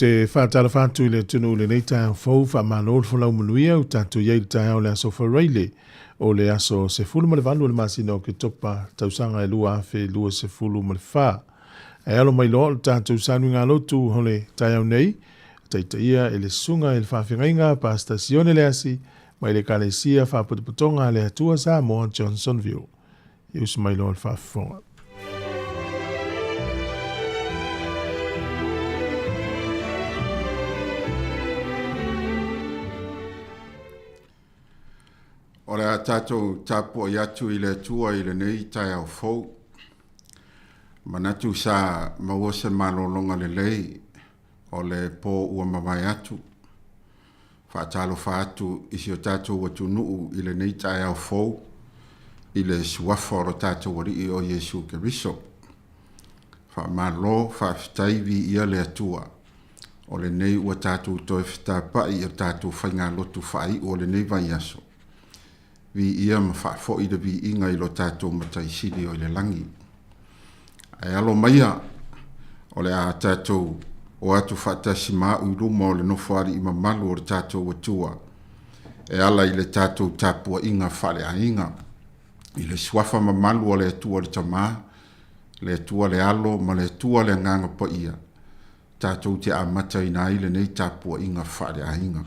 te whātalofa atu i le atunuu i lenei taeao fou, faamalo le folau manuia ua tatou i ai i le taeao o le aso Faraile o le aso 18 o le masina o Oketopa tausaga e 2024. Ae alo mai loa o le tatou sanuiga lotu o le taeao nei, taitaia e le susuga i le faafeagaiga Pastor Sione Leasi mai le Ekalesia Faapotopotoga a le Atua Samoa Johnsonville. E usu mai loa le faafofoga. O le a tatou tapuai atu i le Atua i lenei taeao fou. Manatu sa maua se malologa lelei o le po ua mavae atu. Faatalofa atu i si o tatou atunuu i lenei taeao fou i le suafa o lo tatou Alii o Iesu Keriso. Faamalo, faafetai, viia le Atua o lenei ua tatou toe fetapa'i i o tatou faigalotu faai'u o lenei vaiaso. Viia ma faafoi le viiga i lo tatou Matai Sili o i le lagi. Ae alo maia, o le a tatou o atu faatasi ma a'u i luma o le Nofoalii mamalu o le tatou Atua e ala i le tatou tapuaiga faaleaiga i le suafa mamalu o le Atua le Tama, le Atua le Alo ma le Atua le Agaga Paia, tatou te amataina ai lenei tapuaiga faaleaiga.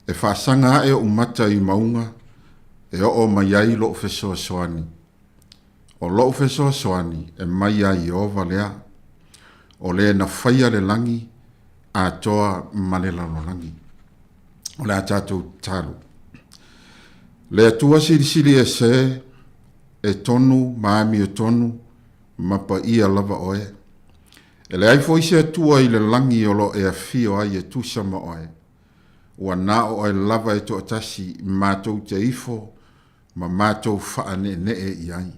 E faasaga ae ou mata i mauga e oo mai ai lou fesoasoani. O lou fesoasoani e mai iā Ieova lea, o le na faia le lagi atoa ma le lalolagi. O le a tatou tatalo. Le Atua Silisili Ese, e tonu ma amiotonu ma paia lava oe. E leai foi se Atua i le lagi o lo o e afio ai e tusa ma oe. Ua na o oe lava e toatasi matou te ifo ma matou faaneenee i ai.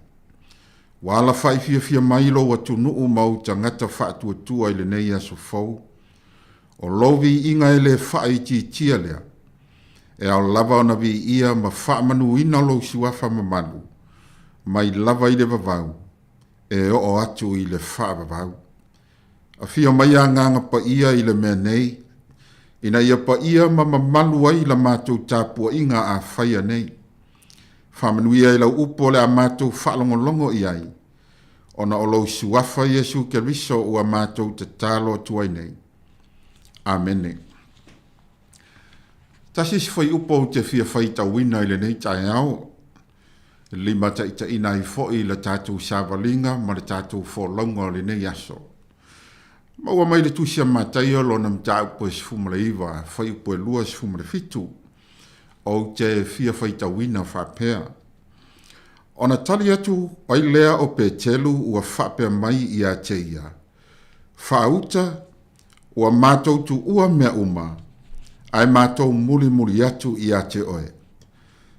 Ua alafai fiafia mai lou atunuu ma ou tagata faatuatua i lenei aso fou. O lou viiga e le faaitiitia lea. E ao lava ona viia ma faamanuina lou suafa mamalu, mai lava i le vavau e oo atu i le faavavau. Afio mai Agaga Paia i le mea nei, ina ia paia ma mamalu ai la matou tapuaiga a faia nei. Faamanuia i lau upu o le a matou faalogologo i ai, ona o lou Suafa Iesu Keriso ua matou tatalo atu ai nei. Amene. Tasi isi fuaiupu ou te fia faitauina i lenei taeao, limataitaiina ai foi le tatou savaliga ma le tatou folauga o lenei aso. Maua mai le Tusi a Mataio lona mataupu e 19, fuaiupu e 27, ou te fia faitauina faapea, Ona tali atu ai lea o Petelu ua faapea mai ia te ia, Faauta, ua matou tuua mea uma, ae matou mulimuli atu ia te oe.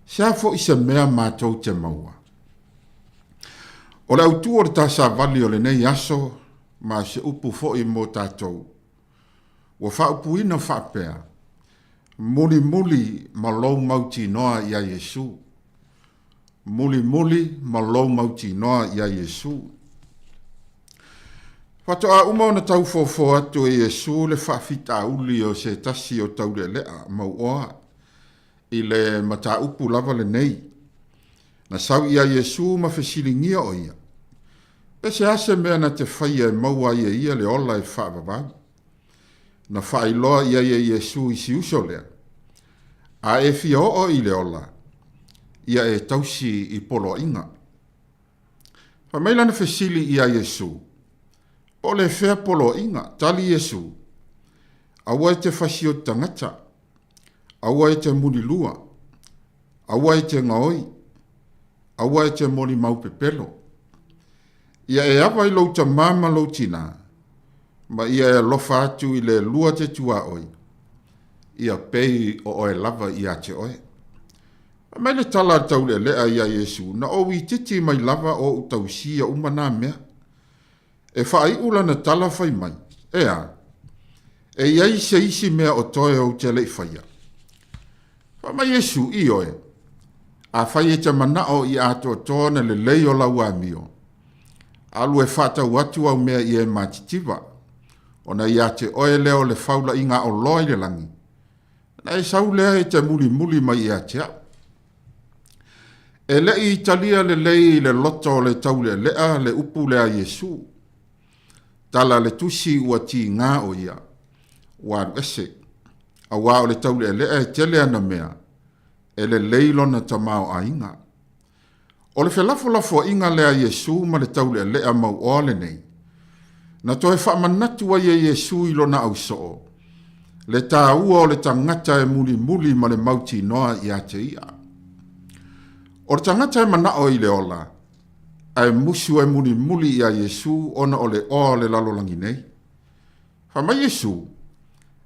Se a foi se mea matou te maua? O le autu o le tasavali o lenei aso ma se upu foi mo tatou, ua faaupuina faapea, Mulimuli ma lou mautinoa iā Iesu. Mulimuli ma lou mautinoa iā Iesu. Faatoa uma ona taufofoa atu e Iesu le faafitauli o se tasi o taulealea mauoa i le mataupu lava lenei. Na sau iā Iesu ma fesiligia o ia, Pe se a se mea na te faia e maua ai e ia le ola e faavavau? Na faailoa i ai e Iesu i si uso lea, A e fia oo i le ola, ia e tausi i poloaiga. Fai mai lana fesili iā Iesu, Po o le fea poloaiga? Tali Iesu, Aua e te fasioti tagata, Aua e te mulilua, aua e te gaoi, aua e te molimau pepelo. Ia e ava i lou tamā ma lou tinā, ma ia e alofa atu i le lua te tuaoi, ia pei o oe lava ia te oe. Fai mai le tala a le taulealea iā Iesu, Na ou itiiti mai lava o ou tausia uma nā mea. E faaiu lana tala fai mai, Ea, e i ai se isi mea o toe ou te le i faia? Fai mai Iesu, Ioe, afai e te manao i atoatoa ona lelei o lau amio, alu e faatau atu au mea i e matitiva. Ona iā te oe lea o le faulaʻiga aʻoloa i le lagi, ona e sau lea e te mulimuli mai iā te aʻu. E leʻi talia lelei i le loto o le tauleʻaleʻa le upu lea a Iesū. Tala le tusi ua tigā ʻo ia, ua alu ese, auā o le tauleʻaleʻa e tele ana mea, e lelei lona tamaoaiga. O le felafolafoaiga lea a Iesū ma le taulealea mauoa lenei, na toe faamanatu ai e Iesū i lona ausoo, le tāua o le tagata e mulimuli ma le mautinoa iā te ia. O le tagata e manao i le ola, ae musu e mulimuli iā Iesū ona o le oa o le lalolagi nei. Fai mai Iesū,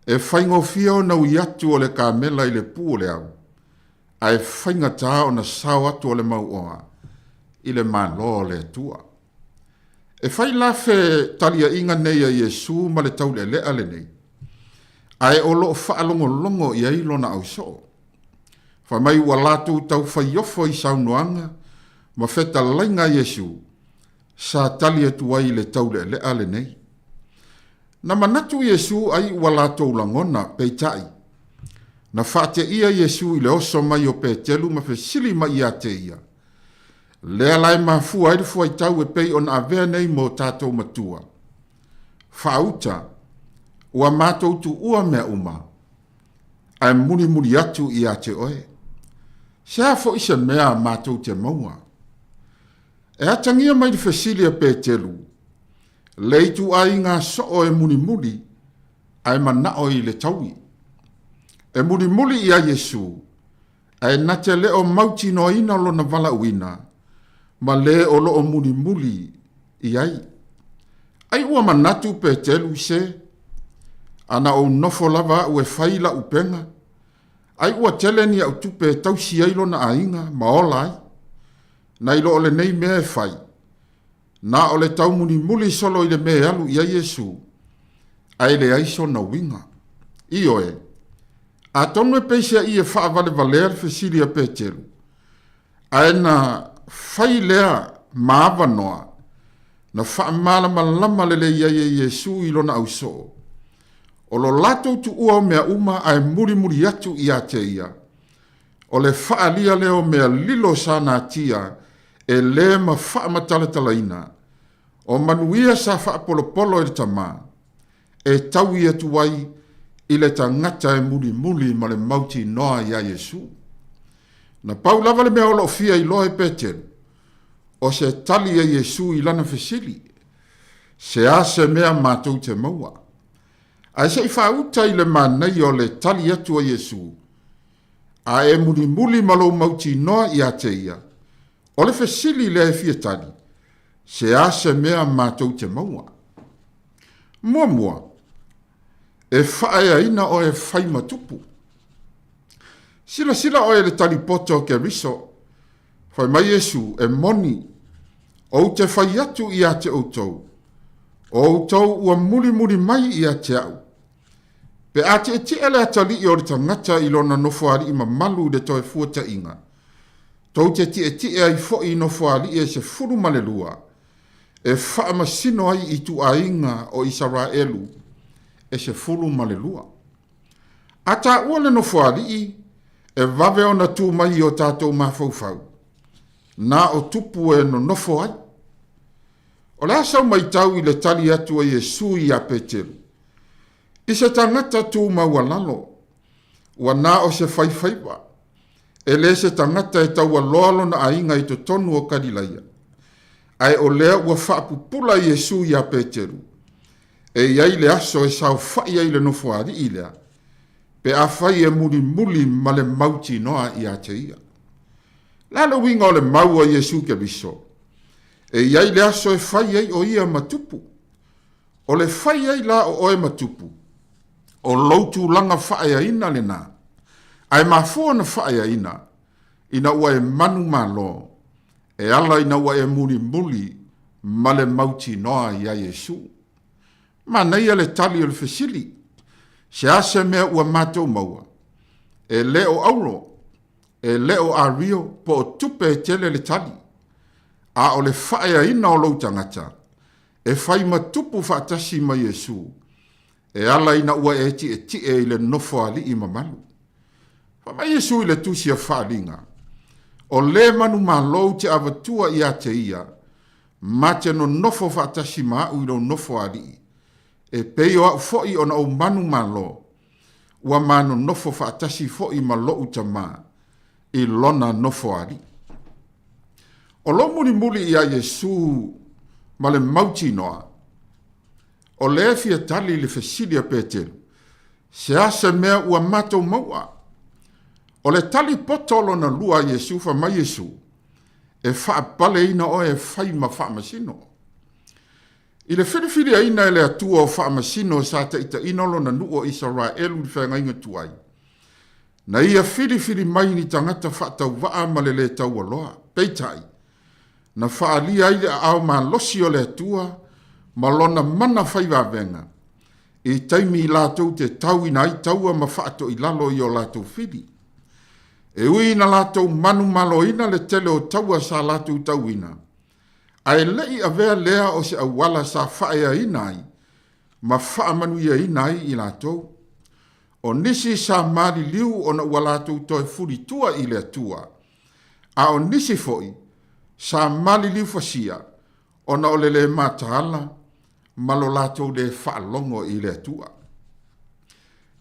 e faigofie ona ui atu o le kamela i le pū o le au, ae faigata ona sao atu o le mauoa i le Malo o le Atua. E fai la fetaliaiga nei a Iesū ma le taulealea lenei, ae o lo o faalogologo i ai lona ausoo. Fai mai ua latou taufaiofo i saunoaga ma fetalaiga a Iesū, sa tali atu ai i le taulealea lenei. Na manatu Iesū ai ua latou lagona, peitai, na faateia Iesū i le oso mai o Petelu ma fesili mai iā te ia, Lea la e mafua ai le fuaitau e pei ona avea nei mo tatou matua. Faauta, ua matou tuua mea uma, ae mulimuli atu iā te oe. Se a foi se mea matou te maua? E atagia mai le fesili a Petelu, le ituaiga soo e mulimuli ae manao i le taui. E mulimuli iā Iesū, ae na te le o mautinoaina lona valaauina ma le o loo mulimuli i ai. Ai ua manatu Petelu se, ana ou nofo lava aʻu e fai lau upega, ai ua tele ni aʻu tupe e tausi ai lona aiga ma ola ai, nai lo o lenei mea e fai, na o le taumulimuli solo i le mea e alu i ai Iesū, ae leai sona uiga. Ioe, atonu e peiseai e faavalevalea le fesili a Petelu, ae na fai lea ma avanoa na faamalamalama lelei ai e Iesū i lona ausoo, o lo latou tuua o mea uma ae mulimuli atu iā te ia, O le faaalia lea o mea lilo sa natia e lē ma faamatalatalaina, o manuia sa faapolopolo e le Tama, e taui atu ai i le tagata e mulimuli ma le mautinoa iā Iesū. Na pau lava le mea o loo fia iloa e Petelu, o se tali a Iesū i lana fesili, Se a se mea matou te maua? Ae se i faauta i le manaia o le tali atu a Iesū, A e mulimuli ma lou mautinoa iā te ia, o le fesili lea e fia tali, se a se mea matou te maua? Muamua, e faaeaina oe e fai ma tupu. Silasila oe i le tali poto o Keriso, fai mai Iesu, e moni, ou te fai atu iā te outou, o outou ua mulimuli mai iā te aʻu, Pe a tietie le atalii o le tagata i lona nofoalii mamalu i le toe fuataʻiga, tou te tietie ai foʻi i nofoalii e 12, e faamasino ai ituaiga o Isaraelu e 12. A taua le nofoalii, e vave ona tu mai i o tatou mafaufau, na o tupu e nonofo ai. O le a sau maitau i le tali atu a Iesū iā Petelu? I se tagata tu maualalo, ua na o se faifaiva, e le se tagata e taualoa lona aiga i totonu o Kalilaia. Ae o lea ua faapupula Iesū iā Peteru, e i ai le aso e saofaʻi ai le nofoalii lea, pe afai e mulimuli ma le mautinoa iā te ia. Le a le uiga o le mau a Iesū Keriso? E i ai le aso e fai ai o ia ma tupu. O le fai ai la o oe ma tupu, o lou tulaga faaeaina lenā, ae mafua ona faaeaina ina ua e manumalo, e ala ina ua e mulimuli ma le mautinoa iā Iesū. Manaia le tali o le fesili, Se a se mea ua matou maua? E le o auro, e le o ario po o tupe e tele le tali, a o le faaeaina o lou tagata, e fai ma tupu faatasi ma Iesū. E ala ina ua e tiʻetiʻe i le nofo aliʻi mamalu. Fai mai Iesu i le tusi a Faaliga, O lē manumalo ou te avatua iā te ia, ma te nonofo faatasi ma aʻu i lou nofo aliʻi, e pei o aʻu foʻi ona ou manumalo, ua ma nonofo faatasi foʻi ma loʻu Tamā i lona nofo aliʻi. O lou mulimuli iā Iesū ma le mautinoa, o lea e fia tali i le fesili a Peteru, Se a se mea ua matou maua? O le tali poto lona lua a Iesū, fai mai Iesū, E faapaleina oe e fai ma faamasino. I le filifiliaina e le Atua o faamasino sa taitaina lona nuu o Isaraelu i le feagaiga tuai, na ia filifili mai ni tagata faatauvaa ma le lē taualoa. Peitai, na faaalia ai le aao malosi o le Atua ma lona mana faivavega i taimi i latou te tauina ai taua ma faatoilalo i o latou fili. E ui ina latou manumaloina le tele o taua sa latou tauina, ae le i avea lea o se auala sa faaeaina ai ma faamanuiaina ai i latou. O nisi sa maliliu ona ua latou toe fulitua i le Atua, a o nisi foi sa maliliu fasia ona o le lē mataala ma lo latou lē faalogo i le Atua.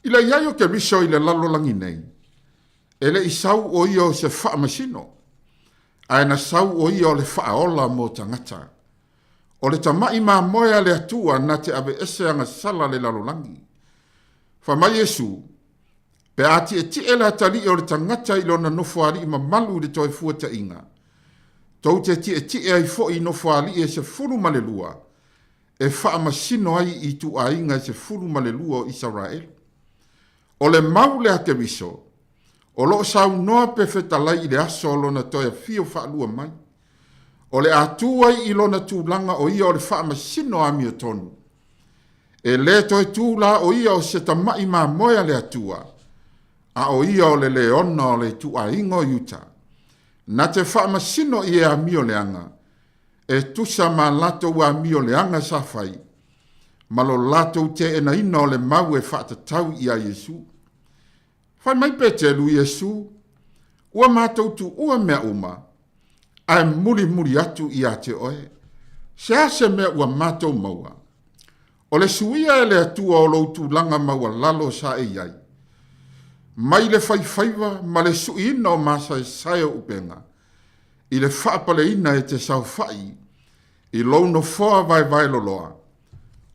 I le i ai o Keriso i le lalolagi nei, e le i sau o ia o se faamasino, ae na sau o ia o le faaola mo tagata. O le tamaʻi mamoe a le Atua na te aveese agasala le lalolagi. Fai mai Iesu, Pe a tiʻetiʻe le atalii o le tagata i lona nofoalii mamalu i le toe fuataʻiga, tou te tiʻetiʻe ai foʻi i nofoalii e 12 e faamasino ai i ituʻaiga e 12 o Isaraelu. O le mau lea Keriso, o loo saunoa pe fetalai i le aso o lona toe afio faalua mai, o le a tu ai i lona tulaga o ia o le faamasino amiotonu. E lē toe tu la o ia o se tamaʻi mamoe a le Atua, a o ia o le leona o le ituʻaiga o Iuta, na te faamasino i e amio leaga, e tusa ma latou amio leaga sa fai, ma lo latou teenaina o le mau e faatatau iā Iesu. Fai mai Petelu, Iesu, ua matou tuua mea uma, ae mulimuli atu iā te oe. Se a se mea ua matou maua? O le suia e le Atua o lou tulaga maualalo sa e i ai, mai le faifaiva ma le suiina o masaesae o upega, i le faapaleina e te saofai i lou nofoa vaevaeloloa,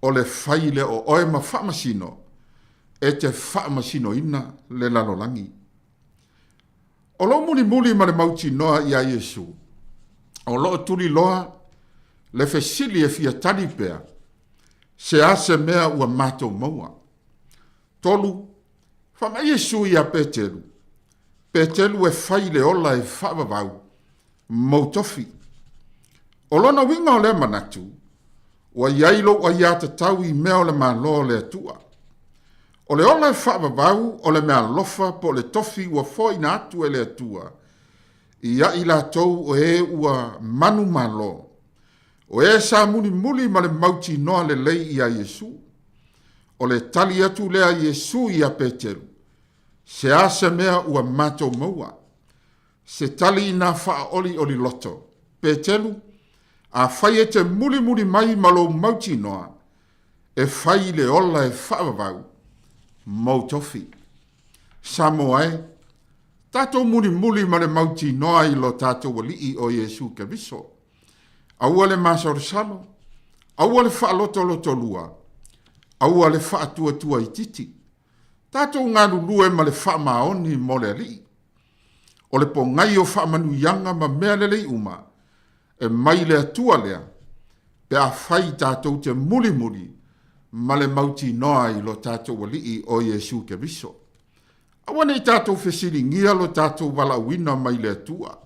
o le fai lea o oe ma faamasino e te faamasinoina le lalolagi. O lou mulimuli ma le mautinoa iā Iesu, o loo tuliloa le fesili e fia tali pea, Se a se mea ua matou maua? Tolu, Fai mai Iesu iā Peteru, Peteru e fai le ola e faavavau mou tofi. O lona uiga o lea manatu, ua i ai lou aiatatau i mea o le Malo o le Atua. O le ola e faavavau o le meaalofa po o le tofi ua foaina atu e le Atua ia i latou o e ua manumalo, o e sa mulimuli ma le mautinoa lelei iā Iesu. O le tali atu lea a Iesu iā Peteru, Se a se mea ua matou maua? Se tali inā faaolioli loto. Petelu, Afai e te mulimuli mai ma lou mautinoa, e fai i le ola e faavavau mou tofi. Samoa e, tatou mulimuli ma le mautinoa i lo tatou Alii o Iesu Keriso. Aua le masalosalo, aua le faalotolotolua, aua le faatuatuaititi. Tatou galulue ma le faamaoni mo le Alii. O le pogai o faamanuiaga ma mea lelei uma e mai le Atua lea, pe afai tatou te mulimuli ma le mautinoa i lo tatou Alii o Iesu Keriso. Aua ne i tatou fesiligia lo tatou valaauina mai le Atua.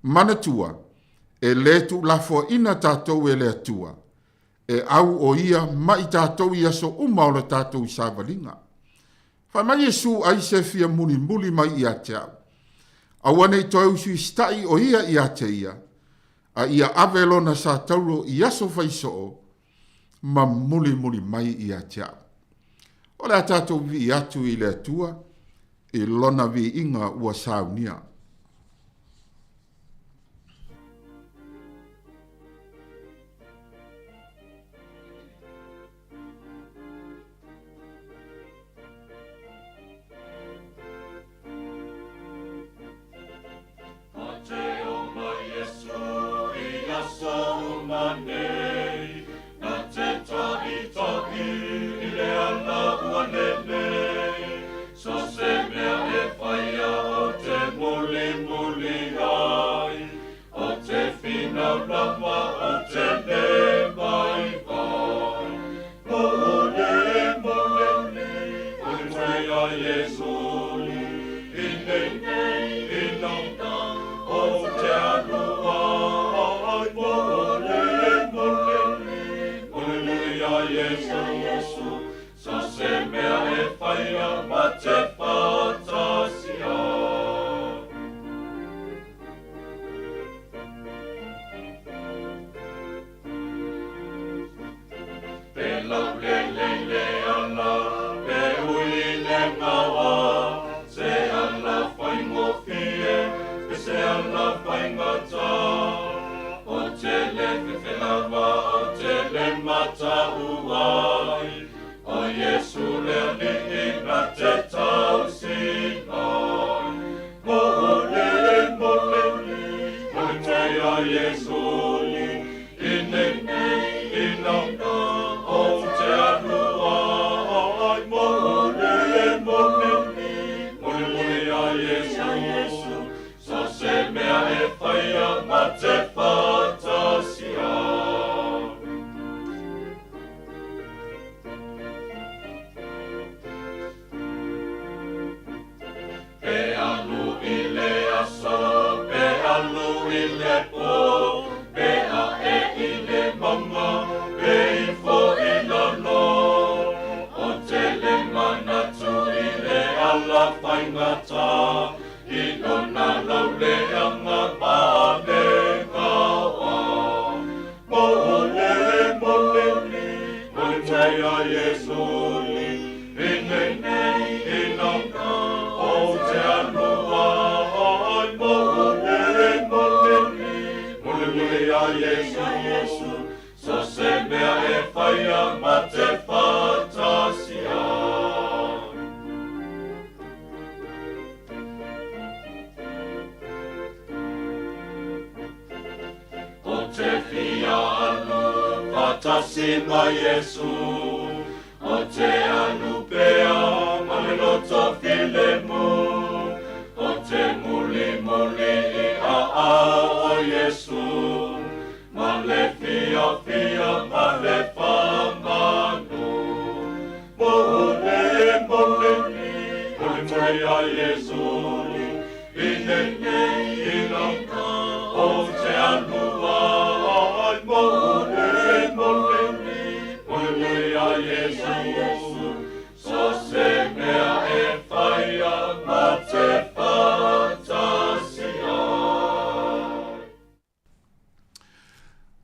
Manatua, e lē tuulafoaina tatou e le Atua, e au o ia ma i tatou i aso uma o lo tatou savaliga. Fai mai Iesu ai se fia mulimuli mai ia te au. Aua ne i toe usuisitaʻi o ia ia te ia, a ia ave lona satauro i aso faisoo ma mulimuli mai ia te au. O le a tatou vivii atu i le Atua i Lona viiga ua saunia.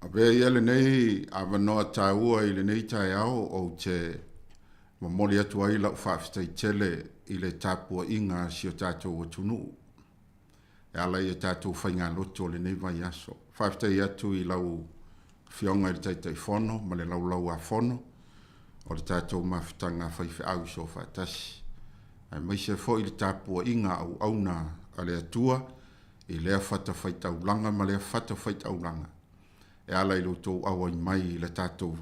Avea ia lenei avanoa taua i lenei taeao ou te momoli atu ai lau faafetai tele i le tapuaiga a si o tatou atunuu e ala i a tatou faigalotu o lenei vaiaso. Faafetai atu i lau Afioga i le Taitaifono ma le Laulau-a-Fono o le tatou mafutaga faifeau soofaatasi, aemaise foi le tapuaiga a auauna a le Atua i lea fatafaitaulaga ma lea fatafaitaulaga e ala i lo outou auai mai i le tatou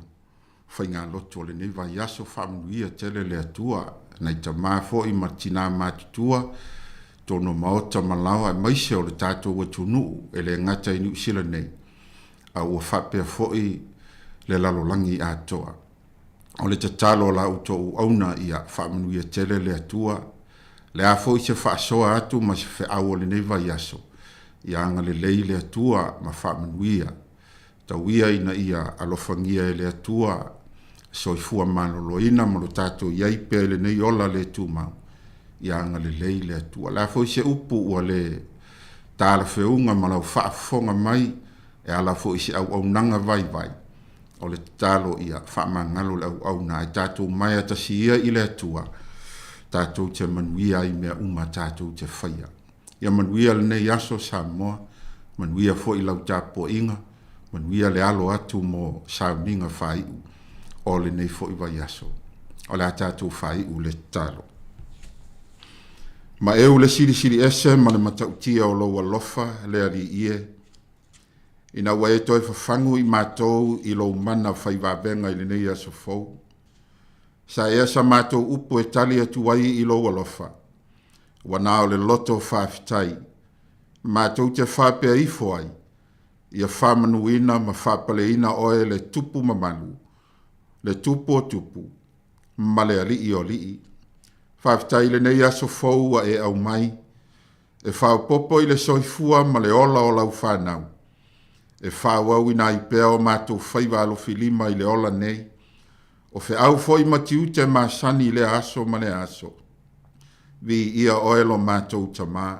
faigalotu o lenei vaiaso. Faamanuia tele le Atua nai tama foi ma tina matutua tonu o maota ma laoa aemaise o le tatou atunuu e le gata i Niu Sila nei a ua faapea foi le lalolagi atoa. O le tatalo a la outou auauna ia faamanuia tele le Atua. Le a foi se faasoa atu ma se feau o lenei vaiaso, ia agalelei le Atua ma faamanuia. Tau ia ina ia alofagia e le Atua soifua maloloina ma lo tatou i ai pea i lenei ola le tumau, ia agalelei le Atua. O le a foi se upu ua le talafeuga ma lau faafofoga mai e ala foi i se auaunaga vaivai, O le tatalo ia faamagalo le auauna ae tatou maea tasi ia i le Atua tatou te manuia ai i mea uma tatou te faia. Ia manuia lenei aso Samoa, manuia foi lau tapuaiga, manuia le alo atu mo sauniga faaiu o lenei foi vaiaso. O le a tatou faaiu le tatalo. Ma eu le Silisili Ese ma le matautia o lou alofa le Alii e, ina ua e toe fafagu i matou i lou mana faivavega i lenei aso fou. Sa ea sa matou upu e tali atu ai i lou alofa, ua na o le loto faafetai, matou te faapea ifo ai, ia faamanuina ma faapaleina oe le Tupu mamalu, le Tupu o tupu, ma le Alii o alii. Faafetai i lenei aso fou ua e aumai, e faaopoopo i le soifua ma le ola o lau fanau, e faaauauina ai pea o matou faiva alofilima i le ola nei, o feau foi ma tiute masani i lea aso ma lea aso. Viia oe lo matou Tamā.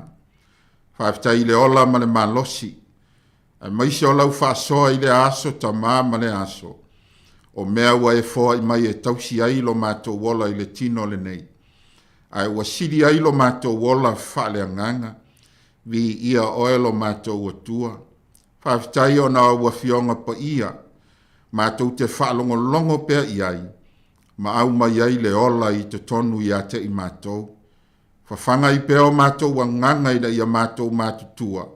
Faafetai i le ola ma le malosi, aemaise o lau faasoa i lea aso Tamā ma lea aso, o mea ua e foai mai e tausi ai lo matou ola i le tino lenei, ae ua sili ai lo matou ola faaleagaga. Viia oe lo matou Atua. Faafetai ona o au Afioga Paia, matou te faalogologo pea i ai, ma aumai ai le ola i totonu ia te i matou. Fafaga ai pea o matou agaga ina ia matou matutua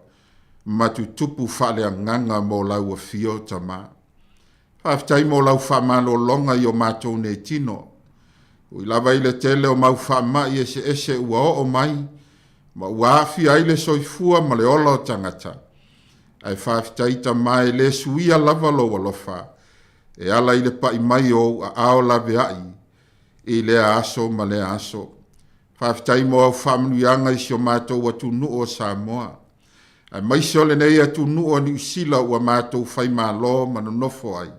ma tutupu faaleagaga mo lau afio Tamā. Faafetai mo lau faamalologa i o matou nei tino. Ui lava i le tele o mau faamai eseese ua oo mai ma ua aafia ai le soifua ma le ola o tagata, ae faafetai Tamā e le suia lava lou alofa e ala i le pai mai o ou aao laveai i lea aso ma lea aso. Faafetai mo au faamanuiaga i si o matou atunuu o Samoa, aemaise o lenei atunuu o Niu Sila ua matou faimalo ma nonofo ai,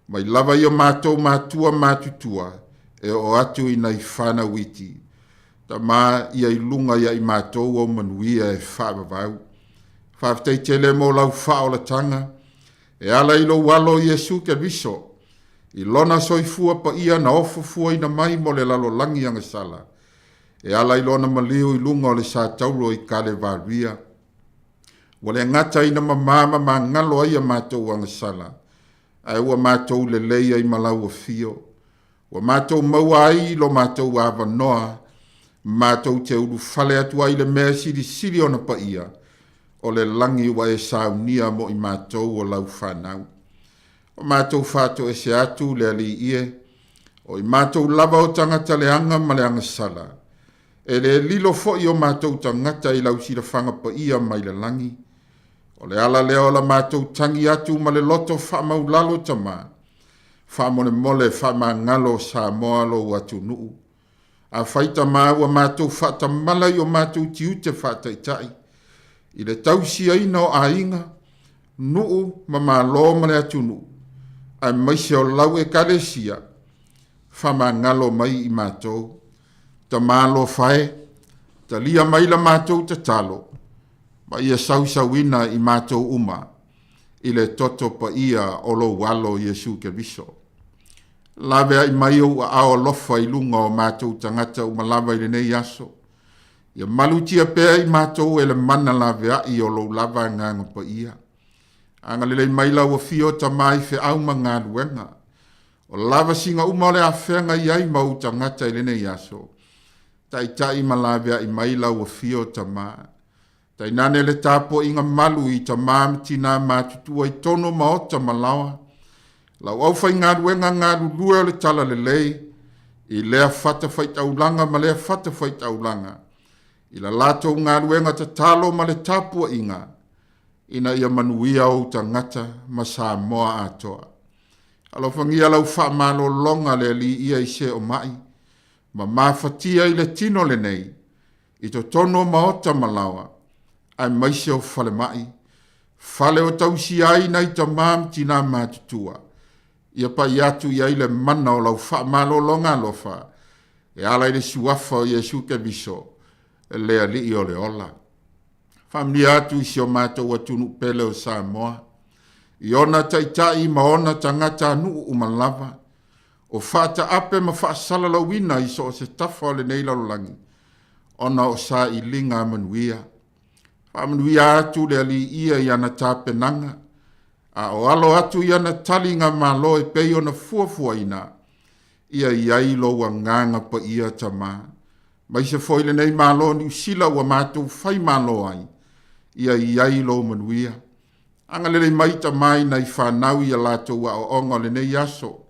mai lava i o matou matua matutua e oo atu i nai fanau iti. Tama ia i luga ia i matou ou manuia e faavavau. Faafetai tele mo lau faaolataga e ala i lou alo Iesu Keriso, i lona soifua paia na ofofuaina mai mo le lalolagi agasala, e ala i lona maliu i luga o le satauro i Kalevaria. Ua le gata ina mamā ma magalo ai a matou agasala, ae ua matou lelei ai ma lau afio. Ua matou maua ai lo matou avanoa, matou te ulufale atu ai i le mea silisili ona paia, o le lagi ua e saunia mo i matou o lau fanau. Ua matou faatoese atu le Alii e, o i matou lava o tagata leaga ma le agasala, e le lilo foi o matou tagata i lau silafaga paia mai le lagi. O le ala lea o la matou tagi atu ma le loto faamaulalo Tamā, faamolemole faamagalo Samoa lou atunuu. Afai Tamā ua matou faatamala i o matou tiute faataitai, i le tausiaina o aiga, nuu ma malo ma le atunuu, aemaise o lau Ekalesia, faamagalo mai i matou. Tamā alofa e, talia mai la matou tatalo, ma ia sausauina i matou uma i le toto paia o lou Alo Iesu Keriso. Laveai mai ou aao alofa i luga o matou tagata uma lava i lenei aso. Ia malutia pea i matou e le mana laveai o lou lava Agaga Paia. Agalelei mai lau afio Tamā i feau ma galuega. O lavasiga uma o le afega i ai ma ou tagata i lenei aso. Taitai ma laveai mai lau afio Tamā. Tainane le tapuaiga malu i tamā ma tinā matutua i tonu o maota ma laoa, lau aufaigaluega galulue o le talalelei i lea fatafaitaulaga ma lea fatafaitaulaga, i la latou galuega tatalo ma le tapuaiga, ina ia manuia ou tagata ma Samoa atoa. Alofagia lau faamalologa le Alii ia i se o mai, ma mafatia i le tino lenei, i totonu o maota ma laoa, aemaise o falemai, fale o tausia ai nai tamā ma tinā matutua, ia pai atu i ai le mana o lau faamalologa alofa, e ala i le suafa o Iesu Keriso, le Alii o le ola. Faamanuia atu i si o matou atunuu pele o Samoa. I ona ta'ita'i ma ona tagatanu'u uma lava, o fa'ata'ape ma fa'asalalauina i so o se tafa o lenei lalolagi, ona o sa'iliga manuia. Fa'amanuia atu le Ali'i ia i ana tapenaga, a o alo atu i ana taligamalo e pei ona fuafuaina, ia i ai lou agaga paia Tamā. Mai se foi lenei malo Niusila ua matou faimalo ai, ia i ai lou manuia. Agalelei mai Tamā i nai fanau ia latou aoaoga o lenei aso.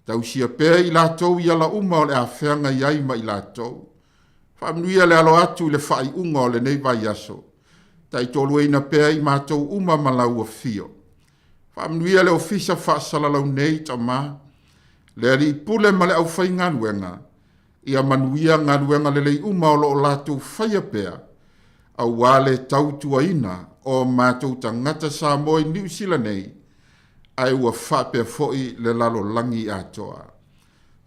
Tausia pea i latou i ala uma o le afeaga i ai ma i latou. Faamanuia le alo atu i le faaiuga o lenei vaiaso. Taitoaluaina pea i matou uma ma lau afio. Faamanuia le ofisa faasalalau nei Tamā, le alii pule ma le aufaigaluega, ia manuia galuega lelei uma o loo latou faia pea, auā le tautuaina o matou tagata Samoa i Niusila nei, ae ua faapea foi le lalolagi atoa.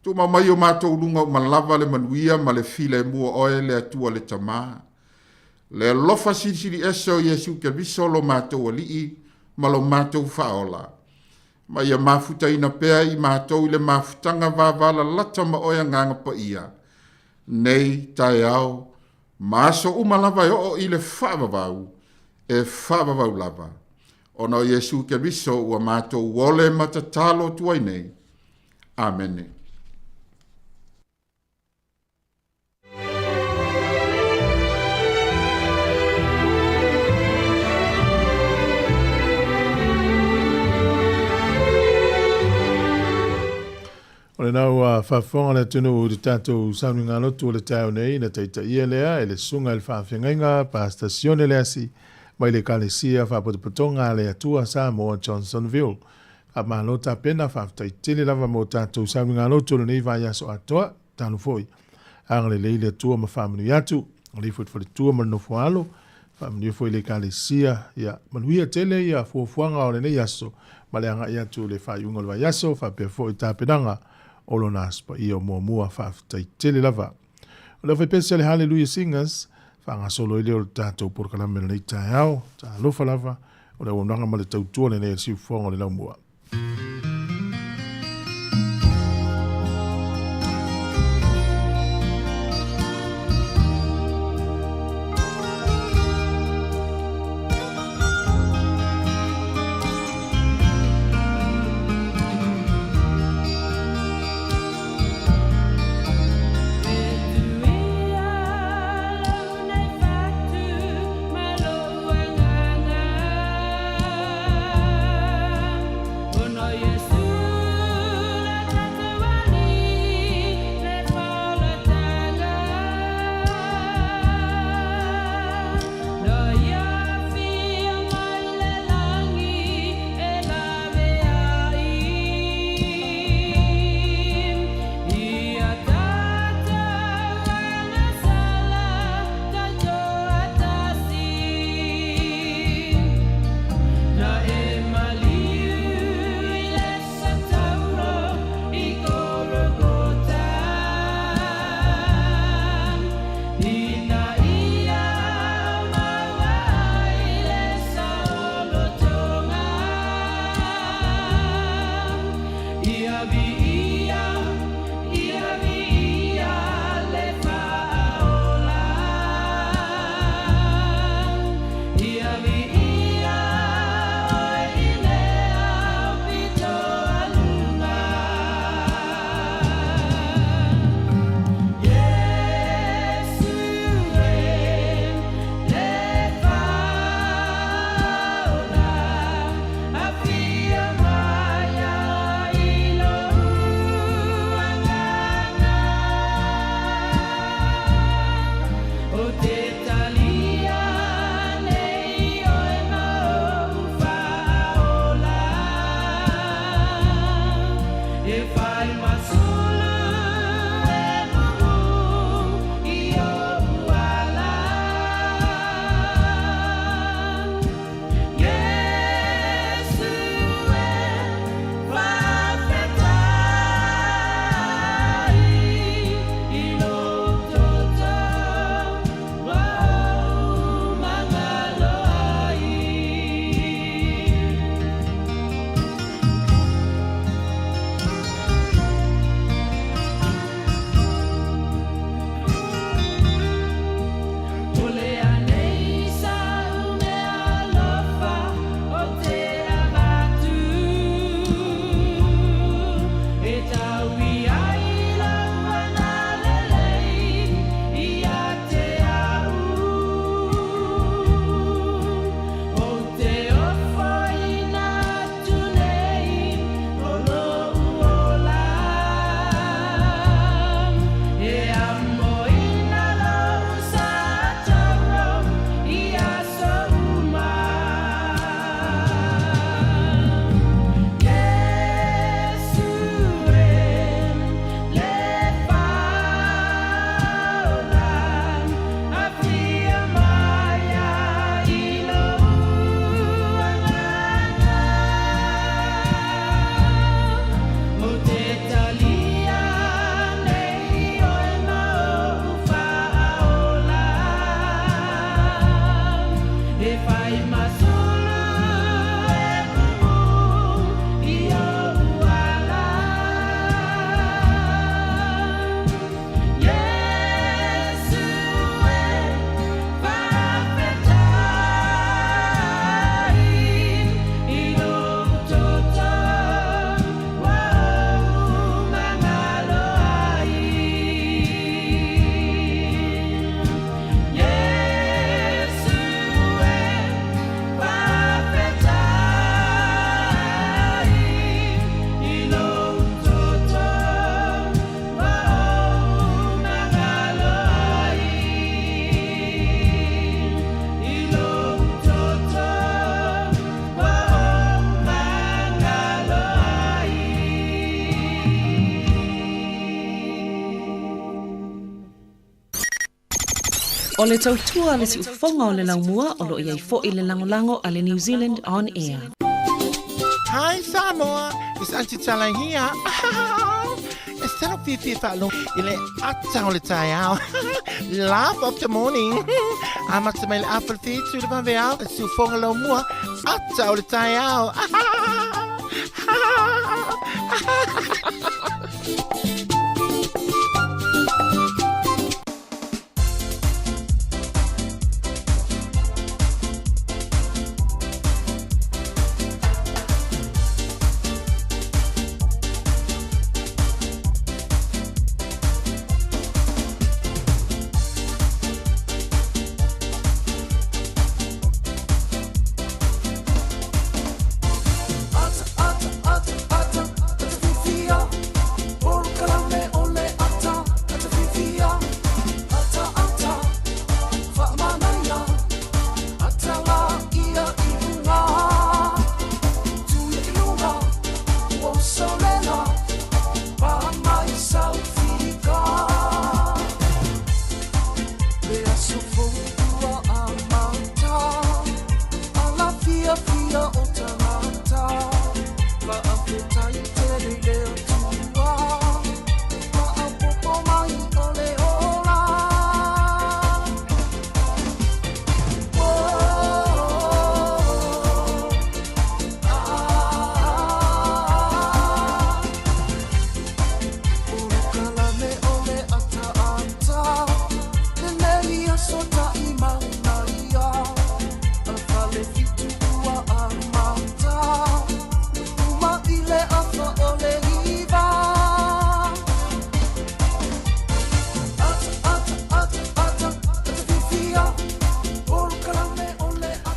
Tuumau mai o matou luga uma lava le manuia ma le filemu o oe le Atua le Tamā. Le alofa silisili ese o Iesu Keriso lo matou Alii ma lo matou Faaola. Ma ia mafutaina pea i matou i le mafutaga vavalalata ma oe agaga paia, nei taeao, ma aso uma lava e oo i le faavavau, e faavavau lava. Ona o Iesu Keriso ua matou ole ma tatalo atu ai nei. Amene. O lena ua faafofoga le atunuu i le tatou sauniga lotu o le taeao nei na taitaia lea e le susuga i le faafeagaiga Pastor Sione Leasi mai le Ekalesia Faapotopotoga a le Atua Samoa Johnsonville. Faamalo tapena, faafetai tele lava mo tatou sauniga lotu o lenei vaiaso atoa. Talo foi agalelei le Atua ma faamanuia atu. O le ifo i le faletua ma le nofo alo, faamanuia foi i le Ekalesia, ia manuia tele ia fuafuaga o lenei aso ma le agai atu i le faaiuga o le vaiaso, faapea foi tapenaga o lona Aso Paia o muamua. Faafetai tele lava. O le aufaipese a le Hallelujah Singers faagasolo ai lea o le tatou polokalame o lenei taeao. Talofa lava, o le auaunaga ma le tautua lenei a le siufofoga o le laumua. O le tautua le siufofoga o le laumua o lo o i ai foi le lagolago a le New Zealand On Air. Hi Samoa, it's Auntie Tala here. E talo fiafia faalogo i le ata o le taeao. Laugh of the morning. Amata mai le afa le fitu le vaveao, le siufoga laumua, ata o le taeao.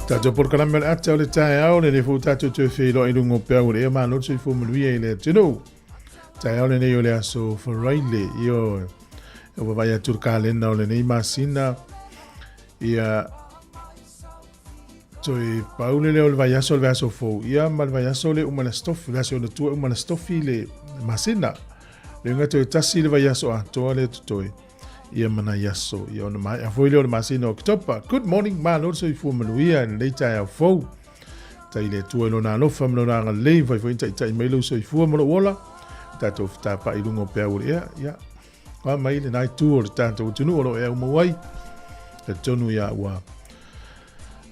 Tātou polokalame o le ata o le taeao lenei foi ua tatou toe feiloai i luga o peau o le ea malo le soifua manuia i le atunuu. Taeao lenei o le aso Faraile, ioe, e vaavaai atu le kalena o lenei masina, ia toe pau le leo o le vaiaso o le vaiaso fou, ia ma le vaiaso le uma le aso tofi, le aso ona tua uma le aso tofi le masina. Le uiga toe tasi le vaiaso atoa lea totoe. Ia ma nai aso, ia ona maea foi lea o le masina o Oketopa. Good morning, malo le soifua manuia i lenei taeao fou. Tai le Atua i lona alofa ma lona agalelei, mafai foi ona taitai mai lou soifua ma lou ola. Tatou fetapa'i i luga o peau o le ea, ia, oa mai lena itu o le tatou atunuu o lo o e aumau ai. Talitonu ia ua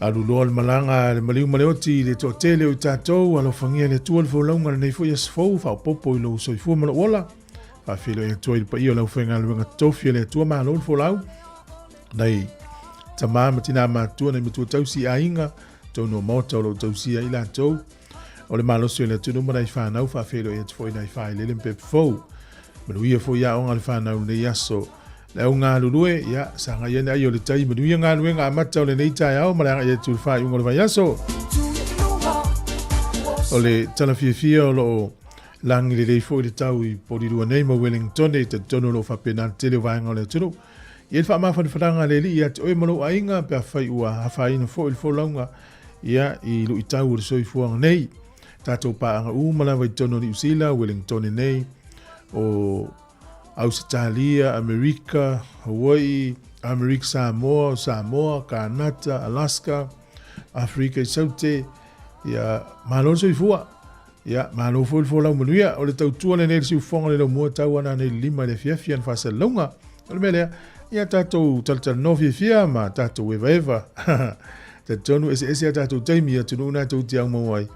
alu loa le malaga a le maliu ma le oti i le toatele o i tatou, alofagia le Atua le folauga lenei foi aso fou, faaopoopo i lou soifua ma lou ola. Faafeiloai atu ai i le paia o le aufaigaluega totofi a le Atua, malo le folau. Nai tama ma tina matua, nai matua tausi aiga, tonu o maota o lo o tausia i latou. O le malosi o le atunuu ma nai whanau, faafeiloai atu foi nai whaelele ma pepe fou. Manuia foi aoga a le whanau lenei aso. Le au galulue, ia, sagai ane ai o le tai, manuia galuega amata o lenei taeao ma le agai atu i le faaiuga o le vaiaso. O le tala fiafia o lo o Lagi lelei foi le tau i Porirua nei ma Wellington e talitonu o lo o faapena le tele o vaega o le atunuu. I ai le faamafanafanaga a le Alii ia te oe ma lou aiga pe afai ua afaina foi le folauga ia i luitau o le soifuaga nei. Tatou paaga uma lava i totonu o Niu Sila, Wellington nei, o Ausetalia, Amerika, Hawaii, Amerika Samoa, Samoa, Kanata, Alaska, Aferika i Saute, ia malo le soifua. Ia, malo foi le folau manuia. O le tautua lenei le siufofoga le laumua tau ana nei le 5 i le afiafi ana faasalalauga. O le mea lea, ia tatou talatalanoa fiafia ma tatou evaeva. Talitonu eseese a tatou taimi i atunuu na tou te aumau ai.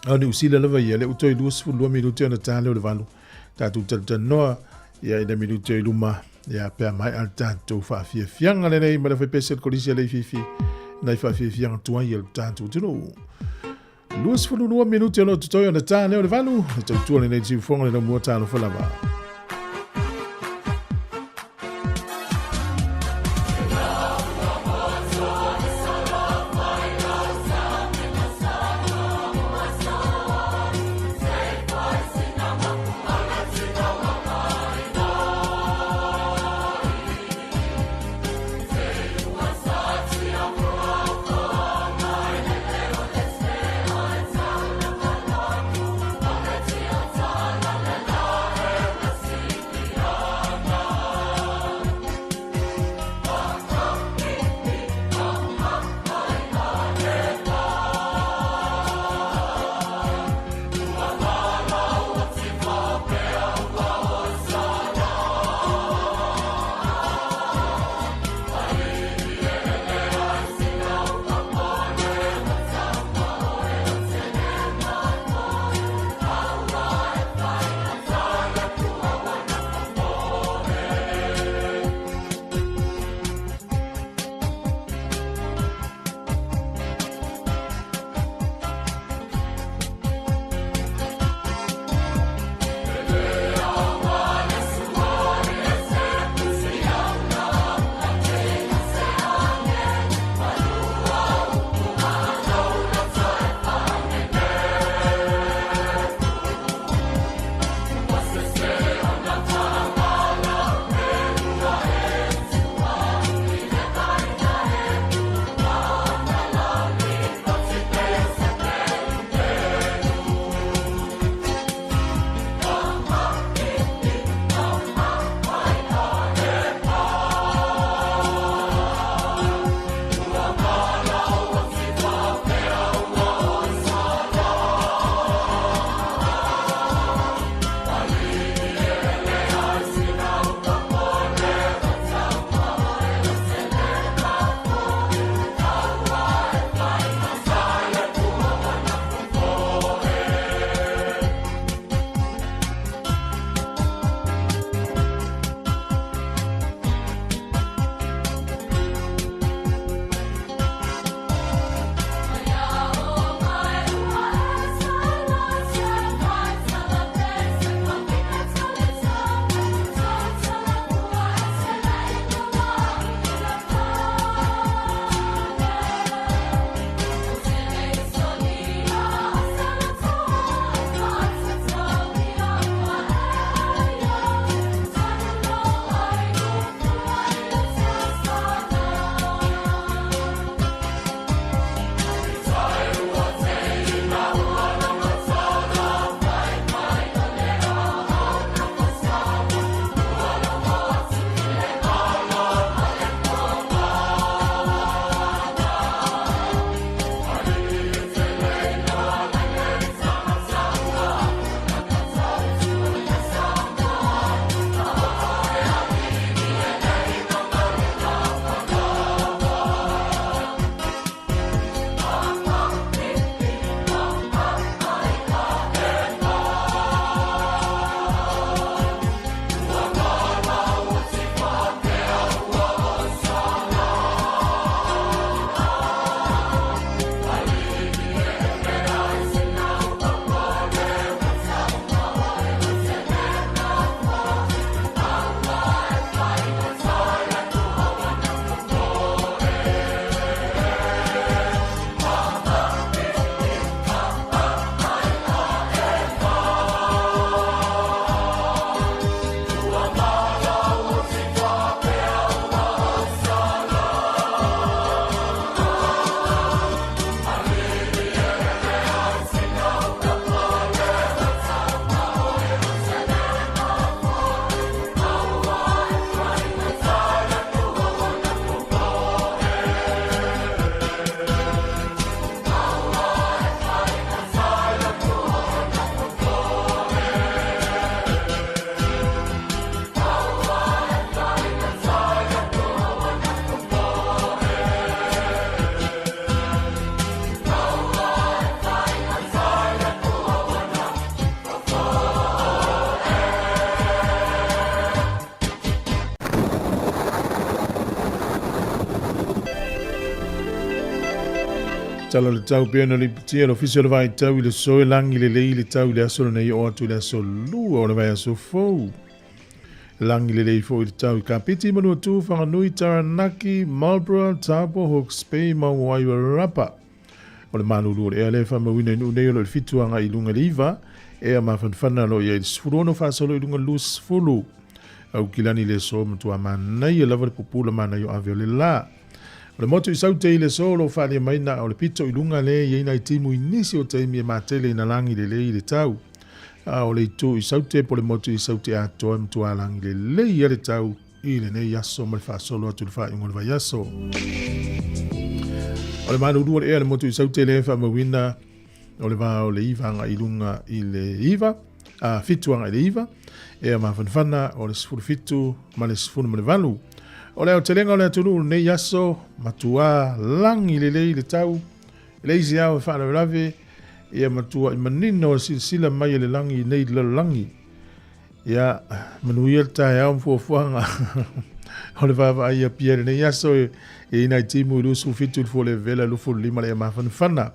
A o Niu Sila lava ia, lea ua toe 22 minute ona ta lea o le 8. Tatou talatalanoa, ia ina minute i luma, ia pe a maea le tatou faafiafiaga lenei ma le aufaipese o le Kolisi a Leififi, nai faafiafiaga tuai a le tatou atunuu. 22 minute o lo o totoe ona ta lea o le 8, le tautua lenei siufofoga le laumua talofa lava. Tala o le tau pei ona lipotia le Ofisa o le Vaitau i le aso e lagi lelei le tau i le aso lenei oo atu i le aso Lua o le vaiaso fou. Lagi lelei foi le tau i Kapiti, Manuatu, Whanganui, Taranaki, Marlborough, Taupo, Hawke's Bay ma Wairarapa. O le malulu o le ea lea e faamauina i Nuu nei o lo o i le 7 agai i luga i le 9, ea mafanafana o lo o i ai i le 16 faasolo i luga i le 20. Aukilani i le aso matua manaia lava le pupula manaia o ave o le la. O le motu i Saute i le aso o lo o faaalia mai na o le pito i luga lea e i ai nai timu i nisi o taimi e matele ina lagi lelei le tau. A o le itu i Saute po o le motu i Saute atoa e matua lagi lelei ai le tau i lenei aso ma le faasolo atu i le faaiuga o le vaiaso. O le malulu o le ea le motu i Saute lea e faamauina o le va o le 9 agai i luga i le 9, a 7 agai i le 9, ea mafanafana o le 17 ma le 18. O le aotelega o le atunuu lenei aso, matua lagi lelei le tau, e leai se ao e faalavelave, ia matua i manino le silasila mai a le lagi nei i le lalolagi. Ia, manuia le taeao ma fuafuaga o le vaavaai i Apia i lenei aso e i ai nai timu i 27 i le fua o le vela 25 le ea mafanafana.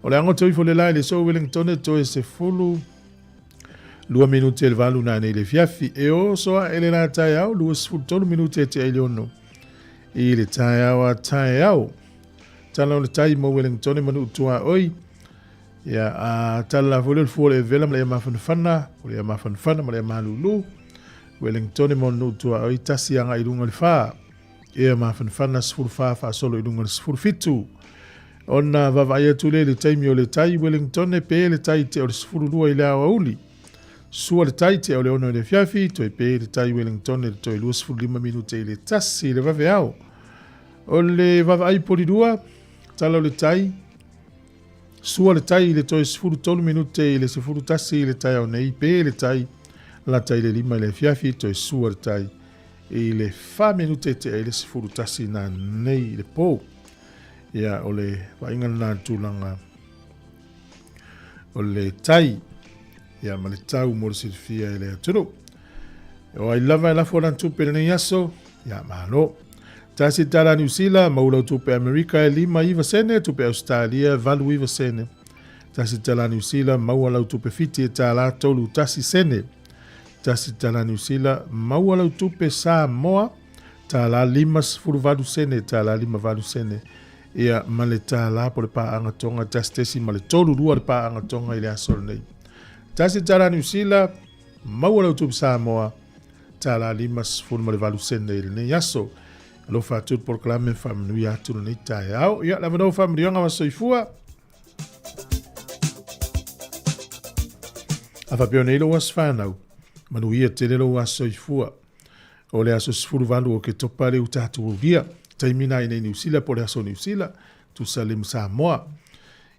O le agoto ifo le la i le aso Wellington toe 12 minute le 8 nanei le afiafi. E oso ae le la taeao 23 minute e tea i le 6 i le taeao a taeao. Tala o le tai mo Wellington manu tuaoi. Ia, a tala la foi lea o le fua o le evela ma le ea mafanafana, o le ea mafanafana ma le ea malulu. Wellington mo le nuu tuaoi, tasi agai i luga i le fa. Ea mafanafana 14 faasolo i luga i le 17. Ona vaavaai atu lea i le taimi o le tai Wellington pe le tai te o le 12 i le aoauli. Sua le tai te o le 6 i le afiafi, toe pe le tai Wellington le toe 25 minute i le tasi i le vaveao. O le vaavaai polilua, tala o le tai, Sua le tai i le toe 13 minute i le 11 i le taeao nei, pe le tai lata i le 5 i le afiafi, toe sua le tai i le 4 minute tea i le 11 nā nei i le pō. Ia, o le vaaiga lena i le tulaga o le tai, ia, ma le tau mo le silafia e le atunuu. O ai lava e lafo lana tupe i lenei aso, ia, malo. Tasi tala Niu Sila, maua lau tupe Amerika e 59 sene, tupe Ausetalia 89 sene. Tasi tala Niu Sila, maua lau tupe Fiti e tālā 31 sene. Tasi tala Niu Sila, maua lau tupe Samoa tālā 58 sene, tālā 58 sene. Ia, ma le tālā po le pāanga tonga, tasi tesi ma le 32 le pāanga tonga i le aso lenei. Tasi tala Niu Sila, maua lau tupe Samoa Tālā 58 sene i lenei aso. Alofa atu le polokalame faamanuia atu lenei taeao. Ia, le avanoa faamanuiaga ma soifua. A faapea nei lou aso whanau, manuia tele lou aso soifua. O le aso 18 o Oketopa le uta atu uria. Taimi nā i nei Niu Sila po le aso Niu Sila, tusa le ma Samoa.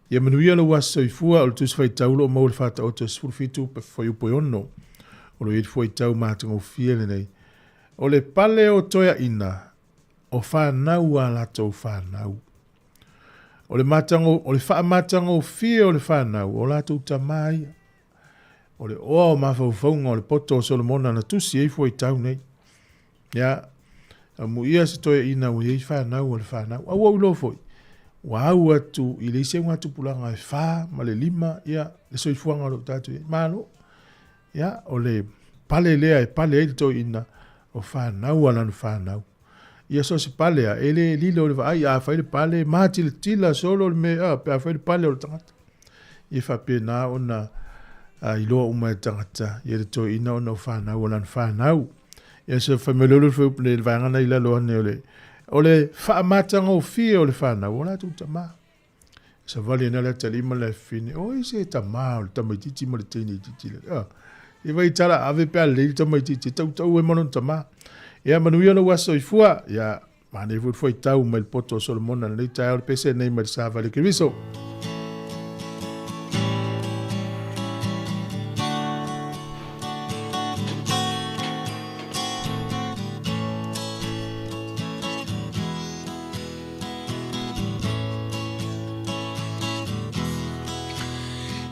Ia manuia lou aso soifua, o le Tusi Faitau o lo o maua i le Faataoto e 17 pe fuaiupu e 6. O lo o i ai le fuaitau matagofie lenei. O le pale o toeaina, o fanau a latou fanau. O le matago, o le faamatagofie o le fanau, o latou tama ia. O le oa o mafaufauga o le poto o Solomona na tusi ai fuaitau nei. Ia, amuia se toeaina ua i ai fanau a le fanau. A ua ou iloa foi, ua au atu i le isi augatupulaga e fa ma le lima, ia, le soifuaga o lo o tatou i ai. Malo. Ia, o le pale lea e pale ai le toeaina, o fanau a lana fanau. Ia so o se pale a, e le lilo i le vaai, a fai le pale, matilatila solo le mea, a, pe a fai le pale o le tagata. Ia faapena ona iloa uma e le tagata, ia le toeaina ona o fanau a lana fanau. Ia se fai mai lolo foi le vaega na i lalo ane o le o le faamatagofie o le fanau o latou tamā. Savali ana le atalii ma le afafine, o ai se tamā o le tamaitiiti ma le teineitiiti le. Ah, i vai tala ave pe a lelei le tamaitiiti, tautau ai ma lona tamā. Ia manuia lou aso soifua, ia Manaia foi le fuaitau mai le poto o Solomona lenei taeao le pese nei mai le Savali Keriso.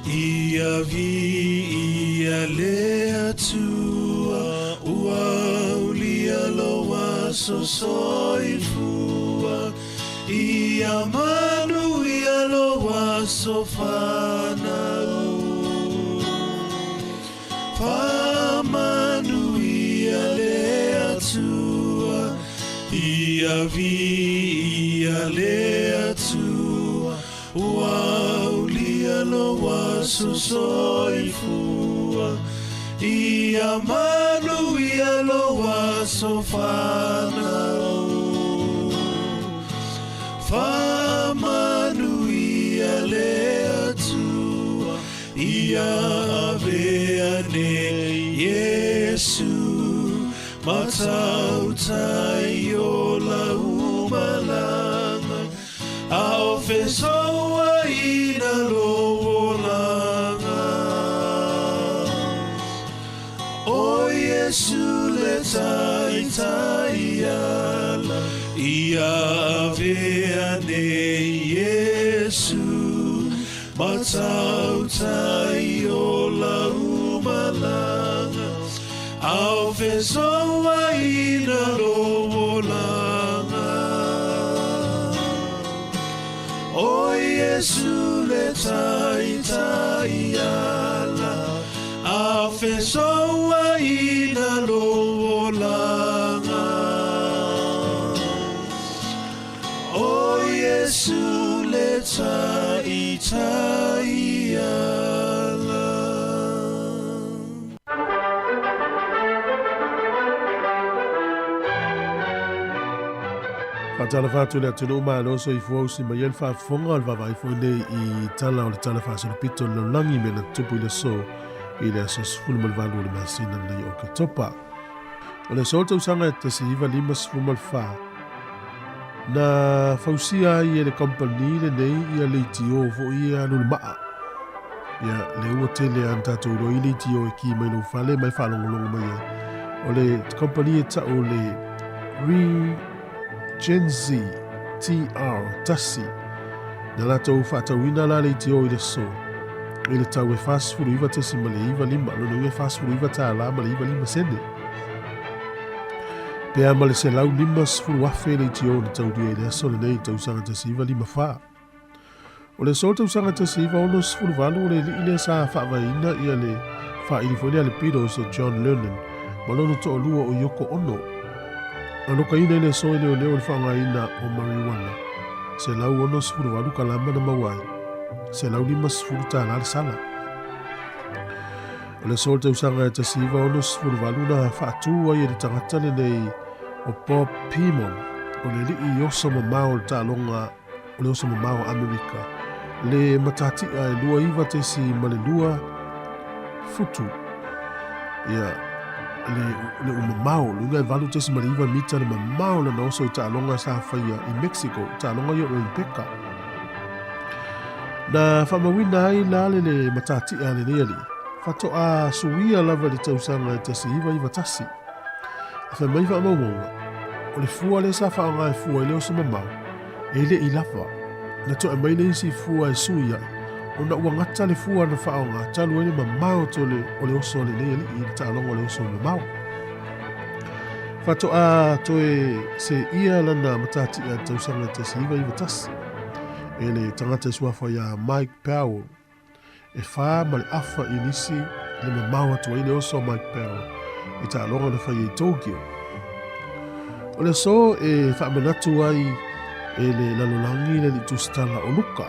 Ia viia le Atua, ua aulia lou aso soifua. Ia manuia lo aso fanau. Faamanuia le Atua, ia viia le Atua, ua aulia lou aso soifua. Ia manuia lou aso fanau. Faamanuia le Atua, ia avea nei Iesu, ma tautai o lau malaga, a o fesouaina lou olaga. O Iesu le taitai ala, ia avea nei Iesu, ma tautai o lau malaga, a o fesouaina lou olaga. O Iesu le taitai ala, a o fesouaina lou olaga. O Iesu le taitai ala. Faatalofa atu i le atunuu malo soifua usi mai ai le faafofoga o le vaavaai foi nei i tala o le Tala Faasolopito o le Lalolagi mea na tutupu i le aso i le aso 18 o le masina lenei o Oketopa. O le aso o le tausaga e 1954, na fausia ai e le kamupani lenei ia leitio foi ia alu le maa. Ia, lea ua tele lava ona tatou iloa i leitio e ki mai lou fale ma e faalogologo mai ai. O le kamupani e tau o le Regency TR1. Na latou faatauina la leitio i le aso i le tau e 49.95, lona uiga e 49 tala ma le 95 sene. Pe a ma le 150,000 leitio na taulia i le aso lenei i le tausaga 1954. O le aso o le tausaga 1968 o le alii lea sa faavaeina ia le faaili foi lea a le Beatles o John Lennon ma lona toalua o Yoko Ono. Na lokaina i le aso e leoleo i le faaaogaina o marijuana, 168 kalama na maua ai, 150 tala le sala. O le aso o le tausaga e 1968 na faatu ai e le tagata lenei o Bob Beamon, o le alii oso mamao o le taaloga o le oso mamao o Amerika, le matatia e 29.2 futu. Ia, le, le umamao, le uga e 8.9 mita le mamao lana oso i taaloga sa faia i Mexico, taaloga i o Olimpeka. Na faamauina ai la le le matatia a lenei alii, faatoa suia lava i le tausaga e 1991. A fai mai faamaumauga, o le fua lea sa faaaoga e fua ai le oso mamao, e le i lava. Na toe aumai le isi fua e sui ai, ona ua gata le fua na faaaoga talu ai le mamao atu o le oso a lenei alii i le taaloga o le oso mamao. Faatoa toe seia lana matatia i le tausaga e 1991 e le tagata i suafa ia Mike Powell. E 4.5 inisi le mamao atu ai le oso a Mike Powell i taaloga na faia i Tokyo. O le aso e faamanatu ai e le lalolagi le alii tusitala o Luka,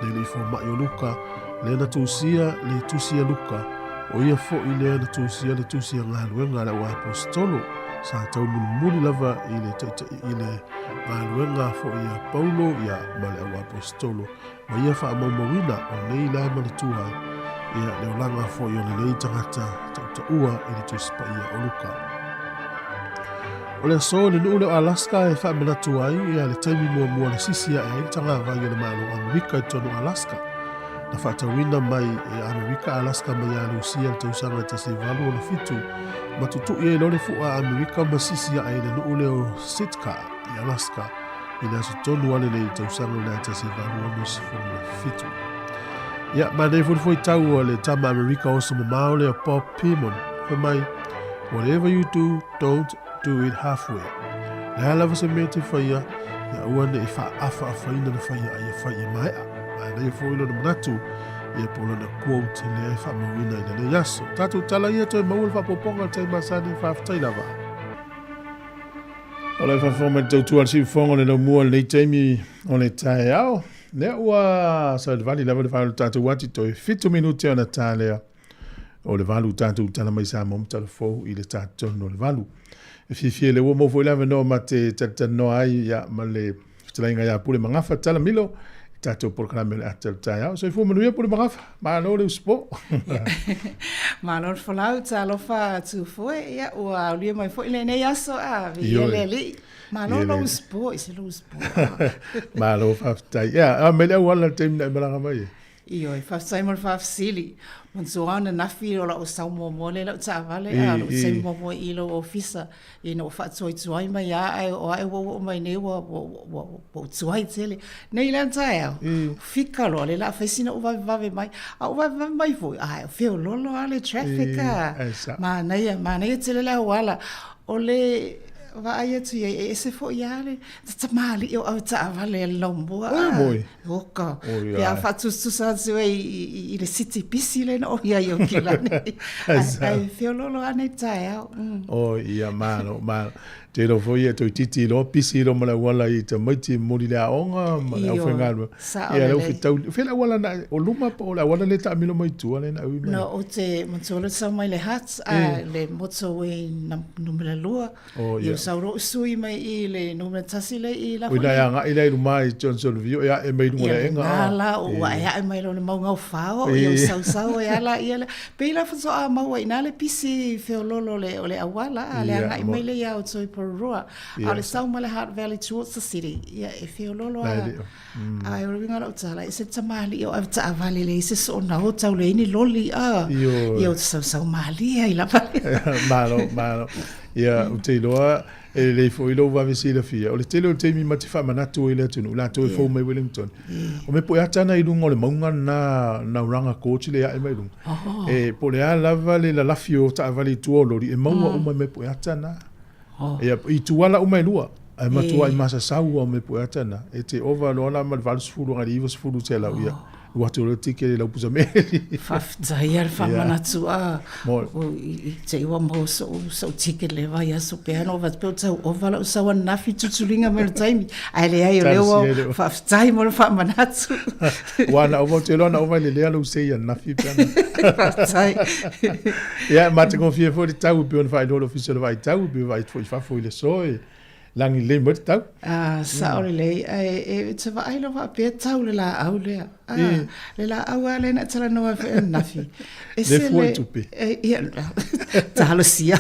le alii fomai o Luka, lea na tusia le tusi a Luka, o ia foi lea na tusia le tusi a galuega a le auaposetolo, sa taumulimuli lava i le taitai i le galuega foi a Paulo ia ma le auaposetolo ma ia faamaumauina o lenei la manatua ai ia le olaga foi o lenei tagata tautaua i le Tusi Paia o Luka. O le aso i le nuu lea o Alaska e faamanatu ai ia le taimi muamua na sisi ae ai le tagavai o le Malo o Amerika i totonu o Alaska. Na faatauina mai e Amerika Alaska mai ia Lusia i le tausaga e 1867 ma tutui ai loa le fua a Amerika ma sisi ae i le nuu lea o Sitka i Alaska i le aso tonu ale nei i le tausaga o le 1867. Ia, ma nei foi tau o le tama Amerika oso mamao lea Bob Beamon, fai mai, Whatever you do, don't do it halfway. Le a lava se mea te whaia, ia ua ne i whaawha-awhaina na whaia ai e whai e maea. Manaia foi lona manatu ia po o lona quote lea e faamauina i lenei aso. Tatou tala ia toe maua le faaopoopoga i le taimi masani, faafetai lava. O le faafofoga mai le tautua a le siufofoga o le laumua i lenei taimi o le taeao. Lea ua sailivali lava le vae o le tatou ati toe 7 minute ona ta lea o le 8 tatou tala mai Samoa ma tala fou i le tatonu o le 8. E fiafia lea ua maua foi le avanoa ma te talatalanoa ai ia, ma le fetalaiga ia Pule Magafa Tala Milo i tatou polokalame o le ata o le taeao. Soifua manuia Pule Magafa, malo le usupo. Malo le folau, talofa Tufoe, ia ua aulia mai foi lenei aso, a viia le Alii. Malo lou usupo, i se lou usupo. Malo faafetai. Ia, a mai le auala le taimi na e malaga mai ai. Ioe, faafetai mo le faafesili. Manatua ananafi o lau sau muamua lea i lau taavale, a o lou taimi muamua i lou ofisa, ina ua faatuaituai mai lava ae o ae ua ou oo mai nei ua ou tuai tele. Nei la le taeao, fika loa lea o le a fai sina ou vavevave mai. A ou vavevave mai foi, ae feoloolo lava le traffic a. Manaia, manaia tele le auala. O le vaai atu i ai, e ese foi lava le tamalii o avetaavale a le laumua. Oka, pe a faatusatusa atu ai i le city pisi lea na ou i ai i Aukilani. Ae feoloolo lava nei taeao. Oh, ia, malo, malo. Te iloa foi e toeitiiti loa pisi loa ma le auala i tamaiti e momoli i le aoga ma le aufaigaluega. Ia lea ua fetau, o fea le auala na, o luma po o le auala lea e taamilo mai tua lea na ui mai? No, ou te matua loa sau mai le Hutt, a le motorway numera 2. Oh, yeah. Ia sau lou sui mai i le numera 1 lea i la foi. Oi na e agai lea i luma i Johnsonville, e ae mai luga o le aega. Ia la ua ae ae mai loa le mauga o Fao, ia ua sausau ai lava la ia lea. Pei la faatoa maua i ina le pisi feoloolo o le auala, a le agai mai lea ia outou i Porirua. A o le sau mai le Hutt Valley towards the city, ia e feoloolo lava. Ae o le uiga o lau tala, e se tamalii o avetaavale leai se soona o tau leai ni loli a. Ia ou te sausau malie ai lava. Malo, malo. Ia, ou te iloa e lelei foi lou vave silafia. O le tele o taimi ma te faamanatu ai i le atunuu, latou e fou mai Wellington. O mea po e ata ana i luga o le mauga lena Nauranga Gorge lea e ae mai luga. E po o le a lava le lalafi o taavale i tua o loli, e maua uma mai po e ata na. Ia, i tuala uma e lua, ae matuai masasau au mea pue ata na. E te ova loa la ma le 80 agai le 90 selau, ia, ua atu loa le tike i lau pusa meli. Faafetai a le faamanatu a i te i ua maua so'u ticket le vaiaso pe ana ova pe o tau ova la'u sau ananafi tutuliga mai o le taimi ae leai o lea ua faafetai mo le faamanatu. Ua ana ova ou te iloa ana ova i le lea lou sei ananafi pe ana. Faafetai. Ia, e matagofie foi le tau e pei ona faailoa le Ofisa o le Vaai Tau, e pei ona vaai atu foi i fafo i le aso e lagi lelei mai le tau. Ah, sao lelei, ae e te vaai loa faapea tau le laau lea. Ah, le laau lava lea na e talanoa ai foi ananafi. Ese le fua i tupe. Ia, talosia.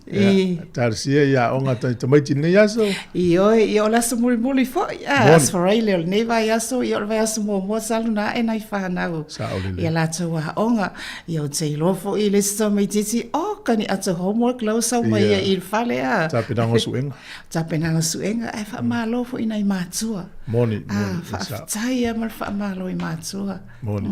Ia, talosia i aoga a tamaiti i lenei aso. Ioe, ia o le aso mulimuli foi. Ah, aso Faraile o lenei vaiaso, ia o le vaiaso muamua sa luna ae nai fanau. Sao lelei. I a latou aoga. Ia ou te iloa foi i le isi tamaitiiti, oka ni ata homework la ua sau mai ia i le fale a. Tapenaga o suega. Tapenaga o suega, ae faamalo foi i nai matua. Moni, moni. Ah, faafetai lava ma le faamalo i matua. Moni.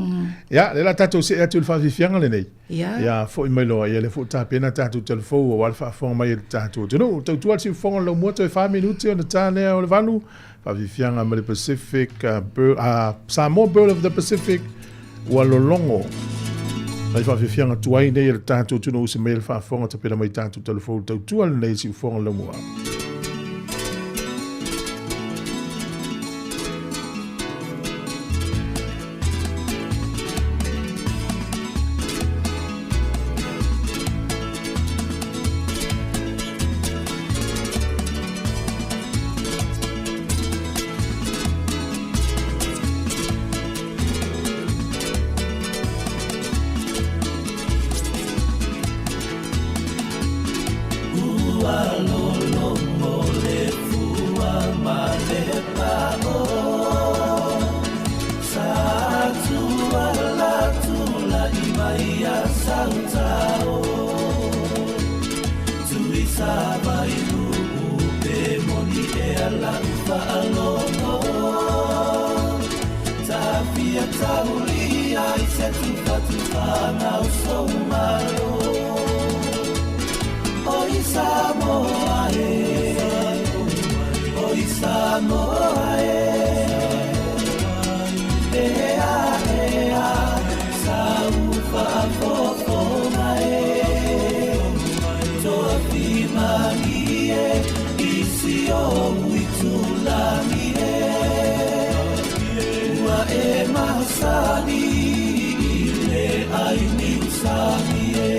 Ia, lea o le a tatou see atu i le faafiafiaga lenei. Ia. Ia, foi mai loa, ia lea foi ua tapena tatou talafou aua le faafofoga mai a le tatou atunuu. Tautua le siufofoga o le laumua toe 4 minute ona ta lea o le 8. Faafiafiaga ma le Pacific, Samoa Bird of the Pacific ua lologo. Nai faafiafiaga tuai nei a le tatou atunuu se mai le faafofoga tapena mai tatou talafou tautua lenei siufofoga o le laumua. masani i le ai niusami e.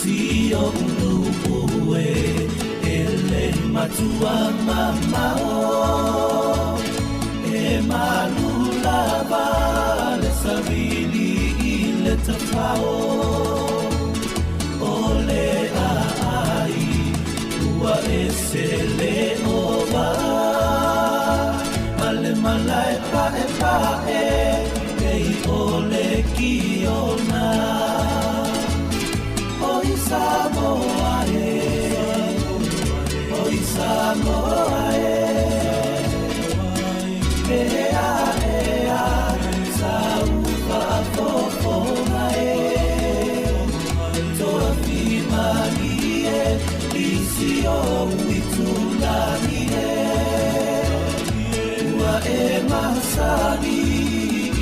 Si o ulu e ele matua mamao e malu lava le savili i le tafao o le ai ua e se le ova ale malae pa e pa e ei o le kiona o i Samoa e o i Samoa e ea ea saufa fofoga e toa fimani e isi o uitulagi e ua e masani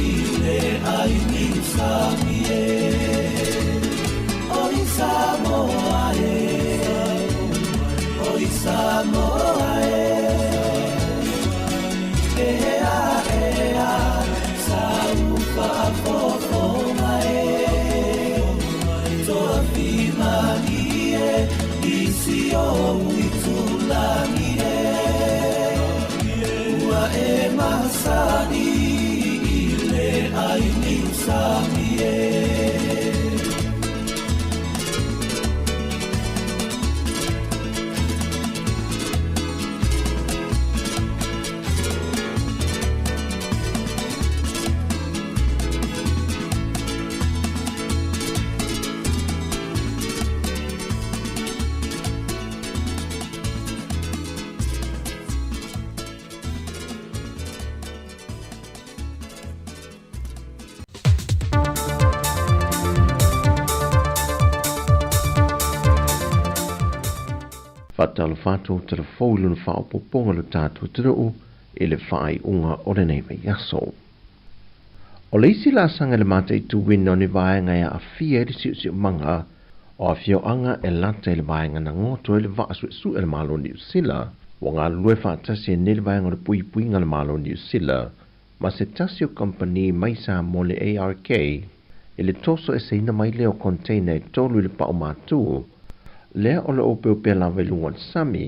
i le ai niusami e o i Samoa e o i Samoa e ea ea saufa fofoga e toa fimani e isi o uitulagi e ua e masani i le ai niusami e. Faatalofa atu telefou i lona faaopoopoga o le tatou atunuu i le faaiuga o lenei vaiaso. O le isi laasaga i le mataituina o ni vaega e aafia ai le siusiumaga o afioaga e lata i le vaega na goto ai le vaa suesue a le Malo o Niusila, ua galulue faatasi ai nei le vaega o le puipuiga a le Malo o Niusila ma se tasi o kamupani mai Samoa le ARK i le toso eseina mai lea o container e 3 i le pao matū lea o le opeopea lava i luga o le sami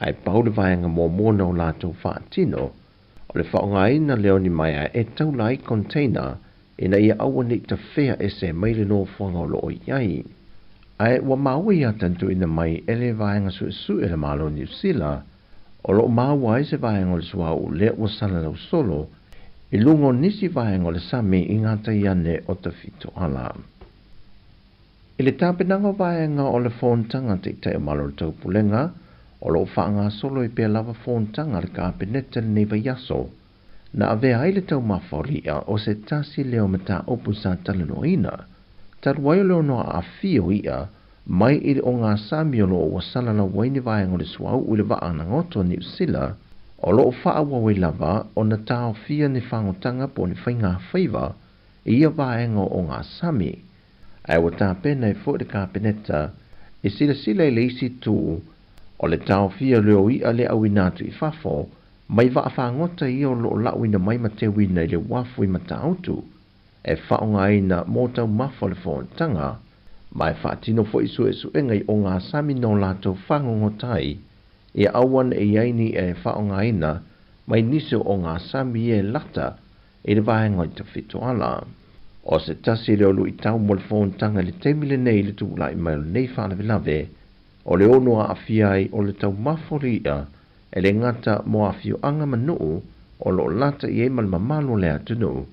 ae pau le vaega muamua na o latou faatino o le faaaogaina lea o ni maea e taula ai container ina ia aua nei tafea ese mai le nofoaga o loo i ai. Ae ua maua ia tantuina mai e le vaega suesue a le Malo o Niusila o loo maua ai se vaega o le suauu lea ua salalau solo i luga o nisi vaega o le sami i ngā taiane o Tafitoala. I le tapenaga o vaega o le fonotaga taitai o Malo o le Taupulega o loo faagasolo i pea lava fonotaga a le Kapeneta lenei vaiaso na avea ai le taumafa o li'a o se tasi lea o mataupu sa talanoaina talu ai o le ono aafia o i'a mai i le o ngā sami o loo ua salalau ai ni vaega o le suauu i le vaa na goto a Niusila o loo faaauau ai lava ona taofia ni fagotaga po o ni faigāfaiva i ia vaega o ngā sami. Ae ua tapena ai fo'i le Kapeneta e silasila i le isi tū o le taofia o le o i'a le auina atu i fafo mai vaa fagota ia o loo la'uina mai ma teuina i le uafu i Matautu e faaaogaina mo taumafa o le fonotaga ma e faatino fo'i suesuega i o ngā sami no latou fagogota ai ia aua ne'i ai ni e faaaogaina mai nisi o ngā sami e lata i le vaega o le Tafitoala. O se tasi lea o luitau mo le fonotaga i le taimi lenei i le tulai mai o lenei faalavelave o le ono aafia ai o le taumafa o le i'a e le gata mo afioaga ma nuu o loo lata i ai ma le mamalu o le atunuu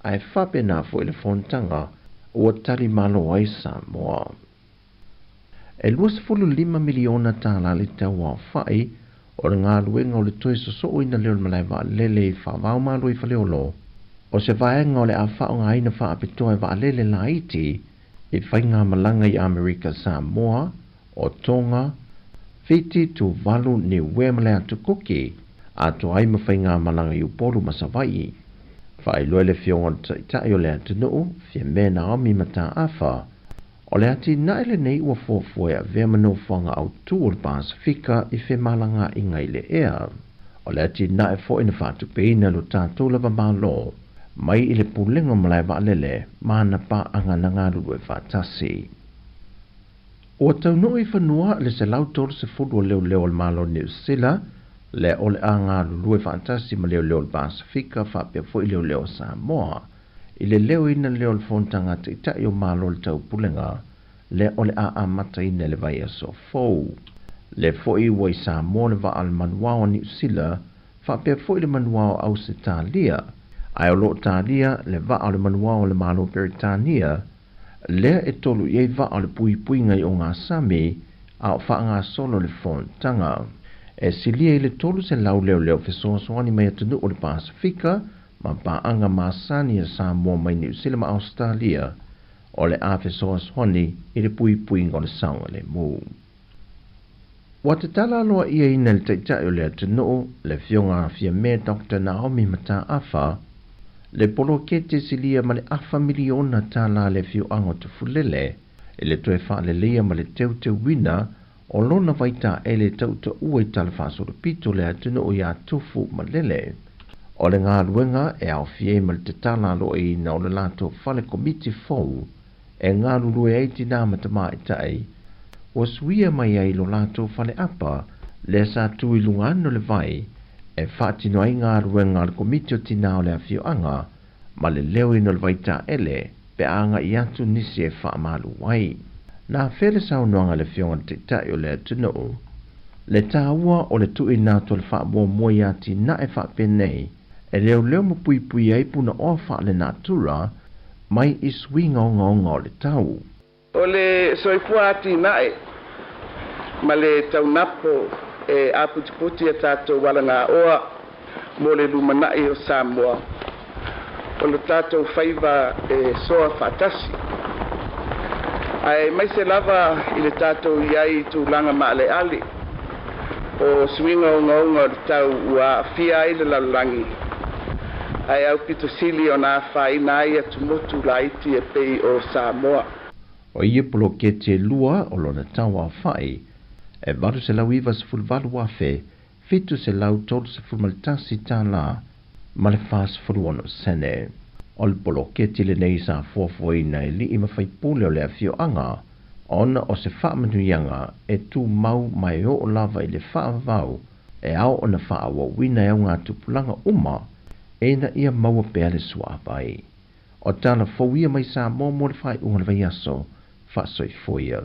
ae faapena fo'i le fonotaga ua talimalo ai Samoa. E 25 miliona tālā le tau aofa'i o le galuega o le toe sosooina lea o le malae vaalele i faavaomalo i Faleolo o se vaega o le a faaaogaina faapitoa e vaalele laiti i faigamalaga i Amerika Samoa o Tonga, Fiti, Tuvalu, Niue ma le Atukuki atoa ai ma faigamalaga i Upolu ma Savaii. Faailoa e le Afioga i le Taitai o le atunuu, Fiame Naomi Mataafa, o le atinae lenei ua fuafua e avea ma nofoaga autu o le Pasefika i femalagaaiga i le ea. O le atinae foi na faatupeina e lo tatou lava Malo mai i le Pulega o Malae Vaalele ma ana paaga na galulue faatasi. Ua taunuu i fanua le 130 o leoleo a le Malo o Niu Sila, lea o le a galulue faatasi ma leoleo o le Pasefika faapea foi leoleo a Samoa i le leoina lea o le Fonotaga a Taitai o Malo o le Taupulega lea o le a amataina i le vaiaso fou. Lea foi ua i Samoa le vaa a le Manuao a Niu Sila faapea foi le Manuao a Ausetalia, ae o lo o talia le vaa o le Manuao a le Malo o Peretania lea e tolu i ai vaa o le puipuiga i ogasami a o faagasolo le fonotaga. E silia i le 300 leoleo fesoasoani mai atunuu o le Pasefika ma paaga masani a Samoa mai Niu Sila ma Ausetalia o le a fesoasoani i le puipuiga o le saogalemu. Ua tatala aloa'iaina e le Taitai o le atunuu, le Afioga Fiame Doctor Naomi Mataafa, le poloketi silia ma le afa miliona tālā le afioaga o Tufulele i le toe faaleleia ma le teuteuina o lona vaitaele tautaua i tala faasolopito o le atunuu iā Tufu Malele. O le galuega e aofia ai ma le tatala aloa'iaina o le latou fale komiti fou e galulue ai tinā ma tamaitai, ua suia mai ai lo latou faleapa lea sa tu i luga ane o le vai e faatino ai galuega a le Komiti o Tinā o le Afioaga ma le leoina o le vaitaele pe a agai atu nisi e faamalu ai. Na afea le saunoaga a le Afioga i le Taitai o le atunuu le taua o le tuuina atu o le faamuamua i atinae faapenei e leoleo ma puipui ai punaoa faalenatura mai i suiga ogaoga o le tau. O le soifua atinae ma le taunapo e aputiputi a tatou alagaoa mo le lumanai o Samoa, o lo tatou faiva e soa faatasi. Aemaise lava i le tatou i ai i tulaga maaleale o suiga ogaoga o le tau ua aafia ai le lalolagi, ae aupito sili ona afaina ai atumotu laiti e pei o Samoa. O ia poloketi e lua o lona tau aofa'i e $898,731 tālā ma le 46 sene. O le poloketi lenei sa fuafuaina e alii ma faipule o le afioaga ona o se faamanuiaga e tumau ma e oo lava i le faavavau e ao ona faaauauina e augatupulaga uma ina ia maua pea le suavai. O tala fou ia mai Samoa mo le faaiuga o le vaiaso, faasoifua.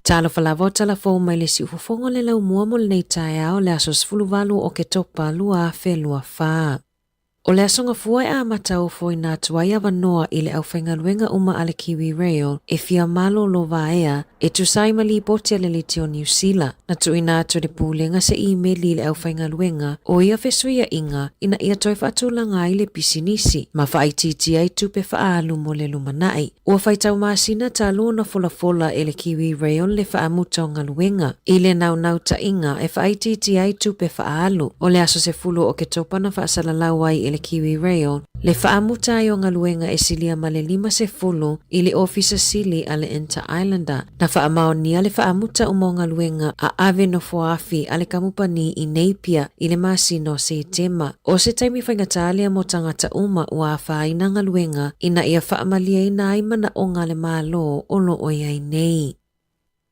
Talofa lava o tala fou mai le siufofoga o le laumua mo lenei taeao le aso 18 o Oketopa 2024. O le aso Gafua e amata ofoina atu ai avanoa i le aufaigaluega uma a le Kiwi Rail e fia malolo vaea e tusa ai ma lipoti a le Liti o Niu Sila. Na tuuina atu e le Pulega se imeli i le aufaigaluega o ia fesuiaiga ina ia toe faatulaga ai le pisinisi ma faaitiitia ai tupe faaalu mo le lumanai. Ua faitau masina talu ona folafola e le Kiwi Rail le faamuta o galuega i le naunautaiga e faaitiitia ai tupe faaalu. O le aso 10 o Oketopa na faasalalau ai e le Kiwi Rail le faamuta ai o galuega e silia ma le 50 i le Ofisa Sili a le Inter-Islander. Na faamaonia le faamuta uma o galuega a ave nofoaafi a le kamupani i Napier i le masina o Setema. O se taimi faigata lea mo tagata uma ua afaina galuega ina ia faamalieina ai manaoga a le Malo o lo o i ai nei.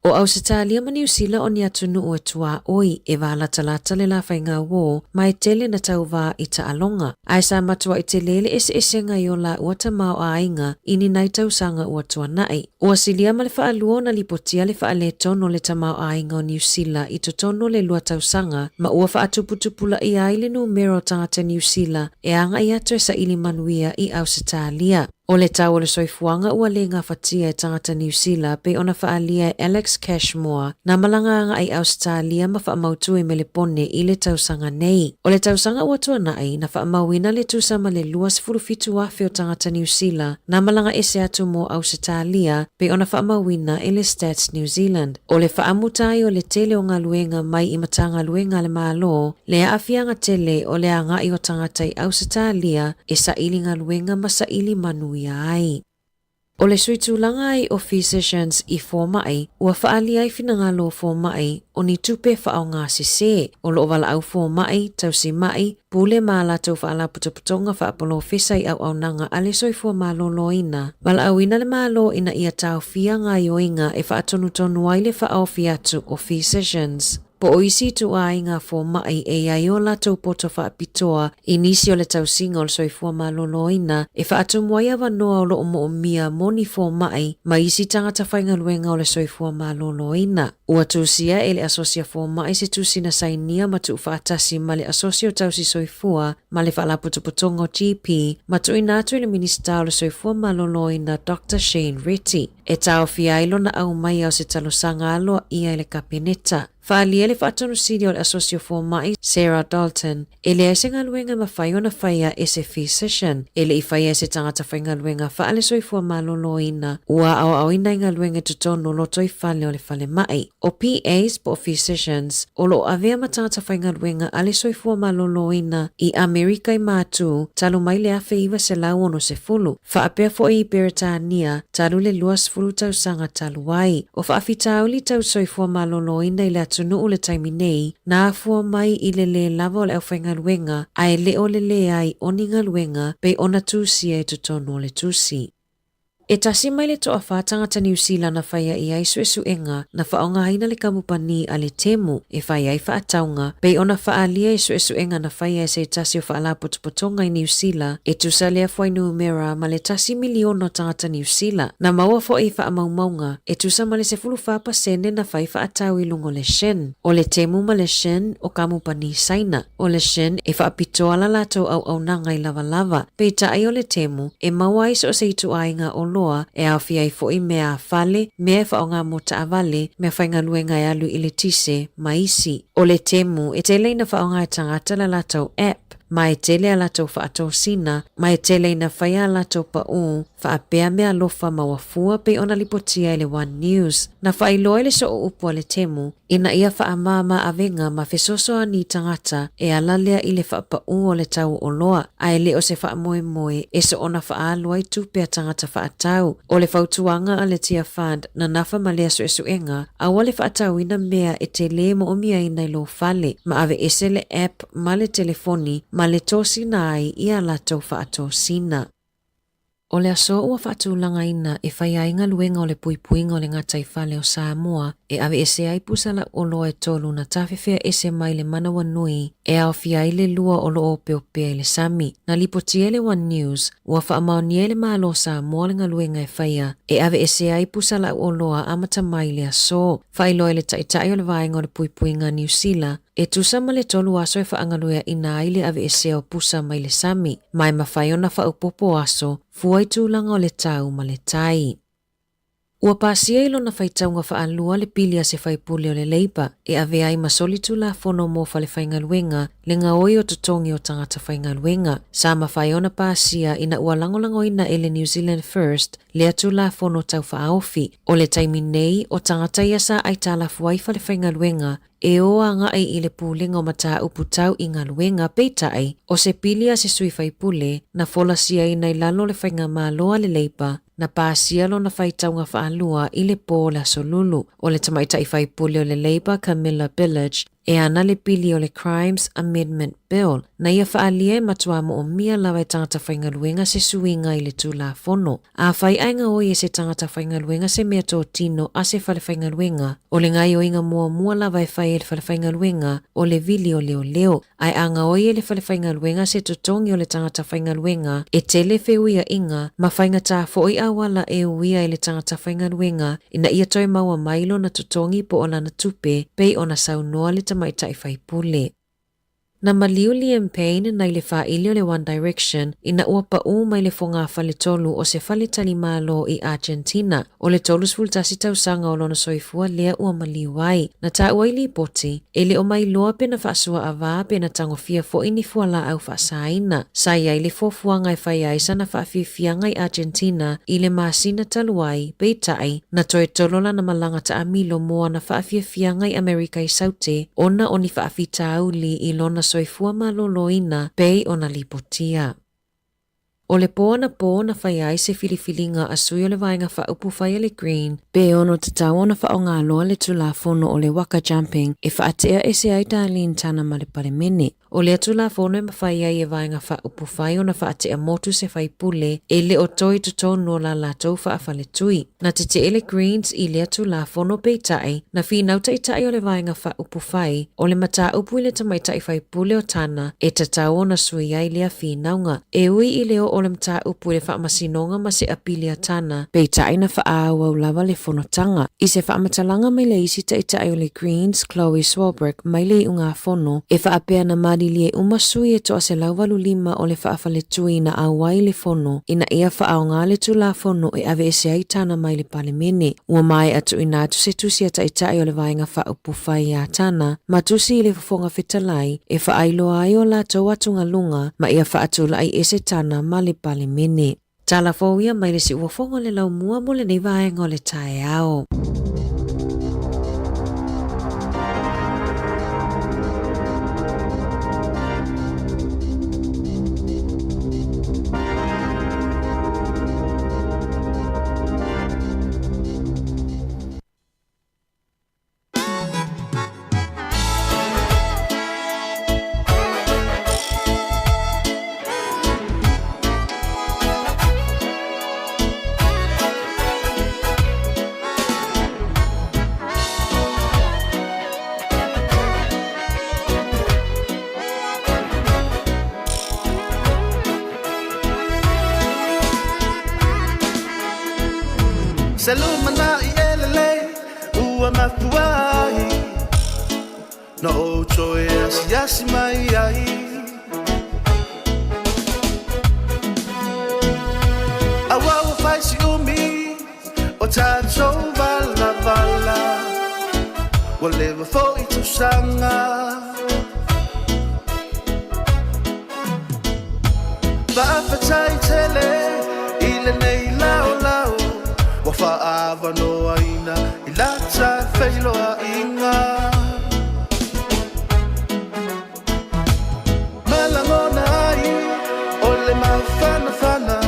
O Ausetalia ma Niu Sila o ni atunuu e tuaoi e valatalata le la faigauō ma e tele na tauvā i taaloga. Ae sa matuai tele le eseesega i o lāua tamaoaiga i ni nai tausaga ua tuanai. Ua silia ma le faalua ona lipotia le faaletonu o le tamaoaiga o Niu Sila i totonu o le lua tausaga ma ua faatuputupulaia ai le numera o tagata Niu Sila e agai atu e saili manuia i Ausetalia. O le tau o le soifuaga ua le gafatia e tagata Niu Sila pei ona faaalia e Alex Cashmore na malaga agai i Ausetalia ma faamautu i Melepone i le tausaga nei. O le tausaga ua tuanai, na faamauina le tusa ma le 27,000 o tagata Niu Sila na malaga ese atu mo Ausetalia pei ona faamauina e le Stats New Zealand. O le faamuta ai o le tele o galuega mai i Matagaluega a le Malo, le aafiaga tele o le agai o tagata i Ausetalia e saili galuega ma saili manuia ai. O le sui tulaga ai o Physicians i fomai, ua faaalia ai finagalo o fomai o ni tupe faaaoga sesē o loo valaau fomai, tausima'i, pule ma a latou faalapotopotoga faapolofesa i auaunaga a le soifua maloloina. Valaauina le Malo ina ia taofia gaoioiga e faatonutonu ai le faaofi atu o Physicians. Po o isi ituaiga fomai e i ai o latou poto faapitoa i nisi o le tausiga o le soifua maloloina e faatumu ai avanoa o loo moomia mo ni fomai ma isi tagata faigaluega o le soifua maloloina. Ua tusia e le Asosi a Fomai se tusi na sainia ma tuufaatasi ma le Asosi o Tausi Soifua ma le Faalapotopotoga o GP ma tuuina atu i le Minisita o le Soifua Maloloina Doctor Shane Reti e taofia ai lona aumaia o se talosaga aloaia i le Kapeneta. Faaalia le Faatonusili o le Asosi o Fomai, Sarah Dalton, e leai se galuega e mafai ona faia e se physician e le i faia e se tagata faigaluega faale-soifua maloloina ua aoaoina i galuega i totonu o lotoifale o le falemai. O PAs po o physicians o lo o avea ma tagata faigaluega a le soifua maloloina i Amerika i Matu talu mai le 1960, faapea foi i Peretania talu le 20 tausaga talu ai. O faafitauli tau soifua maloloina i le atunuu le taimi nei, na afua mai i le lē lava o le aufaigaluega ae le o le leai o ni galuega pei ona tusia i totonu o le tusi. E tasi mai le toawhā tangata Niu Sila na whaia i ai suesuega na whaongaina le kamupani a le Temu e whai ai whaataunga, pei ona whaalia i suesuega na whaia e se tasi o whaalapotopotoga i Niu Sila e tusa lea fuainumera ma le tasi miliona o tagata Niu Sila. Na maua foʻi i faamaumauga e tusa ma le 14% na fai faatau i luga o le Shein. O le Temu ma le Shein o kamupani Saina. O le Shein e faapitoa la latou auaunaga i lavalava, peitai o le Temu e maua ai so o se ituaiga oloa e aofia ai foʻi mea a fale, mea e faaaoga mo taavale, mea faigaluega e alu i le tise, ma isi. O le Temu e tele ina faaaoga e tagata la latou app, ma e tele a latou faatosina, ma e tele ina fai a latou paʻū faapea meaalofa ma ua fua pei ona lipotia e le One News. Na faailoa i le sooupu a le Temu ina ia faamāmā avega ma fesoasoani i tagata e ala lea i le faapaʻū o le tau oloa, ae le o se faamoemoe e soona faaalu ai tupe a tagata faatau. O le fautuaga a le Tia Fund na nafa ma lea suesuega, aua le faatauina mea e te lē moomiaina i lou fale, ma aveese le app ma le telefoni ma le tosina ai i a latou faatosina. O le aso ua faatulagaina e fai ai galuega o le puipuiga o le gataifale o Samoa e aveese ai pusa lauoloa e tolu na tafefea ese mai le manawanui e aofia ai le lua o loo opeopea i le sami. Na lipotia e le One News, ua faamaonia e le Malo o Samoa le galuega e faia e aveese ai pusa lauoloa amata mai i le aso. Faailoa e le Taitai o le Vaega o le Puipuiga a Niu Sila, E tusa ma le tolu aso e faagalueaʻina ai le aveesea o pusa mai le sami, ma e mafai ona faaopoopo aso, fua i tulaga o le tau ma le tai. Ua pasia i lona faitauga faalua le pili a se faipule o le Labour e avea ai ma soli tulafono mo falefaigaluega le gaoi o totogi o tagata faigaluega. Sa mafai ona pasia ina ua lagolagoina e le New Zealand First lea tulafono taufaaofi. O le taimi nei, o tagata ia sa aitalafu ai falefaigaluega e o agai i le pulega o mataupu tau i galuega, peitai, o se pili a se sui faipule na folasiaina i lalo o le faigamalo a le Leipa, na pasia lona faitauga faalua i le po o le Aso Lulu. O le tamaitai faipule o le Labour Camilla Billage e ana le pili o le Crimes Amendment Bill, na ia faaalia e matua moomia lava e tagata faigaluega se suiga i le Tulafono. Afai ae gaoi e se tagata faigaluega se mea totino a se falefaigaluega, o le gaoioiga muamua lava e fai e le falefaigaluega o le vili o leoleo. Ae a gaoi e le falefaigaluega se totogi o le tagata faigaluega, e tele feuiaiga ma faigata foi auala e uia e le tagata faigaluega ina ia toe maua mai lona totogi po o lana tupe pei ona saunoa le tamaitai faipule. Na maliu Liam Payne nai le faaili o le One Direction ina ua paʻū mai le fogafale-tolu o se faletalimalo i Argentina. O le 31 tausaga o lona soifua lea ua maliu ai. Na taua i lipoti, e le o mailoa pe na faasuaavā pe na tagofia foi ni fualaau faasaina. Sa i ai le fuafuaga e fai ai sana faafiafiaga i Argentina i le masina talu ai, peitai, na toe tolo lana malaga taamilo mo ana faafiafiaga i Amerika i Saute ona o ni faafitauli i lona soifua malōlōina pei ona lipotia. O le pō anapō na fai ai se filifiliga a sui o le Vaega Faaupufai a le Green, pe ono tatau ona faaaoga loa le Tulafono o le Waka Jumping e faatea ese ai Darlene Tana ma le Palemene. O lea Tulafono e mafai ai e Vaega Faaupufai ona faatea motu se faipule e le o toe i totonu o la latou faafaletui. Na tetee le Greens i lea Tulafono peitai, na finau taitai o le Vaega Faaupufai o le mataupu i le tamaitai faipule o Tana e tatau ona sui ai lea finauga. E ui i le oo o le mataupu i le Faamasinoga ma se apili a Tana, peitai na faaauau lava le fonotaga. I se faamatalaga mai le isi taitai o le Greens, Chloe Swarbrick, mai le iugafono, e faapea na malilie uma sui e 185 o le faafaletui na auai i le fono ina ia faaaoga le Tulafono e aveese ai Tana mai le Palemene. Ua maea tuuina atu se tusi a Taitai o le Vaega Faaupufai iā Tana ma tusi i le Fofoga Fetalai e faailoa ai o latou atugaluga ma ia faatulai ese Tana ma le Palemene. Tala fou ia mai le siuofoga o le laumua mo lenei vaega o le taeao. Se lumanai e lelei ua mafua ai Na ou toe asiasi mai ai Aua ua fai si umi o tatou valavala Ua leva foi tausaga Faafetai tele i lenei laolao Ua faaavanoaina i lata feiloaiga Ma lagona ai o le mafanafana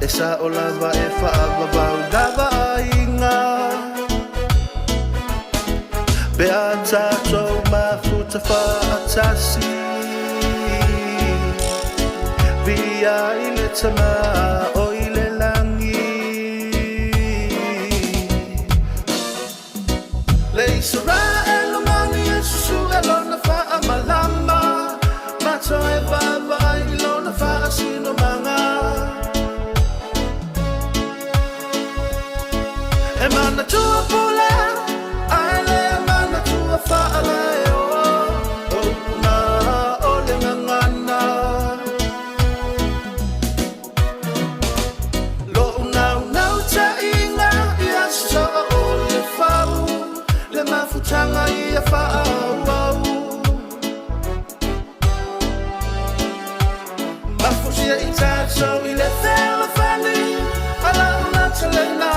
E sao lava e faavavau lava aiga Pe a tatou mafuta faatasi Viia i le Tama o i le lagi Le Isaraelu mani e susue lona faamalama Ma toe vaavaai i lona faasinomaga E manatua pule ae le manatua faalaeo O upu na o le gagana Lo'u naunautaiga ia soa o le fau Le mafutaga ia faaauau Mafutia i tatou i le fealofani A lau natalena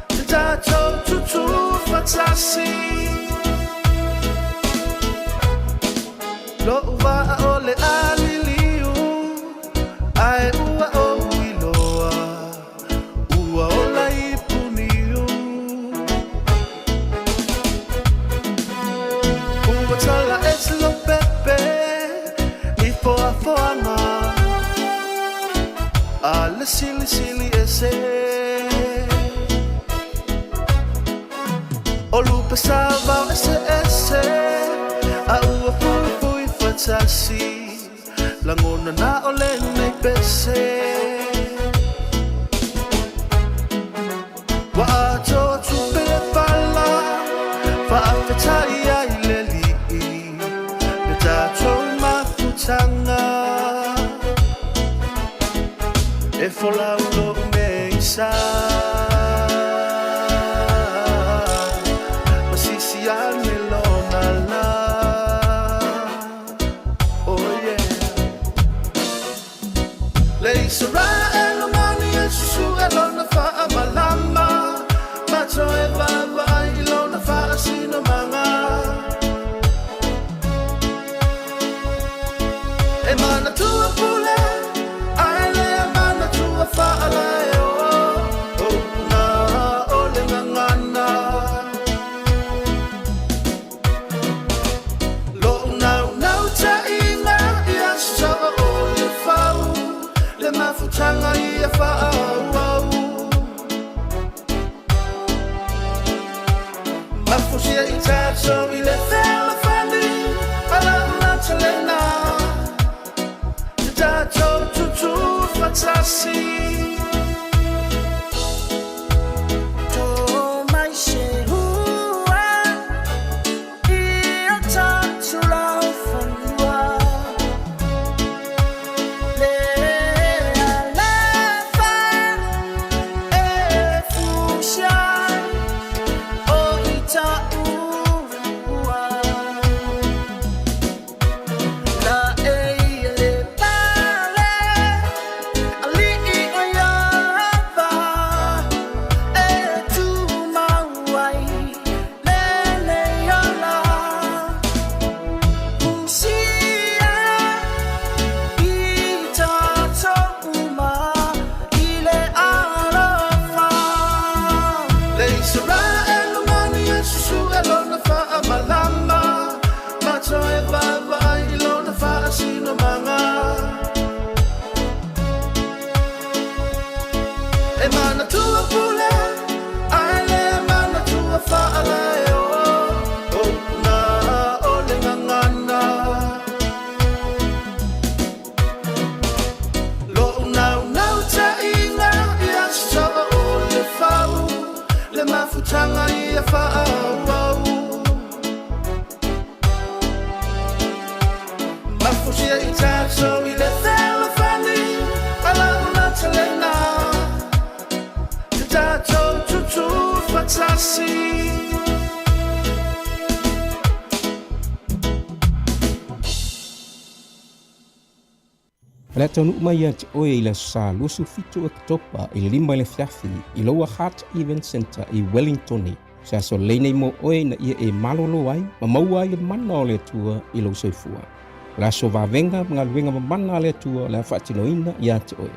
Te tatou tutū faatasi Lo'u vaa o le a liliu Ae ua ou iloa Ua ola i Puniu Ua tala ese Lopepe i foafoaga A le silisili ese O lupe sa vao eseese A ua fuifui faatasi Lagona na o lenei pese Ua atoa tupe le fala Faafetai ai le Alii Le folau lo'u meisa Ma sisi ane lona la Oh yeah Le Israel mani e susu e lona faamalama Ma toe vaavaai i lona faasinomaga E manatua pule ae le manatua faalae o Upuga o le gagana Lo'u naunautaiga ia soo o le fau Le mafutaga ia faaauau Mafusia i tatou i le fealofani Ma lau matalena Te tatou tutū faatasi Tō mai se hua i o tatou laufanua Le alofa e fusia o i taua La e ia le pale Ali'i o Ioava E tumau ai lenei ola Fusia i tatou uma i le alofa Le Israel mani e susu e lona faamalama Ma toe vaavaai i lona faasinomaga E manatua pule ae le manatua faalae o Upuga o le gagana Lo'u naunautaiga ia soo o le fau Le mafutaga ia faaauau Mafusia i tatou i le fealofani Ma lau matalena Te tatou tutū faatasi O le a taunuu mai ia te oe i le Aso Sa 27 o Oketopa i le 5 i le afiafi i Lower Hutt Event Centre i Wellingtone. O se aso lelei nei mo oe ina ia e malolo ai ma maua ai le mana o le Atua i lou soifua. O le aso vavega ma galuega mamana a le Atua o le a faatinoina ia te oe.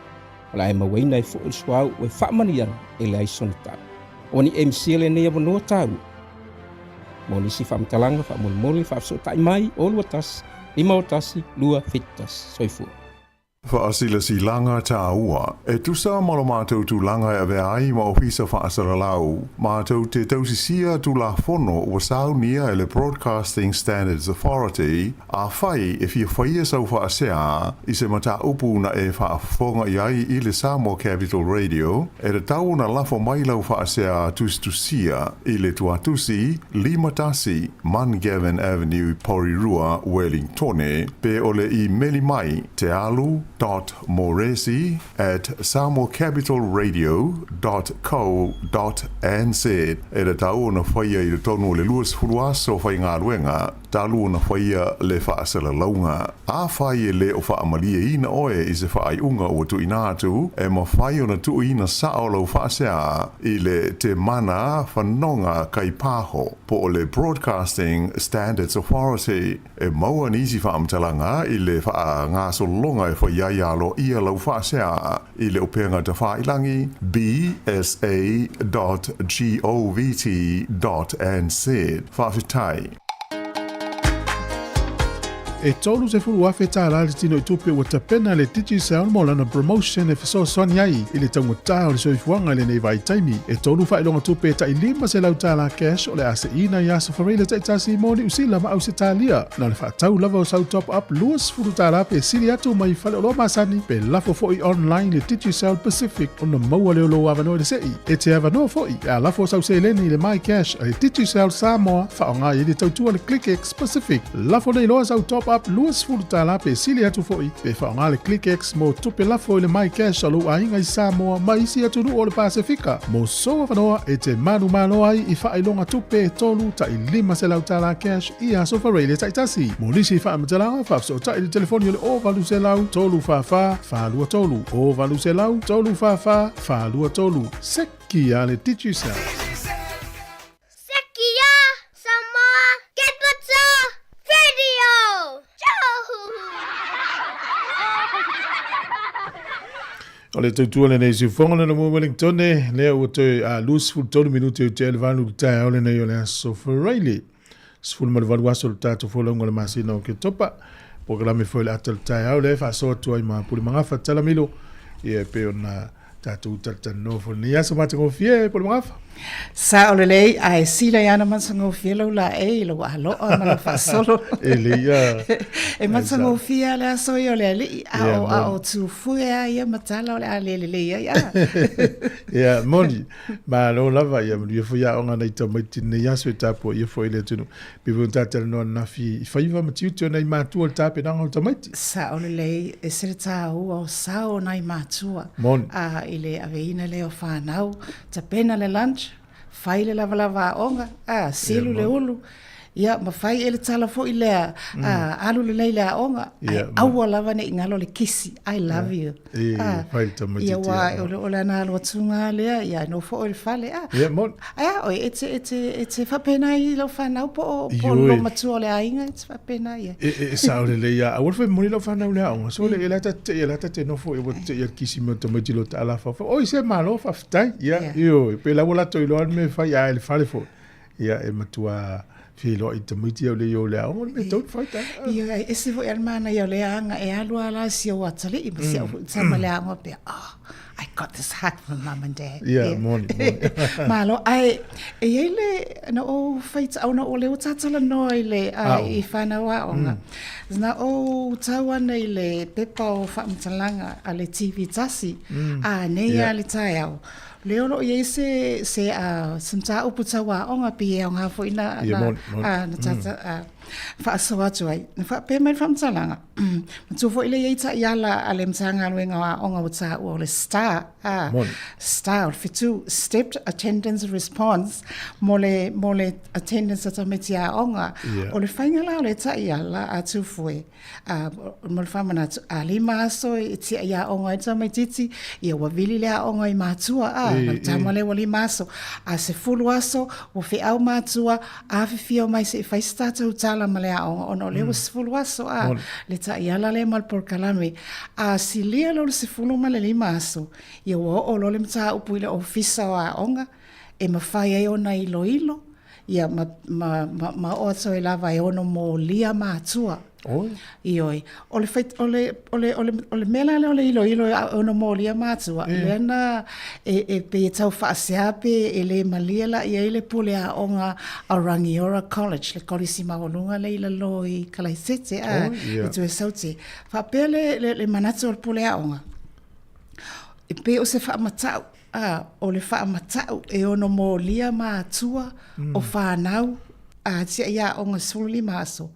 O le a e mauaina ai foi le suauu e faamanuiaga e leai sona tau. Ua ni MC lenei avanoa taua. Mo nisi faamatalaga faamolemole faafesootai mai o 21 51 271. Soifua. Faasilasilaga tāua. E tusa ma lo matou tulaga e avea ai ma Ofisa Faasalalau, matou te tausisia Tulafono ua saunia e le Broadcasting Standards Authority, Afai e fia faia sau faasea i se mataupu na e faafofoga i ai i le Samoa Capital Radio, e tatau ona lafo mai lau faasea tusitusia i le tuatusi 51 Mungavin Avenue, Porirua, Wellingtone, pe o le imeli mai tealu dot moresi at samoacapitalradio dot co dot nz. E tatau ona faia i totonu o le 20 aso faigaluega talu ona faia le faasalalauga. Afai e le o faamalieina oe i se faaiuga ua tuuina atu, e mafai ona tuuina sao lau faasea i le Te Mana Whanonga Kaipaho po o le Broadcasting Standards Authority. E maua nisi faamatalaga i le faagasologa e fai ai aloaia lau faasea i le upega tafailangi bsa.govt.nz. Faafetai. E $30,000 tālā le tino i tupe ua tapena le Digicel mo lana promotion e fesoasoani ai i le taugata o le soifuaga i lenei vaitaimi. E tolu faailoga tupe e tai $500 tālā cash o le a seina i aso Faraile taitasi mo Niu Sila ma Ausetalia. Na o le faatau lava o sau top up $20 pe sili atu mai faleoloa masani pe lafo foi online le Digicel Pacific ona maua lea o lou avanoa i le sei. E te avanoa foi pe a lafo sau seleni i le MyCash a le Digicel Samoa faaaoga i ai le tautua le ClickX Pacific. Lafo nei loa sau top top-up $20 pe sili atu foi pe faaaoga le ClickX mo tupe lafo i le MyCash a lou aiga i Samoa ma isi atunuu o le Pasefika. Mo sou avanoa e te manumalo ai i faailoga tupe e $3 i $500 cash i aso Faraile taitasi. Mo nisi faamatalaga, faafesootai i le telefoni o le 0800 344 423, 0800 344 423. Seki a le Digicel. Seki a Samoa Capital Radio! O le tautua lenei siufogo lena mo Wellingtone, lea ua toe a 23 minute o te 8 i le taeao lenei o le aso Faraile. 18 aso le tatou folauga o le masina o Oketopa. Polokalame foi le ata o le taeao lea e faasoa atu ai ma Pule Magafa Talamilo. Ia e pei ona tatou talatalanoa foi lenei aso matagofie e Pule Magafa. Sao lelei, ae sila i ana matagofie lau laei i lou aloa ma lau faasolo. E lei ia. E matagofie lava le aso ia o le alii, a o, a o tufue lava ia matala o le a le lelei ai a. Ia, moni. Malo lava, ia manuia foi aoga a nai tamaiti i lenei aso e tapuaia foi le atunuu. Pei foi ona ta talanoa ananafi i faiva ma tiute o nai matua i le tapenaga o tamaiti. Sao lelei, ese le taua o sao o nai matua. Moni. A i le aveina lea o fanau, tapena le lunch, fai le lavalava aoga, a, silu le ulu, ia ma fai e le tala foi lea, a, alu lelei le aoga, ae aua lava ne i galo le kisi, I love you. E, fai le tamaitiiti. Ia, ua, o le, o le ana alu atuga lea, ia, nofo oe i le fale, a. Ia, moni. Ae a oe, e te, e te, e te faapena i lau fanau po o, po o lou matua o le aiga, e te faapena i ai. E, e, e sao lelei lava. Aua le fai moni lau fanau i le aoga. So, le, la ta te, la ta te nofo, e ua te ia kisi mai o tamaiti lo ta ala fa. Oi, se malo, faafetai. Ia, ioe, pe la ua latou iloa le mea e fai, a e le fale foi. Ia, e matua feiloai i tamaiti au le i o le aoga, le mea tau na fai ta. Ia, e ese foi a le manaia o lea aga e alu a la si ou atalii ma si au foi tama le aoga pea, oh, I got this hug from mum and dad. Ia, moni, moni. Malo, ae, e i ai le, na ou faitau, na o lea ua ta talanoa i le, i whanau aoga. Na ou tau ana i le pepa o faamatalaga a le TV tasi, a nei a le taeao. Lea o lo o i ai se, se, uh, se mataupu tau aoga pei e aoga foi na, Ia, na, moni, moni. uh, na tata, uh, faasoa atu ai. Na faapea mai le faamatalaga, matua foi lea i ai taiala a le Matagaluega o Aoga ua taua o le STAR, uh, Moni. STAR o le fetu, Stepped Attendance Response, mo le, mo le attendance a tamaiti aoga. Ia. O le faiga la o le taiala a Tufue, A, mo le faamanatu, a lima aso e tiai aoga ai le tamaitiiti, ia ua vili le aoga i matua, a, E, lau tama e. lea ua lima aso. A 10 aso, ua feau matua, afifio mai se i fai se tatou tala ma le aoga, ona o lea ua 10 aso, a, Moni. le taiala lea ma le polokalame. A silia loa le 15 aso, ia ua oo loa le mataupu i le Ofisa o Aoga, e mafai ai ona iloilo, Ia, ma, ma, ma, ma oo atu ai lava e ono molia matua. Oi. Ioe. O le, fai, o le, o le, o le, o le mea la lea o le iloilo e ono molia matua, E. lea na e, e pei e tau faasea pe e le malie la i ai le pule aoga a Rangiora College, le kolisi maualuga lea i lalo i Kalaisete, a, Oi, ia. i Tuisaute. Faapea le, le, le manatu o le pule aoga, e pei o se faamatau Ā, o le faamatau e ono molia matua o fanau a tiai aoga 15 aso,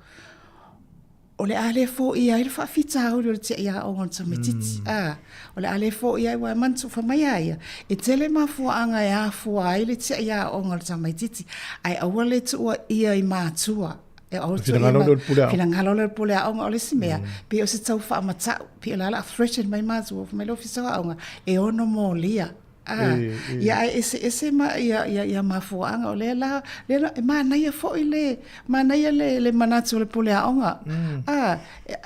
o le a le foia ai le faafitauli o le tiai aoga o le tamaitiiti. Ā, o le a le foia ai, aua e manatua fai mai a ia, e tele mafuaaga e afua ai le tiai aoga o le tamaitiiti, ae aua le tuuaia i matua. E Le finagalo lea o le pule aoga. Finagalo lea o le pule aoga. O le isi mea, pei o se tau faamatau, pei o le a la threaten mai matua, fai mai le Ofisa o Aoga, e ono molia. A, ia ae eseese ma ia, ia, ia mafuaaga. O lea la, lea la, e manaia foi le, manaia le, le manatu o le pule aoga. A,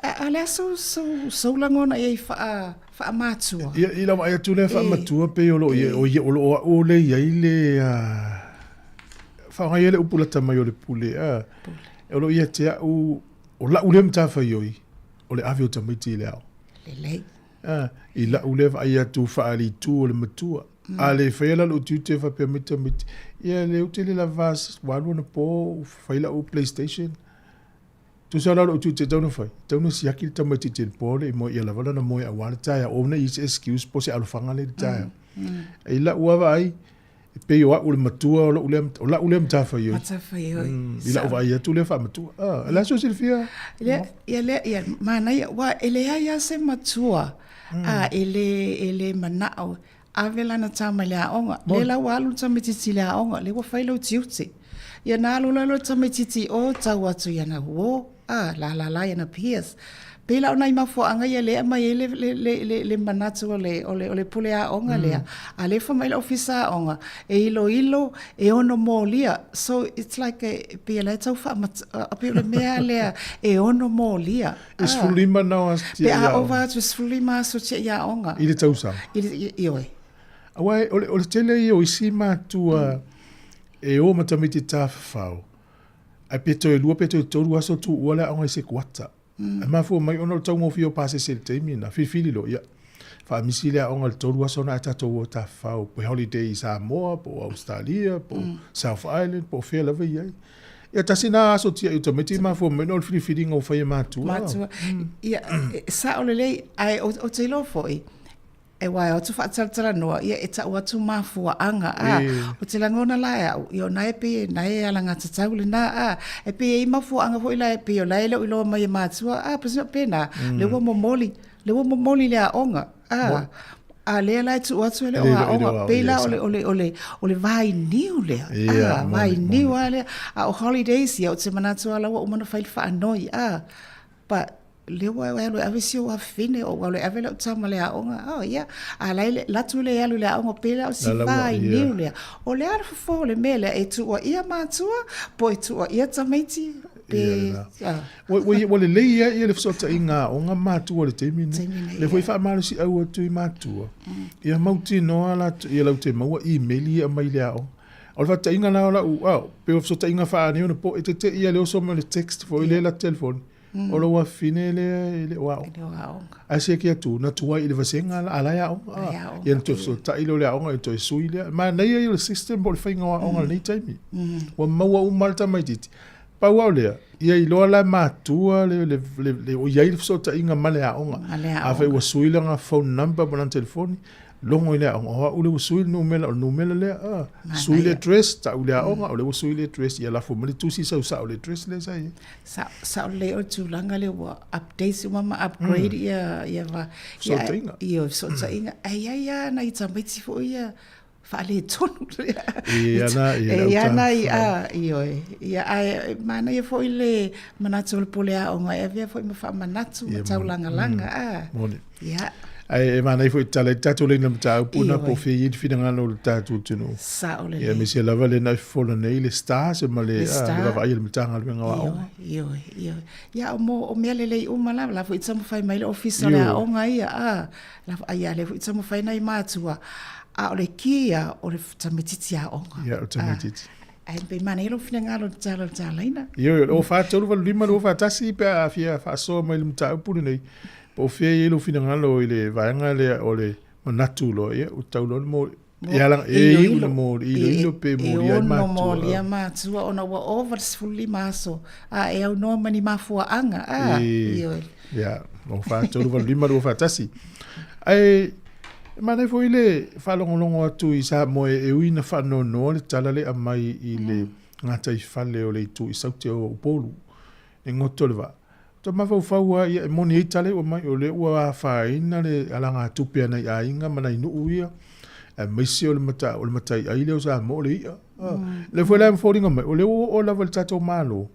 a, a le a sou, sou, sou lagona i ai faa, faamatua? Ia, i lau vaai atu lea faamatua, pei o lo o ia, o ia, o lo o au lea i ai le, a, Faaaoga ai le upu lata mai o le pule, a. O lo o ia te au, o lau lea matafaioi, o le ave o tamaiti i le ao. Lelei. A, i lau lea vaai atu faaalitu o le matua. A le faia la lou tiute faapea mai tamaiti, ia lea ou te le lava ua alu anapo fai lau playstation. Tusa la lou tiute e tatau ona fai, e tatau ona siaki le tamaitiiti i le po le i moe ia lava lana moe aua le taeao, ona i se excuse po o se alofaga lea i le taeao. I lau lava vaai, E pei o au le matua o lou lea, o lau lea matafaioi. Matafaioi. I lau vaai atu lea faamatua. Ah, o le a sou silafia? Lea, ia lea, ia, manaia, aua e leai lava se matua, a, e le, e le manao ave lana tama i le aoga. Lea la ua alu le tamaitiiti i le aoga, lea ua fai lou tiute. Ia na alu loa le tamaitiiti i o, tau atu i ana uo, a, la la la i ana peers. Pei la o nai mafuaaga ia lea e aumai ai le, le, le, le, le manatu o le, o le, o le pule aoga lea. A lea e fai mai le Ofisa Aoga, e iloilo, e ono molia. So it's like a, pei o la e tau faamat, pei o le mea lea e ono molia. E 15 na o aso tia i aoga. Pe a ova atu e 15 aso tia i aoga. I le tausaga. I le, ioe. Aua o le tele ia o isi matua e o ma tamaiti tafafao, ae pe toe lua pe toe tolu aso tuua le aoga i se kuata. E mafua mai ona o le taugofie o pasese i le taimi lena, filifili loa, ia, faamisi le aoga i le tolu aso na ae tatou o tafafao pe holiday i Samoa po o Ausetalia po o South Island po o fea lava i ai. Ia tasi na aso tiai o tamaiti e mafua mai ona o le filifiliga ua fai e matua. Matua. Ia, e sao lelei, ae ou te iloa foi, E aua e o atu faatalatalanoa, ia e tau atu mafuaaga, a, o te lagona la e au, ia o na e pei e, na e alagatatau lena, a, e pei e i ai mafuaaga foi la e pei o la e le o iloa mai e matua, a, pe pena, le ua momoli, le ua momoli le aoga, a, a lea la e tuu atu e le o aoga, pei la o le, o le, o le, o le vainiu lea, a, vainiu a lea, a o holidays ia, ou te manatu lava la ua uma ona fai le faanoi, a, but, lea ua e alu e ave si ou afafine, ou alu e ave lau tama i le aoga, oh ia, a la e alu atu le alu i le aoga pei la o si fa i niu lea. O le a le fofo o le mea lea, e tuuaia matua, po e tuuaia tamaiti, pe... Ua lelei lava ia le fesootaiga aoga ma matua i le taimi lenei. Lea foi e faamalosiau atu i matua, ia mautinoa latou, ia latou te maua imeli ia e aumai i le aoga. O le faataitaiga la o lau, pei o fesootaiga faaneionapo, e te i lava i le oso mai o le text foi lea i lata telefoni, O lou afafine lea e le o aoga. E le o aoga. Ae se ki atu, na tuai i le vasega la, a la e aoga. La e aoga. Ia na toe fesootai lea o le aoga, ia toe sui lea. Manaia ia o le system po o le faiga o aoga i lenei taimi. Ua maua uma lava le tamaitiiti. Pau lava o lea, ia iloa la e matua le, le, le, le, o i ai le fesootaiga ma le aoga. Ma le aoga. Afai ua sui lana phone number ma lana telefoni, logo i le aoga, o au lea ua sui le numera, o le numera lea, ah, sui le address, tau i le aoga, o lea ua sui le address, ia lafo mai le tusi sau sao i le address lea sa i ai. Sa, sao lelei o le tulaga lea ua update uma ma upgrade ia, ia va, ia, Fesootaiga. ia, fesootaiga. Ae i ai lava nai tamaiti foi ia faaletonu. Ia na, ia E i ai nai, a, ioe. Ia, ae manaia foi le manatu o le pule aoga e avea foi ma faamanatu ma taulagalaga, a. Moni. Ia. Ae e manaia foi tala i tatou leina mataupu na po o fea i ai le finagalo o le tatou atunuu. Sao lelei. Ia aemaise lava lena e fofola nei le STARS ma le, le vaavaai a le Matagaluega o Aoga. Ioe, ioe. Ia o mo o mea lelei uma lava, la foi taumafai mai le Ofisa o le Aoga ia, a, la, ia lea foi taumafai nai matua, a o le ki ia o le tamaitiiti aoga. Ia, o le tamaitiiti. Ae pei manaia lou finagalo i le tala o le talaina. Ioe, o 4, 3, 8, 5, 2, 4, 1 pe a fia faasoa mai le mataupu lenei. Po o fea e i ai lou finagalo i le vaega lea o le manatu loa, ia, ua tatau loa ona mo, e ala, e iu ina mo, iloilo pe molia ai matua. E ono molia matua ona ua ova le 15 aso, a e aunoa ma ni mafuaaga, a, ioe. Ia, 0 4 3 8 5 2 4 1. Ae, e manaia foi le faalogologo atu i Samoa e ui ina faanoanoa le tala lea e aumai i le gataifale o le itu i Saute o Upolu, e goto le vaa. Ua mafaufau lava ia, e moni ai tala ua mai, o lea ua afaina le alagatupe a nai aiga ma nai nuu ia, aemaise o le mata, o le mataiai lea o Samoa o le i'a. Lea foi la e foliga mai, o lea ua oo lava i le tatou Malo,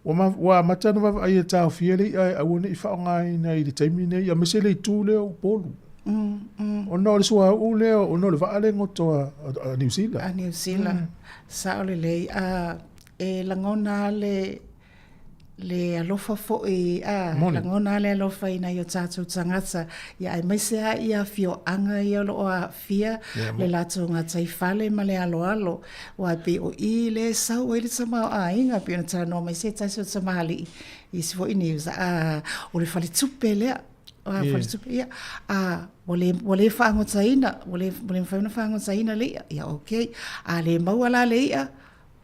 ua ma, ua amata ona vaavaai e taofia le i'a e aua ne i faaaogaina i le taimi nei, aemaise le itu lea o Upolu. Ona o le suauu lea, ona o le vaa lea e goto a, a Niu Sila. A Niu Sila, sao lelei. A, e lagona lava le, le alofa foi, a, lagona lava le alofa i nai o tatou tagata, ia aemaise lava ia afioaga ia o lo o aafia le latou gataifale ma le aloalo, aua e pei o i lea e sau ai le tamaoaiga, pei ona talanoa mai se tasi o tamalii i isi foi news, a, o le faletupe lea, a, faletupe, ia, a, ua le, ua le faagotaina, ua le, ua le mafai ona faagotaina le i'a, ia okay, a le maua la le i'a,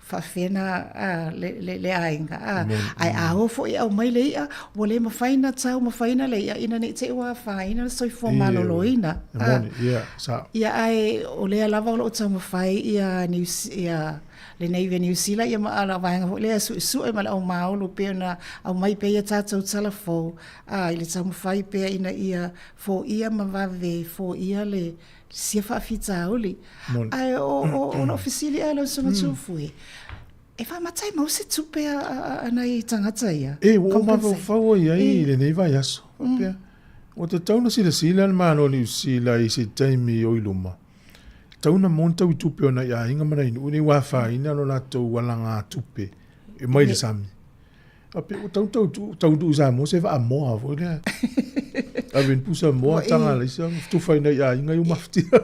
faafefea na a, le, le, le aiga a, ae a o foi e aumai le i'a, ua le mafai ona taumafaina le i'a ina ne i te i ua afaina le soifua maloloina. E moni, ia, sao. Ia, ae o lea lava o lo o taumafai ia Niu, ia lenei ia Niu Sila ia ma le vaega foi lea e suesue ma le aumaulu pei ona aumai pea ia tatou tala fou, a, i le taumafai pea ina ia foia ma vave foia le sia faafitauli. Ae o, o, o lou fesili ea lau Susuga Tuifue, e faamata e maua se tupe a, a, a nai tagata ia? E, ua ou mafaufau ai ai i lenei vaiaso. Faapea, ua tatau ona silasila le Malo o Niu Sila i se taimi o i luma, tatau ona maua ni tau i tupe o nai aiga ma nai nuu nei ua afaina lo latou alagatupe e mai le sami. Faapea ua tau tau tuu tau tuu i Samoa se vaamoa foi lea. Ave ni pusa moa taga laisa tufa i nai aiga i o mafatia.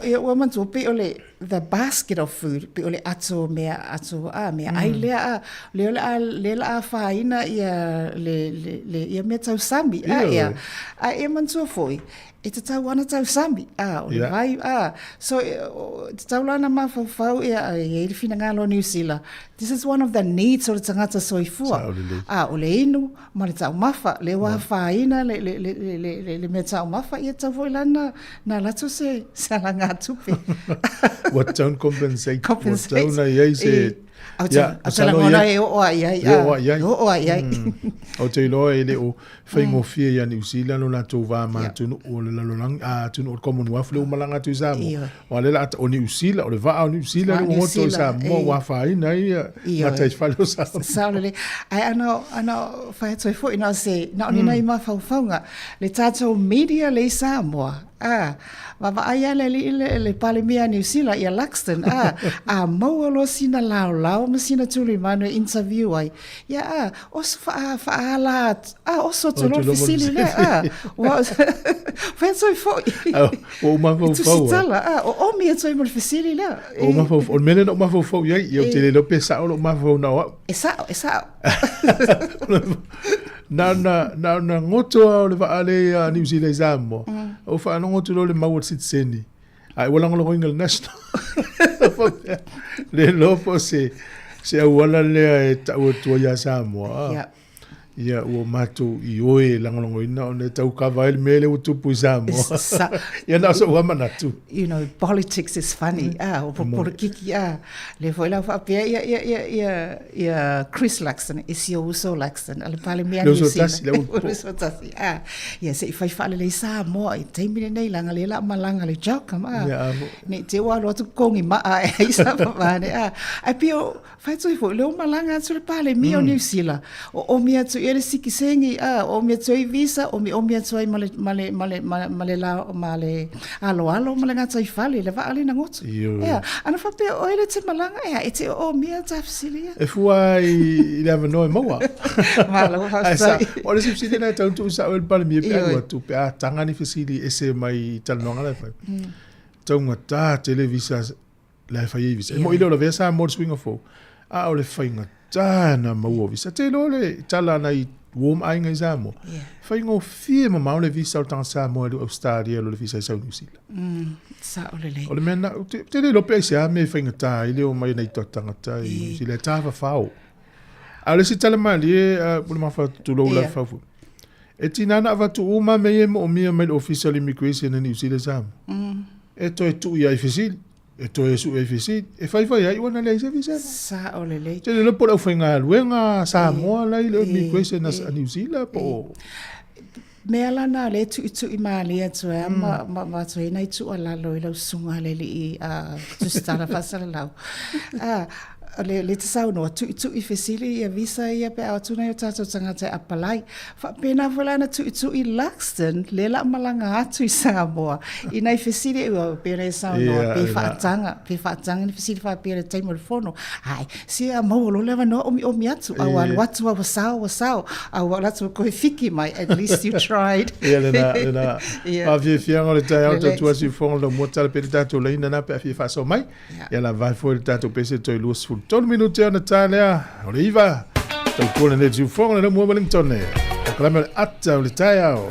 Ia ua manatua pei o le the basket of food pei o le ato mea ato a mea ai lea a lea o le a lea la afaina ia le le le ia mea tau sami a ia a e manatua foi e tatau ana tau sami a o le vai a so e tatau la ona mafaufau ia e i ai le finagalo o Niu Sila this is one of the needs o le tagata soifua a o le inu ma le taumafa lea ua afaina le le le le le le mea taumafa ia tatau foi la na na alu atu se se alagatupe ua tatau ona compensate ua tatau ona i ai se Ia, ou te lagona e oo lava i ai. E oo lava i ai. E oo lava i ai. Ou te iloa e le o faigofie ia Niu Sila lo latou va ma atunuu o le lalolagi, a atunuu o le Commonwealth lea ua malaga atu i Samoa. Aua o lea o le a, o Niu Sila, o le vaa o Niu Sila lea ua goto i Samoa ua afaina ai gataifale o Samoa. Sao lelei. Ae ana, ana fai atu ai foi na o se, na o ni nai mafaufauga, le tatou media lea i Samoa, A, vaavaai lava le alii le, le Palemia a Niu Sila ia Luxton, a, a maua loa sina laolao ma sina tulimanu e interview ai, ia, a, oso faa, faaala atu, a, oso atu loa le fesili lea, a, ua, fai atu ai foi. Ua ou mafaufau. E tusitala, a, o omi atu ai ma le fesili lea. Ua ou mafaufau, o le mea lea na ou mafaufau i ai, ia ou te le iloa pe sao lou mafaufau na o au. E sao, e sao. Na ona, na ona goto lava o le vaa lea ia Niu Sila i Samoa, ou faalogo atu loa i le mau a le sitiseni, ae ua lagolagoina e le National. Faapea, le iloa po o se, se auala lea e tau atu ai ia Samoa. Yeah. Ia, ua matou ioe e lagolagoina ona e tau kava ai le mea lea ua tupu i Samoa. Ia na o sou lava manatu. You know, politics is funny. Ah, o polokiki, ah. Lea foi la ua faapea ia, ia, ia, ia, ia Chris Luxon, e si ou uso Luxon, a le Palemia Le uso tasi, le uso. Le uso tasi, ah. Ia, se i fai faalelei Samoa i taimi lenei, leaga lea la malaga le Jocum, ah. Ia, ah. Ne i te i ua alu atu kongi maa e ai sa vavane, ah. Ae pei o, Fai atu ai foi, lea ua malaga atu le Palemia o Niu Sila, o omi atu i ai le sikisegi, a, omi atu ai visa, omi omi atu ai ma le, ma le, ma le, ma, ma le, la, ma le aloalo ma le gataifale, le vaa lea na goto. Ioe. Ea, ana faapea o oe le te malaga, ea, e te oomia ta fesili ia. E fua i le avanoa e maua. Malo, Ae sa, faafetai. o le isi fesili lena e tatau ona tuu sao e le Palemia pe alu Ioe. atu, pe a taga ni fesili ese mai i talanoaga la e fai. Taugata tele visa la e fai ai visa. E moi le o lavea Samoa le suiga fou, a o le faigata na maua o visa. Te iloa le tala na i uo ma aiga i Samoa. Faigofie mamao le visa o le tagata Samoa i le Australia lo le visa i sau New Zealand. Sao lelei. O le mea na, te, te le iloa pe aisea mea e faigata ai le omai o nai tagata i New Zealand, e tafafao. A o le isi tala malie, uh, le mafa tulou la fau foi. E tiga na avatu uma mea ia e moomia mai le Ofisa o le Immigration a New Zealand Samoa. E toe tuu i ai fesili. E toe sue ai fesili. E faifai ai ua na leai se visega. Sao lelei. Te le iloa po o le aufaigaluega Samoa la i le Immigration a New Zealand po o... Mea la na lea e tuitui malie atu ai ma, ma avatu ai nai tuualalo i lau susuga a le alii Tusitala Faasalalau. Le, le te saunoa, tuitui fesili ia visa ia pe a o atu nai o tatou tagata e apalai. Faapena foi la ona tuitui Luxton, lea la malaga atu i Samoa, i nai fesili, ua pei ona e saunoa, pe faataga, pe faataga ni fesili faapea i le taimi o le fono. Ai, se a maua loa le avanoa omiomi atu, a ua alu atu lava ua sao, ua sao, a ua alu atu ua toe fiki mai, at least you tried. Ia lena, lena. Faafiafiaga o le taeao tautua siufofoga lau mua tala pea le tatou laina na pe a fia faasoa mai. Ia la vae foi le tatou pese toe 23 minute ona ta lea o le iva. Tautua lenei siufofoga le mua Wellington. O kalame o le ata o le taeao.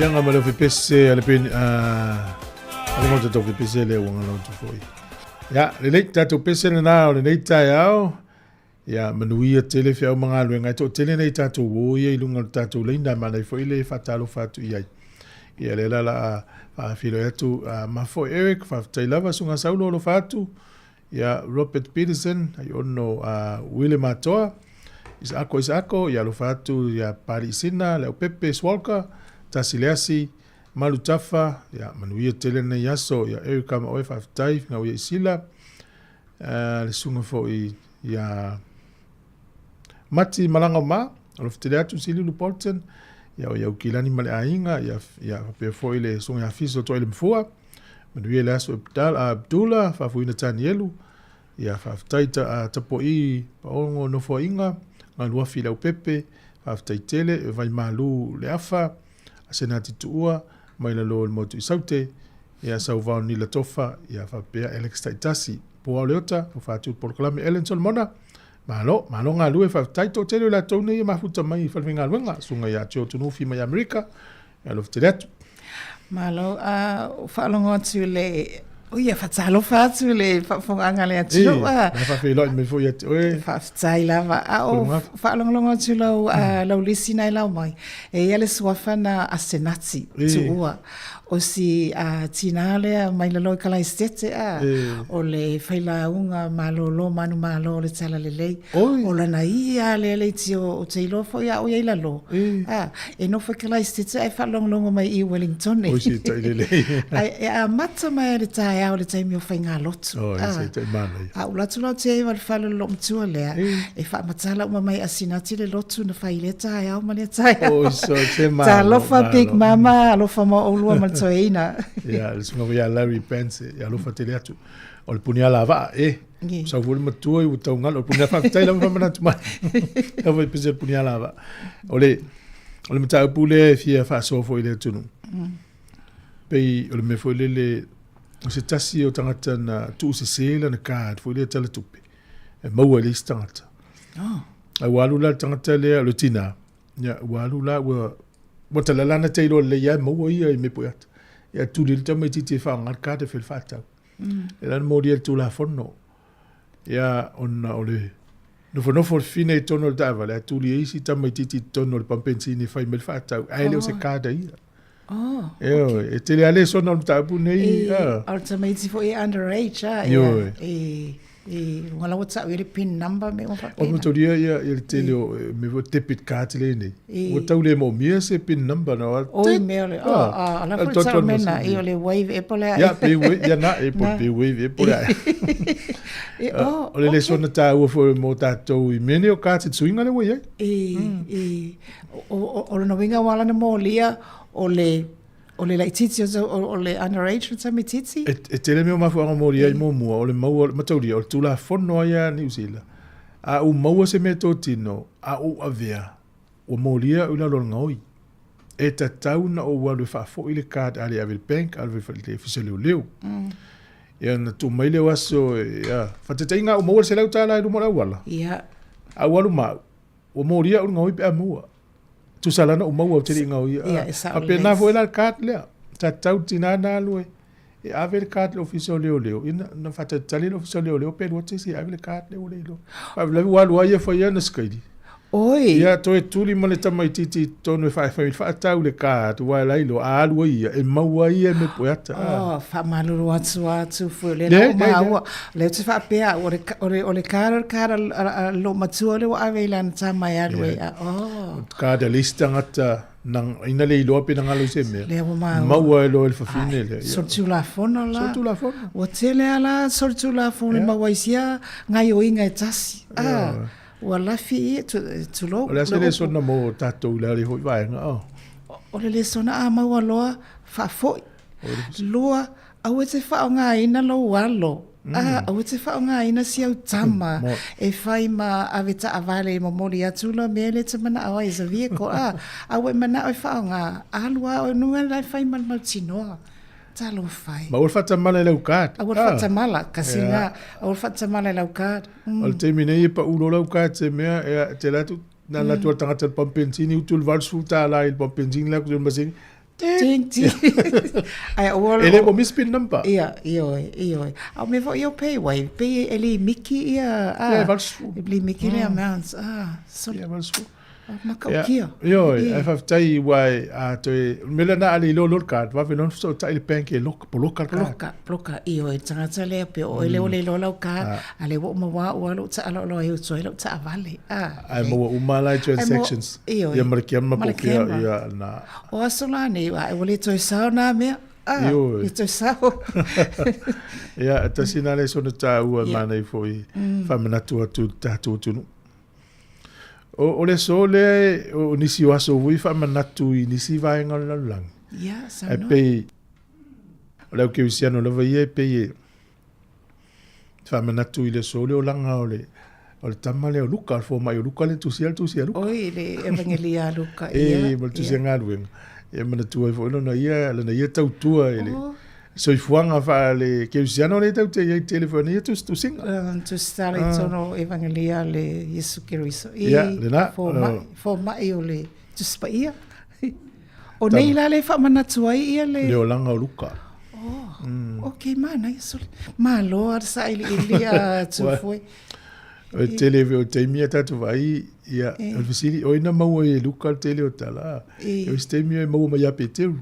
Fianga ma le pese a le pen a a le mota tau pese le ua ngalo tu foi. Ya, le lei tatou pese le na o le nei taeao. Ya, manuia tele feau ma galuega. E toatele nei tatou uō ia i luga o le tatou laina e manaia foi le faatalofa atu i ai. Ia lea la la a faafeiloai atu a ma foi Eric, faafetai lava Suga Saulo alofa atu. Ia Robert Peterson, ai ono a Wile Matoa, Isaako Isaako, ia alofa atu ia Pali Sina, Leaupepe Swalka, Tasi Leasi, Malu Tafa, ia manuia tele nei aso, ia Eric ma oe faafetai, finau ia Isila, le susuga foi ia Mati Malaga ma, alofa tele atu Sililu Bolton, ia o ia Ukilani ma le aiga, ia, ia faapea foi le susuga ia Fiso Toa i le Mafua, manuia le aso Abdullah, Faafuina Tanielu, ia faafetai ta, Tapuai Paongo Nofoaiga, Galuafi Leaupepe, faafetai tele, Vaimalu Leafa, Asenati Tuua, mai lalo o le motu i Saute, ia Sauvao Nila Tofa, ia faapea Alex Taitasi, Puao Leota, o Faatu Polokalame Ellen Solomona, Malo, malo galue, faafetai toatele o latou nei e mafuta mai i falefaigaluega, susuga ia Joe Tunufi mai Amerika, e alofa tele atu. Malo, a faalogo atu le Oi, faatalofa atu i le faafofogaaga a le atunuu. E, na faafeiloai mai foi ia te oe. Faafetai lava. A o faalogologo atu lau, lau lisi na e lau mai, e ia le suafa na Asenati, Tuua. O si tinā lea mai lalo i Kalaisete, a, o le failauga malolo manumalo o le Talalelei. O lana ia lea leitio ou te iloa foi a o i ai lalo. A, e nofo i Kalaisete ae faalogologo mai i Wellington. Oi, se tailelei. Ae e amata mai le taeao i le taimi o faigalotu. Oi, se taimanaia. A ula atu la te iwa le fale o le loomatua lea, e faamatala uma mai Asinati le lotu na fai i lea taeao ma lea taeao. Oi, so te malo. Talofa Big Mama, alofa mo oulua ma le toeaina. Ia, le susuga foi ia Larry Pence, ia alofa tele atu. O le puni ala vaa, e. Sau foi le matua i ua taugalo. O le puni faafetai lava faamanatu mai. Sau foi pese le puni ala vaa. O le, o le mataupu lea e fia faasoa foi i le atunuu. Pei o le mea foi lele, o se tasi o tagata na tuusese lana card foi lea tala tupe e maua e le isi tagata. Oh. Ai ua alu la le tagata lea, o le tinā, ia, ua alu la, ua, ua talala ana te iloa lelei ia e maua ia i mea po i ata. Ia tuli le tamaitiiti e faaaoga le card e fai le faatau. E la na molia le Tulafono, ia, ona o le nofonofo o le fine i totonu o le taavale, a tuli e isi tamaitiiti i totonu o le pampensini e fai mai le faatau, ae le o se card a ia. Oh, okay. E tele a lesona o le mataupu nei. E, o le tamaiti foi e underage, a, ia, e, e, ua lawa tau i le pin number me uma faapena. O matoria ia, ia le tele o, me fo debit card le nei. Ua tau le moomia se pin number na. Oi mea o le, oh, a la foi tau mena, i o le wave e pole ai. Ia, pe wave, ia na, e po pe wave e pole ai. E, oh, o le lesona tāua foi mo tātou i mea nei o card se tuinga le ua i ai. E, e, o lona uiga ua ala ona molia o le o le laitiiti o le underage o le tamaitiiti. E tele mea o mafuaaga molia ai muamua o le maua mataulia o le Tulafono ai a Niu Sila a ou maua se mea totino a ou avea ua molia au i lalo o le gaoi. E tatau na ou alu e faafoi le card a le ave i le bank alu i le ofisa o leoleo. Ia na tuu mai lea o aso ia faataitaiga a ou maua le $100 i luma o le auala. Ia. A ou alu ma au Ua moli au i le gaoi pe a maua. Tusa la na ou maua ou te le i gaoia. Ia, e sao lelei. Faapena foi la le card lea. Sa tatau le tina na alu e ave le card i le ofisa o leoleo. Ia na faatalitali le ofisa o leoleo pe alu atu se isi e ave le card lea ua le iloa. Faalavelave ua alu lava ia fai ana sikaili. Oi! Ia toe tuli ma le tamaitiiti i totonu e fai faatau le card aua la e iloa a alu ai ia e maua ai ia e mea poeata. Oh, faamalulu atu lava Tufu, o lea na ou maua. O lea ou te faapea au, o le, o le, o le card o le card a a lou matua lea ua ave i lana tama e alu ai. Oh. Card a le isi tagata na, ina le iloa pe na galo i se mea. Lea ua maua. Maua e loa e le fafine lea. Solitulafono la. Solitulafono. Ua tele lava la solitulafono e maua ai sia gaioiga e tasi. Ah, ua lafi ia, tulou. O le a se lesona mo tatou i le foi vaega? Oh. O le lesona a maua loa, faafoi. Lua, aua e te faaaogaina lou alo, a, aua e te faaaogaina si au tama e fai ma ave taavale e momoli atu la mea lea e te manao ai as a vehicle, a, aua e manao e faaaoga, alu lava oe nuga la e fai ma le mautinoa. Talofa e. Ma aua le faatamala i lau card. Aua le faatamala, kasi lena, aua le faatamala i lau card. O le taimi nei e pau loa lau card se mea, e te alu atu, na alu atu lava le tagata i le pamu penisini, utu le $80 i le pamu penisini, alu atu i le masini. Ting, ting. Ai, ua E le mo misi pin number. Ia, ioe, ioe. A o mea foi o paywave, pei e limiki ia, ah, Ia, e 80. E limiki le amount, ah, so, Ia, 80. Matautia. Ioe, ae faafetai ua a toe mea lea na ale iloa loa le card, vave loa ona fesootai le bank e lock, poloka le card. Poloka, poloka, ioe, le tagata lea pei o oe lea ua le iloa lau card, a lea ua uma ua au lava lou taaloaloa e utu ai lau taavale. Ah, Ae maua uma la i transactions. Ioe. Ia ma le kiama Ma le po o fea, kiama. ia, na. O aso la nei, ae ua le toe sao nā mea. Ah, Ioe. le toe sao. Ia, e tasi nā le sona tāua Ia. manaia foi faamanatu atu i le tatou atunuu. O, o le aso lea, o nisi o aso foi faamanatu i nisi vaega o le lalolagi. Ia, Ae saunoa. pei, o le au kerisiano lava ia e pei e faamanatu i le aso le olaga o le o le tama lea o Luka, o le fomai o Luka le tusia le tusi a Luka. Oi, le Evangelia a Luka, ia. E, ma le tusi a galuega. Ia manatua ai foi lona ia, lana ia tautua i le soifuaga faale kerisiano lea tatou te i ai tele foi ona ia tusitusiga. Tusitala i totonu o Evangelia a le Iesu Keriso. I Ia, lena. Fomai, fomai o le Tusi Paia. O nei la le faamanatu ai ia le... Le olaga o Luka. Oh, ok, manaia sole. Malo a le sailiili a Tufue. O le tele foi o taimi a tatou vaai, ia, o le fesili, o ai na maua ai e Luka le tele o tala? E. O isi taimi e maua mai ia Peteru.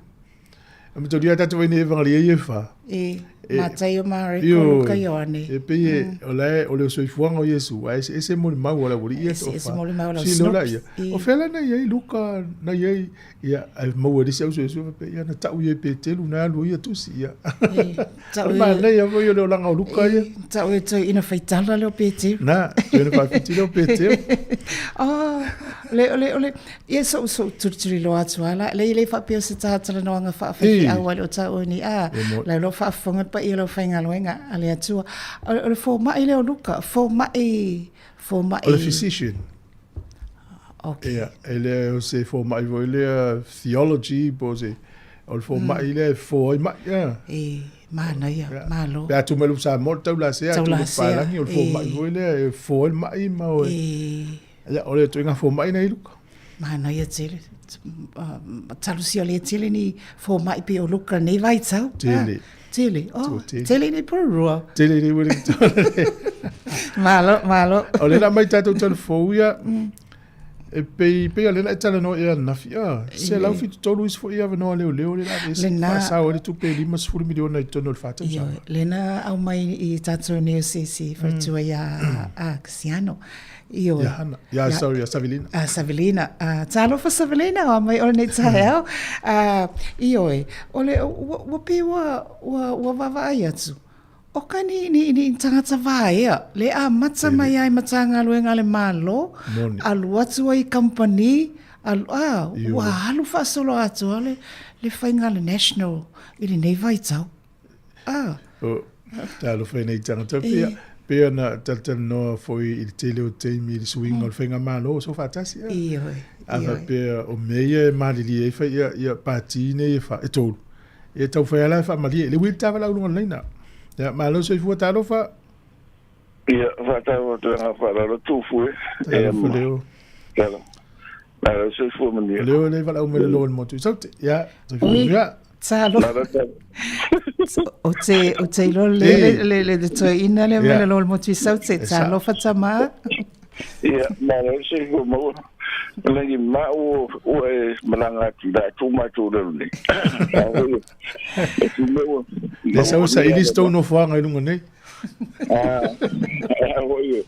A matolia a tatou vaai nei Evangelia ia e fa. E, E, Mataio, Mareko, Ioe. Luka, Ioane. E pei e, o la e, o le soifuaga o Iesu, ae eseese molimau a le aualii ia Eseese toafa. molimau a lau Silo la Snops. ia. E. O fea la na i ai Luka, na i ai, ia, ae maua e le isi au suesue faapea, ia, na tau ia e Peteru, na alu ai ia tusi, ia. E, tau O le ia- manaia foi o le olaga o Luka ia. E, tau e toe ina faitala lea o Peteru. Na, toe ina faafiti lea o Peteru. Oh, le, o le, o le, ia so'u so'u tulituliloa atu lava la, le le faapea o se talanoaga faafaifeau a le o taua nei, a, E mo- la o lo o faafofoga le paia o le aufaigaluega a le Atua. O le, o le fomai lea o Luka, fomai, fomai. O le physician. Okay. Ia, e le o se fomai foi lea theology po o se, o le fomai lea e fo ai ma'i, ia. E, manaia, malo. Pe a tu mai le Samoa, le taulasea, tu le Taulasea, palagi, o le fomai e. foi lea e fo ai le ma'i ma o e. E. Ia, o le ituaiga fomai nei Luka. Manaia tele. Talusia le tele ni fomai pe o Luka nei vaitau. Tele. Ah, tele. Oh, Tele. tele nei purua. Tele nei Wellington. Malo, malo. O le la mai tatou talafou ia, e pei, pei o le la e talanoa ia ananafi, ah, 173 isi foi avanoa leoleo le la vese. Lena- Faasao ai le tupe e 50 miliona i totonu o le fa tausaga. Ioe, lena aumai i tatou nei o se isi faletua ia a Kasiano. Ioe. Ia Hana. Ia, sorry, ia Savelina. A Savelina. A, talofa Savelina, o mai o lenei taeao. A, ioe, o le, ua, ua pei ua, ua, ua vaavaai atu. O ka ni, ni, ni tagata vaea, le amata mai ai Matagaluega a le Malo, Moni. alu atu ai i kamupani, alu, a, Ioe. ua alu faasolo atoa le, le faiga a le national i lenei vaitau. A. O, talofa i nei tagata. Pei, E. pei ona talatalanoa foi i le tele o taimi i le suiga o le faigamalo o Soofaatasi, a. Ioe, A ioe. faapea o mea ia e malilie ai fai ia, ia pati nei e fa, e tolu. E taufai lava e faamalie. Le uili tava lau luga o le laina. Ia, malo soifua talofa. Ia, faatalofa atu ai faalalo tufu e. Talofa leo. Talo. Malo soifua manuia. Leo le valaau mai le loa o le motu i Saute. Ia, soifua Oi. manuia. Talofa. Malo talo. O te, o te iloa le, E. le, le, le, le toeaina lea mai Ia. le loa o le motu i Saute. E sa. Talofa tama. Ia, malo soifua maua. Lagi ma ua ua e malaga atu i la tu matou lalo nei. A hoi, e tu mea ua. Le sau saili se tou nofoaga i luga nei. Ah, a hoi.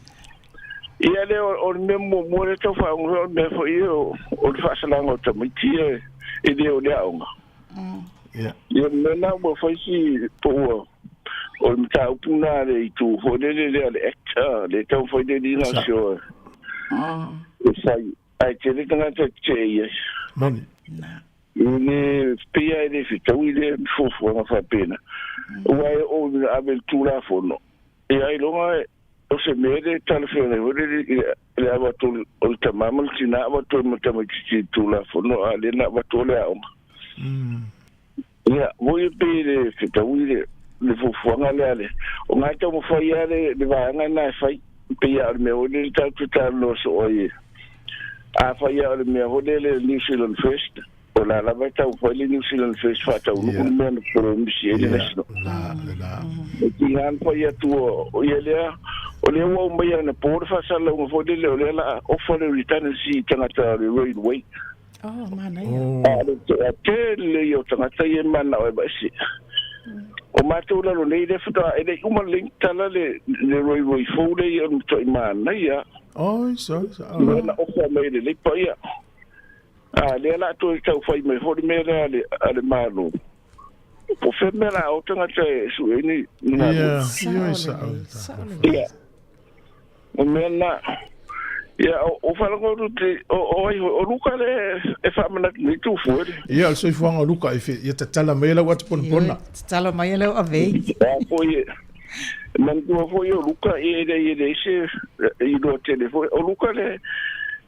Ia le o le mea muamua le tau faaoga o le mea foi ia o o le faasalaga o tamaiti e e le o le aoga. Ia. Ia mea na ua fai si po ua o le mataupu na le itu foi lele lea le act ah, le tau fai le lina Sa. sio e fai ai tele tagata te ia. Moni. I le pea e le fetaui le fuafuaga faapena. Ua e o le ave le Tulafono. E ai loga e o se mea le talafeagai foi lele i le le avatu o le tamā ma le tinā avatu ai ma tamaitiiti i le Tulafono a lea na avatu o le aoga. Ia, moi e pei le fetaui le le fuafuaga lea le. O ngā taumafai lava le le vaega na e fai. Pei lava o le mea foi lele tatou te talanoa soo ai e. A fai lava o le mea foi lele New Zealand First. O la lava e taumafai le New Zealand First faataunuu le mea na polomisi ai le National. E tiga ona fai atu o ia lea, o lea ua aumaia anapo le faasalalauga foi lele o lea o le a offer le redundancy i tagata o le railway. Oh, manaia. A o le toatele ia o tagata ia e mananao e aveese. O matou lalo nei lea faatoa e le i uma lelei ona tatala le le railway fou lea ia o le matuai manaia. Oi, sorry, sorry. Lea na offer mai e le Labour ia. A lea la toe tau fai mai foi le mea lea a le, a le Malo. Po o fea mea la o tagata e sue ai ni, ni galuega. Ia, sao lelei, sao lelei. Ia, o mea na. Ia, o, o faalogo atu te, o, o ai foi, o Luka le e faamanatu nei Tufue le. Ia, o le soifuaga o Luka, e fe, ia tatala mai lau atu ponapona. Ioe, tatala mai lau avei. A foi e, manatua foi o Luka e le e leai se iloa tele foi. O Luka le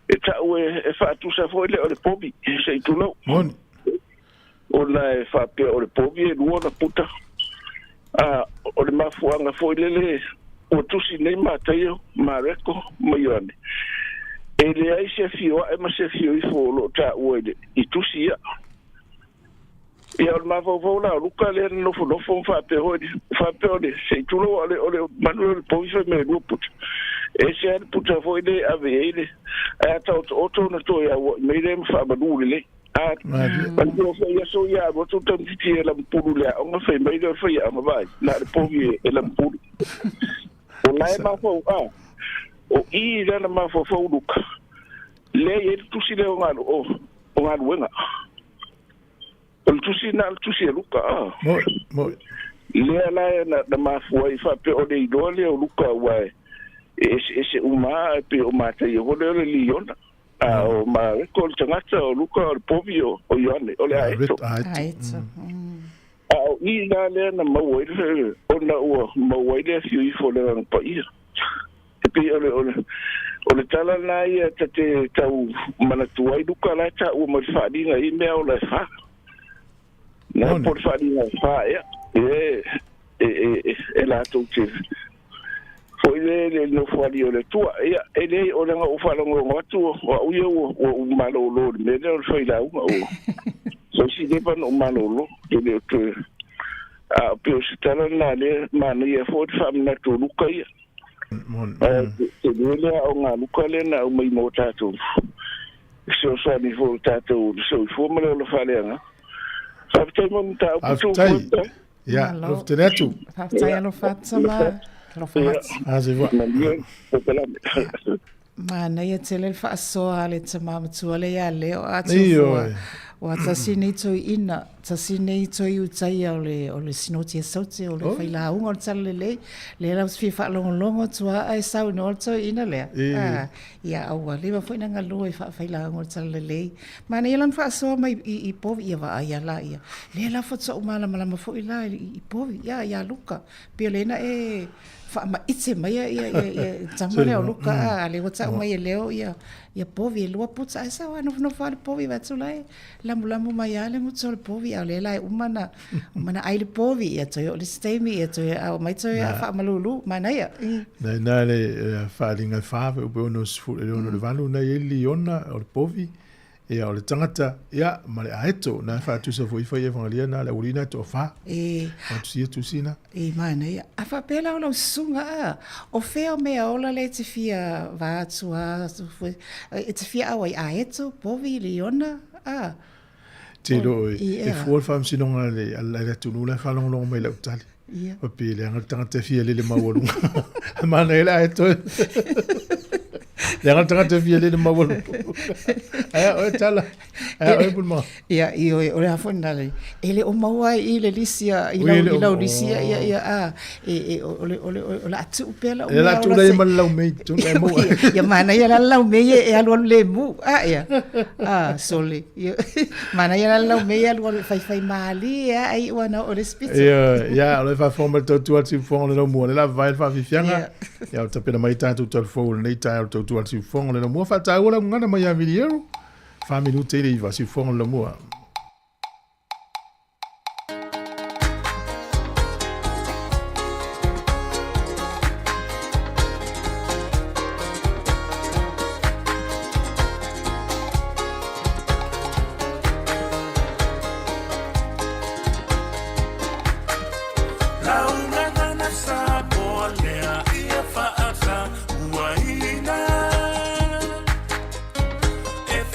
e ta'u e faatusa foi lea o le povi se i tulou. Moni. Ona e faapea o le povi e lua ona puta. A o le mafuaaga foi lele ua tusi nei Mataio, Mareko ma Ioane, e leai se afio a'e ma se afio ifo o lo o taua i tusi ia. Ia, o le mafaufau la o Luka lea na nofonofo ma faapea foi, faapea o le, se i tulou, o le, o le manu lea o le povi fai mai e lua puta. E ese lava le puta foi lea e ave i ai le, ae a taotooto ona toe aua'i mai lea ma faamalu lelei. A manatua foi aso ia alu atu le tamaitiiti e lamupulu i le aoga, fai mai lea o le faiaoga, Vaai, na o le povi e lamupulu. O la e mafaufau, a, o i lea na mafaufau Luka, lea e i ai le tusi lea o galu, o, o galuega. O le tusi na o le tusi a Luka, a. Moi, moi. Lea la e na, na mafua ai faapea o le iloa lea o Luka aua e, e eseese uma a e pei o Mataio foi lea o le liona. A o Mareko o le tagata, o Luka o le povi, o, o Ioane o le aeto. Aeto. A o i la lea na maua ai le, ona ua maua ai le afio ifo o le Agaga Paia. E pei o le, o le, o le tala lena ia ta te tau manatua ai Luka la e taua mai le faaaliga i mea ola e fa. Na po le faaaliga e fa ea, e, e, e, e latou te foi le le nofoalii o le Atua. Ia, e leai, o leaga ua faalogologo atu, o au ia ua, ua ou malōlō i le mea lea o le failauga, ua fai si leva ona ou malōlō, e le o toe, a pei o se tala lena lea, manaia foi le faamanatu o Luka ia. Ae tele le aoga a Luka lea na aumai mo tatou, fesoasoani foi o tatou soifua ma le ola faaleagaga. Faafetai mo le mataupu tou Faafetai. Ia, alofa tele atu. Faafetai alofa atu tama. Alofa atu. A se fua. Manuia polokalame. Manaia tele le faasoa a le tama matua lea ia Leo a Tufua. Ua tasi nei toeaina, tasi nei toeutaia o le o le Sinoti e Saute o le failauga o le Talalelei. Lea la ou te fia faalogologo atu lava ae saunoa le toeaina lea. Ah, ia a ua leva foi ona galue faafailauga o le Talalelei. Manaia lana faasoa mai i i Povi, ia vaai a la ia. Lea la faatoa ou malamalama foi la i Povi, ia ia Luka. Pei o lea na e faamaite mai ia ia ia ia tama lea o Luka a lea ua tau mai e Leo ia ia Povi e lua puta ae sao a nofonofo lava le Povi vaai atu la e lamulamu mai lava le gutu o le povi a o lea la e uma na uma na ai le povi ia toe oo le isi taimi ia toe ao mai toe a faamalulu manaia. Na ina le faaaliga e fa pe pe ono sefulu e ono le valu na i ai le liona o le povi ia o le tagata ia ma le aeto na e faatusa foi fai evangelia na le aualii na e toafa. E. Faatusia tusi na. E manaia. A faapea la o lau susuga a, o fea o mea ola lea e te fia va atu a, e te fia auai aeto, povi, liona, a? Te lo e fua le faamasinoga a le atunuu la e faalogologo mai i lau tali. Ia. Faapea e leaga le tagata e fia lele maualuga. Manaia le aeto. Leaga le tagata e fia lele maualuga. Ae oe tala. Ae oe pule ma. Ia, ioe, o le a foi lena le, e le o maua ai i le lisi a, i lau, i lau lisi ia, ia, ia, a, e, e, o le, o le, o le a tuu pea lau mea. E la tuu lei ma le lau mei, tonu e maua. Ia, manaia la le lau mei e alualu lemu, a, ia, a, sole, ia, manaia la le lau mei e alualu e faifai malie a, ai ua na o le isi pito. Ia, ia, o le faafofoga mai le tautua atu i fofoga o le laumua, le la vae le faafiafiaga. Ia, o tapena mai tatou talafou o lenei taeao le tautua atu i fofoga o le laumua, faataua lau gagana mai ia Viliero. Fa minute i le iva, siufofoga le lamua.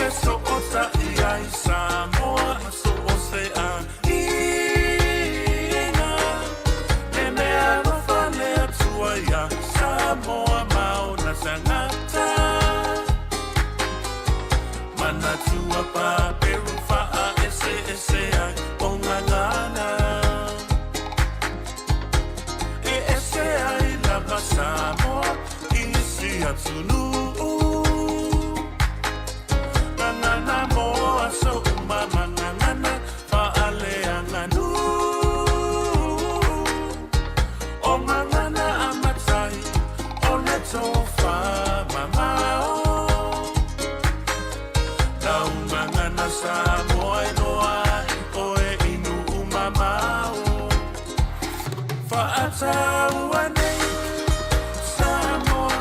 feso'ota'i ai Samoa i so o se ʻaiga. Le mea alofa le Atua iā Samoa ma ona tagata. Manatua paperu fa'aeseese ai o gagana. E ese ai lava Samoa i isi atunuu. Gagana mo aso uma ma gagana faaleaganuu. O gagana a matai o le tofamamao. Lau gagana Samoa e iloa ai oe i nuu mamao. Fa'ataua nei Samoa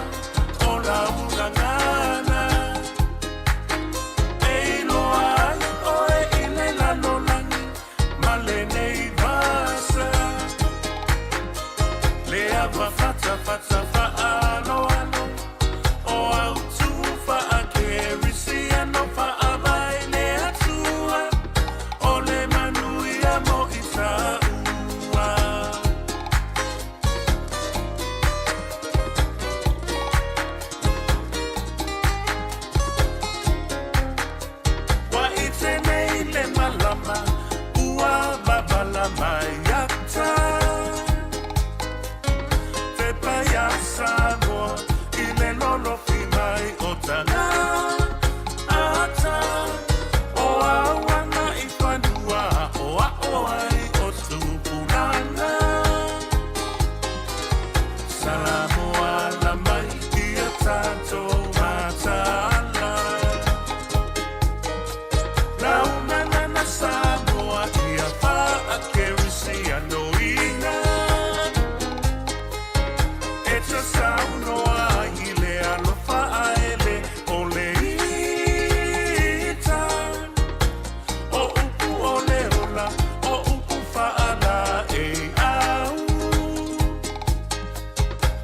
o lau gagana. E iloa ai oe i le lalolagi ma lenei vasa. Le ava fatafata fa'aaloalo o autu fa'akerisiano fa'avae le Atua o le manuia mo i tāua. Ua ite nei le malama ua babala mai ata. Te paia Samoa i le lolofi mai o taga ata. O auana i fanua o a'o ai o tupulaga. Samoa la mai ia tatou mataala. Lau gagana Samoa ia fa'akerisianoina. E te saunoa ai i le alofa ae o le ita. O upu o le ola, o upu fa'alaei au.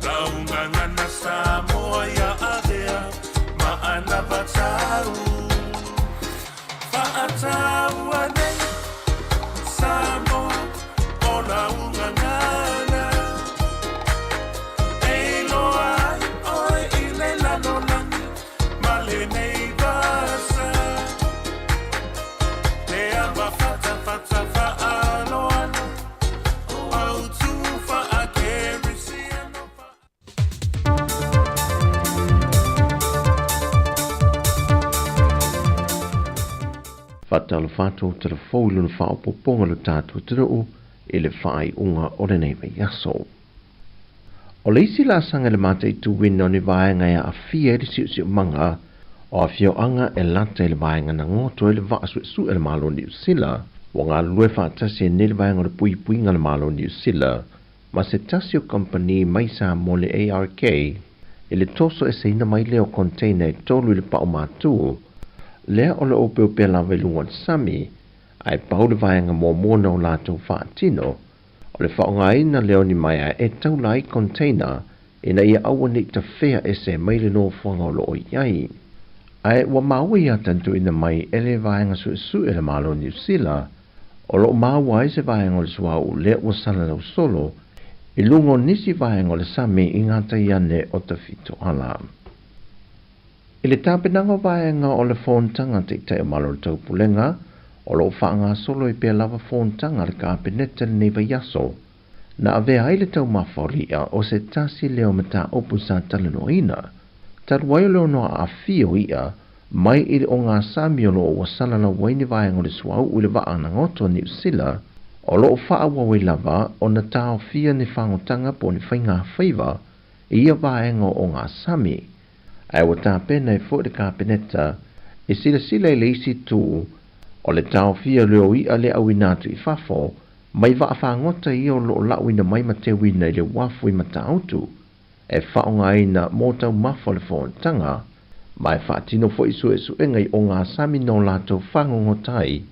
Lau gagana Samoa ia avea ma anavatau. Fa'ataua nei Samoa o lau gagana. E iloa ai oe i le lalolagi ma lenei vasa. Le ava fatafata fa'aaloalo o autu fa'akerisiano. Faatalofa atu talafou i lona faaopoopoga o le tatou atunuu i le faaiuga o lenei vaiaso. O le isi laasaga i le mataituina o ni vaega e aafia ai le siosiomaga o afioaga e lata i le vaega na goto ai le vaa suesue a le Malo o Niu Sila, ua galulue faatasi ai nei le vaega o le puipuiga a le Malo o Niu Sila ma se tasi o kamupani mai Samoa le ARK i le toso eseina mai lea o container e tolu i le pao matū lea o le opeopea lava i luga o le sami, ae pau le vaega muamua na o latou faatino o le faaaogaina lea o ni maea e taula ai container ina ia aua ne i tafea ese mai le nofoaga o lo o i ai. Ae ua maua ia tantuina mai e le vaega suesue a le Malo o Niu Sila o lo o maua ai se vaega o le suauu lea ua salalau solo i luga o nisi vaega o le sami i ngā tai ane o Tafitoala. I le tapenaga o vaega o le fonotaga a Taitai o Malo o le Taupulega, o lo o faagasolo ai pea lava fonotaga a le Kapeneta i lenei vaiaso, na avea ai le taumafa o le i'a o se tasi lea o mataupu sa talanoaina, talu ai o le ono aafia o i'a mai i le ogasami o lo o ua salalau ai ni vaega o le suauu i le vaa na goto a Niu Sila, o lo o faaauau ai lava ona taofia ni fagotaga po o ni faigafaiva i ia vaega o ogasami. Ae ua tapena ai foi le Kapeneta e silasila i le isi itu o le taofia o le o i'a le auina atu i fafo mai vaa fagota ia o lo o lauina mai ma teuina i le uafu i Matautu e faaaogaina mo taumafa o le fonotaga ma e faatino foi suesuega i ogasami no latou fagogota ai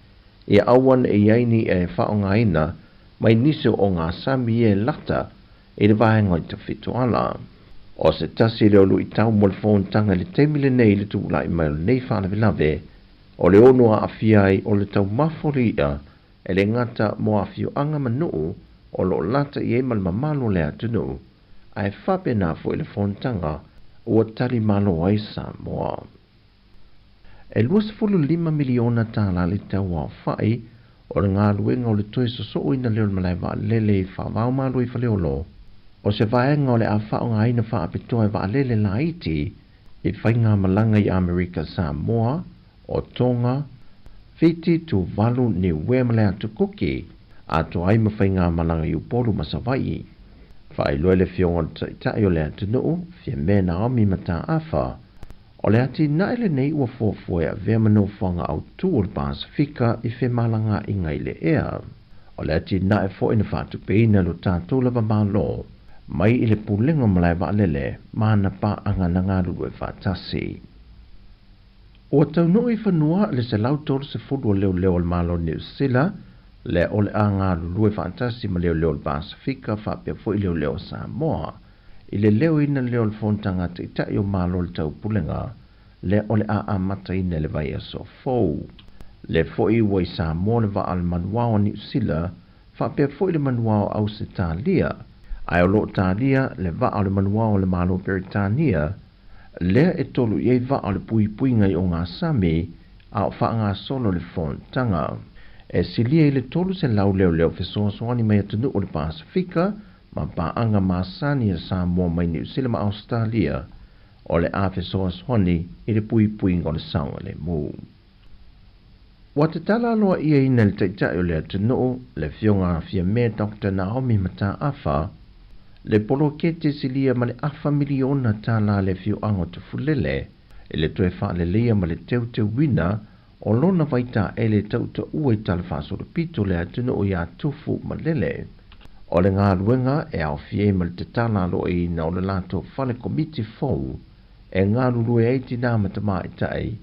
ia aua ne i ai ni e faaaogaina mai nisi o ogasami ia e lata i le vaega o le Tafitoala. O se tasi lea o luitau mo le fonotaga i le taimi lenei i le tulai mai o lenei faalavelave O le ono aafia ai o le taumafa o le i'a e le gata mo afioaga ma nuu o lo o lata i ai ma le mamalu o le atunuu, ae faapena foi le fonotaga ua talimalo ai Samoa. E $25 miliona tālā le tau aofai o le galuega o le toe sosooina lea o le malae vaalele i Faavaomalo i Faleolo, o se vaega o le a faaaogaina faapitoa e vaalele laiti i faigamalaga i Amerika Samoa, o Tonga, Fiti, Tuvalu, Niue ma le Atu Kuki, atoa ai ma faigamalaga i Upolu ma Savaii. Faailoa e le Afioga o le Taitai o le atunuu, Fiamē Naomi Mataafa, O le atinae lenei ua fuafua e avea ma nofoaga autū o le Pasefika i femalagaaiga i le ea. O le atinae foi na faatupeina e lo tatou lava Malo mai i le Pulega o Malae Vaalele ma ana paaga na galulue faatasi. Ua taunuu i fanua le 130 o leoleo o le Malo o Niu Sila lea o le a galulue faatasi ma leoleo o le Pasefika faapea foi leoleo o Samoa I le leoina lea o le Fonotaga a Taitai o Malo o le Taupulega, lea o le a amataina i le vaiaso fou. Lea foi ua i Samoa le vaa o le manuao a Niu Sila faapea foi le manuao a Ausetalia, ae o lo o talia le vaa o le manuao a le Malo o Peretania, lea e tolu i ai vaa o le puipuiga i ogasami a o faagasolo le fonotaga. E silia i le 300 leoleo fesoasoani mai atunuu o le Pasefika ma paaga masani a Samoa mai Niu Sila ma Ausetalia o le a fesoasoani i le puipuiga o le saogalemu. Ua tatala aloa'iaina e le Taitai o le atunuu, le Afioga Fiamē Doctor Naomi Mataafa, le poloketi silia ma le afa miliona tālā le afioaga o Tufulele i le toe faaleleia ma le teuteuina o lona vaitaele tautaua i talafaasolopito le atunuu iā Tufu ma Lele. O le galuega e aofia ai ma le tatala aloaina o le latou fale komiti fou e galulue ai tinā ma tamaitai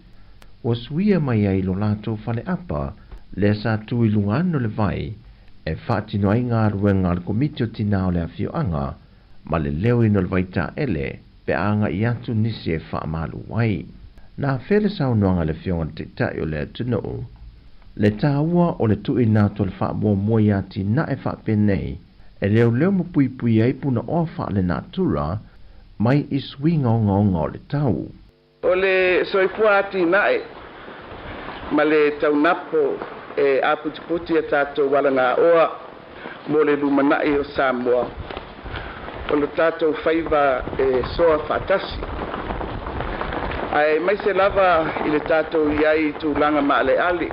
ua suia mai ai lo latou fale apa lea sa tu i luga ane o le vai e faatino ai galuega a le komiti o tinā o le afioaga ma le leoina o le vaitaele pe a agai atu nisi e faamalu ai. Na afea le saunoaga a le Afioga i le Taitai o le atunuu, le taua o le tuuina atu o le faamuamua i atinae faapenei e leoleo ma puipui ai punaoa faalenatura mai i suiga ogaoga o le tau. O le soifua atinae ma le taunapo e aputiputi a tatou alagaoa mo le lumanai o Samoa, o lo tatou faiva e soa faatasi. Aemaise lava i le tatou i ai i tulaga maaleale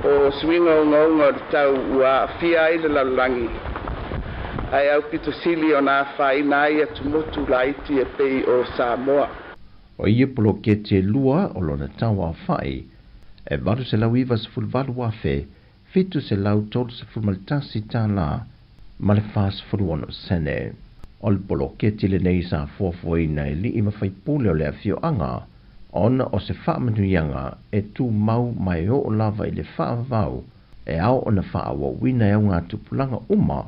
o suiga ogaoga o le tau ua aafia ai le lalolagi, ae aupito sili ona afaina ai atumotu laiti e pei o Samoa. O ia poloketi e lua o lona tau aofai e $898,731 tālā ma le 46 sene. O le poloketi lenei sa fuafuaina e alii ma faipule o le afioaga ona o se faamanuiaga e tumau ma e oo lava i le faavavau e ao ona faaauauina e augatupulaga uma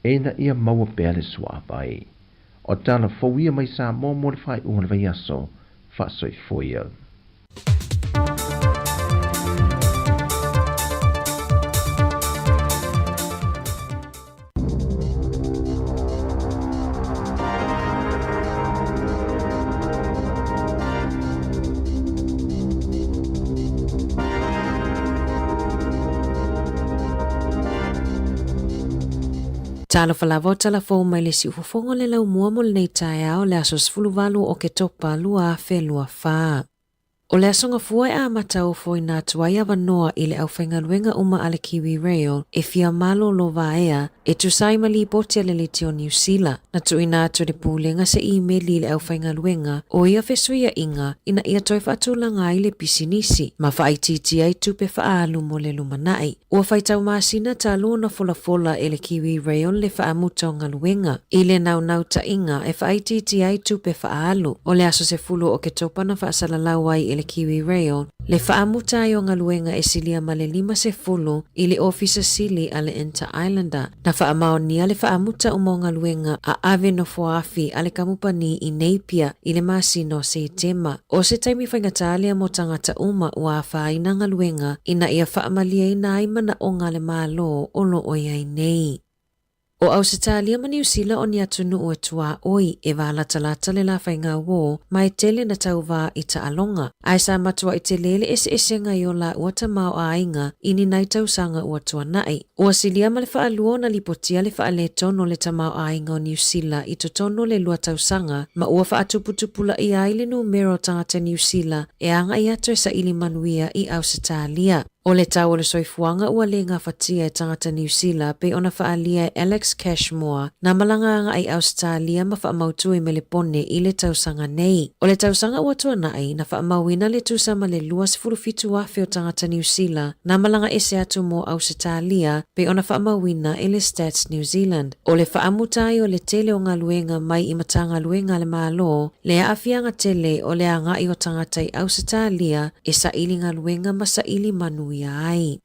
ina ia maua pea le suaavai. O tala fou ia mai Samoa mo le faaiuga o le vaiaso, faasoifua ia. Talofa lava o tala fou mai le siufofoga o le laumua mo lenei taeao le aso 18 o Oketopa 2024. O le aso Gafua e amata ofoina atu ai avanoa i le aufaigaluega uma a le Kiwi Rail e fia malolo vaea e tusa ai ma lipoti a le Leitio Niu Sila. Na tuuina atu e le Pulega se imeli i le aufaigaluega o ia fesuiaiga ina ia toe faatulaga ai le pisinisi ma faaitiitia ai tupe faaalu mo le lumanai. Ua faitau masina talu ona folafola e le Kiwi Rail le faamuta o galuega i le naunautaiga e faaitiitia ai tupe faaalu. O le aso 10 o Oketopa na faasalalau ai e le. le Kiwi Rail le faamuta ai o galuega e silia ma le 50 i le Ofisa Sili a le Inter-Islander. Na faamaonia le faamuta uma o galuega a ave nofoaafi a le kamupani i Napier i le masina o Setema. O se taimi faigata lea mo tagata uma ua afaina galuega ina ia faamalieina ai manaoga a le Malo o lo o i ai nei. O Ausetalia ma Niu Sila o ni atunuu e tuaoi e valatalata le la faigauō ma e tele na tauvā i taaloga. Ae sa matuai tele le eseesega i o lāua tamaoaiga i ni nai tausaga ua tuanai. Ua silia ma le faalua ona lipotia le faaletonu o le tamaoaiga o Niu Sila i totonu o le lua tausaga ma ua faatuputupulaia ai le numera o tagata Niu Sila e agai atu e saili manuia i Ausetalia. O le tau o le soifuaga ua le gafatia e tagata Niu Sila pei ona faaalia e Alex Cashmore na malaga agai Ausetalia ma faamautu i Melepone i le tausaga nei. O le tausaga ua tuanai, na faamauina le tusa ma le 27,000 o tagata Niu Sila na malaga ese atu mo Ausetalia pei ona faamauina e le Stats New Zealand. O le faamuta ai o le tele o galuega mai i Matagaluega a le Malo, le aafiaga tele o le agai o tagata i Ausetalia e saili galuega ma saili manuia ai.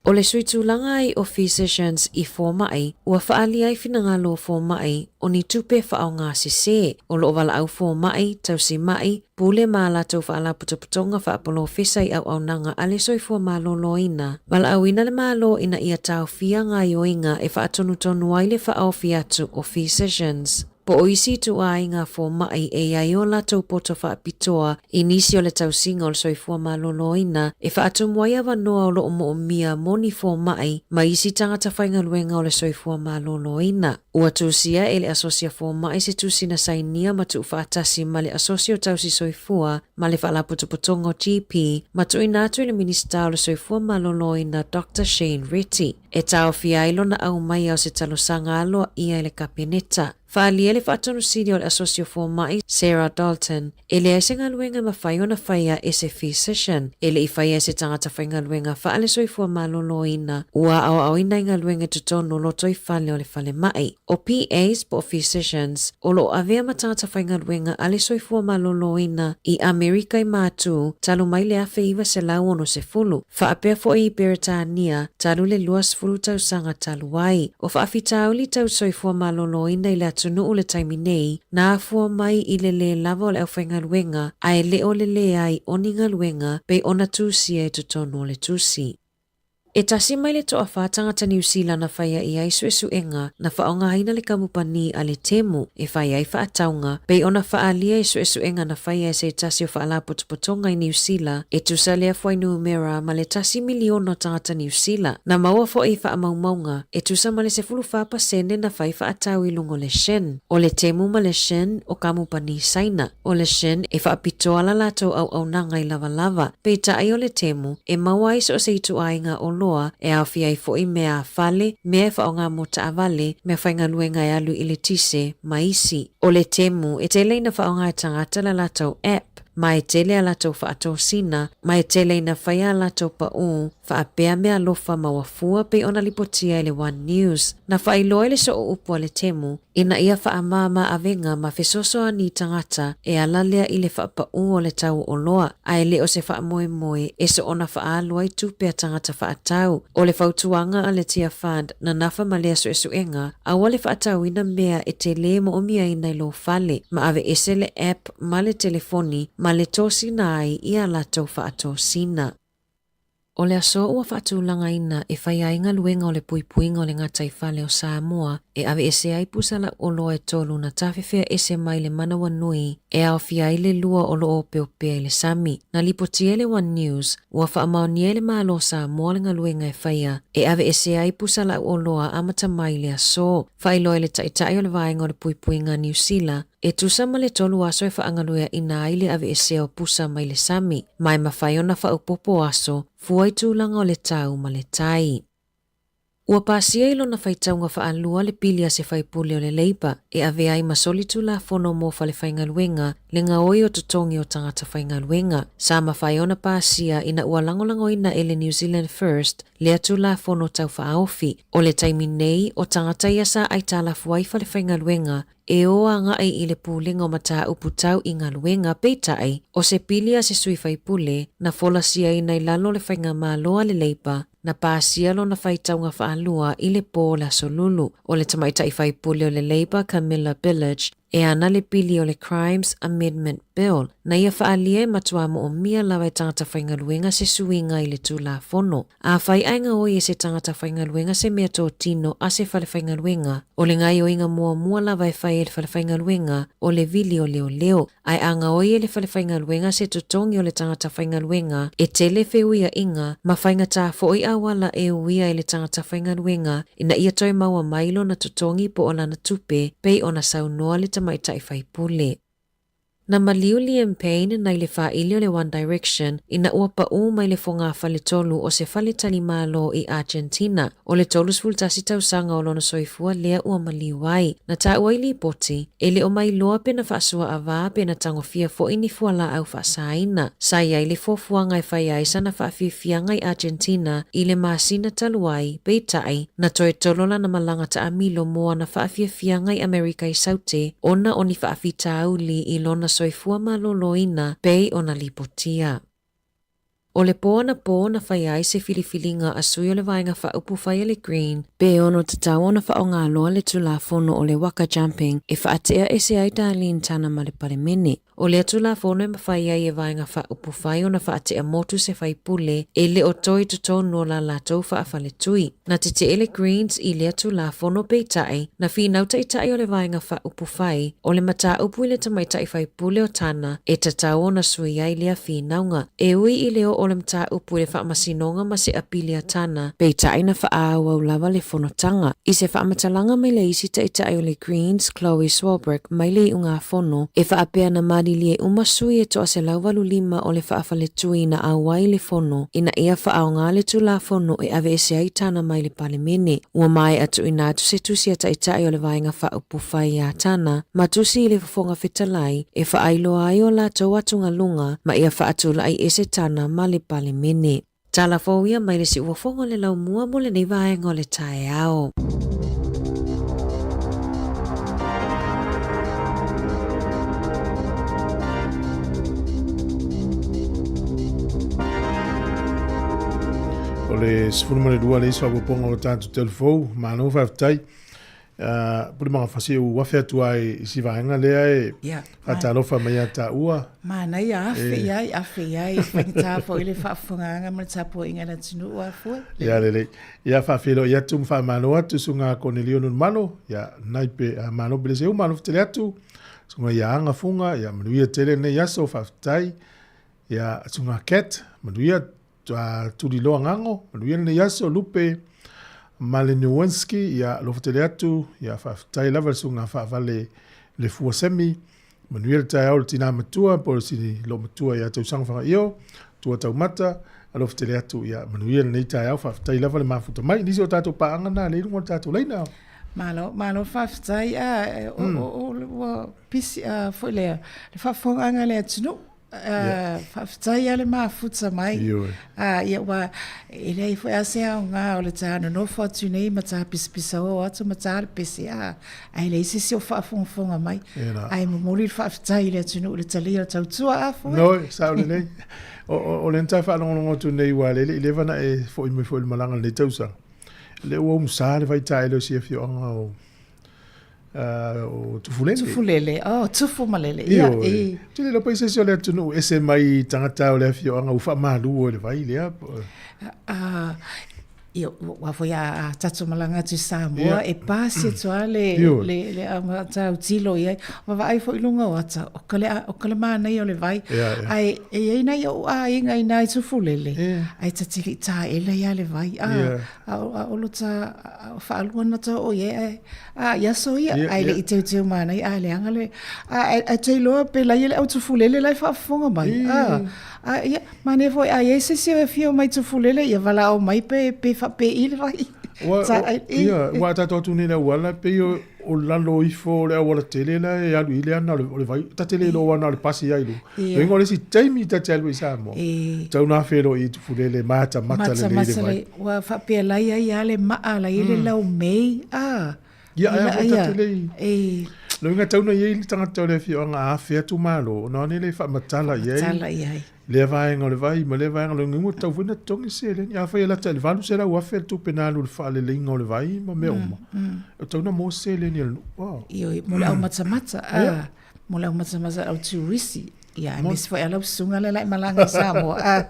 O le sui tulaga ai o Physicians i fomai, ua faaalia ai finagalo o fomai o ni tupe faaaoga sesē, o loo valaau fomai, tausimaʻi, pule ma a latou faalapotopotoga faapolofesa i auaunaga a le soifua maloloina. Valaauina le Malo ina ia taofia gaoioiga e faatonutonu ai le faaofi atu o Physicians. Po o isi ituaiga fomai e i ai o latou poto faapitoa i nisi o le tausiga o le soifua maloloina e faatumu ai avanoa o loo moomia mo ni fomai ma isi tagata faigaluega o le soifua maloloina. Ua tusia e le Asosi a Fomai se tusi na sainia ma tuufaatasi ma le Asosi o Tausi Soifua ma le Faalapotopotoga o GP ma tuuina atu i le Minisita o le Soifua Maloloina Doctor Shane Reti e taofia ai lona aumaia o se talosaga aloaia i le Kapeneta. Faaalia le Faatonusili o le Asosi o Fomai, Sarah Dalton, e leai se galuega e mafai ona faia e se physician e le i faia e se tagata faigaluega faale-soifua maloloina ua aoaoina i galuega i totonu o lotoifale o le falemai. O PAs po o physicians o lo o avea ma tagata faigaluega a le soifua maloloina i Amerika i Matu talu mai le 1960, faapea foi i Peretania talu le 20 tausaga talu ai. O faafitauli tau soifua maloloina i le atunuu le taimi nei, na afua mai i le lē lava o le aufaigaluega ae le o le leai o ni galuega pei ona tusia i totonu o le tusi. E tasi mai le toawhā tangata Niu Sila na whaia i ai suesuega na whaongaina le kamupani a le Temu e whai ai whaataunga pei ona whaalia i suesuega na whaia e se tasi o whaalapotopotoga i Niu Sila e tusa lea fuainumera ma le tasi miliona o tagata Niu Sila. Na maua foʻi i faamaumauga e tusa ma le 14% na fai faatau i luga o le Shein. O le Temu ma le Shein o kamupani Saina. O le Shein e faapitoa la latou auaunaga i lavalava, peitai o le Temu e maua ai so o se ituaiga oloa e aofia ai foʻi mea a fale, mea e faaaoga mo taavale, mea faigaluega e alu i le tise, ma isi. O le Temu e tele ina faaaoga e tagata la latou app, ma e tele a latou faatosina, ma e tele ina faia a latou paʻū faapea meaalofa ma ua fua pei ona lipotia e le One News. Na faailoa i le sooupu a le Temu ina ia faamāmā avega ma fesoasoani i tagata e ala lea i le faapaʻū o le tau o oloa, ae le o se faamoemoe e soona faaalu ai tupe a tagata faatau. O le fautuaga a le Tia Fund na nafa ma lea suesuega, aua le faatauina mea e telē moomiaina i lou fale, ma aveese le app ma le telefoni ma le tosina ai i a latou faatosina. O le aso ua faatulagaina e fai ai galuega o le puipuiga o le gataifale o Samoa e aveese ai pusa lauoloa e tolu na tafefea ese mai le manawanui e aofia ai le lua o lo o opeopea i le sami. Na lipotia e le One News, ua faamaonia e le Malo o Samoa le galuega e faia e aveese ai pusa lauoloa amata mai i le aso. Faailoa e le Taitai o le Vaega o le Puipuiga a Niu Sila, E tusa ma le tolu aso e faagalueaʻina ai le aveesea o pusa mai le sami, ma e mafai ona faaopoopo aso, fua i tulaga o le tau ma le tai. Ua pasia i lona faitauga faalua le pili a se faipule o le Labour e avea ai ma solitulafono mo falefaigaluega le gaoi o totogi o tagata faigaluega. Sa mafai ona pasia ina ua lagolagoina e le New Zealand First lea Tulafono Tau Faaofi. O le taimi nei, o tagata ia sa aitalafu ai falefaigaluega e o agai i le Pulega o Mataupu Tau i Galuega, peitai, o se pili a se sui faipule na folasiaina i lalo o le Faigamalo a le Labour, na pasia lona faitauga faalua i le po o le Aso Lulu. O le tamaitai faipule o le Labour Camilla Billage e ana le pili o le Crimes Amendment Bill, na ia faaalia e matua moomia lava e tagata faigaluega se suiga i le Tulafono. Afai ae gaoi e se tagata faigaluega se mea totino a se falefaigaluega, o le gaioiga muamua lava e fai e le falefaigaluega o le vili o leoleo. Ae a gaoi e le falefaigaluega se totogi o le tagata faigaluega, e tele feuiaiga ma faigata foi auala e uia e le tagata faigaluega ina ia toe maua mai lona totogi po o lana tupe, pei ona saunoa le tamaitai faipule. Na maliu Liam Payne nai le faaili o le One Direction ina ua paʻū mai le fogafale-tolu o se faletalimalo i Argentina. O le 31 tausaga o lona soifua lea ua maliu ai. Na taua i lipoti, e le o mailoa pe na faasuaavā pe na tagofia foi ni fualaau faasaina. Sa i ai le fuafuaga e fai ai sana faafiafiaga i Argentina i le masina talu ai, peitai, na toe tolo lana malaga taamilo mo ana faafiafiaga i Amerika i Saute ona o ni faafitauli i lona soifua maloloina pei ona lipotia. O le po anapō na fai ai se filifiliga a sui o le Vaega Faaupufai a le Green, pe ono tatau ona faaaoga loa le Tulafono o le Waka Jumping e faatea ese ai Darlene Tana ma le Palemene. O lea Tulafono e mafai ai e Vaega Faaupufai ona faatea motu se faipule e le o toe i totonu o la latou faafaletui. Na tetee le Greens i lea Tulafono peitai, na finau taitai o le Vaega Faaupufai o le mataupu i le tamaitai faipule o Tana e tatau ona sui ai lea finauga. E ui i le oo o le mataupu i le Faamasinoga ma se apili a Tana, peitai na faaauau lava le fonotaga. I se faamatalaga mai le isi taitai o le Greens, Chloe Swarbrick, mai le iugafono, e faapea na malilie uma sui e 185 o le faafaletui na auai i le fono ina ia faaaoga le Tulafono e aveese ai Tana mai le Palemene. Ua maea tuuina atu se tusi a Taitai o le Vaega Faaupufai iā Tana ma tusi i le Fofoga Fetalai e faailoa ai o latou atugaluga ma ia faatulai ese Tana ma le Palemene. Tala fou ia mai le siufofoga o le laumua mo lenei vaega o le taeao. O le 12 le isi faaopoopoga o tatou telefou, malo faafetai. Pule Magafasi ua afe atu ai i si vaega lea e yeah. faatalofa mai ia taua. Manaia afe i ai, afe i ai, faigata foi le faafofogaaga ma le tapuaiga a le atunuu a fue. Ia lelei. Ia faafeiloai atu ma faamalo atu suga Konelio Nunumalo, ia naipe malo pele seu malo fetele atu. Suga ia anga funga, ia manuia tele nei aso faafetai. Ia suga Cat, manuia Tuliloa Gago, manuia lenei aso, Lupe Malinowinski, ia alofa tele atu, ia faafetai lava le susuga faavale le fua semi, manuia le taeao le tina matua po o le sini lo matua ia Tausaga Fagaio, tua taumata, alofa tele atu, ia manuia lenei taeao, faafetai lava le mafuta mai. Nisi o tatou paaga na le luga o le tatou laina. Malo, malo faafetai. A, o, o, o, ua pisi, a, foi lea, le faafofogaaga a le atunuu. Faafetai lava le mafuta mai. Ia ua e leai foi lava se aoga o le ta nonofo atu nei ma ta pisapisaoa atu ma ta le pese, ae leai se isi o faafogafoga mai. Ae momoli le faafetai i le atunuu i le talia o le tautua a foi. Ioe, sao lelei. O lea na ta faalogologo atu nei aua o lea e le i leva ona e foi mai foi i le malaga i lenei tausaga. O lea ua umusa le vaitaele o si afioaga o o Tufulele. Tufulele, oh, Tufumalele. Ia, e. Te le pai se isi o le atunuu ese mai tagata o le afioaga ua faamalu i le vai lea. Ah, ia, ua foi a tatou malaga atu i Samoa, e pasi atu lava le, le, le au tilo i ai. Vaavaai foi i luga o ata, o ka le, o ka le manaia o le vai. Ae, e i ai nai ou aiga i ina i Tufulele, ae ta te le i taele ai lava le vai. A, a o lo ta faalua na ta oo i ai, ae, a i aso ia, ae le i teuteu manaia, a leaga le, a e te iloa pe laia le au Tufulele la e faafofoga mai. A, ia, manaia foi a i ai se isi e afio mai Tufulele, ia valaau mai pe faapei le vai. Ia, ua a tatou atu nei i le auala, e pei o lalo ifo o le auala tele la e alu i le ana o le vai, ta te le iloa na o le pasi ai luga. Loiga o le isi taimi ta te alu ai i Samoa, tau na feiloai i Tufulele matamata lelei le vai. Ua faapea la i ai lava le maa la i ai le laumei, a. Ia, ae a foi ta te le i. Loiga tau na i ai le tagata o le afioaga a afe atu malo, ona o le faamatala i ai. Faamatala i ai. Lea vaega o le vai ma lea vaega o le ua tatau foi ona totogi seleni. Afai e lata i le $800,000 le tupe na alu i le faaleleiga o le vai ma mea uma, e tatau ona maua se seleni a le nuu. Wow. Ioe, mo le au matamata, a, mo le au matamata au turisi. Ia, aemaise foi a lau susuga lea la e malaga i Samoa. A,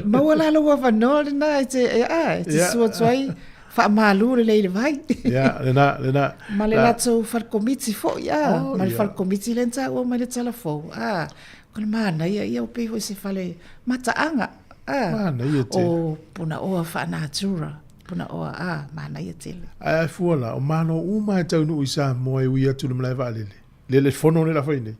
maua la lou avanoa lena e te, a, e te sua atu ai faamalu lelei i le vai. Ia, lena, lena. Ma le latou falekomiti foi, a, ma le falekomiti lea na taua mai le tala fou, a, Ko le manaia ia ua pei foi se fale mataaga a Manaia tele. O Punaoa faanatura, Punaoa a manaia tele. Ae a fua la, o Malo uma e taunuu i Samoa e ui atu i le malae vaalele, le le fono lea la fai nei.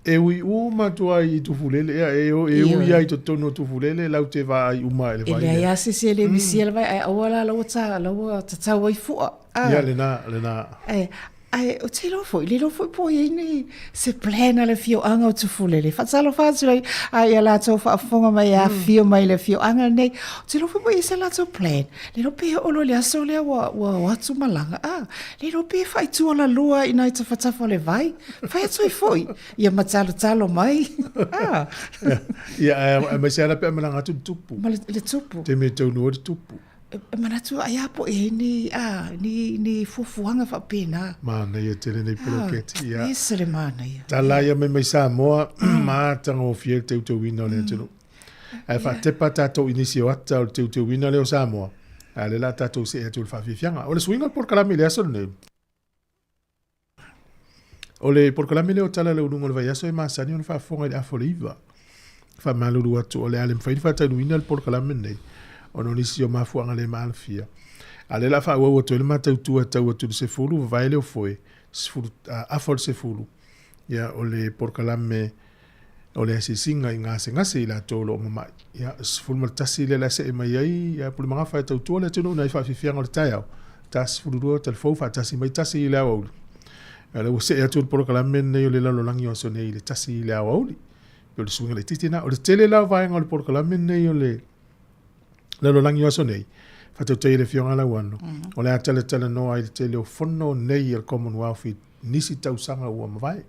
E ui uma atu ai i Tufulele, ea e e ui ai i totonu o Tufulele lau te vaai uma i le vai. E leai lava se isi e le misia le vai, ae aua la la ua ta la ua tatau ai fua. Ia lena, lena. Ae Ae ou te iloa foi, le iloa foi po o i ai ni se plan a le afioaga o Tufulele. Faatalofa atu ai a ia latou faafofoga mai e afifio mai i le afioaga lenei. Ou te iloa foi po o i ai se latou plan. Le iloa pe oo loa i le aso lea ua, ua o atu malaga. A, le iloa pe faaitualalua i nai tafatafa o le vai. Fai atu ai foi, ia matalotalo mai. A. Ia, ae aemaise lava pe a malaga atu le tupu. Ma le, le tupu. Taimi e taunuu ai le tupu. E manatu ai a po i ai ni, a, ni, ni fuafuaga faapena. Manaia tele nei poloketi, ia. Ese le manaia. Tala ia mai mai Samoa, matagofie le teuteuina o le atunuu. Ae faatepa tatou i nisi o ata o le teuteuina lea o Samoa, a o lea o le a tatou see atu i le faafiafiaga. O le suiga o le polokalame i le aso lenei, O le polokalame lea o Tala i le Uluga o le Vaiaso e masani ona faafofoga i le afa o le 9. Faamalulu atu o le a le mafai ona faataunuuina le polokalame lenei ona o nisi o mafuaaga le maalofia. A o lea o le a faaauau atu ai le matautu e tau atu i le 10, vavae le ofoe, 10, afa o le 10, ia, o le polokalame o le asiasiga i gasegase i latou o lo o mamai. Ia, 11 lea o le a see mai ai ia Pulemagafa e tautua le atunuu nai faafiafiaga o le taeao. 12 talifou faatasi mai tasi i le aoauli. Ia, lea ua see atu le polokalame lenei o le lalolagi o aso nei i le tasi i le aoauli. Pei o le suiga laitiiti lena. O le tele la o vaega o le polokalame lenei o le lalolagi o aso nei, faatautai e le Afioga Lauano, o le a talatalanoa ai le tele o fono nei a le Commonwealth i nisi tausaga ua mavae.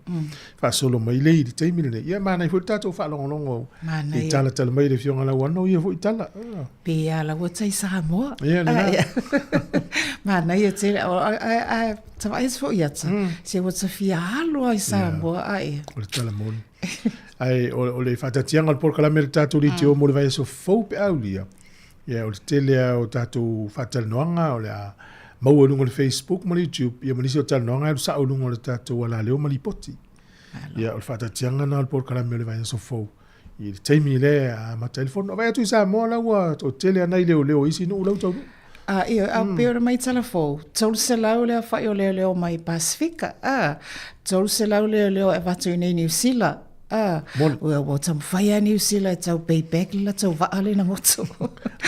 Faasolo mai lea i le taimi lenei. Ia, manaia foi le tatou faalogologo i talatala mai le Afioga Lauano ia foi tala. Pe a la ua tai Samoa. Ia, lena. Manaia tele. Ae tavaai atu foi ia ata. Se ua ta fia alo ai Samoa ae. O le tala moni. Ae o le faatatiaga o le polokalame le tatou leitio mo le vaiaso fou pe a aulia. Ia, o le tele lava o tatou faatalanoaga o le a maua i luga o le Facebook ma le YouTube, ia ma nisi o talanoaga e alu sao i luga o le tatou alaleo ma lipoti. Ia, o le faataatiaga lena o le polokalame o le vaiaso fou. I le taimi lea e amata ai le fono. Vaai atu i Samoa la ua toatele lava nai leoleo o isi nuu la ua taunuu. A, ioe, a pei ona mai tala fou, 300 le aofai o leoleo mai Pasifika, a, 300 leoleo e avatu i inei Niu Sila, A, Moni. Ua, ua taumafai lava Niu Sila e tau pay back le latou vaa lea na goto.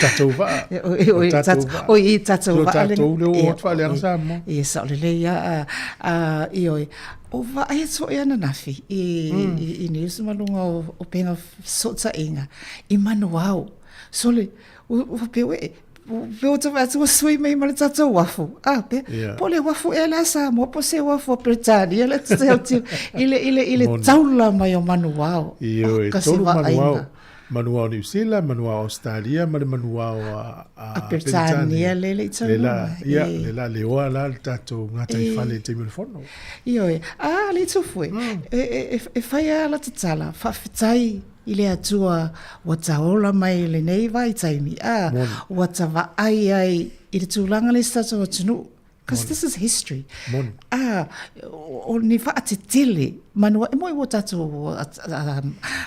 Tatou vaa. Oi, oi, tatou vaa. Oi, i tatou vaa. O tatou lea ua o atu faaleaga Samoa. Ia, sao lelei lava. A, ioe, o vaai atu foi ananafi i, i, i news ma luga o, o upega fesootaiga i Manuao. Sole, ua, ua faapea, ue, Pe ua tau atu ua sui mai ma le tatou uafu. Ah, pe, yeah. po le uafu ea lea Samoa, po se uafu a Peretania le te au tiro. I le, i le, i le taula mai o Manuao. Ioe, oh, tolu Manuao. Manuao New Zealand, Manuao Australia, ma le Manuao a, a, a Peretania le le i tau Le la, ia, le la leoa la le tatou gata i fale i taimi o le fono. Ioe, a le tufue, e, e, e, e whai a la tatala, whaawhitai I le Atua ua taola mai i lenei vaitaimi, a, ua ta vaai ai i le tulaga lea i se tatou atunuu. Because this is history. Moni. A, o ni faatetele, manua, e moi ua tatou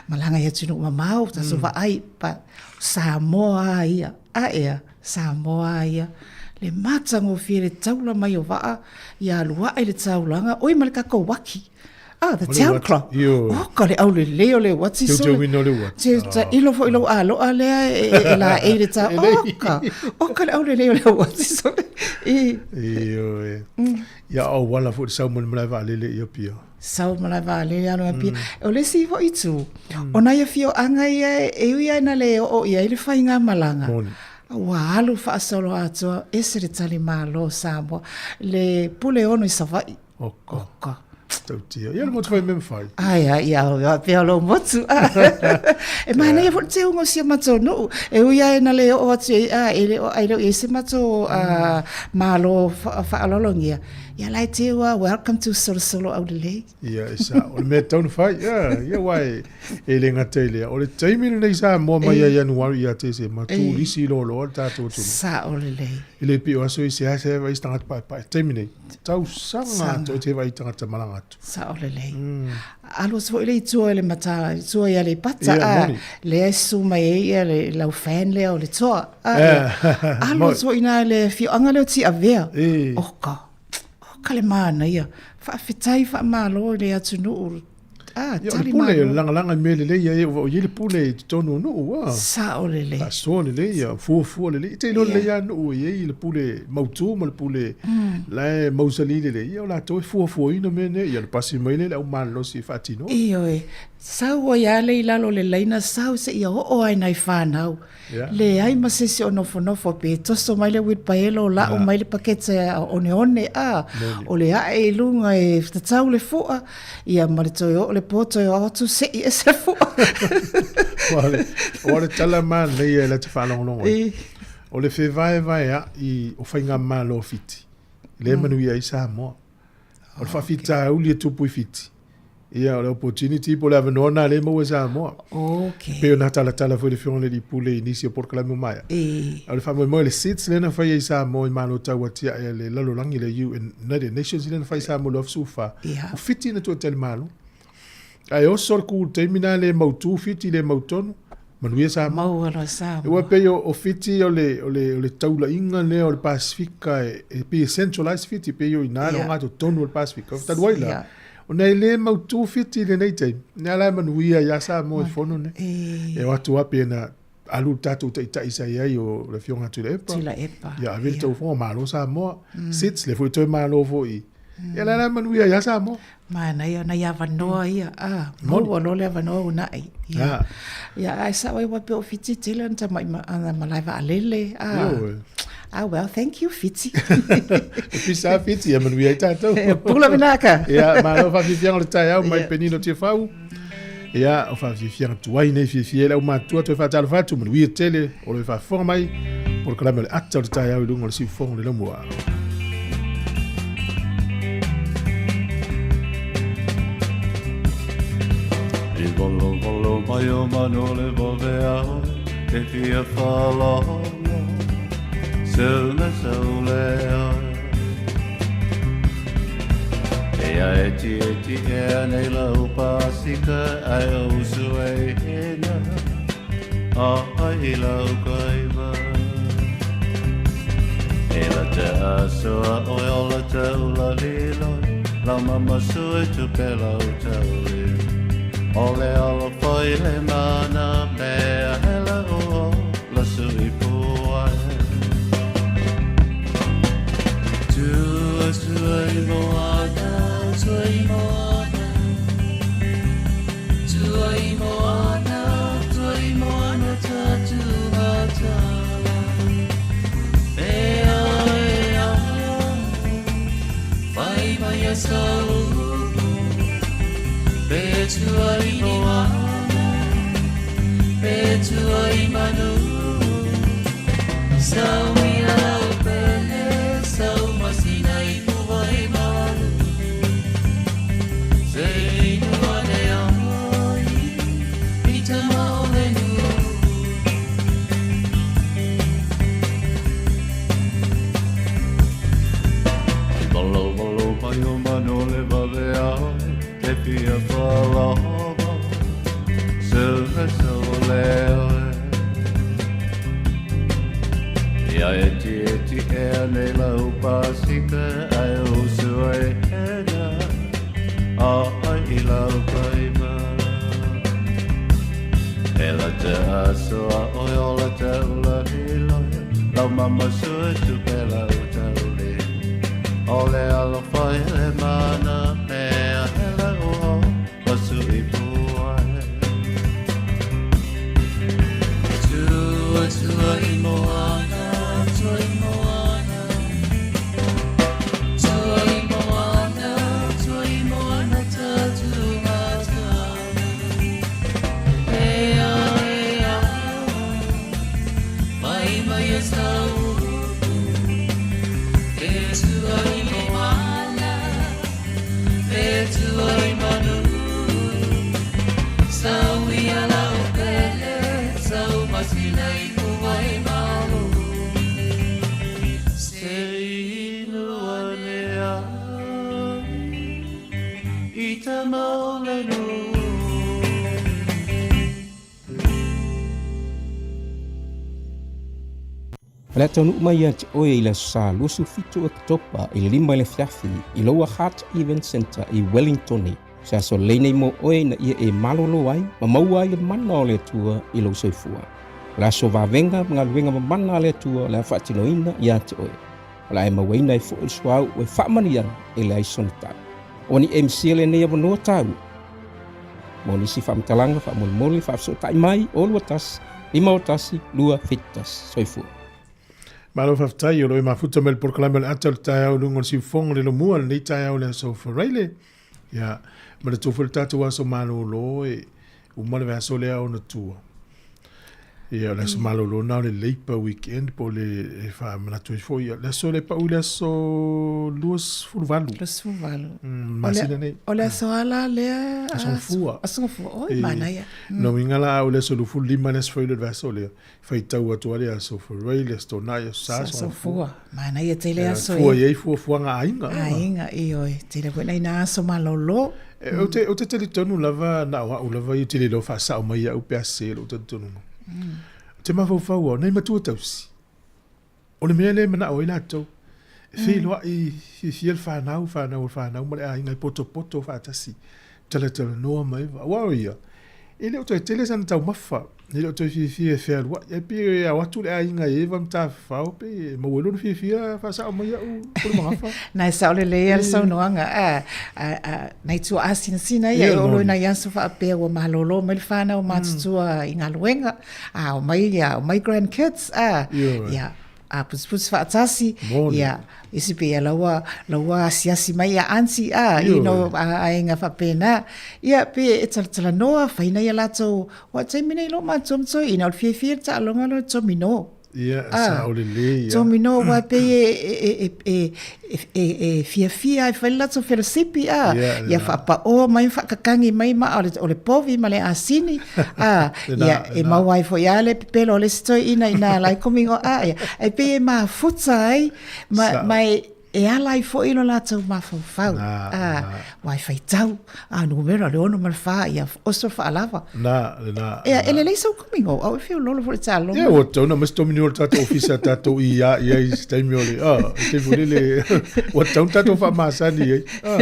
malaga i atunuu mamao, tatou vaai, but Samoa a ia, a ea, Samoa a ia. Le matagofie le taula mai o vaa, ia alu ae le taulaga, oi ma le tatou uaki. Ah, the town clock. Oka le aulelei o le uati sole. Teuteuina o le uati. Te ilo foi lou aloa lea e laei le tā. Oka, oka le aulelei o le uati sole. Ioe. Ia auala foi le sau mai le malae vaalele i Apia. Sau malae vaalele alu i Apia. O le isi foi itu, o nai afioaga ia e ui lava ina le oo i ai le faigamalaga, ua alu faasoloatoa, ese le talimalo o Samoa, le Puleono i Savaii. Oka. Oka. Tautia. Ia le motu fai mea fai. Ai, ai, ia, ia, pea lou motu. E manaia foi le teuga o si o matou nuu. E ui lava ina le oo atu i ai, a, e le o, ai le o i ai se matou malo faaaloalogia. Ia la e teu lava, welcome to Solosolo Aulelei. Ia, e sao. O le mea e tatau ona fai. Ia, ia aua e, e le gata i lea. O le taimi lenei Samoa mai ia Ianuari ia Tesema, turisi loaloa le tatou atunuu. Sao lelei. E le pei o aso i seasea e vaai se tagata paepae. Taimi nei, tausaga atoa e te vaai i tagata malaga atu. Sao lelei. Alu atu foi le i tua i le mata, i tua i Aleipata, a, lea e susu mai ai ia le lau fan lea o le toa. A, alu atu foi i ina i le afioaga lea o Tiavea. Oka, oka le manaia. Faafetai faamalo i le atunuu. Ah, ia, o le pule, o le lagalaga i mea lelei ia e ua i ai le pule i totonu o nuu, ua. Sao lelei. Faasoa lelei, ia, fuafua lelei. E te iloa lelei lava nuu e i ai le pule mautu ma le pule la e mausali lelei, ia o latou e fuafuaina mea nei, ia ona pasi mai lea i le au malolosi e faatino. Ioe, sau ai lava le i lalo o le laina, sau seia oo lava i nai fanau. Leai ma se isi o nofonofo pe toso mai le uilipaelo lau mai le pakete oneone a o le ae i luga e tatau le fua ia ma le toe oo le po toe ao atu sei ese le fua. Aua o le tala manaia e la te faalogologo ai. O le fevaevaea'i o faigamalo a Fiti, lea e manuia ai Samoa. O le faafitauli e tupu i Fiti, ia o le opportunity po o le avanoa lena lea e maua e Samoa. Okay. E pei ona talatala foi le Afioga i le Alii Pule i nisi o polokalame ua maea. O le faamoemoe le SIDS lea na faia i Samoa i Malo Tauatiae a le lalolagi le UN, United Nations lea na fai i Samoa i le 2014, o Fiti na tuatali malo. Ae oso le ku i le taimi lena le mautu Fiti le mautonu, manuia Samoa. Maua loa Samoa. Aua e pei o Fiti o le, o le, o le taulaiga lea o le Pasefika e, e pei e centralize Fiti, pei o i ina le ogatotonu o le Pasefika. Talu ai la, ona e le mautu Fiti i lenei taimi, lea la e manuia ai lava Samoa i fono nei. E o atu lava pei ona alu le tatou taitai sa i ai o le Afioga ia Tuilaepa. Tuilaepa. Ia ave le taufoga malo Samoa. SIDS, lea foi toe malo foi. Ia la la e manuia ai lava Samoa. Manaia nai avanoa ia, a, maua loa le avanoa uunai. Ia, ia ae sao ai aua pei o Fiti tele ana tamai ana malae vaalele, a. Ioe. Ah, well, thank you, Fiti. E pisa lava Fiti, ia manuia ai tatou. Pula vinaka. Ia, malo faafiafiaga o le taeao mai Penino Tiafau. Ia, o faafiafiaga tuai nei fiafia ai le aumatua toe faatalofa atu, manuia tele o lo o faafofoga mai polokalame o le ata o le taeao i luga o le siufofoga o le laumua. I volovolo mai o manu le vave ao Te fia whalono Seu me seu lea E a e ti e ti e a nei lau pasika Ai o usu e hena A ai lau kaiva E la te asoa oi o la te ula liloi Lau mama sui tu pe lau tauli O le alo foi le mana mea hele o la sui puai Tua sui moana, sui moana Tua i moana, tua i moana ta tuhatala E a e a, whai mai a sau Pe tua i moana, pe tua i manu Sau ia lau pele, sau masina i puwai malu Se inu ane ai, i tama o le nuu I valovalo mai o manu le vave ai Te fia whalava Se me sau le oe Ia e ti e ti ea nei lau pasika Ai o usu ai hena A ai i lau paima. E la te aso a oe o la te ula lilo Lau mama sui tu pe lau taule O le alofa i le mana mea hele o pasu i pua e. Tua tua i moana, tua i moana. Tua i moana, tua i moana tatu matana. Ea, ea, mai mai e sau E tua i moana, e tua i manu. Sau ia lau pele, sau masina i kuai malu. Se inu ane ai, i te maulenu. O le a taunuu mai ia te oe i le Aso Sa 27 Oketopa i le 5 i le afiafi i Lower Hutt Event Centre i Wellingtone. O se aso lelei nei mo oe ina ia e malolo ai ma maua ai le mana o le Atua i lou soifua. O le aso vavega ma galuega mamana a le Atua o le a faatinoina ia te oe. O le a e mauaina ai foi le suauu e faamanuiaga e leai sona tau. Ua ni MC lenei avanoa taua. Mo nisi faamatalaga faamolemole faafesootai mai o 21 51 271. Soifua. Malo faafetai o lo e mafuta mai le polokalame o le ata o le taeao i luga o le siufofoga o le lomua i lenei taeao i le aso Faraile. Ia, ma le tofu le tatou aso malolo e uma le vaiaso lea ona tua. Ia, o le aso malolo na o le Labour Weekend po o le e faamanatu ai foi. Le aso le pau i le aso 28. 28. Masina nei. O le aso ala lea. Aso Gafua. Aso Gafua. Oi, manaia. No uiga la au le aso 25 le aso Faraile o le vaiaso lea. Faitau atu ai le aso Faraile, le aso Toonai, aso Sa, aso Gafua. Manaia tele aso e. Fua i ai fuafuaga a aiga. Aiga, ioe. Tele foi nai na aso malolo. Ou te talitonu lava na o au lava ia ou te le iloa faasao mai au pe a sese lou talitonuga. Ou te mafaufau au, nai matua tausi. O le mea lea e manao ai latou, e feiloai fiafia le fanau, fanau a le fanau ma le aiga e potopoto faatasi, talatalanoa mai, aua o ia, e le o toe tele sana taumafa, e le o toe fiafia e fealuai. Ae pei e ao atu le aiga i Eva ma Tafafao, pei e maua ai lona fiafia faasao mai au Pulemagafa. Nai sao lelei a le saunoaga, a, a, a, nai tuaa sinasina ia e olo i nai aso faapea ua malolo mai le whanau matutua i galuega, a o mai, ia, o mai grandkids, a, ia, a putuputu faatasi, ia, isi pe ia laua, laua asiasi mai ia auntie, a, you know, a, aiga faapena, ia, pe e talatalanoa, fai nai a latou, wa taimi nei lo matua ma toeaina, o le fiafia le taaloga lea o le tomino. Ia, sa o lelei ia. Tomino, aua e pei e fiafia ai fai le latou felosipi, a, ia faapao mai ma faakakagi mai maa o le povi ma le asini, a, ia, e maua ai foi lava le pepelo o le isi toeaina ina la e komigo, a, ia, e pei e mafuta ai, ma e, E ala ai foi lo latou mafaufau, a, aua e faitau, a numera le 6 ma le 4, ia oso faalava. Na, lena. Ea, e lelei sau komigo, au e feololo foi le taaloga. Ia, ua tatau ona aumai se tomini o le tatou ofisa tatou i a i ai i se taimi o le, a, i taimi foi lele, ua tatau ona tatou faamasani ai, a.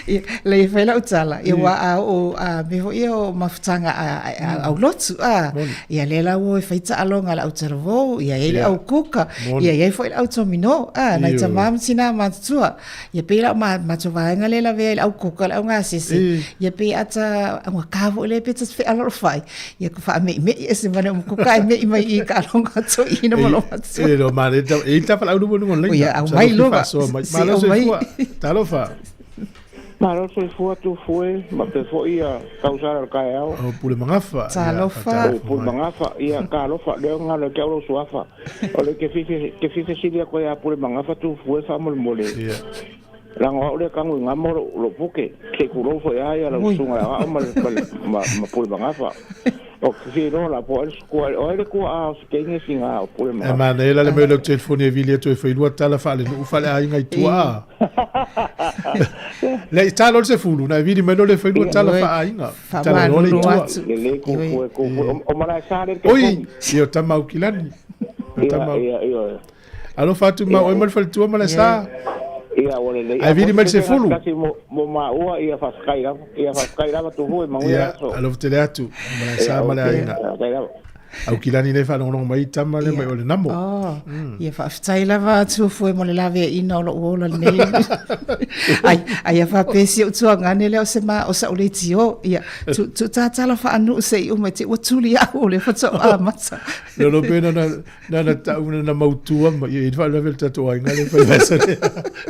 Ia, lei e fai lau tala, ia ua a oo, a, mea foi ia o mafutaga a, a, aulotu, a, ia lea la ua o e fai taaloga a le au talavou, ia i ai le au kuka, Ia i ai foi le au tomino, a, nai tamā ma tinā matutua. Ia pei la o matou vaega lea e lavea ai le au kuka, le au gasese. Ia pei ata augata foi lea pe ta te fealolofai. Ia ka faame'ime'i ese ma le uma kuka ae me'i mai i ka aloga toeaina ma lou matua. E lo male e i ta falaulu mo luga o le laina. Ia aumai loa. Se aumai. Talofa. Malo soifua Tufue ma pe foi ia tausala o le taeao. O Pule Magafa. Talofa. O Pule Magafa, ia talofa lea galo ia te au lou suafa. O le ke fife ke fife sili atu ai ia Pule Magafa Tufue faamolemole. Ia. Leaga o au lea e tago i gama o lou puke, se i tulou foi lava ia lau susuga ia au ma ma ma Pule Magafa. O ke fia iloa la po o ai o ai le tuaa o se teine sina o Pule E Magafa. manaia la le mai o lau telefoni e vili atu e failua tala faalenuu faaleaiga i tua. Le i talo le sefulu, na e vili mai loa le failua tala faaaiga. Tala loa le i Faamalulu tua. atu. Lelei Tufue, Tufue. O Malaesa lea le Oi, telefoni. ia o Tamaukilani. O Ia, Tamau. ia, ia. Alofa atu ma oe ma le faletua Malaesa. Ia ua lelei. Ae vili mai le 10. Tasi mo maua, ia faafetai lava. Ia faafetai lava Tufue, manuia Ia, aso. alofa tele atu. Malae sa ma le aiga. Faafetai lava. Aukilani lea e faalogologo mai tama lea mai o le namo. Oh, ia faafetai lava Tufue mo le laveaiina o lo'u ola lenei. Ai, ai a faapea si ou tuagane lea o se ma o sa'u leitio. Ia, tu, tu tātala whaanuu se i uma te ua tuli au o le whatoa amata. No no pe na na na na tau na na mautua ma ia i whaalawe le tatou aiga le fai vasa le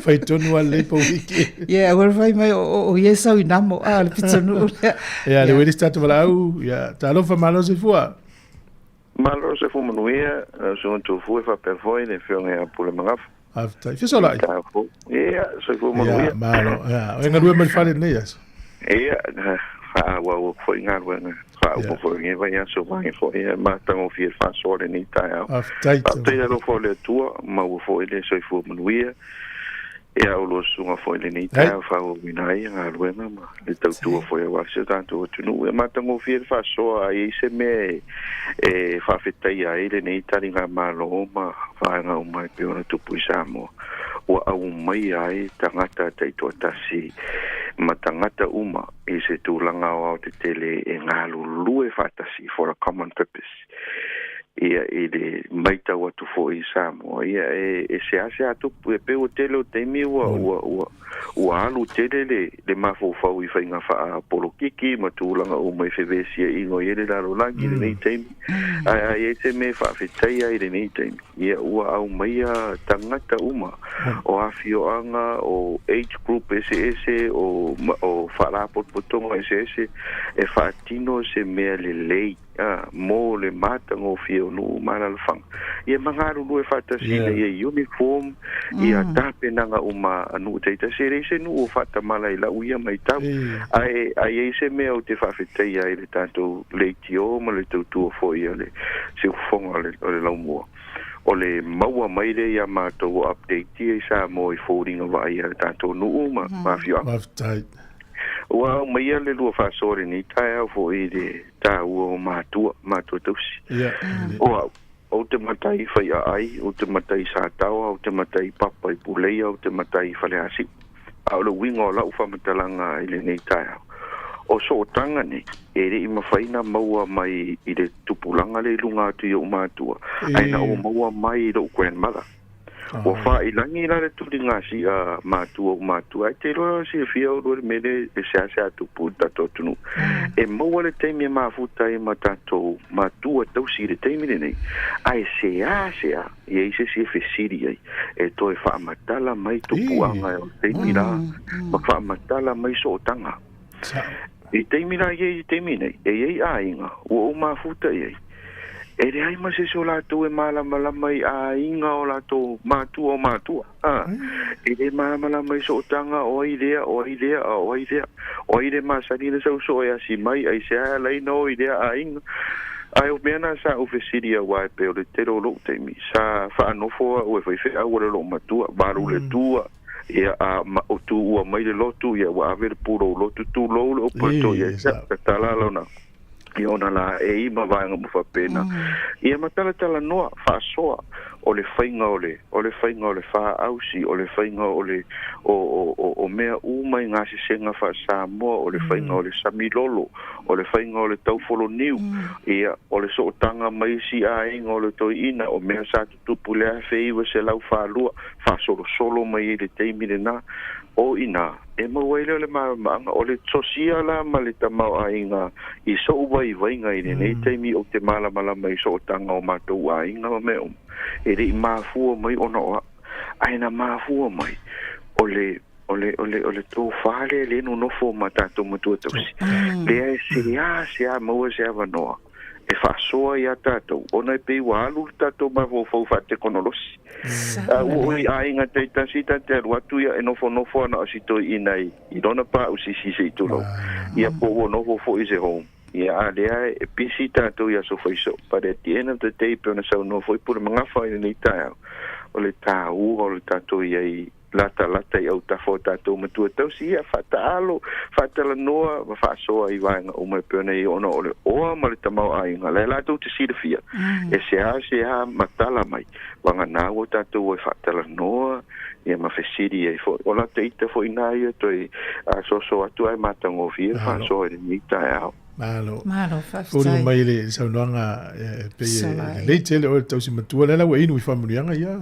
fai tonu a le pauiki. Ia, ua fai mai o ia sau i namo a le pitonuu lea. Ia, le weli tatou valaau, ia, talofa malo se fua. Malo se fu manuia, lau susuga Tufue faapea foi le afioga ia Pule Magafa. Faafetai. Fesolai. Ia, soifua Ia, manuia. malo. Ia, o e galue mai le fale lenei aso. Ia, faaauau atu foi galuega faauma foi lenei vaiaso vae foi e matagofie le faasoa lenei taeao. Faafetai. Faafetai le alofa o le Atua, maua foi le soifua manuia. Ia o lua susuga foi lenei taeao faaauauina ai galuega ma le tautua foi auā si o tatou atunuu. E matagofie le faasoa ai ai se mea e faafetaia ai lenei taligamalo ma vaega uma e pei ona tupu i Samoa. Ua aumaia ai tagata taitoatasi ma tagata uma i se tulaga aoaotetele e galulue faatasi for a common purpose. Ia i le matau atu foi i Samoa, ia e seasea tupu e pei ua tele o taimi ua ua ua ua alu tele le mafaufau i faiga faapolokiki ma tulaga uma i fevesiaiga o i ai le lalolagi i lenei taimi. Ae a i ai se mea e faafetaia ai i lenei taimi, ia ua aumaia tagata uma o afioaga, o age group eseese, o faalapotopotoga eseese e faatino se mea lelei mo le matagofie o nuu ma alaalafaga. Ia ma galulue faatasi ina ia uniform ia tapenaga uma a nuu taitasi. E leai se nuu o faatamala i lau ia matau, ae ai ai se mea ou te faafetaia ai le tatou leitio ma le tautua foi a le siufofoga o le laumua. O le maua mai lea ia matou o update ia i Samoa i foliga vaaia a le tatou nuu ma afioaga. Faafetai. Ua aumaia le lua faasoa lenei taeao foi i le taua o matua, matua tausi. O au, ou te matai faiaai, ou te matai Sataoa, ou te matai Papa i Puleia, ou te matai Faleasiu. A o le uiga o lau faamatalaga i lenei taeao, o sootaga nei, e le'i mafai na maua mai i le tupulaga le i luga atu i o'u matua, ae na ou maua mai i lo'u grandmother. Ua faailagi la le tuliga si'a matua o matua, ae te iloa silafia oulua le mea lea e seasea tupu i le tatou atunuu. E maua le taimi e mafuta ai ma tatou matua tausi i le taimi lenei, ae seasea i ai se isi e fesili ai, e toe faamatala mai tupuaga o le taimi la, ma faamatala mai sootaga. I taimi la i ai i taimi nei, e i ai aiga ua ou mafuta i ai. E leai ma se isi o latou e malamalama i aiga o latou matua o matua. E le malamalama i sootaga o ai lea, o ai lea, a o ai lea. O ai le masani na sau soo e asi mai, ai se ae alaina o i lea aiga. Ae o mea na sa ou fesili auā e pei o le tele o lo'u taimi. Sa faanofo a'u e faifeau a le lo'u matua, valu le tua, ia a ma, o tu ua mai le lotu, ia ua ave le pulou lotu, tulou le upu a to ia, tatala lona. Ia ona la e ima vaega ma faapena. Ia ma talatalanoa faasoa o le faiga o le o le faiga o le faausi, o le faiga o le o mea uma i gasesega faa-Samoa, o le faiga o le samilolo, o le faiga o le taufoloniu, ia o le sootaga mai isi aiga o le toeaina, o mea sa tutupu i le 1942, faasolosolo mai ai le taimi lenā. O ina, e maua ai lea o le malamalamaaga, o le sosia la ma le tamaoaiga i so'u vaivaiga i lenei taimi ou te malamalama i sootaga o matou aiga ma mea uma. E le'i mafua mai ona o a'u, ae na mafua mai o le o le o le o le tofā lea le nonofo ma tatou matua tausi. Lea e seā maua se avanoa e faasoa iā tatou, ona e pei ua alu le tatou mafaufau faatekonolosi. Ua oo i aiga taitasi ta te alu atu ia e nofonofo ana o si toeaina i lona pausisi se'i tulou. Ia po ua nofo foi i se home. Ia a lea e pisi tatou i aso faiso'o. But at the end of the day, pe ona saunoa foi Pule Magafa i lenei taeao, o le tāua o le tatou i ai latalata i autafa o tatou matua tausi, ia faataalo, faatalanoa ma faasoa i vaega uma e pei ona i ona o le oa ma le tamaoaiga lea latou te silafia e seā seā matala mai vaganā ua tatou e faatalanoa. Ia ma fesili ai foi. O la te ita foi nā ia toe asoaso atu ae matagofie le faasoa i lenei taeao. Malo. Malo, Foliga faafetai. mai le saunoaga e pei e Solai. lelei tele oe le tausi matua lea la ua inu i faamanuiaga ia.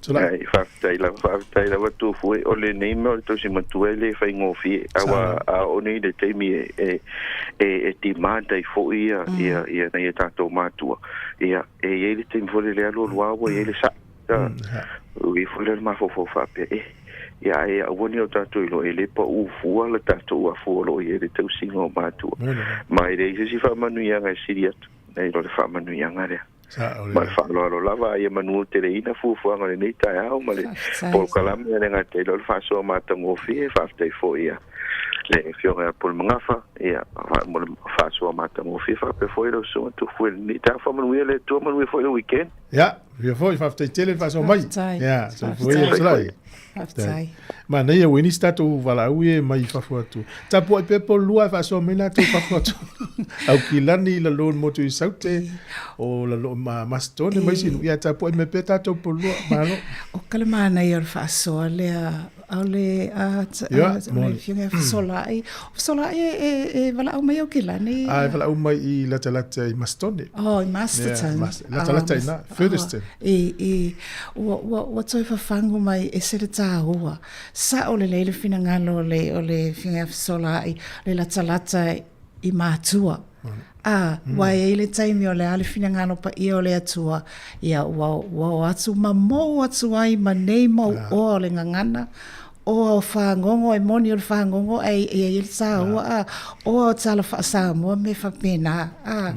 Solai. Ai, faafetai lava, faafetai lava Tufue. O lenei mea o le tausi matua e le faigofie. Aua a oo nei le taimi e, e, e, e demand ai foi ia, ia, ia nai a tatou matua. Ia, e i ai le taimi foi lele alu alu lava ua i ai le sa'i. Ui foi lea le mafaufau faapea, e, ia ae aua ne i o tatou iloa e le paʻu fua le tatou uafu o lo o i ai le tausiga o matua. Ma e leai se isi faamanuiaga e sili atu nai lo le faamanuiaga lea. Ma le faaaloalo lava, ia manuia teleina fuafuaga o lenei taeao ma le polokalame e le gata i le faasoa matagofie, faafetai foi ia le Afioga ia Pulemagafa, ia, mo le faasoa matagofie faapea foi lau Susuga Tufue i lenei taeao. Faamanuia le Atua, manuia foi le weekend. Ia, ia foi, faafetai tele le faasoa mai. Faafetai. Ia, soifua ia Solai. Faafetai. Manaia ua i ai nisi tatou valaau ia mai fafo atu. Tapuai pea po lua e faasoa mai latou fafo atu. Aukilani i lalo o le motu i Saute, o lalo o Masitone ma isi nuu. Ia tapuai mai pea tatou po lua. Malo. O ka le manaia o le faasoa lea Aole a Ia, le moni. afioga ia Fesolai. O Fesolai e, e, e valaau mai Aukilani. A e valaau mai i latalata i Mastone. Oh, i Masterton. Yeah, Mas, latalata i na, Featherston. Oh, i, i, ua, ua, ua toe fafagu mai e se le tāua. Sa'o lelei le finagalo o le, o le afioga ia Fesolai, le latalata i matua. A, ua i ai le taimi o le a le finagalo paia o le Atua, ia ua, ua o atu ma mou atu ai ma nei mau oa o le gagana, oa o fagogo, e moni o le fagogo ae e i ai le tāua, a, oa o tala faa-Samoa me faapena, a,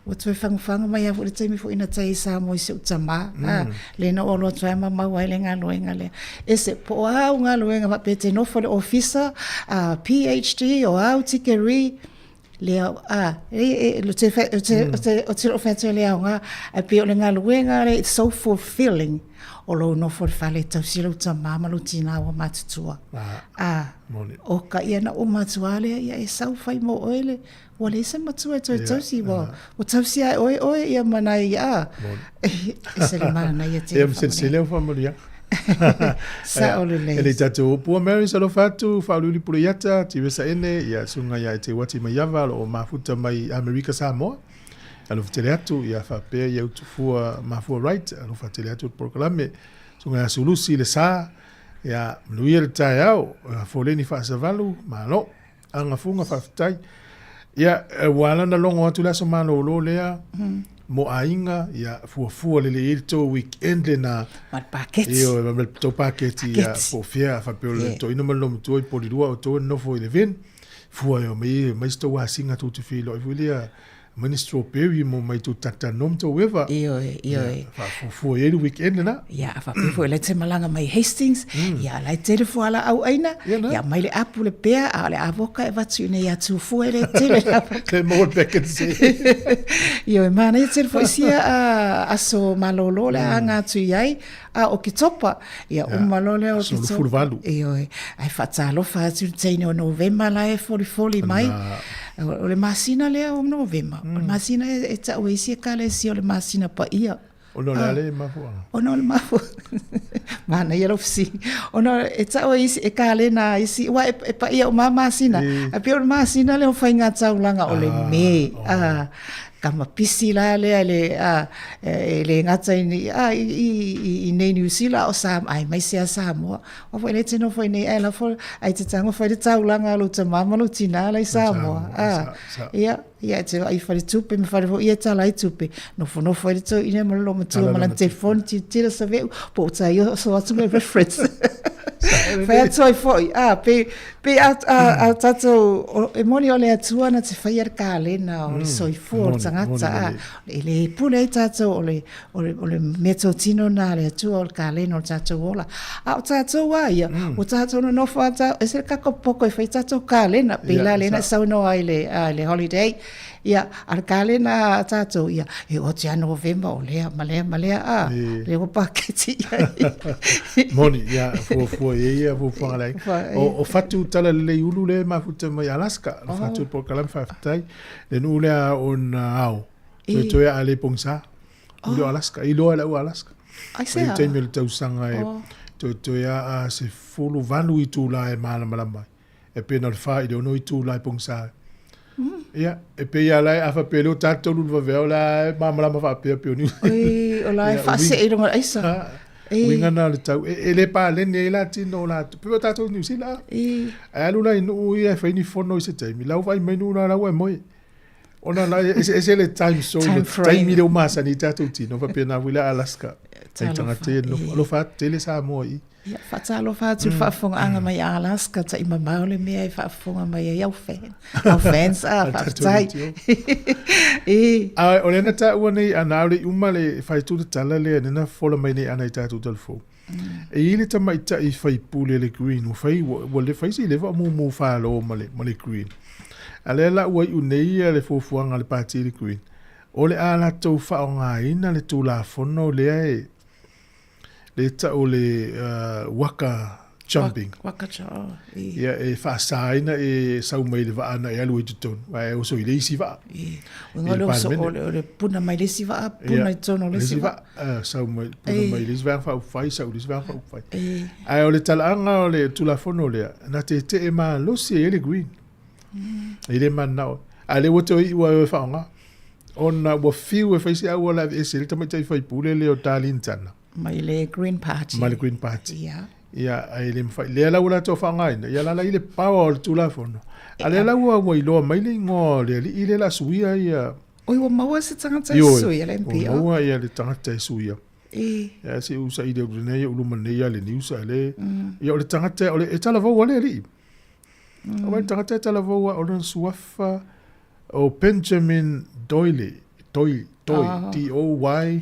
ua toe fagufagu mai lava foi le taimi foi na tai ai Samoa i si ou tamā, a, lea na ou alu atu ai ma mau ai le galuega lea. Ese, po o a au galuega faapea e te nofo i le ofisa, a, PhD, o a au tikeri, Lea, a, e, e, o te, o te, o te, o te loo whai atu e le aoga, ae pei o le galuega lea, it's so fulfilling, o lou nofo i le fale e tausi lou tamā ma lou tinā ua matutua. A, o ka ia na uma atu lava lea, ia e sau fai mo oe le, ua leai se matua e toe tausi, ua, ua tausi lava e oe oe ia ma nai, a, ese le manaia tele. Ia, ma selesele au faamanuiaga. Sa'o lelei. E le tatou upu a Mary alofa atu, Faauluulu Puleiata, Tiresa Ene, ia susuga ia Eteuati Maiava o lo o mafuta mai Amerika Samoa. Alofa tele atu, ia faapea ia Utufua Mafua Wright, alofa tele atu le polokalame. Susuga ia Sulusi Le Sa, ia manuia le taeao, Foleni Faasavalu, malo. Agafuga faafetai. Ia, ua ala ona logo atu le aso malolo lea mo aiga, ia, fuafua lelei ai le tou weekend lena. Ma le paketi. Ioe, ma le tou paketi, ia, po o fea, faapea o le toeaina ma le loomatua i Polilua, outou e nonofo i Levin. Fua e omai, omai se tou asiga tou te feiloai foi lea, Aumai ni strawberry mo mai tou tatano ma tou eva. Ioe, ioe. Faafuafua i ai le weekend lena. Ia, a faapea foi o la e te malaga mai Hastings, ia, o la e tele fualaau aina, ia, aumai le apu le pea, a o le avoka e avatu i inei ia Tufua e le tele le avoka. Le maua le packet se. Ioe, manaia tele foi sia aso malolo o le a aga atu i ai, a o Oketopa, ia uma loa lea o Oketopa. Ioe, ae faatalofa atu i le teine o Novema la e folifoli mai. O le masina lea o Novema, o le masina e tau e isi ekalesia o le masina paia. Ona o le a le mafuaaga? Ona o le mafuaaga, manaia lau fesili. Ona e tau e isi ekalena a isi, aua e paia uma lava masina, ae pei o le masina lea o faiga taulaga o le Me. Tama pisi la lea le a e le gata i ni a i i i nei Niu Sila o Sa aemaise a Samoa. Aua foi le te nofo i nei ae la fo ai te tago fai le taulaga a lou tamā ma lou tinā la i Samoa. A ia ia e te vaai i faletupe ma fale foi ia e tala ai tupe. Nofonofo ai le toeaina ma le loomatua ma lana telefoni tilotilo save'u po o tai oso atu le reference. Fai atu ai foi a pe Pei a, a, a tatou, e moni o le Atua na te whaia le kalena o le soifua o le tangata, a, e le pule ai tatou o le, o le, o le mea totino na le Atua o le kalena o le tatou ola. A o tatou a ia, o tatou nonofo a ta, e se kako poko e whai tatou kalena, pei la lena saunoa ai le, a, le holiday, Ia, a le kalena a tatou, ia, e oti a Novema o lea, ma lea, ma lea, a, lea ua paketi i ai. Moni, ia, fuafua i ai ia fuafuaga le aiga. O, o Fatu Talalelei Ulu lea e mafuta mai Alaska, le Fatu polokalame faafetai, le nuu lea ona ao, toetoe a le pogisa, ulu o Alaska, i loa e lau Alaska. Aisea? Mai taimi o le tausaga e Toetoe a a 18 itulā e malamalama ai. E pei na o le 4 i le 6 itulā e pogisa ai. Ia, e pei lava la e a faapea lea ua ta le 3 i le vaveao o la e malamalama faapea pei o Niu Oi, o la e faasee i luga o le aisa. Uiga na o le tau. E le paleni ai la tino o latou. Pei o tatou i Niu Sila. Ae alu la i nuu ia e fai ni fono i se taimi. La ua vaai mai nuu la la ua e moe. Ona la e eseese le time zone, le taimi lea ua masani ai tatou tino. Faapena foi la Alaska. Ai tagata ia nofo. Alofa atu tele Samoa i i. Ia, faatalofa atu i le faafofogaaga mai a Alaska, taʻi mamao le mea e faafofoga mai ai au fan, au fans, a, faafetai. E. A o lea na taua nei ana aole i uma le faaitu le tala lea lea na fofola mai nei ana i tatou talafou. E i ai le tamaitai faipule le Green ua fai ua, ua le fai si leva o mumu falo ma le, ma le Green. A lea la ua iu nei ia le fuafuaga a le pati le Green. O le a latou faaaogaina le Tulafono lea e le tau o le waka jumping. Waka jumping. Ia, e faasaina e sau mai le vaa na e alu ai totonu, ae oso i le isi vaa. I le Palemene. O le puna mai le isi vaa, puna i totonu o le isi vaa. Sau mai, puna mai le isi vaega faaupufai, sau i le isi vaega faaupufai. Ae o le talaaga o le Tulafono lea, na tetee malosi ai le Green. E le mananao. A lea ua toe iu lava e o e faaaoga. Ona ua fiu e fai se auala e aveese ai le tamaitai faipule lea o Darlene Turner. Mai le Green Party. Mai le Green Party. Ia. Ia, ae le mafai. Lea la ua latou faaaogaina, ia la la i le power o le Tulafono. A lea la ua ua iloa mai le igoa o le alii lea la suia ia. Oi, ua maua se tagata e suia le MP. Ua maua ia le tagata e suia. E. Ia se u saili atu nei u luma nei ia le news a le. Ia o le tagata o le e talavou a le alii. O le tagata e talavou a o lona suafa o Benjamin Doyle, Doyle, Doyle, D O Y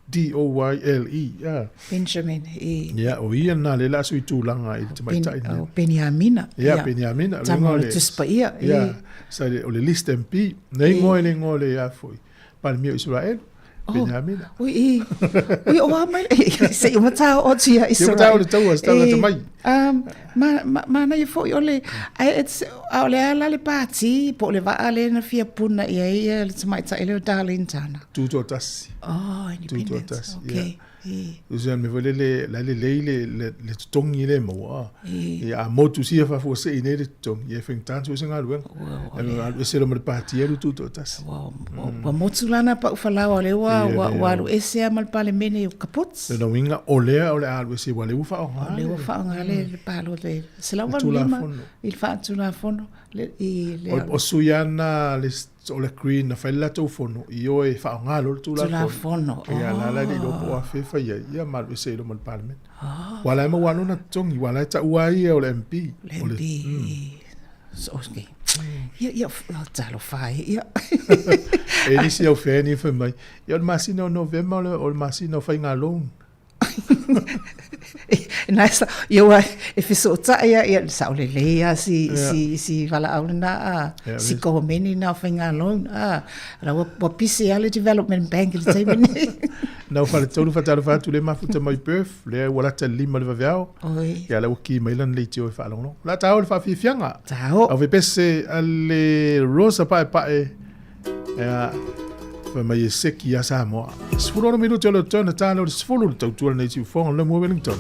D O Y L E. Ia. Benjamin, e. Ia, o ia na le la sui tulaga i le tamaitai nei. O Beniamina. Ia, Beniamina. Tama o le Tusi Paia. Ia, sa o le list MP. Nei ngoe le ngoe le ia foi. Palemia o Isaraelu. Beniamina. Ui, i. Ui, o a mai, se i umatā o tia Israel. Se umatā o le taua, se taua mai. Ma, ma, ma na foi o le, ai, a o le ala le pāti, po o le vaa le na fia puna i ai ia le tamaitai le o Darlene Tana. Tutoatasi. Oh, independent. Tutoatasi, okay. Yeah. Usa me foi le la le lei le le le totogi le maua. Ia a motu sia faafuasei nei le totogi, ia e faigata ona sue se galuega. E alu ese loa ma le pati alu tutoatasi. Ua motu la na pau falaoa lea ua ua alu ese lava ma le Palemene o Kaput. Lona uiga o lea o le a alu ese aua o lea ua faaaoga. O lea ua faaaoga le palota i le 185 i le faatulafono. I le O sui ana le o le Green na fai le latou fono i o e faaaoga loa le Tulafono. Ia la la le iloa po o afea e fai ai, ia ma alu ese ai loa ma le Palemene. Aua la e maua lona totogi, aua la e taua ai ia o le MP. Le MP. So, okay. Ia, ia, talofa e, ia. E nisi au fan ia fai mai, ia o le masina o Novema o le masina o faiga loan. Na sa ia ua e fesootai a ia sao lelei a si si si valaau lena a si komeni na faiga loan a la ua ua pisi a le development bank i le taimi nei. Na o faletolu faatalofa atu le mafuta mai Perth lea ua lata le 5 le vaveao. Oi. Ia la ua ki mai lana leitio e faalogologo. La tao le faafiafiaga. Tao. Au pese a le Rosa Paepae Ia, fai mai e seki ia Samoa. 16 minuti o le tona tāle o le 10 le tautua lenei siufoga le mua Wellington.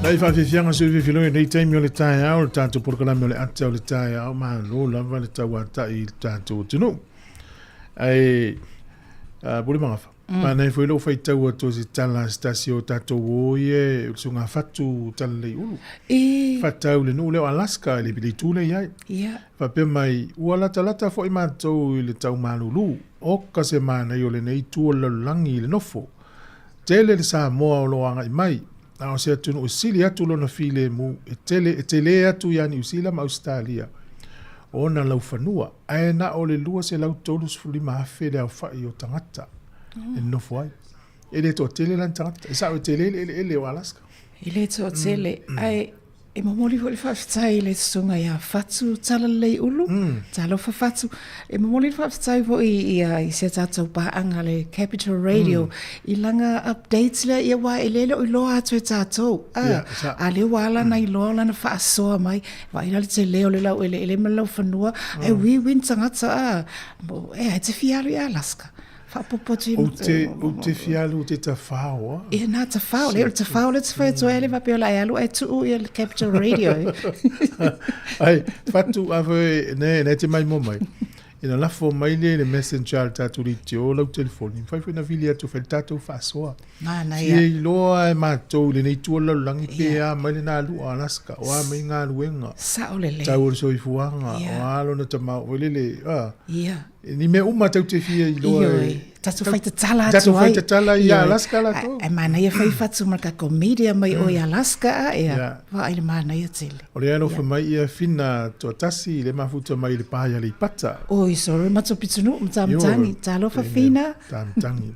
Ai faafiafiaga sui fifiloe nei taimi o le taeao, le tatou polokalame o le ata o le taeao, malo lava le tauata'i i le tatou atunuu. Ae, Pule Magafa, manaia foi lou faitau atu o se tala a se tasi o tatou uo ia o le susuga Fatu Talalei Ulu. Fatau i le nuu lea o Alaska i le itu lea i ai. Faapea mai, ua latalata foi matou i le tau malulu. Oka se manaia o lenei itu o le lalolagi i le nofo. Tele le Samoa o lo o agai mai, a o se atunuu e sili atu lona filemu, e tele, e telē atu ia Niu Sila ma Ausetalia ona laufanua, ae na o le 235,000 le aofai o tagata e nonofo ai. E le toatele la ni tagata. E sao e tele le eleele o Alaska. E le toatele, ae E momoli foi le faafetai i le susuga ia Fatu Talalelei Ulu, talofa Fatu. E momoli le faafetai foi ia i si a tatou paaga le Capital Radio i lana updates lea ia aua e le le o iloa atu e tatou. A, a lea ua ala ona iloa o lana faasoa mai, vaai la le tele o le laueleele ma le laufanua, ae uiui ni tagata a, e a e te fia alu i Alaska. Faaopoopo atu i Ou te, ou te fia alu te tafao a. Ia na tafao, le o le tafao le te whai atu ai le faapea o le ai alu ai tuu ia le Capital Radio. Ai, fatu a foi, ne, ne te mai mo mai. Ina lafo mai le le messenger le tātou leitio lau telefoni. Fai foi na vili atu fai le tātou faasoa. Mana ia. Fia iloa e mātou i lenei itu o le lalolagi pe a mai le nalua Alaska, o a mai galuega. Sao lelei. Tau o le soifuaga, o a lona tamao, foi lele, a. Ia. Ni mea uma tou te fia iloa e. Ioe, tatou faitatala atu ai. Tatou faitatala i Alaska latou. Ae manaia fai fatu ma le tatou media mai o i Alaska a ea. Vaai le manaia tele. O lea alofa mai ia Whina Tuatasi le mafuta mai i le pa i Aleipata. Oi, sorry, matou pitonuu ma Tamatangi. Talofa Whina. Tamatangi.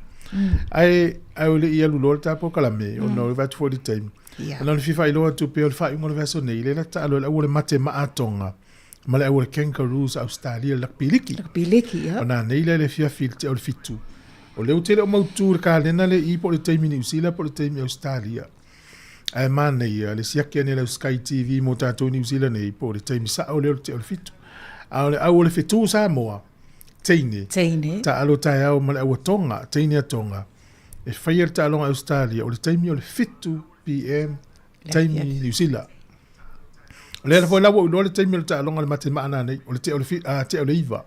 Ae, ae o le i alu loa le ta polokalame, ona o le vaai atu foi i le taimi. Ona o le fia faailoa atu pea o le faaiuga o le vaiaso nei, lea la taalo e le au o le mate maatoga. ma le au o le Kangaroos Australia le lakpi liki. Lakpi liki, ia. O nā nei lea le afiafi i le tea o le fitu. O lea ua tele o mautu le kalena le i po o le taimi Niu Sila po o le taimi Australia. Ae manaia le siaki ane lau Sky TV mo tātou Niu Sila nei po o le taimi sao lea o le tea o le fitu. A o le au o le whetū Samoa, teine, Teine. taalo taeao ma le au a Tonga, teine a Tonga, e whaia le taaloga Australia o le taimi o le 7 PM taimi Niu Sila. O lea foi la ua ou iloa le taimi o le taaloga le mate maa nanei, o le tea o le, fi, a, tea o le iva.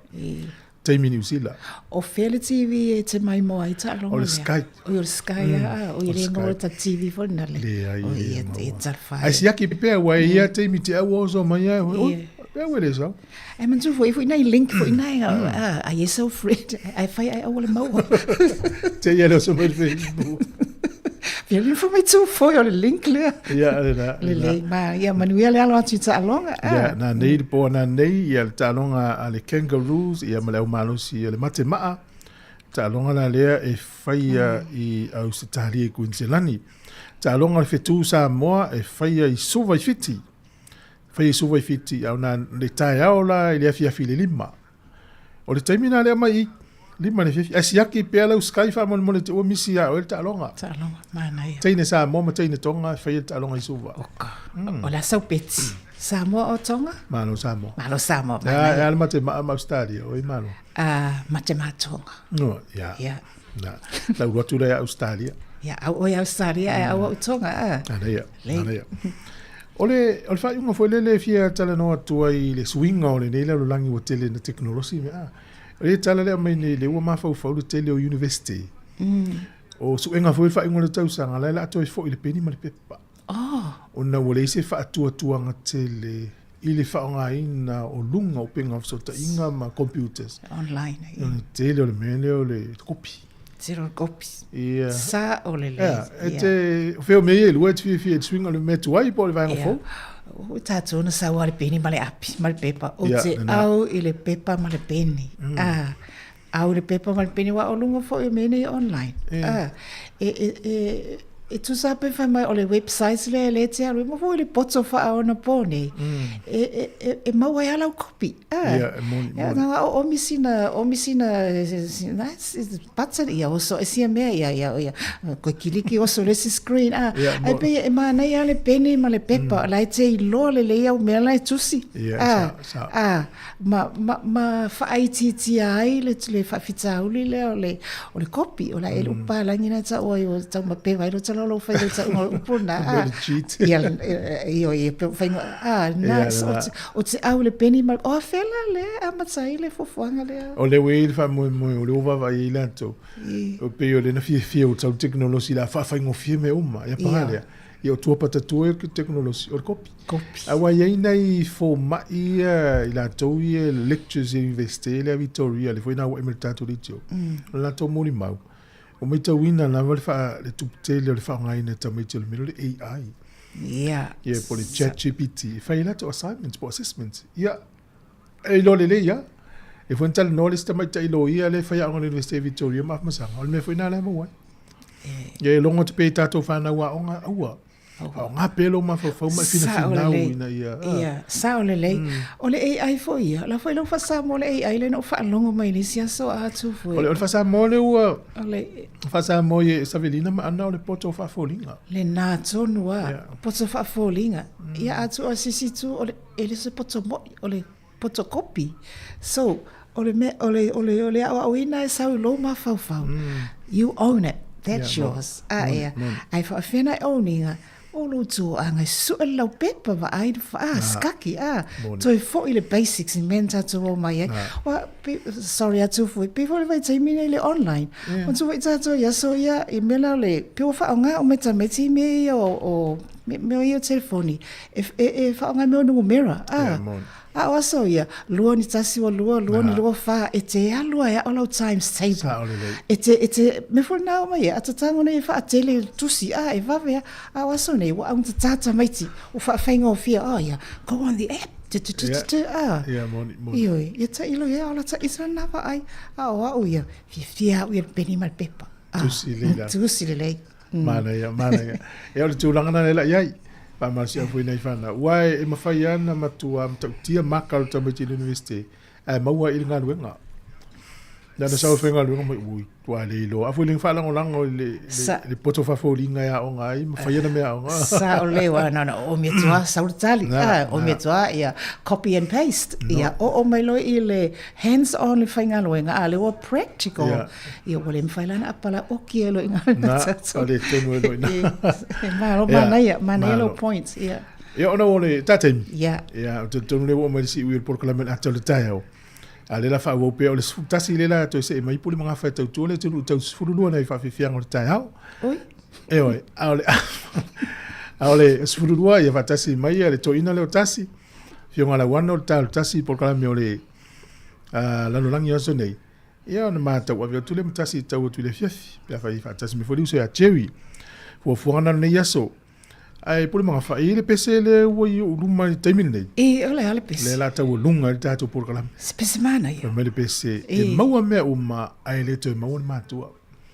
Taimi Niu Sila. O fea le TV e te mai moa ai taaloga O le Sky. O le Sky, a, o le maua ta TV foi na le. Leai, O le ia, maua. e talfa. Ai siaki pea ua e ia taimi te au oso mai ai. Oi, pea ua le sau. Ai manatu foi foi nai link foi nai a ai e so friend ai fai ai au le maua. Te ia le oso mai le Facebook. Fia le fo mai tu foi o le link lea. Ia, le la. Le le ma ia manuia le alo atu i taaloga. Ia, na nei le po na nei ia le taaloga a le Kangaroos ia ma le au malosi ia le mate maa. Taaloga la lea e faia i Ausetalia i Kuiniselani. Taaloga le whetū Samoa e faia i Suva i Fiti. Fai e Suva i Fiti, au na le taeao la i le afiafi i le lima. O le taimi na lea mai i, lima le afiafi. Ae siaki pea lau Sky faamolemole te ua misi ia oe le taaloga. Taaloga, manaia. Teine Samoa ma teine Tonga e faia le taaloga i Suva. Oka. O le a sau peti? Samoa o Tonga? Malo Samoa. Malo Samoa, manaia. E a le mate maa ma Australia, oi malo. A, mate maa Tonga. No, ia. Ia. Na, lau atu lea Australia. Ia, au oe Australia, ae au au Tonga, a. Manaia, manaia. O le, o le faaiuga foi lele e fia talanoa atu ai i le suiga o lenei lalolagi ua tele ina tekonolosi mea a. O le tala lea aumai nei lea ua mafaufau le tele o university. O suega foi le faaiuga o le tausaga, la e o le a toe foi i le peni ma le pepa. Oh. Ona ua leai se faatuatuaga tele i le faaaogaina o luga o upega o fesootaiga ma computers. Online. O le tele o le mea lea o le kopi. Tele o le kopi. Ia. Sao lelei. Ia, e te, o fea o mea ia e lua e te fiafia i le suiga o le mea tuai po o le vaega fou? O tatou na sau lava i le peni ma le api, ma le pepa. Ou te au i le pepa ma le peni. Ah, au i le pepa ma le peni, aua o luga foi o mea nei online. Ah, e, e, e, e tusa lava pe fai mai o le website lea e le te alu ai, ma foi le poto faaonapo nei, e, e, e, e maua ai lava lau kopi. Ah, Ia, e moni, moni. Na o omi sina, omi sina, sina, button, ia oso e sia mea, ia, ia, ia, koe kiliki oso le isi screen, ah, Ia, ai mo- pei e manaia lava le peni ma le pepa, la e te iloa lelei au mea la e tusi. Ia, Ah, sao, sao. ah, ma, ma, ma faaitiitia ai le, le faafitauli lea o le, o le kopi, o la e le upalagi na tau ai o tau mapeva ai lo tala masalo lou fai le tauga o le upu lena, a. Ia, ioe, ia pe faiga, a, na, o te au i le peni ma, o afea la lea e amata ai le fuafuaga lea? O lea ua i ai le faamoemoe, o lea ua vaavaai ai latou, e pei o lea na fiafia ua tau le tekonolosi o le a faafaigofie mea uma. Ia paga lea, ia o tua patatua ia o le tekonolosi, o le kopi. Kopi. Aua e i ai nai fomai ia i latou ia lectures i le Universite lea Victoria, lea foi na auai mai i le tatou leitio, o le latou molimau, Ua matauina lava le faa, le tupu tele o le faaaogaina e tamaiti o le mea lea o le AI. Ia. Ia, po o le chat GPT. E fai ai latou assignments po o assessments. Ia, e iloa lelei lava. E foi na talanoa le isi tamaitai loia lea e faiaoga i le Universite o Victoria ma Afamasaga, o le mea foi lena la e maua ai. Ia, e logo atu pea i tatou fanau aoga, aua. Faaaoga pea lou mafaufau ma e finafinau ina ia... Ia, sao lelei. O le AI foi ia, o la foi ua faa-Samoa le AI lea na ou faalogo mai i le isi aso a atu foi. O le faa-Samoa lea ua... O le... Faa-Samoa i Savelina ma Ana o le poto faafoliga. Lena tonu lava, poto faafoliga. Ia a tuu a se isi itu, o le, e le o se poto moi, o le poto kopi. So, o le mea, o le, o le, o le aoaoina e sau i lou mafaufau. You own it. That's yours. A ea. Ae faapefea ona e own ina, o lou toaga e sue le laupepa vaai le a, sikaki, a, toe foi i le basics i mea na tatou omai ai. Ua, pe, sorry atu foi, pei foi le vaitaimi nei i le online. Manatua foi tatou i aso ia, i mea la o le, pei ua faaaoga uma e tamaiti mea ia o, o mea ia o telefoni, e, e, e faaaoga i mea o numera, a. A o aso ia, lua ni tasi ua lua, lua ni lua fa, e te alu a e aʻo lau times table. Sao lelei. E te, e te, mea foi lena o mai e, a tatago nei e faatele i le tusi, a e vave a, a o aso nei, ua augatata tamaiti, ua faafaigofie, oh ia, go on the app, tu tu tu tu tu, a. Ia, moni, moni. Ioe, ia tailo ia, ola taisa lena vaai, a o au ia, fiafia au ia i le peni ma le pepa. A, Tusi lelei la. Tusi lelei. Manaia, manaia. Ia o le tulaga lena la i ai. Faamalosia foi nai fanau. Aua e mafai lava ona matua matautia maka o le tamaiti i le universite ae maua ai i le galuega. Na ona sau e faigaluega mai, ui, ua le iloa. A foi le faalagolago i le, le, le poto faafoliga e aoga ai ma fai ana mea aoga. Sao leo, a na ona oo mai atu lava, sau le tali. A, oo mai atu lava, ia, copy and paste. Ia, oo mai loa i le hands on le faigaluega, a lea ua practical. Ia, ua le mafai la ona apala oki ai loa i Na, o le tonu e loa i ina. Malo, manaia, manaia lou point, ia. Ia, ona o le tā taimi. Ia. Ia, o te tonu lea ua oo mai le siui o le polokalame o le ata o le taeao. A lea la faaauau pea, o le 11 lea la toe see mai Pule ma Gafa e tautua le atunuu tau 12 nai faafiafiaga o le taeao. Oi. E oe, a o le, a o le 12 ia faatasi mai le toeaina lea o Tasi, Afioga Lauano o le ta o le tasi polokalame o le lalolagi o aso nei. Ia ona matau ave atu lea ma Tasi e tau atu i le afiafi, pe afai e faatasi mai foi le uso ia Jerry. Fuafuaga na o lenei aso. Ae Pule Magafa, e i ai le pese lea ua i ou luma i le taimi lenei. E, o le a le pese? Lea la taualuga ai le tatou polokalame. Se pese manaia. Fai mai le pese, e maua mea uma, ae le toe maua le matua.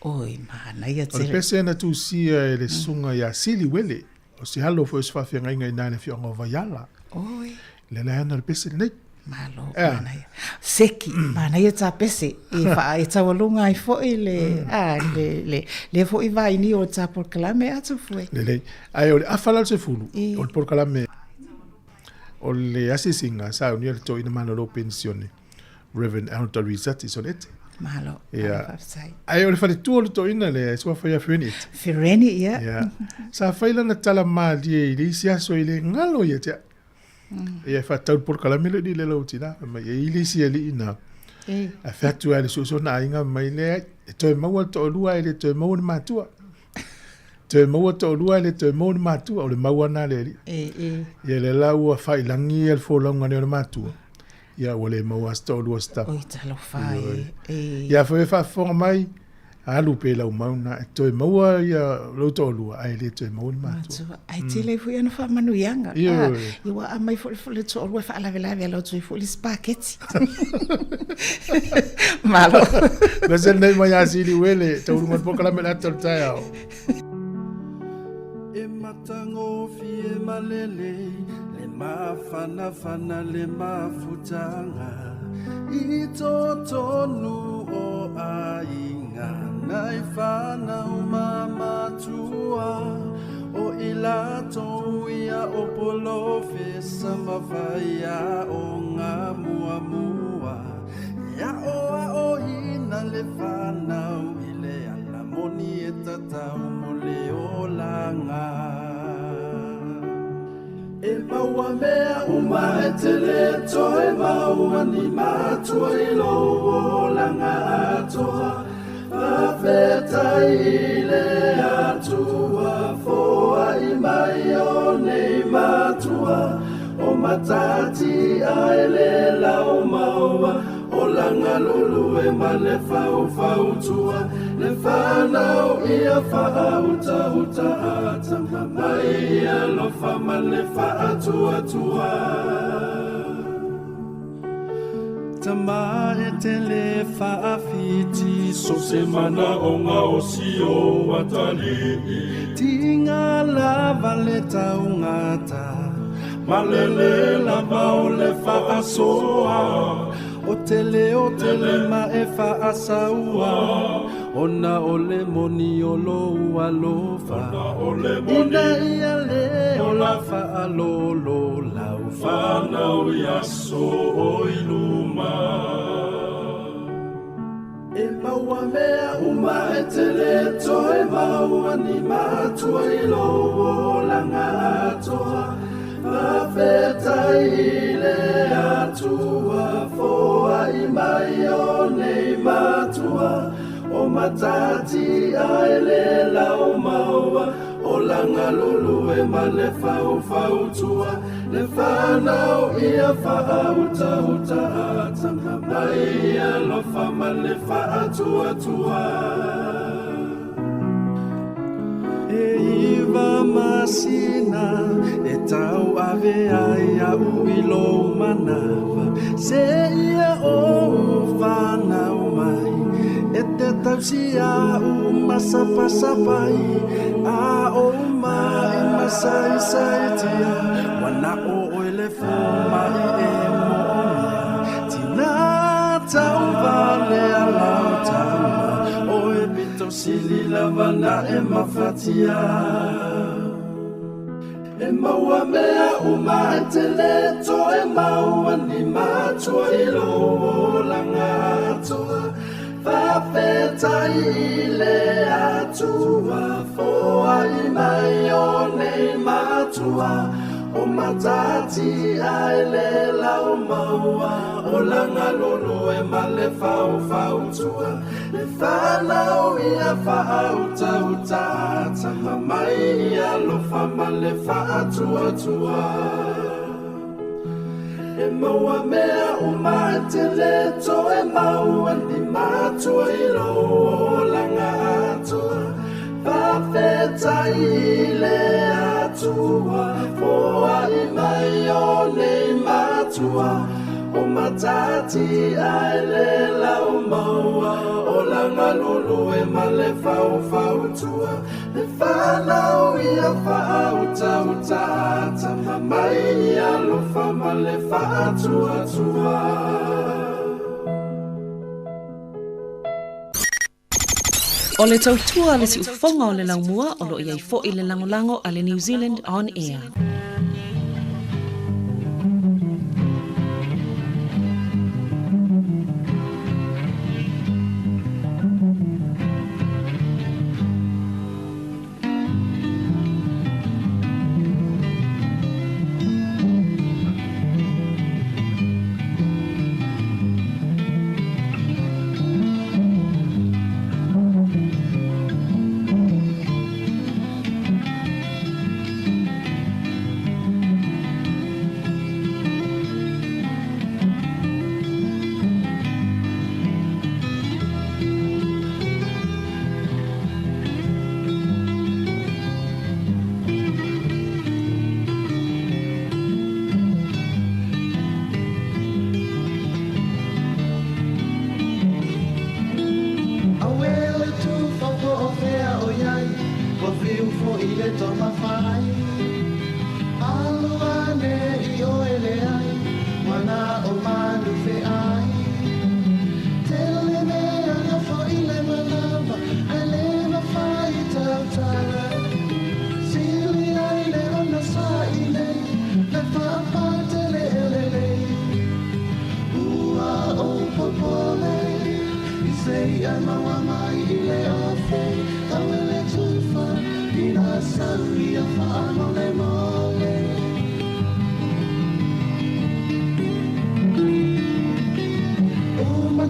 Oi, manaia tele. O le pese na tusia e le susuga ia Sili Uele, o se alo foi o se faafeagaiga i ina i le afioaga o Vaiala. Oi. Lea la e ana le pese lenei. Malo, manaia. Seki, manaia tā pese, e wha, e taualuga ai foi le, a, le, le, lea foi vaini o tā polokalame atu foi. Lelei. Ae o le afa la o le sefulu, o le polokalame o le asiasiga saunia le toeaina malolo penisione, Reverend Arnold Rizati Solete. Malo, Ia. malo faafetai. Ae o le faletua o le toeaina lea, e suafa ia Fereni Ete. Fereni, ia. Ia. Sa fai lana tala malie i le isi aso e le galo ia te au. Ia e faatatau le polokalame lea i le lau tina, fai mai, e i ai le isi alii na, a fai atu lava i le soosoo na aiga mai le ai, e toe maua le toalua ae le toe maua ni matua. Toe maua toalua ae le toe maua ni matua, o le mau lava lena a le alii. Ia lea la ua faailagi le folauga nei o le matua, ia ua le maua lava se toalua o se tama. Oi talofa e. Ia afai e faafofoga mai, Alu pea i lau mauna e toe maua ia lou toalua ae le toe maua ni matua. Ae tele ai foi ana faamanuiaga. Ioe. Ia ua aumai foi le toalua e faalavelave alo atu ai foi le spaghetti. Malo. Vese lenei mai ia Sili Uele, taualuga o le polokalame o le ata o le taeao. E matagofie malele le mafanafana le mafutaga i totonu o aiga nai fanau ma matua o i latou ia o polofesa ma faiaoga muamua e aoaoina le fanau i le ala moni e tatau mo le ola. maua mea uma e te le toe maua ni matua i lou olaga atoa. Faafetai i le Atua foai mai o nei matua o matati ae le laumaua o lagalulu e ma le faufautua le fanau ia faautauta ata mai alofa ma le faatuatua. Tama e te le faafiti so se mana o ngā o si o atalii. Tinga lava le taugata, malele lava o le faasoa. O tele ma e faasaua, ona o le moni o lou alofa. Ina ia le ola faalolo lau fanau ia so o i luma. E maua mea uma e te le toe maua ni matua i lou olaga atoa. Faafetai i le Atua foai mai o nei matua o matati ae le laumaua o lagalulu e ma le faufautua le fanau ia faautauta ata mai alofa ma le faatuatua. E iwa masina e tau ave ai au i lou manawa se ia ou whanau mai e te tausi au masapasapai a o mai masaisaitia wana o oe le fomai e moomia tina tau vale alau tama o e pito sili lava na e mafatia. E maua mea uma e te le toe maua ni matua i lou olaga atoa. Faafetai i le Atua foai mai o nei matua o matati ae le laumaua o lagalulu e ma le faufautua le fanau ia faautauta ata mai alofa ma le faatuatua. E maua mea uma e te le toe maua ni matua i lou olaga atoa. Faafetai i le Atua foai mai o nei matua o matati ae le laumaua o lagalulu e ma le faufautua le fanau ia faautauta ata mai alofa ma le faatuatua. O le tautua le siufofoga o le laumua o loo iai fo'i le lagolago a le New Zealand On Air.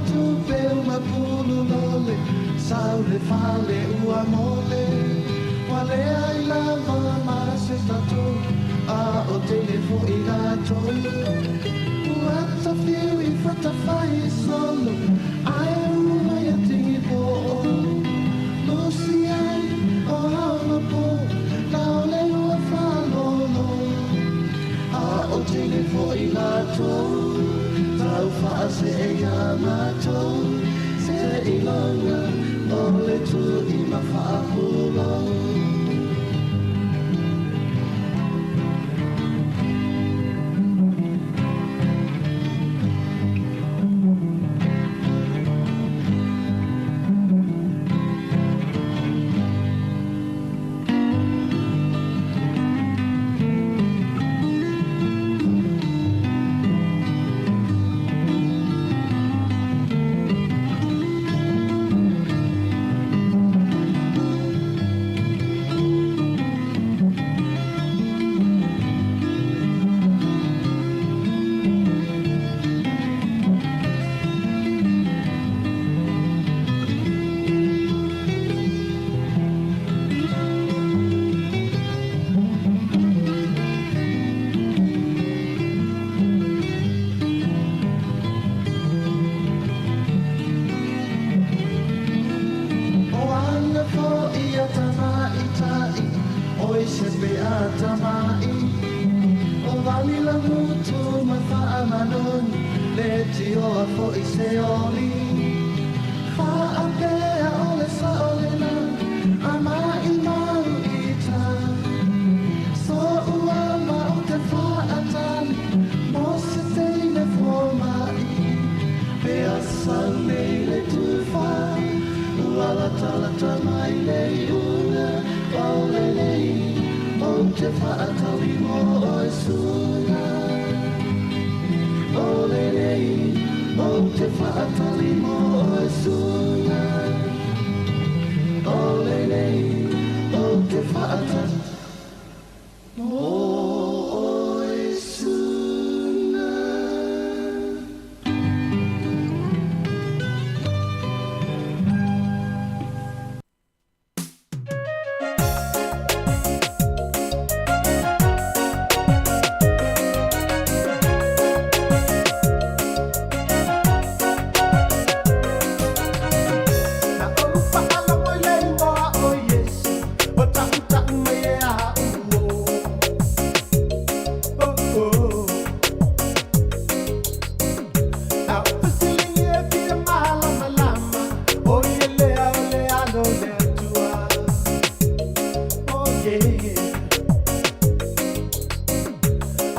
tupe uma pulu lole Sau le fale ua mole Walea i lava ma se tatou A o tele fo'i latou Ua tafiu i fatafai solo Ae uma ia tingi po'o Lusi ai o haona po Laole ua faalolo A o tele fo'i latou Tau faasee ia matou Seiloga o le tu'i ma faapulo O ana fo'i a tamaita'i Oi se pe a tama'i O vali lagutu ma faamanoni Le tioa fo'i se oli Faapea o le sa'o lena A maʻimau i ta So'u ama o te faatali Mo se teine fomaʻi Pe a sau nei le tufa Ua latalata mai le iuga O lenei O te faatali mo oe suaga O lenei O te faatali mo oe suaga O lenei O te faatali mo oe suaga. Na ou faalogo i le igoa o Iesu, o taʻutaʻu mai e aʻu o. Oh, oh. Na ou fesiligia e fia malamalama, o ia lea o le alo o le Atua. Oh yeah.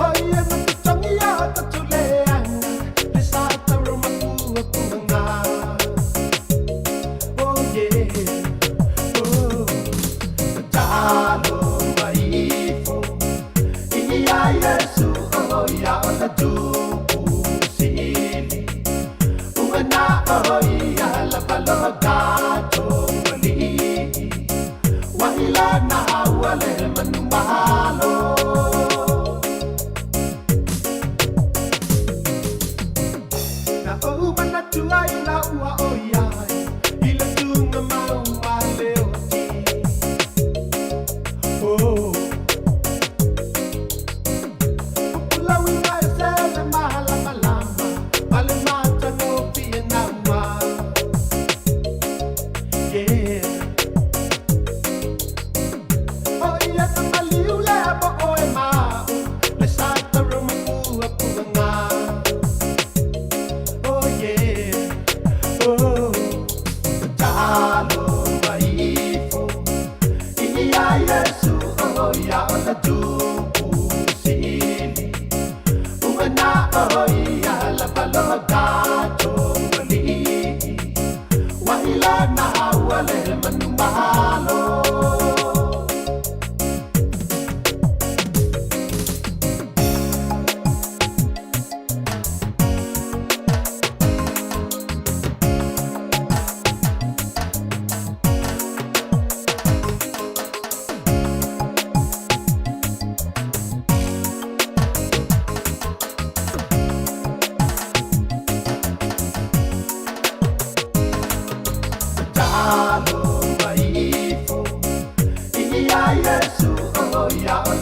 O ia na totogia o tatou leaga, le sa tauro mapuapuaga. Oh yeah. Oh. Tatalo mai ifo ia Iesu, o ia o le tupu sili. Ua na o ia lava lo tatou Alii. Wahi lana ua le manumalo. Na ou manatu ai la ua o iai i le tuga mau a le oti. Oh. Pupulauina e se le malamalama ma le matagofie nauma. Yeah. O ia ka maliu lea mo oe ma'u, le sa tauro mapuapuaga. Oh yeah. Oh. Tatalo mai ifo ia Iesu, o ia o le tupu sili. Ua na o ia lava lo tatou Alii. Wahi lana ua le manumalo.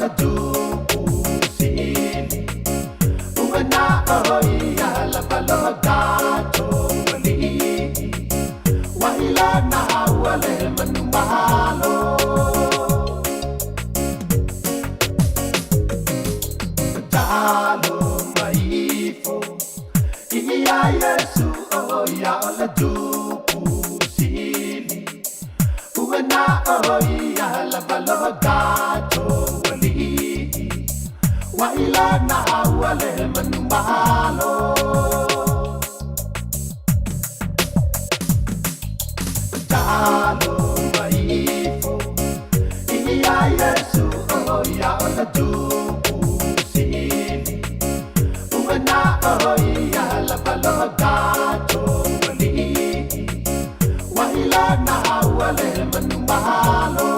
o le tupu sili Ua na o ia lava lo tatou alii Wa ilana ua le manumalo Talo maifo Ia Yesu o ia o le tupu sili Ua na o ia lava lo tatou alii Wa ilana ua le manumalo Talo maifo Ia Yesu o ia o le tupu sili Ua na o ia lava lo tatou alii Wa ilana ua le manumalo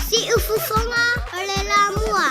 Siufofoga o le Lamua.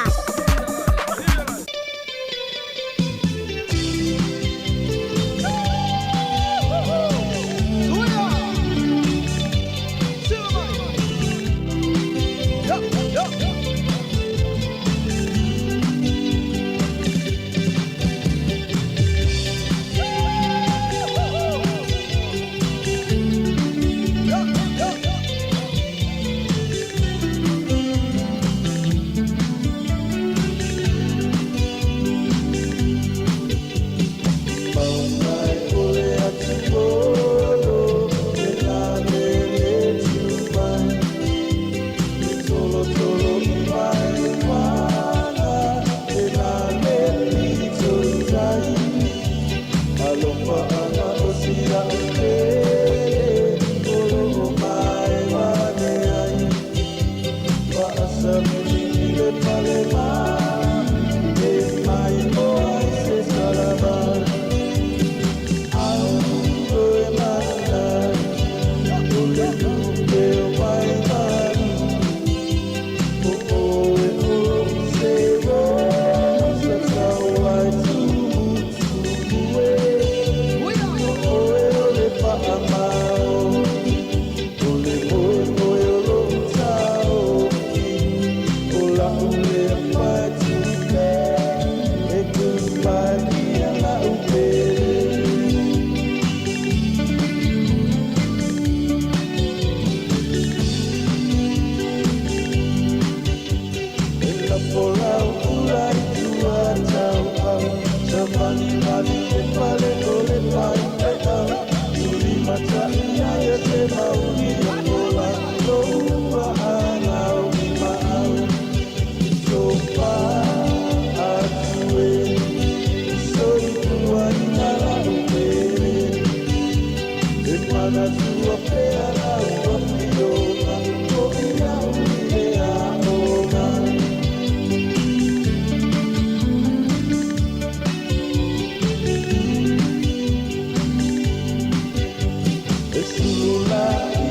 Sula.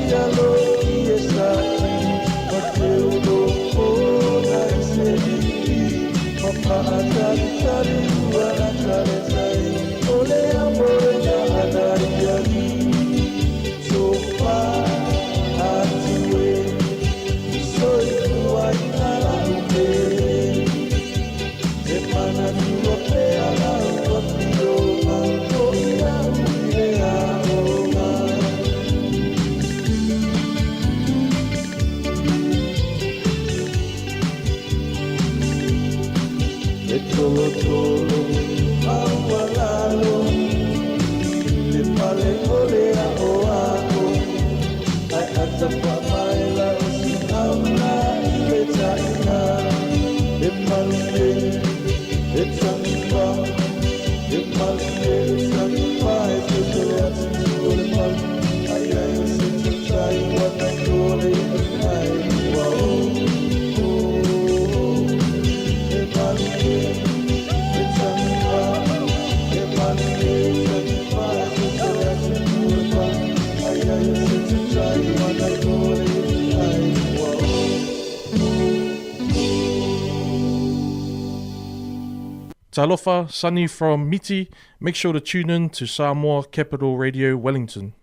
Talofa, Sunny from Miti. Make sure to tune in to Samoa Capital Radio Wellington.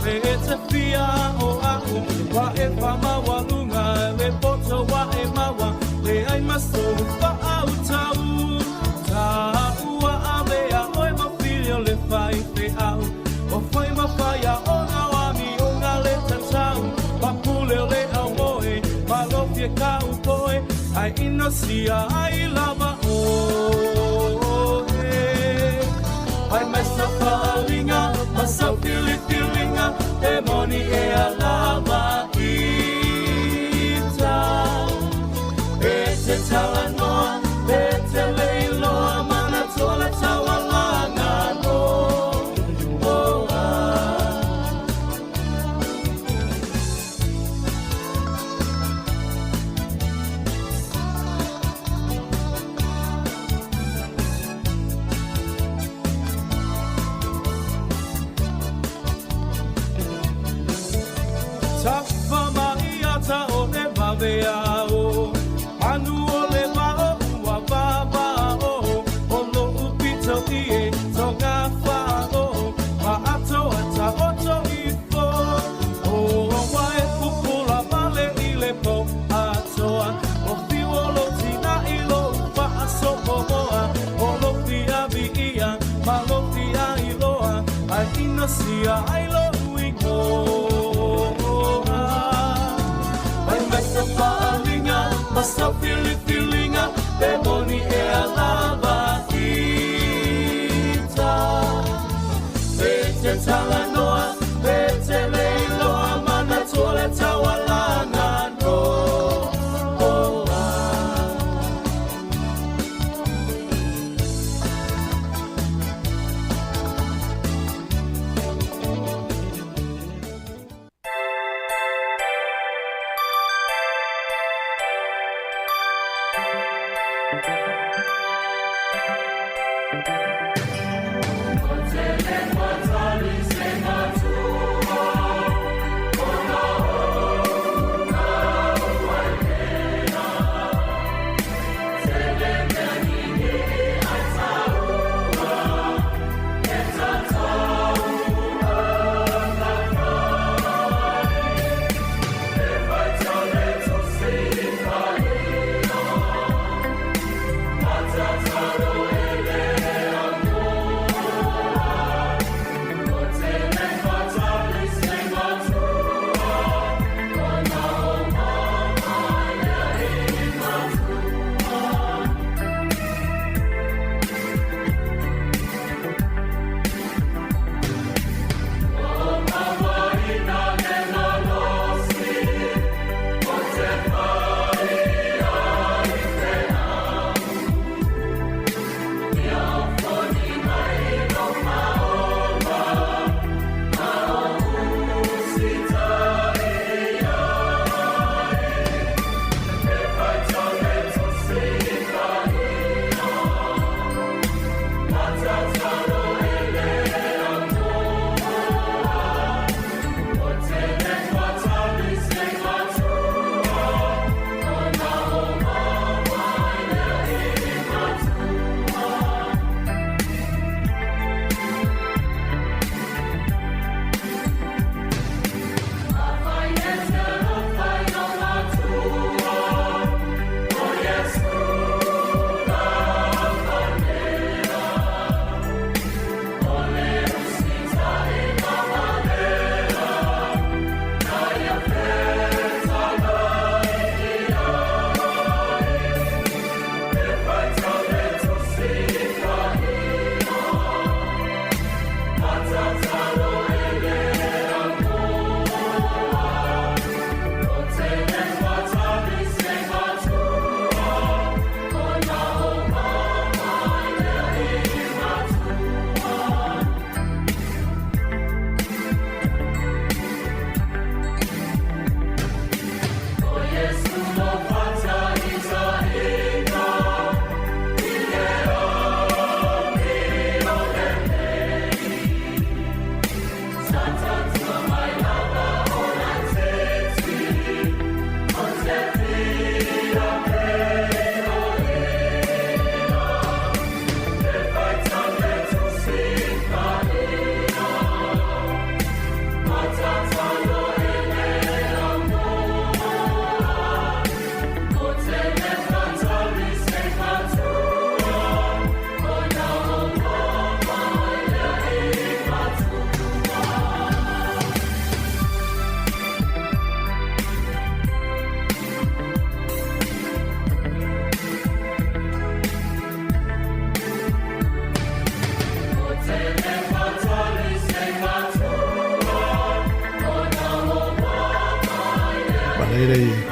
E te fia o a'u Wa e whamaualuga Le poto wa e maua Le ai maso whaautau Tāua ave a oe mawhili o le whai fe au O whai mawhai a o ngā wami o ngā le tatau Papule o le au moe Malofia ka upoe Ai inosia ai lava oe Ai mai sa whaalinga Ma sa filifilinga E moni e a lava ita E te talanoa E te leiloa Mana toa taualaga no Oh, ah.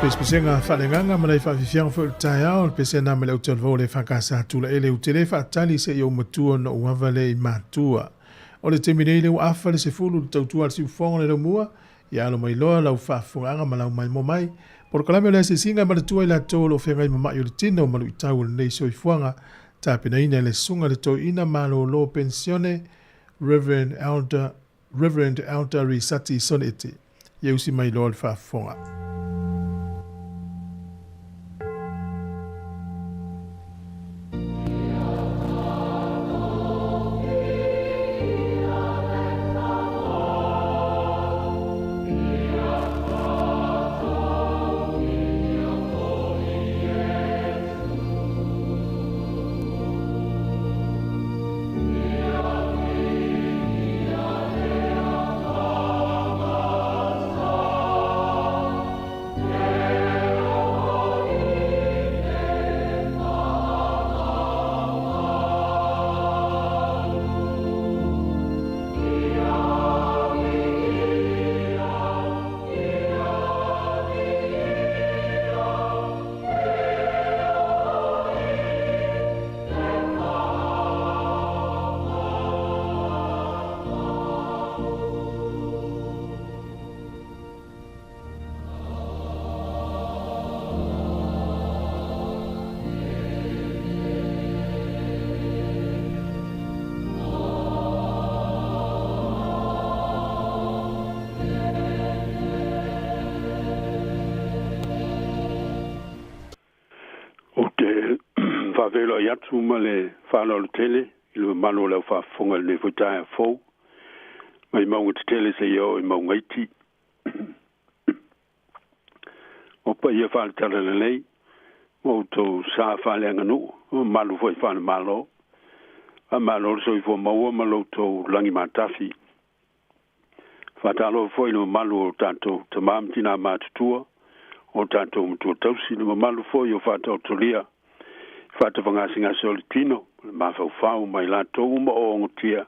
Pesepesega faaleagaga ma nai faafiafiaga foi o le taeao, le pese lena mai le autalavou o le EFKS Tulaele ou te le faatali seia ou matua ona ou ava lea i matua. O le taimi nei lea ua afa le 10 i le tautua a le siufofoga o le laumua, ia alo mai loa lau faafofogaaga ma lau maimoa mai. Polokalame o le asiasiga e manatua i latou o lo o feagai ma ma'i o le tino ma luitau o lenei soifuaga, tapenaina e le Susuga i le Toeaina Malolo Penisione Rev. Elder Rev. Elder Risati Soneti. Ia usi mai loa le faafofoga. Ou te faafeiloai atu ma le faaaloalo tele i le mamalu o le aufaafofoga i lenei foi taeao fou, mai mauga tetele seia oo i mauga iti. O paia faale-talalelei ma outou sa faaleaganuu ma mamalu foi faale-Malo, faamalo le soifua maua ma lo outou lagi matafi. Faatalofa foi i le mamalu o tatou tama ma tina matutua, o tatou matua tausi, le mamalu foi o faataotolia i faatavagasegase o le tino, le mafaufau ma i latou uma o ogotia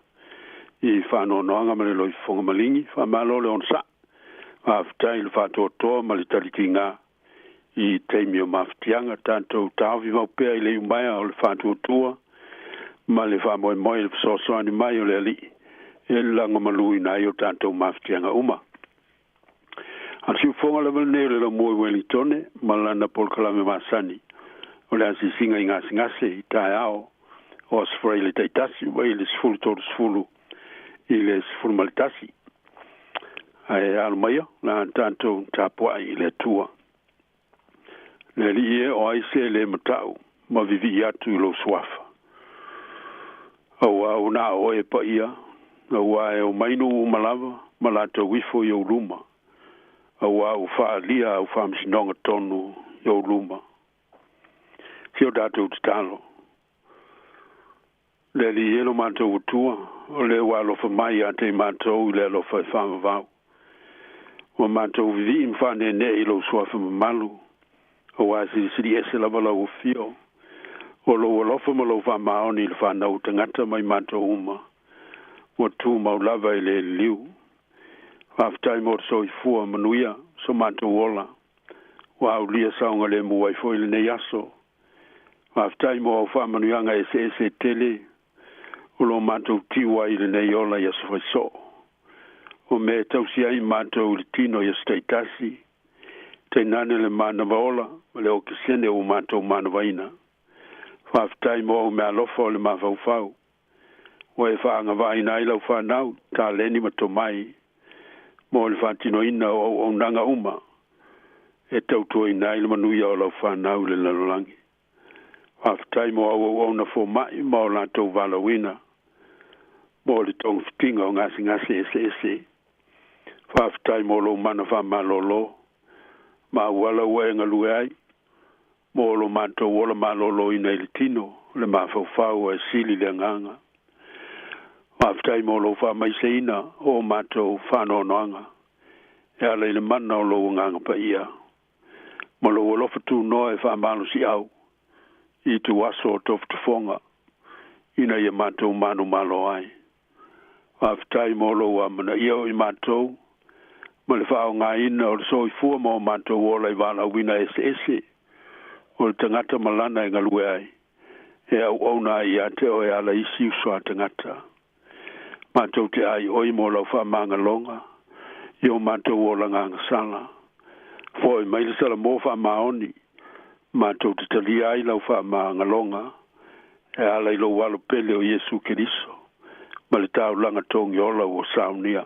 i faanoanoaga ma le loifofoga maligi. Faamalo le onosai, faafetai i le faatoatoa ma le talitiga i taimi o mafatiaga. Tatou taofi mau pea i le iumaea o le faatuatua ma le faamoemoe i le fesoasoani mai o le Alii e lagomaluina ai o tatou mafatiaga uma. A o le siufofoga lava lenei o le laumua i Welingtone ma lana polokalame masani o le asiasiga i gasegase i taeao o Aso Faraile taitasi mai le 13:30 i le 11. Ae alo maia la tatou tapuai i le Atua. Le Alii e, o ai se le matau ma vivii atu i lou suafa. Auā ua na o oe e paia, auā e omai nuu uma lava ma latou ifo i ou luma, auā ua faaalia au faamasinoga tonu i ou luma. Si o tatou tatalo. Le Alii e lo matou Atua, o le ua alofa mai ia te i matou i le alofa e faavavau. Ua matou vivii ma faaneenee i lou suafa mamalu, auā e silisili ese lava lau afio, o lou alofa ma lou faamaoni i le fanau tagata mai matou uma, ua tumau lava e le liliu. Faafetai mo le soifua manuia so matou ola, ua aulia saogalemu ai foi lenei aso. Faafetai mo au faamanuiaga eseese e tele o lo matou tiu ai i lenei ola i aso faisoo. O mea e tausi ai matou i le tino i aso taitasi, tainane le manava ola ma le okesene ua matou manavaina. Faafetai mo au meaalofa o le mafaufau, ua e faagavaaina ai lau fanau, taleni ma tomai, mo le faatinoina o auaunaga uma e tautuaina ai le manuia o lau fanau i le lalolagi. Faafetai mo au auauna foma'i ma o latou valaauina mo le togafitiga o gasegase eseese. Faafetai mo lou mana faamalōlō ma auala ua e galue ai mo lo matou ola malōlōina i le tino, le mafaufau ae sili le agaga. Faafetai mo lou faamaiseina o matou faanoanoaga e ala i le mana o lou agaga paia ma lou alofa tunoa e faamalosiau i ituaso o tofotofoga ina ia matou manumalo ai. Faafetai mo lou amanaia o i matou Ma le faaaogāina o le soifua ma o matou ola i valaauina eseese o le tagata ma lana e galue ai e auauna ai iā te oe ala isi uso a tagata. Matou te aioi mo lau faamagaloga i o matou olaga agasala. Fo'i mai le salamo faamaoni matou te talia ai lau faamagaloga e ala i lou alo pele o Iesu Keriso ma le taulaga togiola ua saunia.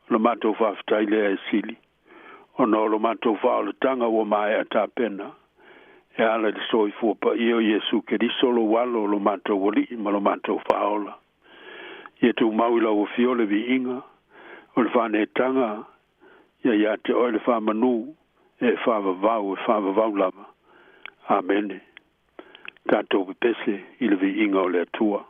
O le matou faafetai lea e sili ona o lo matou faaolataga ua maea tapena e ala i le soifua paia o Iesu Keriso lou alo o lo matou Alii ma lo matou Faaola. Ia tumau i lau afio le viiga o le faaneetaga ia iā te oe le faamanū e faavavau e faavavau lava. Amene. Tatou pepese i le viiga o le Atua.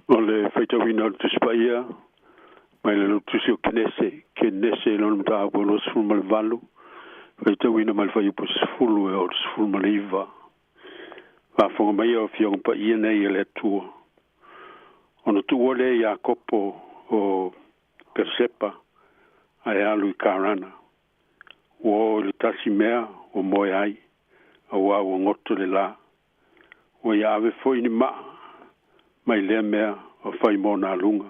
O le faitauina o le Tusi Paia mai le Tusi o Kenese, Kenese i lona mataupu e 28, faitauina mai le fuaiupu 10 e oo i le 19. Faafofoga mai o afioga paia nei e le Atua. Ona tuua lea Iakopo o Peresepa ae alu i Karana. Ua oo i le tasi mea ua moe ai, auā ua goto le lā. Ua ia ave foi ni maa mai lea mea o fai mo nā luga,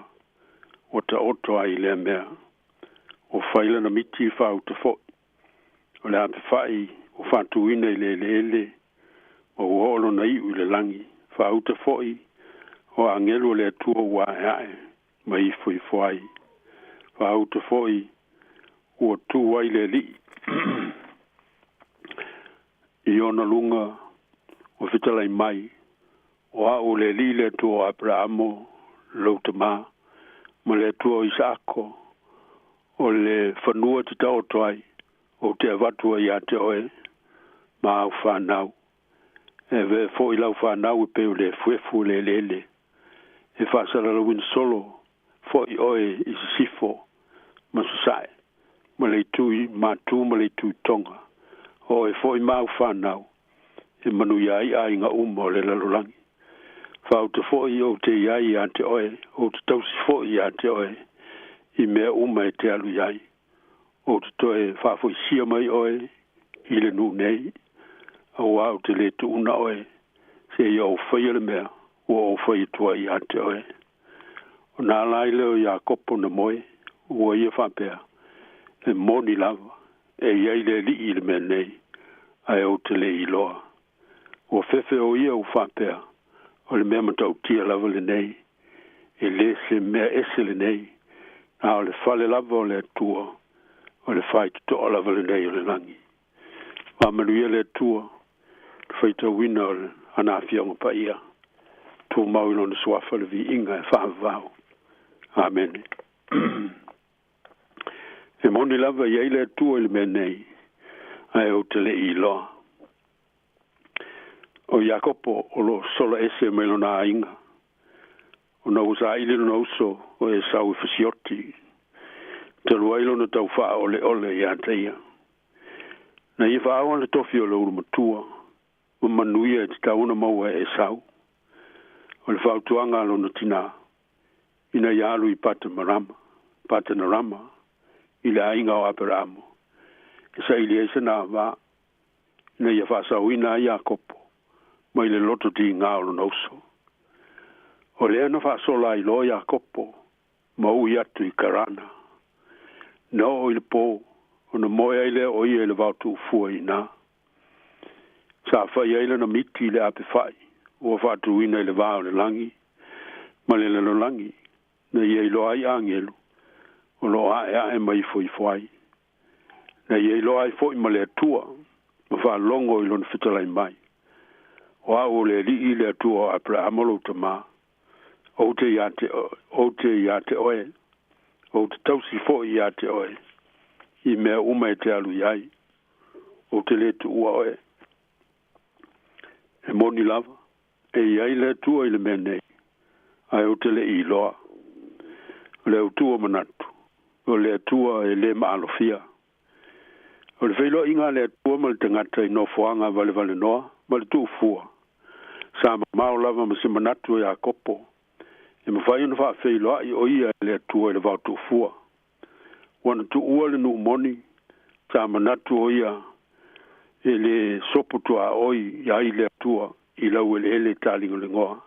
ua taoto ai i lea mea. Ua fai lana miti faauta foi, o le apefa'i ua faatuina i le eleele, ma ua oo lona iu i le lagi, faauta foi o agelu o le Atua ua aeae ma ifoifo ai. Faauta foi ua tu ai le Alii i ona luga ua fetalai mai, O a'u o le Alii le Atua o Aperaamo lou tamā, ma le Atua o Isaako, o le fanua e te taoto ai, ou te avatu ai iā te oe ma au fanau. E avea foi lau fanau e pei o le efuefu o le eleele, e faasalalauina solo foi oe i sisifo ma sasae, ma le itu i Matū ma le itu i Toga, o oe foi ma au fanau, e manuia ai aiga uma o le lalolagi. Faauta foi ou te i ai iā te oe, ou te tausi foi iā te oe i mea uma e te alu i ai. Ou te toe faafoisia mai oe i le nuu nei, auā ou te lē tuuna oe, seia ou faia le mea ua ou fai atu ai iā te oe. Ona ala ai lea o Iakopo na moe, ua ia faapea, E moni lava, e i ai le Alii i le mea nei, ae ou te le iloa. Ua fefe o ia ua faapea, O le mea matautia lava lenei, e lē se mea ese lenei, a o le fale lava o le Atua, o le faitotoa lava lenei o le lagi. Faamanuia le Atua i le faitauina o ana Afioga Paia. Tumau i Lona Suafa le viiga e faavavau. Amene. E moni lava e i ai le Atua i le mea nei, ae ou te le i iloa. O Iakopo o lo o sola ese mai lona aiga, ona ua saili lona uso o Esau e fasioti, talu ai lona tau faaoleole iā te ia. Na ia faaoga le tofi o le ulumatua, ma manuia e tatau ona maua e Esau. O le fautuaga a lona tinā, ina ia alu i Patamarama, Patanarama, i le aiga o Aperaamo, e saili ai sana avā, ina ia faasaoina ai Iakopo mai le loto tigā o lona uso. O lea na faasola ai loa Iakopo ma ui atu i Karana. Na oo i le pō, ona moe ai lea o ia i le vao tuufua i inā. Sa fai ai lana miti i le apefa'i ua faatuina i le va o le lagi ma le lalolagi, na ia iloa ai agelu o lo o a'ea'e ma ifoifo ai. Na ia iloa ai foi ma le Atua ma faalogo i lona fetalai mai, O a'u o le Alii le Atua o Aperaamo lou tamā, ou te iā te, ou te iā te oe, ou te tausi foi iā te oe, i mea uma e te alu i ai, ou te lē tuua oe. E moni lava, e i ai le Atua i le mea nei, ae ou te le i iloa. O le autu o manatu, o le Atua e lē maalofia. O le feiloaiga a le Atua ma le tagata i nofoaga valevalenoa ma le tuufua, sa mamao lava ma se manatu o Iakopo, e mafai ona faafeiloai o ia e le Atua i le vao tuufua. Ua na tuua le nuu moni, sa manatu o ia e lē sopo tuaoi ai le Atua i laueleele taligoligoa.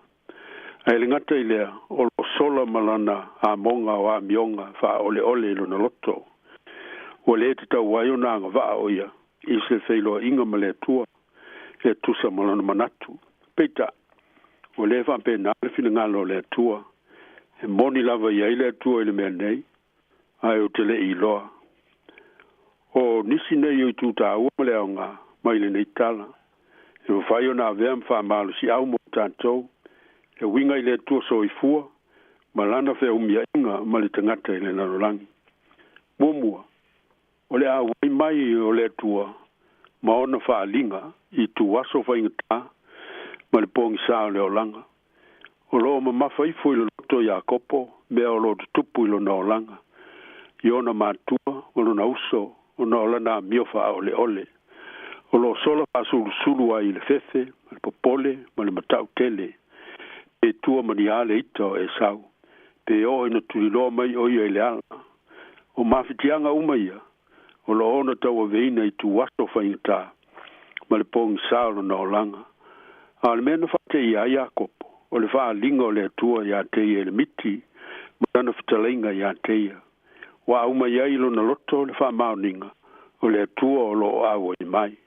Ae le gata i lea, o lo o sola ma lana amoga o amioga faaoleole i lona loto. Ua lē tatau ai ona agavaa o ia i se feiloaiga ma le Atua e tusa ma lona manatu. Peitai, ua lē faapena le finagalo o le Atua. E moni lava i ai le Atua i le mea nei, ae ou te le i iloa. O nisi nei o itu tāua ma le aoga mai lenei tala, e mafai ona avea ma faamalosiau mo tatou, e uiga i le Atua soifua ma Lana feaumiaiga ma le tagata i le lalolagi. Muamua, o le auai mai o le Atua ma ona faaaliga i ituaso faigata ma le pogisā o le olaga. O lo o mamafa ifo i le loto o Iakopo mea o lo o tutupu i lona olaga, i ona matua ma lona uso ona o lana amio faaoleole. O lo o sola faasulusulu ai i le fefe ma le popole ma le matau tele, pe tua ma ni a le ita o Esau, Pe oo ina tuliloa mai o ia i le ala. O mafitiaga uma ia o loo ona tauaveina i tuaso faigata ma le pogisā o lona olaga. A o le mea na faateia ai Iakopo o le faaaliga o le Atua iā te ia i le miti ma lana fetalaiga iā te ia. Ua aumai ai i lona loto le faamaoniga o le Atua o loo auai mai.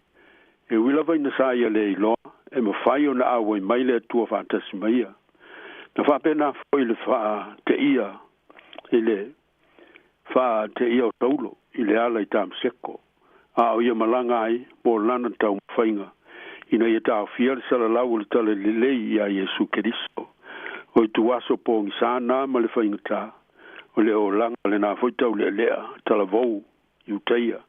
E ui lava ina sa ia lē iloa e mafai ona auai mai le Atua faatasi ma ia. Na faapena foi le faateia i le faateia o Saulo i le ala i Tamaseko, a o ia malaga ai mo lana taumafaiga ina ia taofia le salalau o le Talalelei iā Iesu Keriso. O ituaso pogisā na ma le faigata o le olaga lenā foi taulealea talavou Iutaia,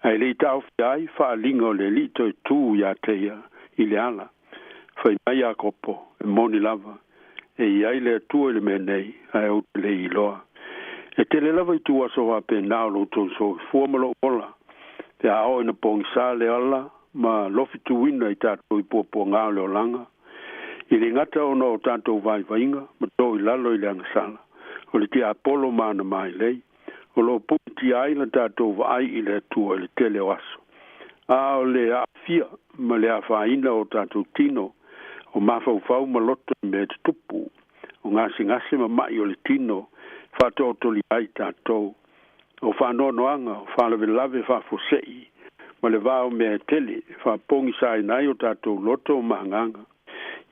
ae le i taofia ai faaaliga o le Alii toe tū iā te ia i le ala. Fai mai Iakopo, E moni lava, e i ai le Atua i le mea nei, ae ou te le iloa. E tele lava ituaso faapena o lo outou soifua ma lou ola, pe a oo ina pogisā le ala ma lofituina i tatou i puapuagā o le olaga, i le gata ona o tatou vaivaiga ma to i lalo i le agasala o le tiapolo ma ana mailei, o loo puitia ai la tatou vaai i le Atua i le tele o aso. A o le aafia ma le afaina o tatou tino, o mafaufau ma loto i mea tutupu, o gasegase ma mai o le tino faatoatolia ai tatou, o faanoanoaga, o faalavelave faafuasei ma le va o mea e tele e faapogisaina ai o tatou loto ma agaga.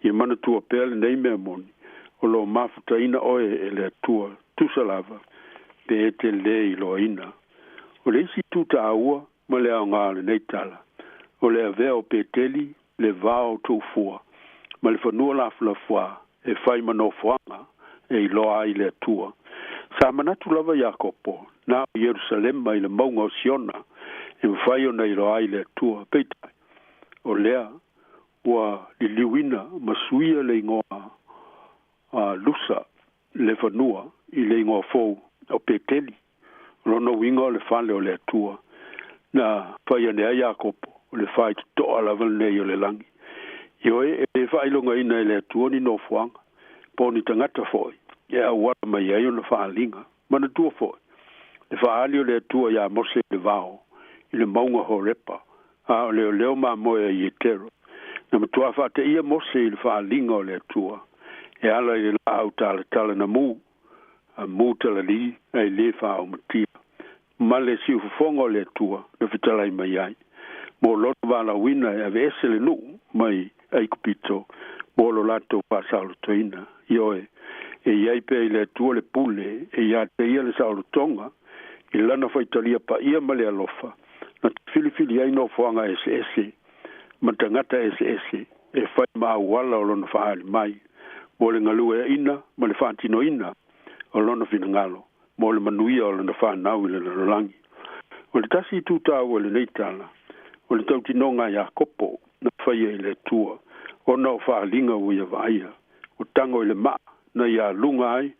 Ia manatua pea lenei mea moni, o loo mafutaina oe e le Atua, tusa lava pe e te lē iloaina. O le isi itu taua ma le aogā o lenei tala, o le avea o Peteli le vao tuufua ma le fanua lafulafuā e fai ma nofoaga e iloa ai le Atua. Sa manatu lava Iakopo na o Ierusalema i le mauga o Siona e mafai ona iloa ai le Atua. Peitai, o lea ua liliuina ma suia le igoa a Lusa le fanua i le igoa fou o Peteli, o lona uiga o le fale o le Atua. Na fai ane ai Iakopo, o le faitotoa lava lenei o le lagi. Ioe, e le faailogaina e le Atua ni nofoaga, po o ni tagata foi e auala mai ai ona faaaliga. Manatua foi le faaali o le Atua iā Mose i le vao i le mauga Horepa, a o leoleo mamoe a Ietero. Na matuā faateia Mose i le faaaliga o le Atua e ala i le laau talatala na mu, a mu talalī ae lē faaaumatia, ma le siufofoga o le Atua na fetalai mai ai mo lona valaauina e aveese le nuu mai Aikupito mo lo latou faasaolotoina. Ioe, e i ai pea i le Atua le pule e iā te ia le saolotoga i lana faitalia paia ma le alofa na te filifili ai nofoaga eseese ma tagata eseese e fai ma auala o lona faaali mai mo le galueaina ma le faatinoina o lona finagalo mo le manuia o lona fanau i le lalolagi. O le tasi itu taua i lenei tala, o le tautinoga a Iakopo na faia i le Atua ona o faaaliga ua ia vaaia, o tago i le maa na ia aluga ai,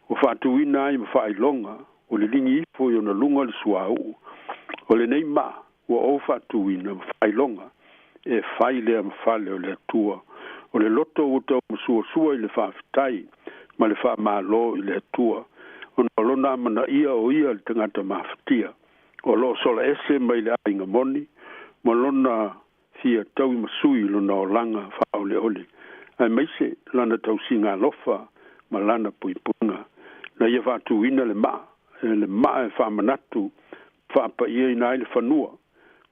ua faatuina ai ma faailoga o liligi ifo i ona luga le suauu. O lenei maa ua ou faatuina ma faailoga e fai lea ma fale o le Atua. O le loto ua taumasuasua i le faafetai ma le faamālō i le Atua, ona o lona amanaia o ia le tagata mafatia, o loo sola ese mai le aiga moni ma lona fia tauimasui i lona olaga faaoleole, aemaise lana tausiga alofa ma lana puipuiga. Na ia faatuina le maa, le maa e faamanatu faapaiaina ai le fanua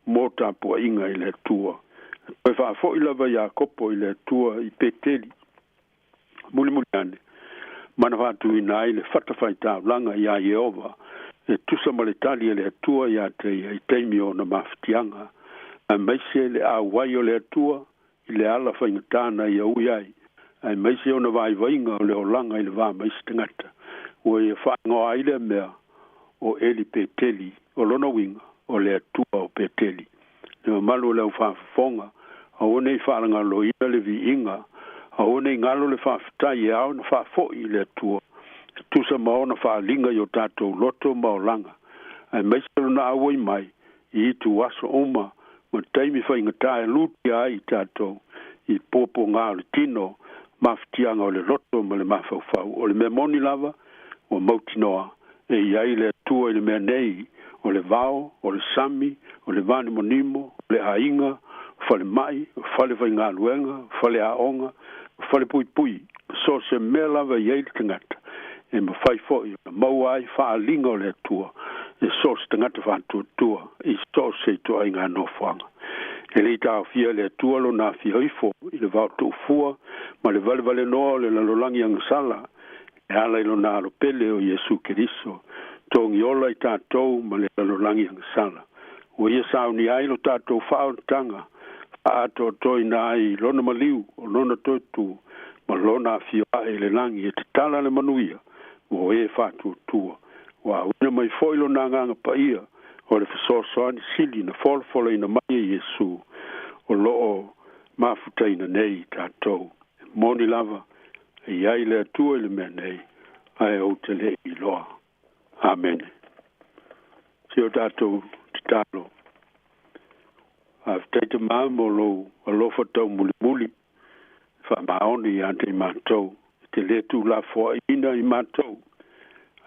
mo tapuaiga i le Atua. E toe faafoi lava Iakopo i le Atua i Peteli mulimuli ane, ma na faatuina ai le fatafaitaulaga iā Ieova e tusa ma le tali a le Atua iā te ia i taimi o ona mafatiaga, aemaise le auai o le Atua i le ala faigata na ia ui ai, aemaise ona vaivaiga o le olaga i le va ma isi tagata. Ua ia faaigoa ai lea mea o Eli Peteli, o lona uiga o le Atua o Peteli. Le mamalu o le aufaafofoga, aua ne i faalagaloina le viiga, aua ne i galo le faafetai e ao ona faafoi i le Atua e tusa ma ona faaaliga i o tatou loto ma olaga, aemaise lona auai mai i ituaso uma ma taimi faigata e lutia ai i tatou i puapuagā o le tino, mafatiaga o le loto ma le mafaufau. O le mea moni lava, Ua mautinoa e i ai le Atua i le mea nei, o le vao, o le sami, o le vanimonimo, o le aiga, o falemai, o falefaigaluega, o faleaoga, o falepuipui, so o se mea lava e i ai le tagata, e mafai foi ona maua ai faaaliga o le Atua e so o se tagata faatuatua i so o se ituaiga nofoaga. E le i taofia e le Atua Lona afio ifo i le vao tuufua ma le valevalenoa o le lalolagi agasala e ala i Lona Alo pele o Iesu Keriso, togi ola i tatou ma le lalolagi agasala. Ua Ia saunia ai lo tatou faaolataga, faaatoatoaina ai i Lona maliu o Lona toe tu ma Lona afio ae i le lagi e tatala le manuia mo e faatuatua. Ua auina mai foi Lona Agaga Paia o le fesoasoani sili na folafolaina mai e Iesu o lo o mafutaina nei i tatou. E moni lava, e i ai le Atua i le mea nei, ae ou te le i iloa. Amene. Si o tatou tatalo. Faafetai Tamā mo lou alofa taumulimuli faamaoni ia te i matou, e te lē tuulafoaiina i matou,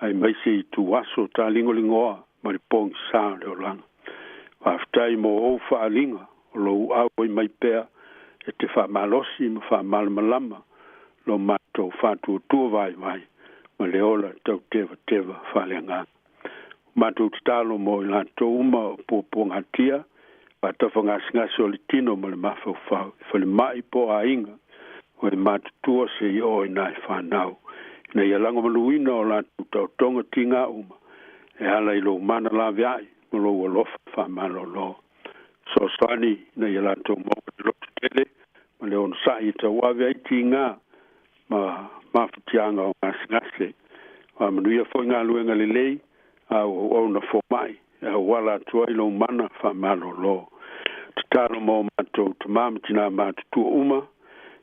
aemaise i ituaso taligoligoa ma le pogisā o le olaga. Faafetai mo ou faaaliga o lou auai mai pea e te faamalosi ma faamalamalama lo matou faatuatua vaivai ma le ola tautevateva faaleagaga. Ua matou tatalo mo i latou uma o puapuagatia, faatafagasegase o le tino ma le mafaufau, i falemai po o aiga, o e matutua seia oo i nai fanau, ina ia lagomaluina o latou taotoga tiga uma e ala i lou mana laveai ma lou alofa faamalolo. Fesoasoani ina ia latou maua le lototele ma le onosai e tauave ai tiga ma mafatiaga o gasegase. Faamanuia foi galuega lelei a ua auauna fomai e auala atu ai lou mana faamalolo. Tatalo mo matou tamā ma tinā matutua uma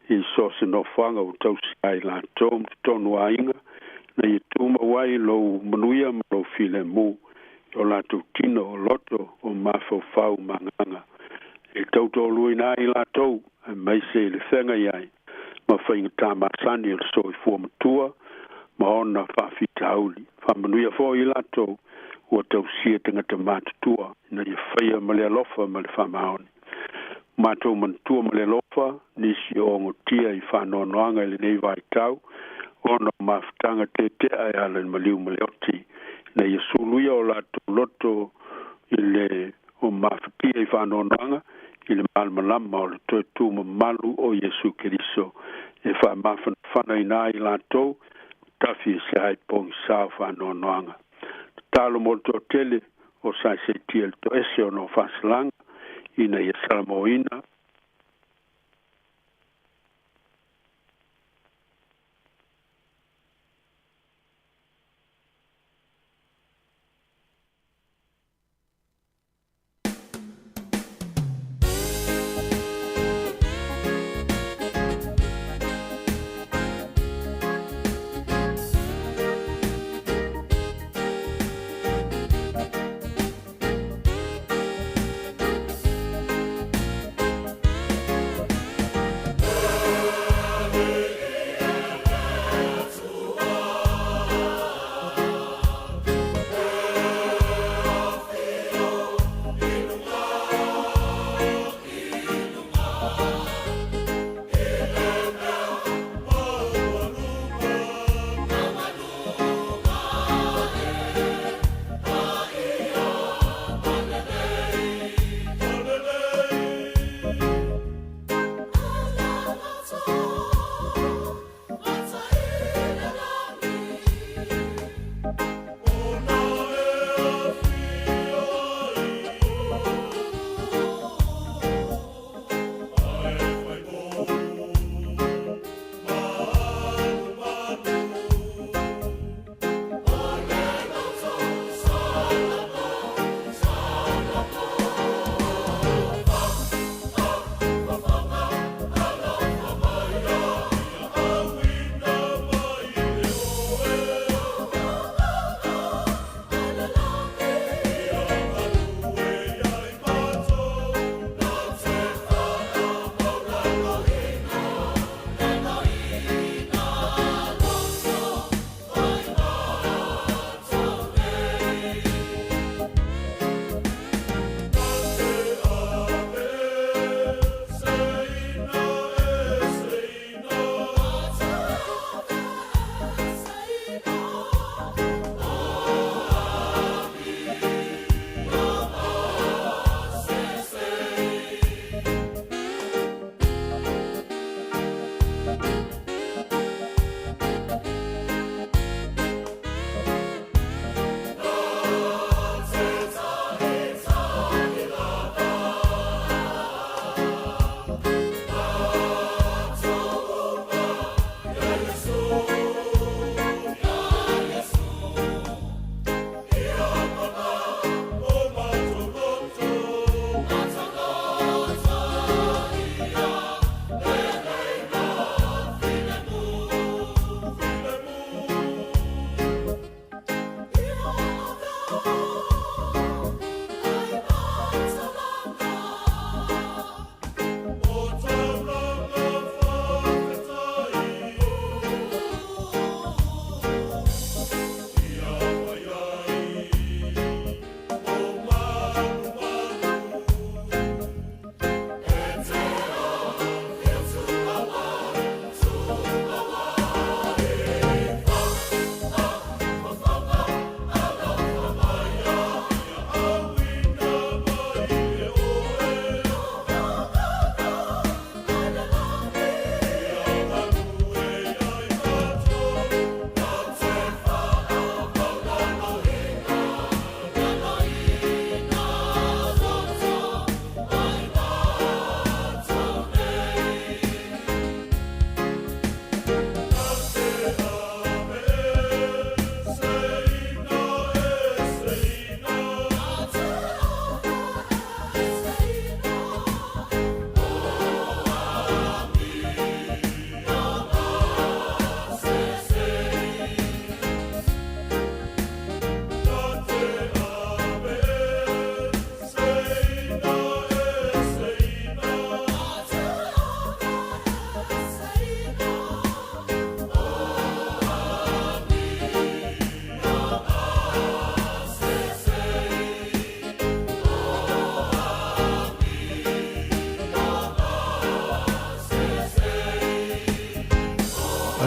i so o se nofoaga ua tausia ai latou ma totonu o aiga, ina ia tumau ai lou manuia ma lou filemu i o latou tino, o loto, o mafaufau ma agaga, e tautoaluaina ai latou, aemaise i le feagai ai ma faigata masani o le soifua matua ma ona faafitauli. Faamanuia foi i latou ua tausia tagata matutua, ina ia faia ma le alofa ma le faamaoni. Matou manatua ma le alofa nisi o ogotia i faanoanoaga i lenei vaitau ona o mafutaga tetea e ala i le maliu ma le oti, ina ia suluia o latou loto i le o mafatia i faanoanoaga i le malamalama o le toe tu mamalu o Iesu Keriso e faamafanafanaina ai latou tafi e se ai pogisā o faanoanoaga. Tatalo mo le toatele o saisaitia i le toese ona o faasalaga ina ia salamoina.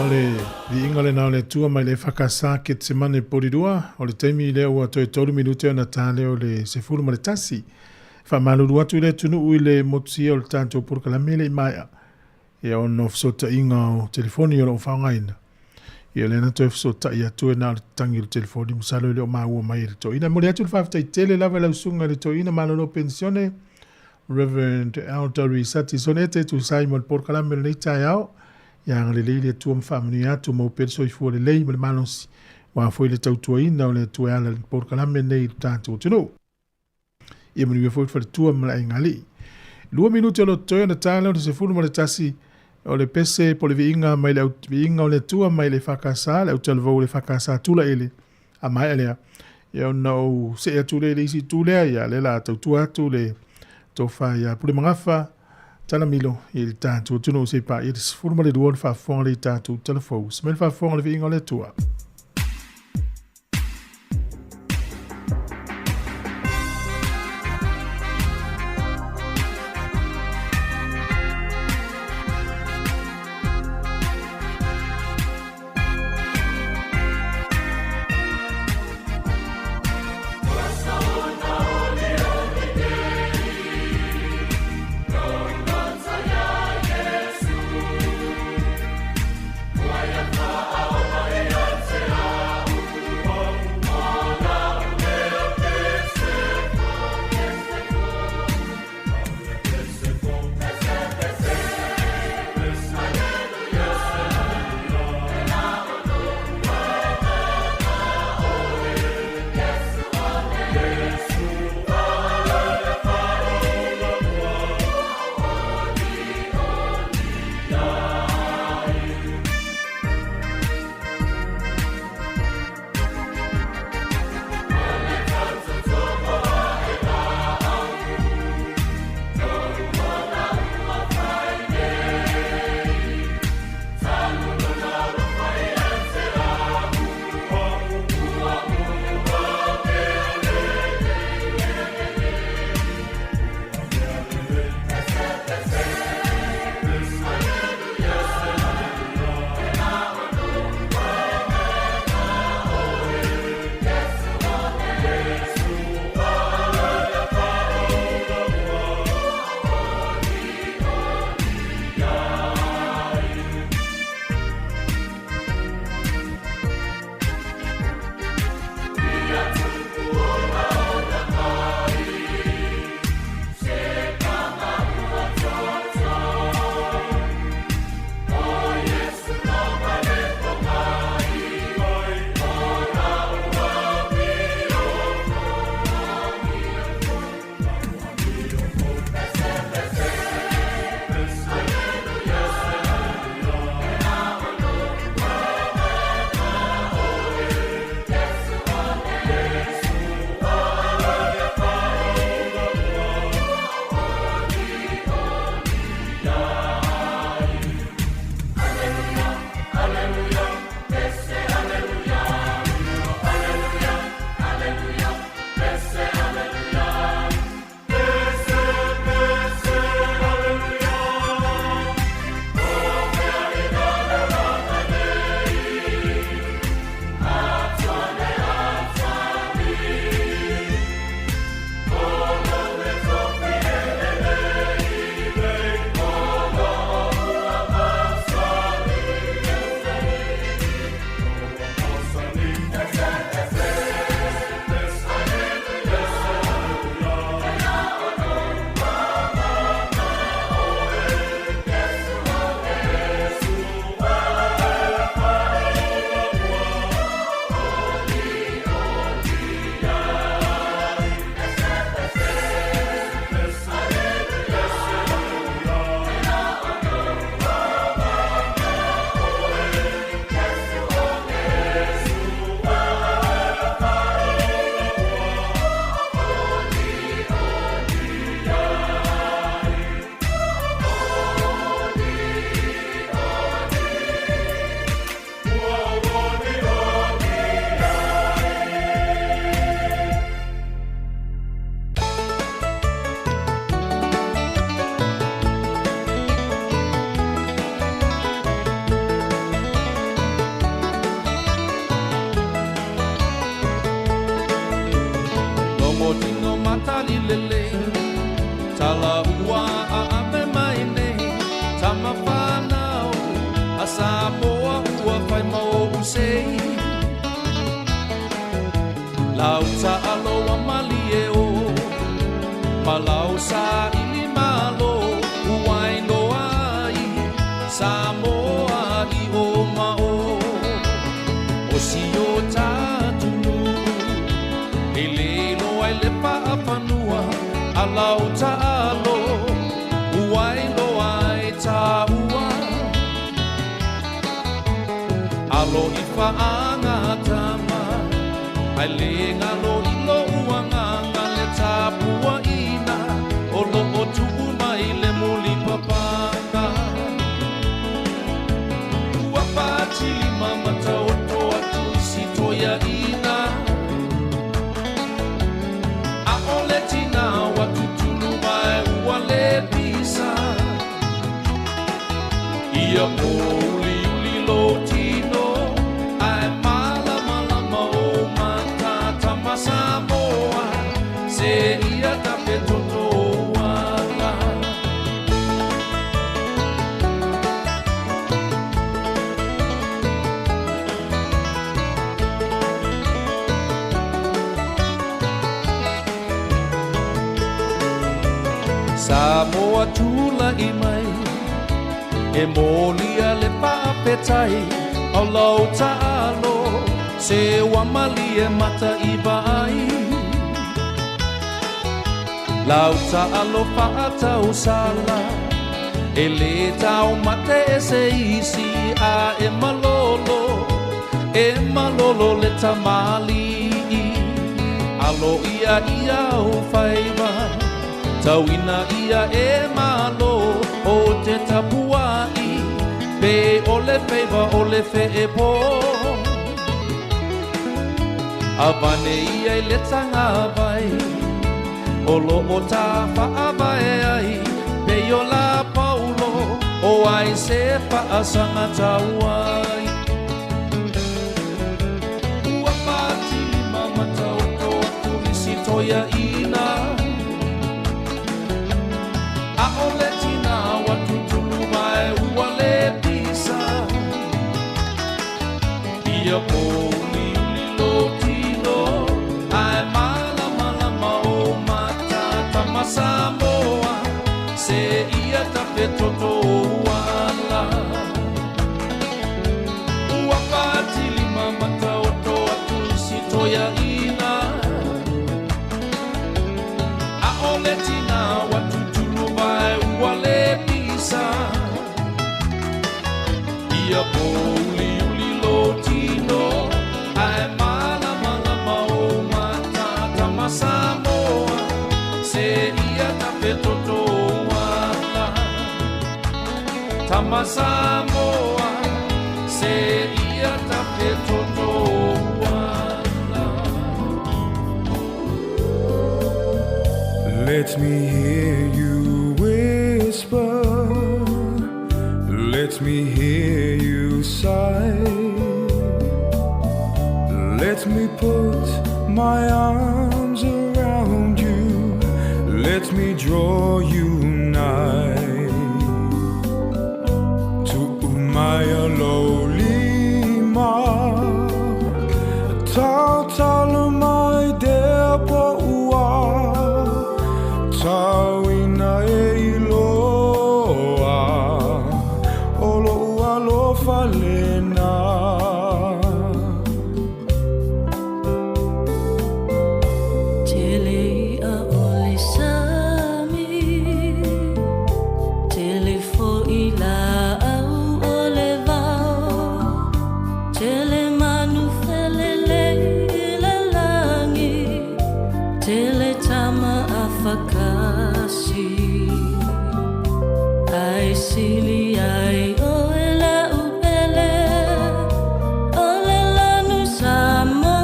o le viiga lena o le Atua mai le EFKS Ketsemane Polirua, o le taimi lea ua toe tolu minute ona ta lea o le 11. Faamalulu atu i le atunuu i le motusia o le tatou polokalame e le i maea, ia ona o fesootaiga o telefoni o lo o faaaogaina. Ia lea na toe fesootai atu e na o le tatagi o le telefoni, masalo e le o maua mai e le toeaina. E momoli atu le faafetai tele lava i lau susuga i le toeaina malolo penisione, Reverend Elder Risati Sonete, e tusa ai ma le polokalame o lenei taeao. Ia agalelei le Atua ma faamanuia atu, maua pea le soifua lelei ma le malosi, aua foi le tautuaina o le Atua e ala i le polokalame lenei i le tatou atunuu. Ia manuia foi le faletua ma le aigalii. 2 minute o lo o totoe ona ta lea o le 11 o le pese po o le viiga mai le viiga o le Atua mai le EFKS, le autalavou o le EFKS Tulaele. A maea lea, ia ona ou see atu lea i le isi itu lea, ia lea la a tautua atu le tofa ia Pulemagafa Talamilo i le tatou atunuu se i paia le 12 o le faafofoga lea i tatou talafou. Se mai le faafofoga o le viiga o le Atua. Samoa ua fai ma ou sei. Lau taalo a malie o, ma lau saili malo, ua iloa ai Samoa i o ma o. O si o tatunu, e le iloa ai le paafanua, a lau taalo, ua iloa ai taua. Alo i faagatama, ai le galo i lou agaga le tapuaina, o loo tuu mai le mulipapaga. Ua patilima ma taoto atu i si toeaina, ʻaʻole tina ua tutulu mai ua le pisa. Ia pōuliuli lou tino, ae malamalama o mata Samoa, se ia tafetoto ala. Samoa tula'i mai, e molia le faafetai, o lau taalo, se ua malie mata i vaai. Lau taalo faatausala, e lē taumate e se isi, a e malolo, e malolo le tamalii. Alo ia ia o faiva, tauina ia e malo, o te tapuai, pe o le feiva o le feepo. Avane ia i le tagavai, o loo tafaavae ai, pe i o la paulo, o ai se faasaga tauai. Ua patilima ma taoto atu i si toeaina, ʻaʻole tina ua tutulu mai ua le pisa. Ia pōuliuli lou tino, ae malamalama o mata tama Samoa, se ia tafetoto ala. Ua patilima ma taoto atu i si toeaina, ʻaʻole tina ua tutulu mai ua le pisa. Ia pōuliuli lou tino, ae malamalama o mata tama Samoa, se ia tafetoto ala. Tama Samoa, se ia tafetoto ala. Let me hear you whisper, let me hear you sigh. Let me put my arms around you, let me draw you nigh. To umaya lolima, tautala mai dea poua, tauina e iloa, o lou alofa lena. Tele ia o le sami, tele foi laau o le vao, tele manu felelei i le lagi, tele tama afakasi. Ai sili ai oe lau pele, o le lanu Samoa.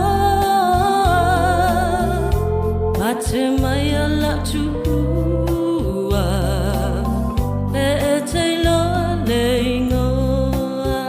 Mate mai a lau tuua, pe e te iloa le igoa.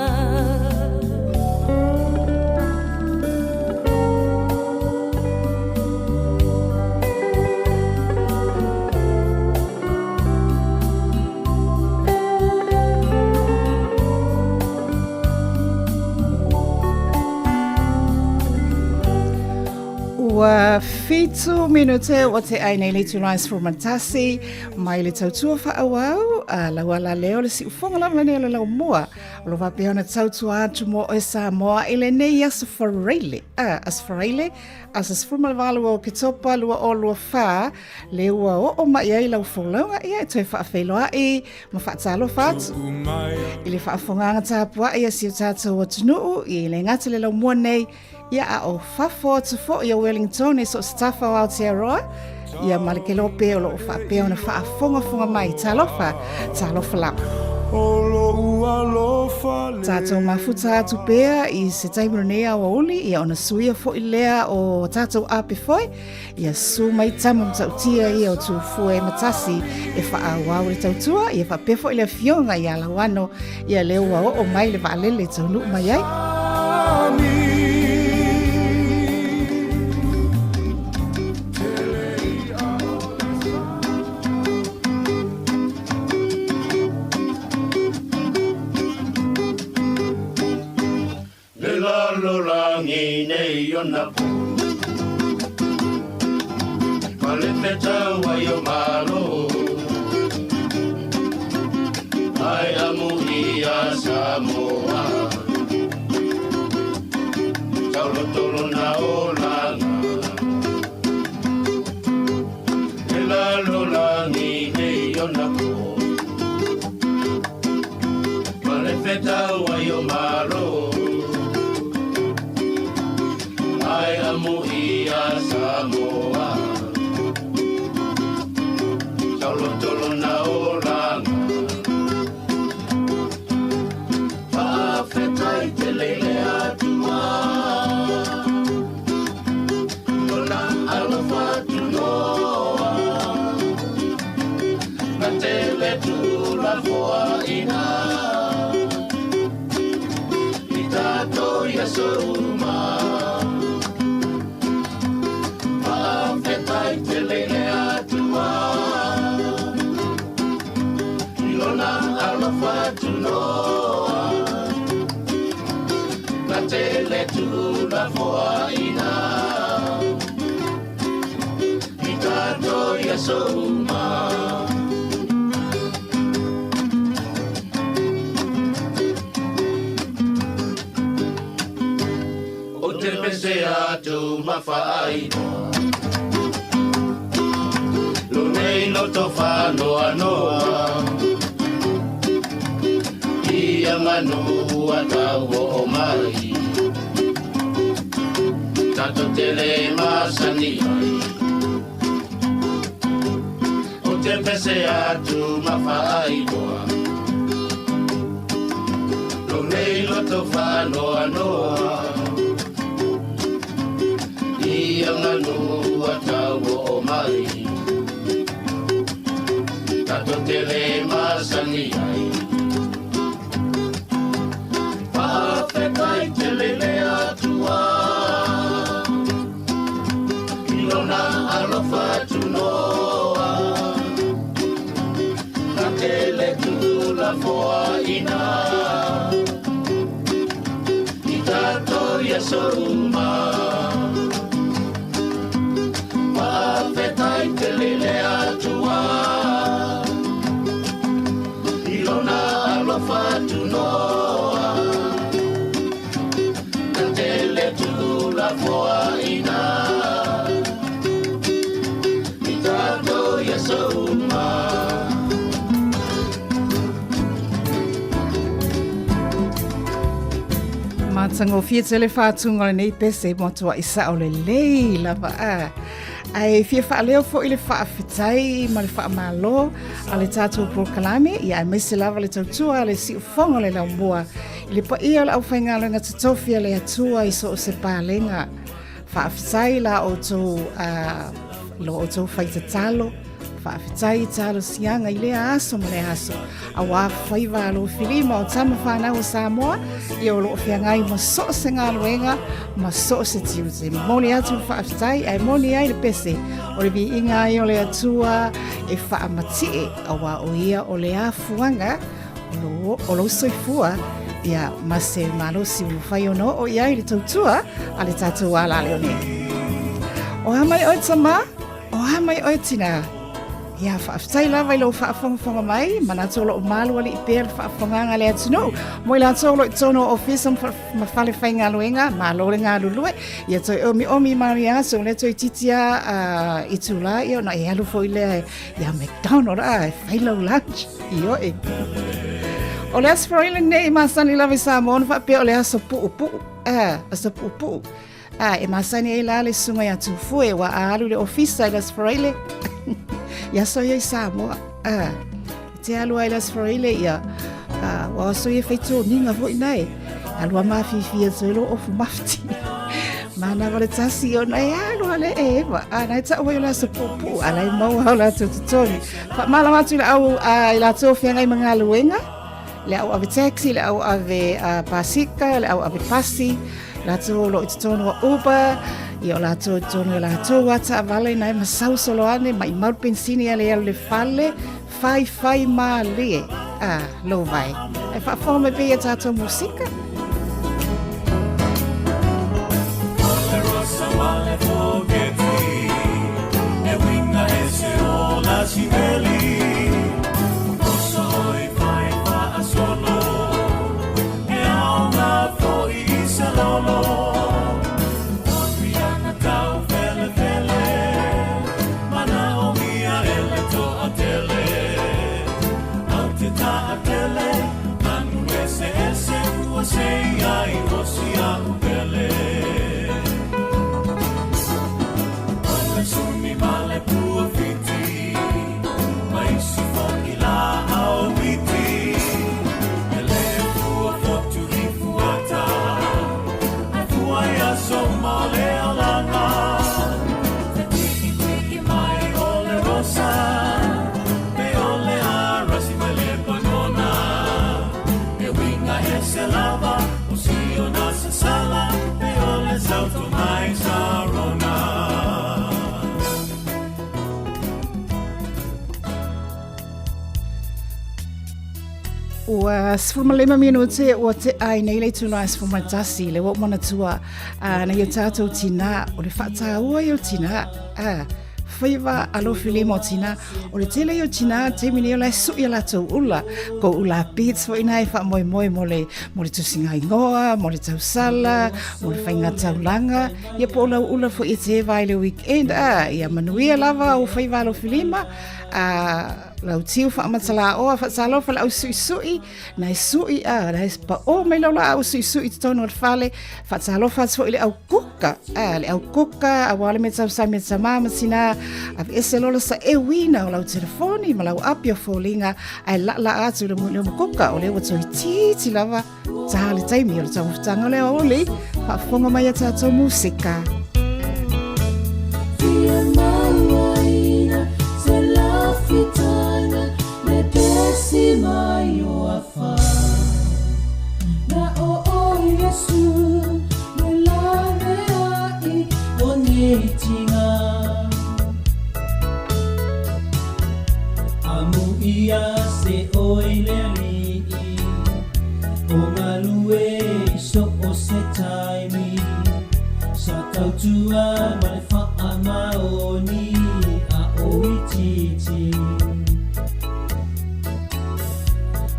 Ua fitu minute ua te ai nei le itula 11 mai le tautua faaauau a lau alaleo le siufoga lava lenei o le laumua o lo faapea ona tautua atu mo oe Samoa i lenei aso Faraile, a, aso Faraile, aso 18 o Oketopa 2024, le ua oo mai ai lau folauga, ia e toe faafeiloai ma faatalofa atu i le faafofogaaga tapuai a si o tatou atunuu i le gata le laumua nei, ia a o fafo atu foi o Wellington e so o se tafa o Aotearoa, ia ma le kelope o lo o faapea ona faafogafoga mai. Talofa, talofa lava. Tatou mafuta atu pea i se taimi o lenei aoauli, ia ona suia foi lea o tatou ape foi, ia su mai tama matautia ia o Tufue ma Tasi e faaauau le tautua, ia faapea foi le afioga ia Lauano, ia lea ua oo mai le vaalele e taunuu mai ai. Le lalolagi nei ona po Ma le fetau ai o Malo Ai amu ia Samoa Taulotolo na olaga Le lalolagi nei ona po Ma le fetau ai o Malo Ai amu ia Samoa Taulotolo na olaga Faafetai tele i le Atua Lona alofa tunoa Na tele tulafoaina I tatou i aso uma Faafetai tele i le Atua I lona alofa tunoa Na tele tulafoaina I tatou i aso uma O te pese atu ma faailoa Lo nei loto faanoanoa Ia manu ua tau oo mai Tatou te le masani ai O te pese atu ma faailoa Lo nei loto faanoanoa Ia manu ua tau oo mai Tatou te le masani ai Faafetai tele i le Atua I lona alofa tunoa Na tele tulafoaina I tatou i aso uma Faafetai tele i le Atua I lona alofa tunoa Na tele tulafoaina I tatou i aso uma. Matagofie tele faatuga o lenei pese matuai sao lelei lava a. Ae fia faaleo foi le faafetai ma le faamalo a le tatou polokalame, ia aemaise lava le tautua a le siufofoga o le laumua i le paia o le aufaigaluega totofi a le Atua i so o se palega. Faafetai la outou lo outou faitatalo, faafetai i talosiaga i lea aso ma lea aso, auā faiva alofilima o tama fanau o Samoa, ia o lo o feagai ma so o se galuega ma so o se tiute. Momoli atu le faafetai ae moni ai le pese o le viiga ai o le Atua e faamatie, auā o ia o le afuaga o lou soifua, ia ma se malosi ua mafai ona oo i ai le tautua a le tatou alaleo nei. O a mai oe tamā? O a mai oe tinā? Ia, faafetai lava i lou faafogafoga mai, manatu o loo malu alii pea le faafofogaga a le atunuu. Mo i latou o loo i totonu o ofisa ma fale faigaluega, malo le galulue. Ia toe omiomi manuia atu, o lea toeitiiti lava itula ia ona e alu foi lea ia McDonald a e fai lau lunch. Ioe. O le Aso Faraile lenei e masani lava i Samoa ona faapea o le aso puupuu. Aso puupuu. A, e masani ai la le susuga ia Tufue, ua a alu i le ofisa i le Aso Faraile, i aso ia i Samoa. A, e te alu ai i le Aso Faraile, ia, a, ua aso ia fai toniga foi nae. Alu a mafifi atu ai lo ofu mafti. Mana wale tasi ona e alu ale e ewa. A, nai tau ai o le aso puupuu, a lai maua o latou totogi. Faamalama atu i le au, a, i latou feagai ma galuega, le au ave taxi, le au ave pasika, le au ave pasi, latou o lo o i totonu o Uber, ia o latou i totonu o latou a taavale na e masau solo ane, maimau le pensini ale alu le fale, fai fai mālie, a, lou vai. Ae faafofoga mai pea ia tatou musika. Ua 15 minute ua tea ai nei le itula e 11 le ua ou manatua a nai o tātou tinā o le faataua ia o tinā a faiva alofi lima o tinā o le tele ia o tinā taimi nei o la e suʻi a latou ula ko ula beads foi na e faamoemoe mo le mo le tusiga igoa mo le tausala mo le faiga taulaga ia po o lau ula foi e te eva ai le weekend a ia manuia lava o faiva alofi lima a lau tiu faamatalaoa faatalofa le ausuʻisuʻi Na e suʻi a, na e paʻō mai lau laau suʻisuʻi i totonu o le fale, faatalofa atu foi i le au kuka, a, le au kuka, auā le mea tausai me tamā ma tinā, aveese loa le saʻeuina o lau telefoni ma lau api o foliga, ae laʻalaʻa atu i le muli o ma kuka, o lea ua toeitiiti lava tā le taimi o le taumafataga o le aoauli, faafofoga mai a tatou musika. Fia mauaina se lafitaga Le pesi mai o afa Na o o Iesu Le lave ai o nei tinga Amu ia se oi le alii O galue i so o se taimi Sa tautua ma le whaamaoni A o itiiti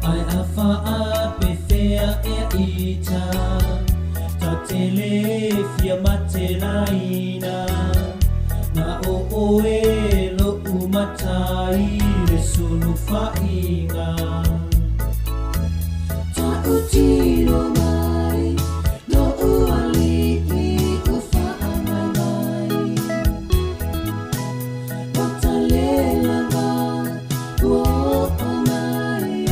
Ai a whaa pe whea ea ita Ta tele fia mate laina Na o oe lo'u matai le sulu whainga Ta'u tino mai lo'u alii ua whaamaimai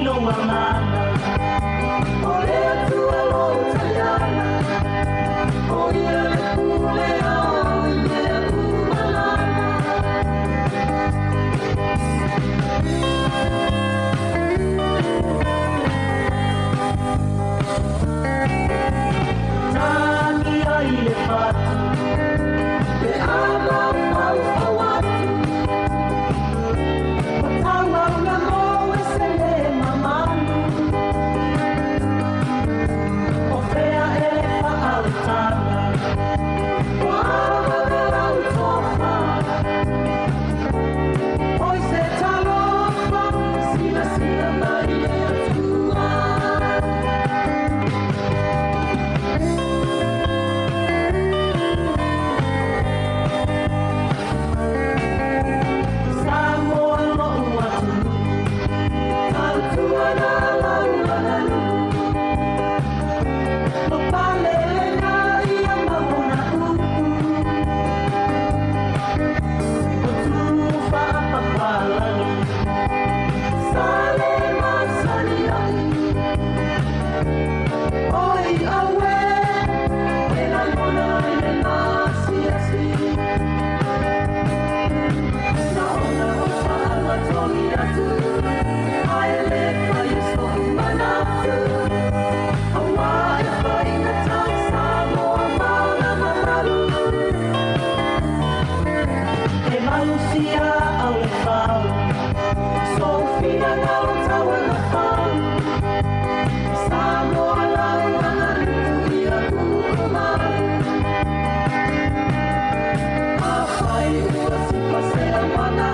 lou agaga. O le Atua lou taliaga, o ia le pule ao i mea uma lava. Tagi ai le fatu, pe a mafaufau atu, o tauauna mo e se lē mamalu. O fea e le faautaga, ua vave lau tofa. Oi se talofa, silasila mai le Atua. Samoa lo'u atunuu, tautuana lau aganuu. Lo pale lena ia mau ona upu. O tu faapapalagi, sa le masani ai. Oi auē, e lagona i le masiasi. Na ona o faamatoli atu, ae lē faia so'u manatu. Auā e faigata Samoa ma ona mamalu. E malusia au le fau, sou finagalo tauagafau. Samoa lau aganuu ia uu mau. Afai ua sipa se auaga,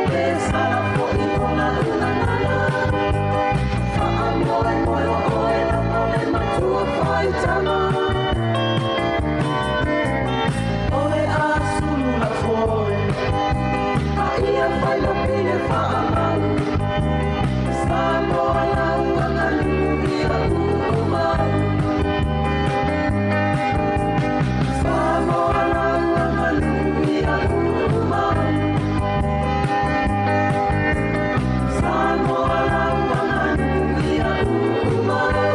pe sala fo'i kona unagaga. Faamoemoe o oe lava le matua faitaga. O le a sulu lau foe, a ia fai lau pine faamau. Samoa lau aganuu ia uu mau. Samoa lau aganuu ia uu mau. Samoa lau aganuu ia uu mau.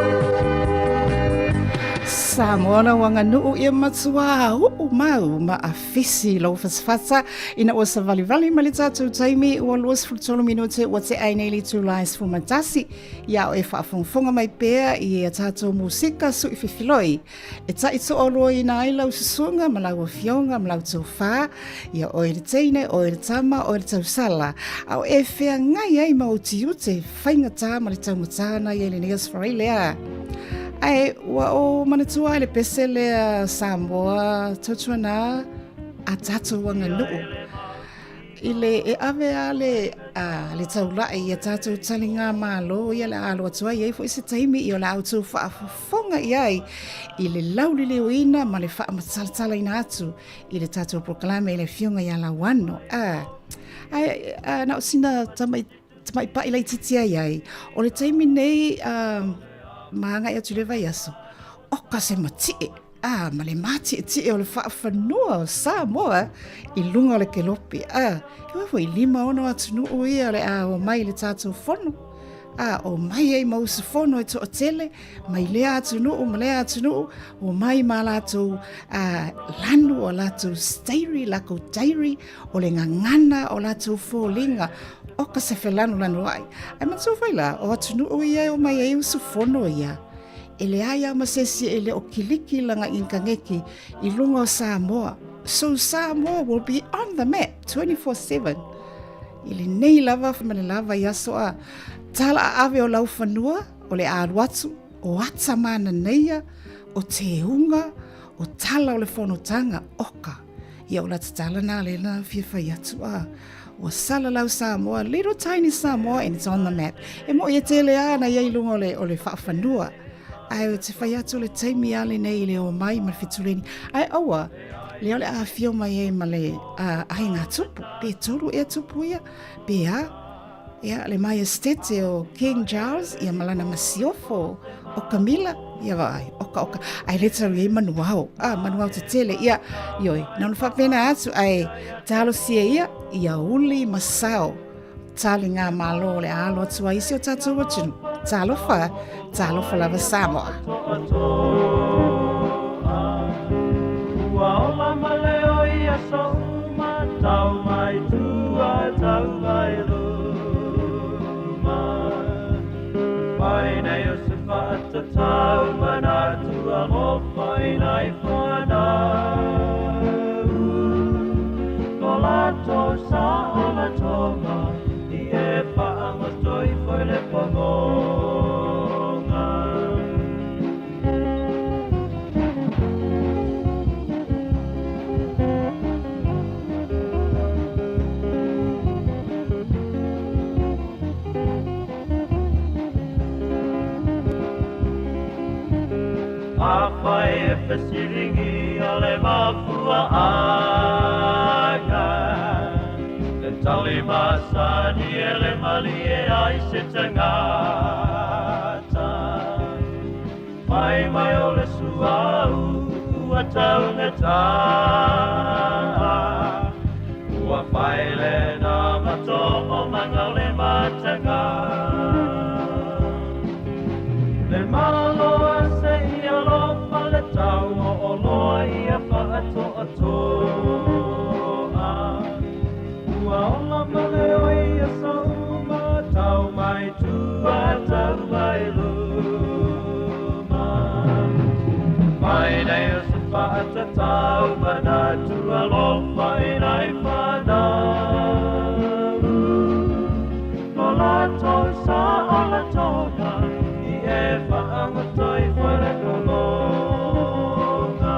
Samoa lau aganuu ia matuā uu mau ma afisi lou fatafata ina ua savalivali mai le tatou taimi ua 23 minute ua tea ai nei le itula e 11 ia o e faafogafoga mai pea i a tatou musika suʻi fefiloi e taʻitoaluaina ai lau susuga ma lau afioga ma lau tofā ia oe le teine oe le tama oe le tausala a o e feagai ai ma ou tiute faigata ma le taumatā na i ai lenei aso faraile lea. Ae ua ou manatua ai le pese lea Samoa tautuana a tatou aganuu i le e ave a le a le taulaʻi i a tatou taligā malo ia le alo atu ai ai foi se taimi i o la outou faafofoga i ai i le lauliliuina ma le faamatalatalaina atu i le tatou polokalame i le afioga ia Lauano. A ae a, na o sina tamai tamaipaʻi laitiiti ai ai o le taimi nei uh, ma agai atu i le vaiaso oka se matiʻe a ma le matietie o le faafanua o Samoa i luga o le kelope a e ua foi 56 atunuu ia o le a o mai i le tatou fono a o mai ai ma usufono e toatele mai lea atunuu ma lea atunuu o mai ma latou a, lanu o latou stairi lakou tairi o le gagana o latou foliga oka se felanulanuai ae manatua foi la o atunuu ia e o mai ai usufono ia e leai a ma se isi e le o kiliki lana initaneti i luga o Samoa. So Samoa will be on the map 24/7. I lenei lava ma le lava i aso a tala aave o laufanua o le a alu atu o ata mananeia o teuga o tala o le fonotaga oka ia o la tatala na le na fia fai atu a ua salalau Samoa little tiny Samoa and it's on the map e moʻi e tele a na iai luga o le, o le faafanua ae o te fai atu le taimi a lenei i le o mai ma le fetuleni ae aua lea o le afio mai ai ma le aiga tupu pe tolu ea tupu ia pe a Ia, le maiestete o King Charles, ia ma lana masiofo o Camilla, ia vaai, oka oka, ae le tau i ai manuao, a, manuao tetele, ia, ioe, na ona faapena atu, ae talosia ia, ia uli ma sao, taligamalo o le a alo atu ai i si o tatou atunuu. Talofa, talofa lava Samoa. Ua ola ma leo i aso uma, tau mai tua, tau mai luma. Mai nei o se faatatau manatu alofa i nai fanau. Ko latou sa o la toga, i e faagoto ifo i le pogoga. Afai e fesiligia le mafuaaga, le tali masani e le malie ai se tagata. Fai mai o le suauu ua taugata, ua fai lena ma toomaga o le mataga. Le Malo e se i alofa le tau o oloa ia faatoatoa. Ua ola ma leo i aso uma, tau mai tua, tau mai luma. Mai nei o se faatatau manatu alofa i nai fanau. Lo latou sa o la toga, i e faagoto ifo i le pogoga.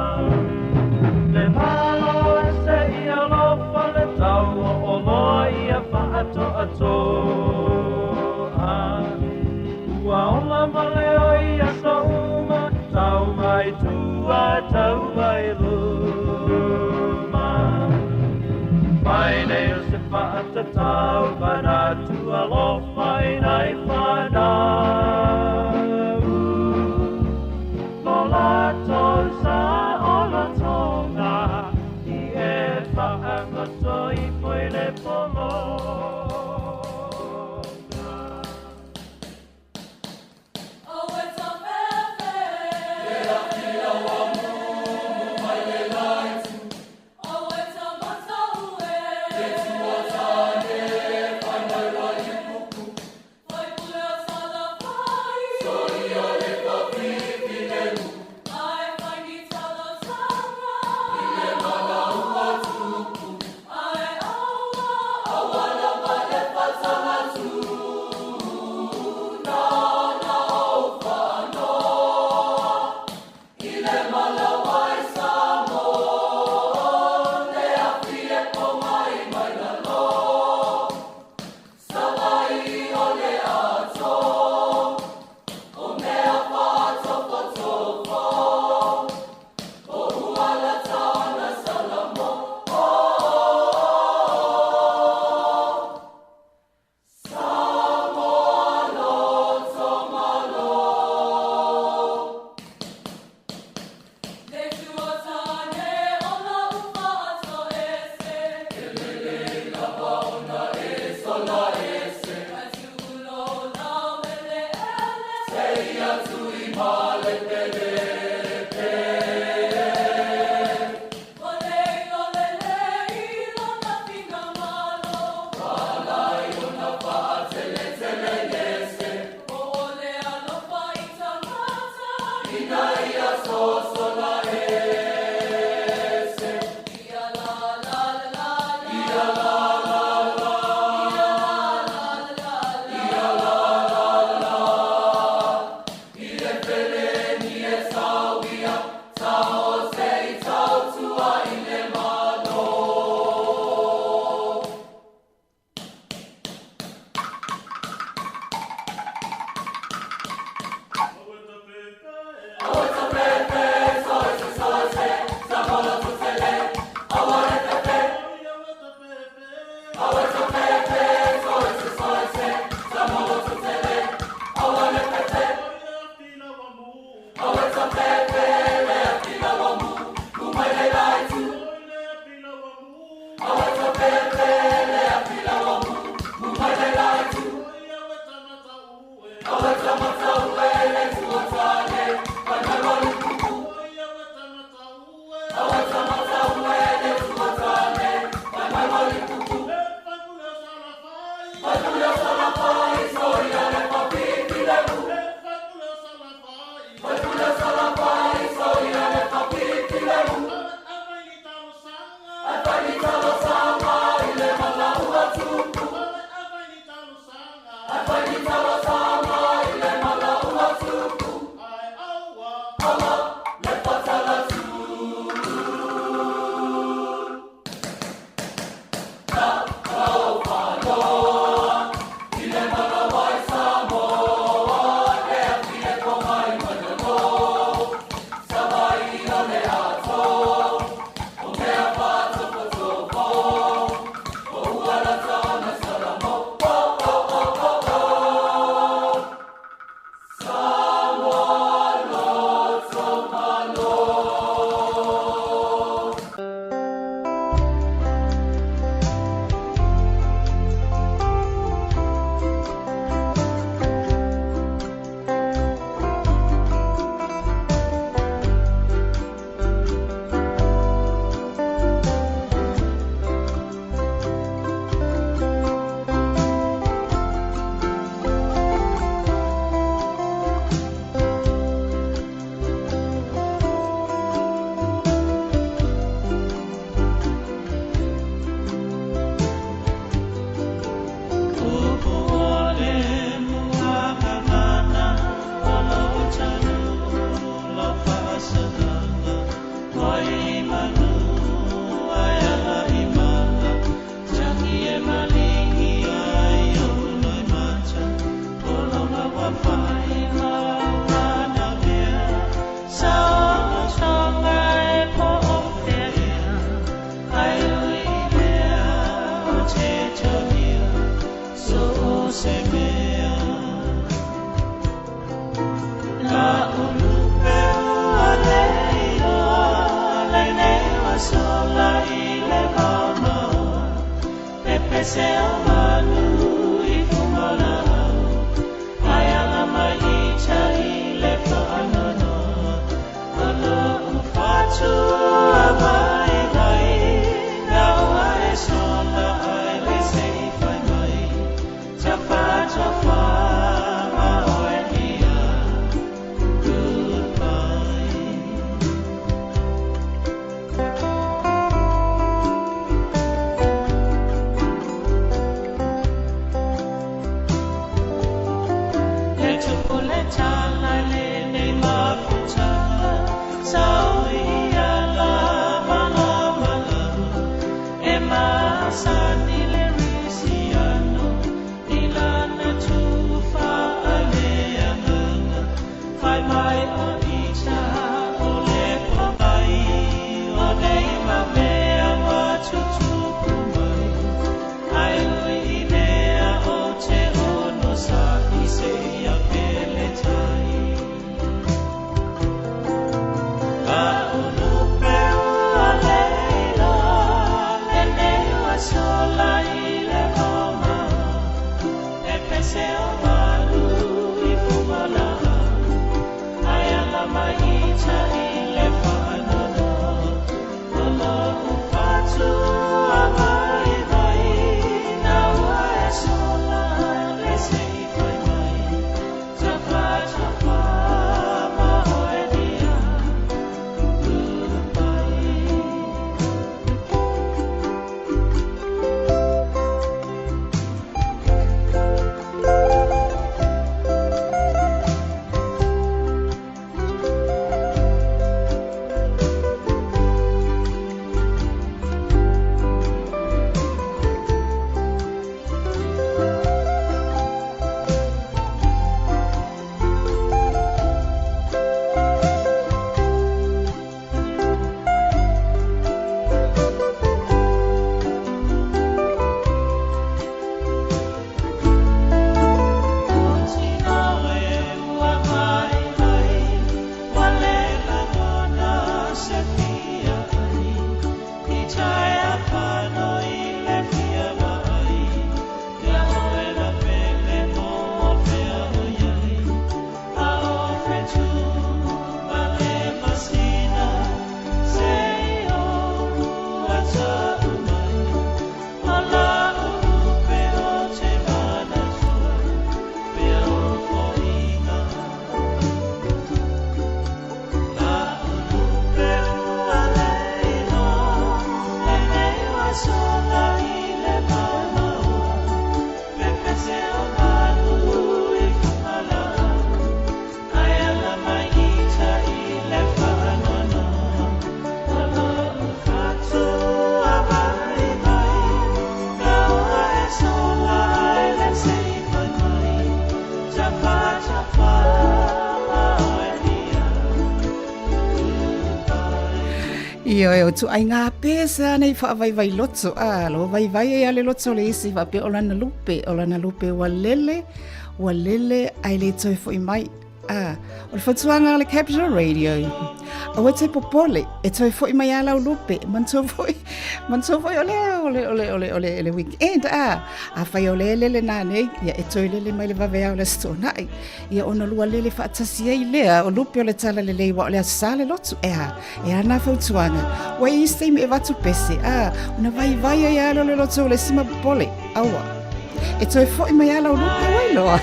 Le Malo e se i alofa le tau o oloa ia faatoatoa. Ua ola ma leo i aso uma, tau mai tua, tau mai luma. Mai nei o se faatatau manatu alofa i nai fanau. Lo latou sa o la toga, i e faagoto ifo i le pogoga. Ioe, o tuaiga pesa nei faavaivai loto, a lo vaivai ai a le loto o le isi faapea o lana lupe, o lana lupe ua lele, ua lele ae le toe fo'i mai. A, o le fautuaga a le Capital Radio, aua e toe popole, e toe fo'i mai a lau lupe, manatua foi, manatua foi o le, o le, o le, o le, o le, le weekend, a, afai o le e lele nanei, ia e toe lele mai le vaveao i le Aso Toonai. Ia ona lua lele faatasi ai lea o lupe o le talalelei aua o le Aso Sa le lotu. E a, e a nā fautuaga. Ua i ai se taimi e avatu pese, a, ona vaivai ai lava lea o le lotu o le isi ma popole. Aua. E toe fo'i mai a lau lupe ua iloa.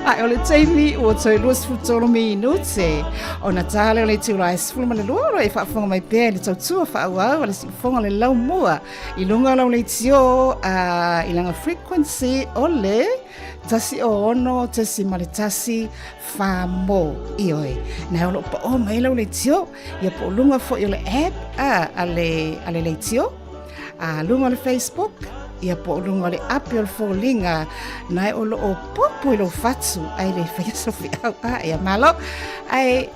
Ae o le taimi ua toe 23 minute ona ta lea o le itula e 12 o lo e faafofoga mai pea i le tautua faaauau a le siufofoga o le laumua i luga o lau leitio a, i lana frequency o le 106.1 fa mo. Ioe, na o loo paʻō mai lau leitio, ia po o luga foi o le app a, a le, a le leitio, a luga o le Facebook, ia po o luga o le ape o le foliga, na o loo popo i lou fatu, ae le faia sau feau, a, ia malo. Ae,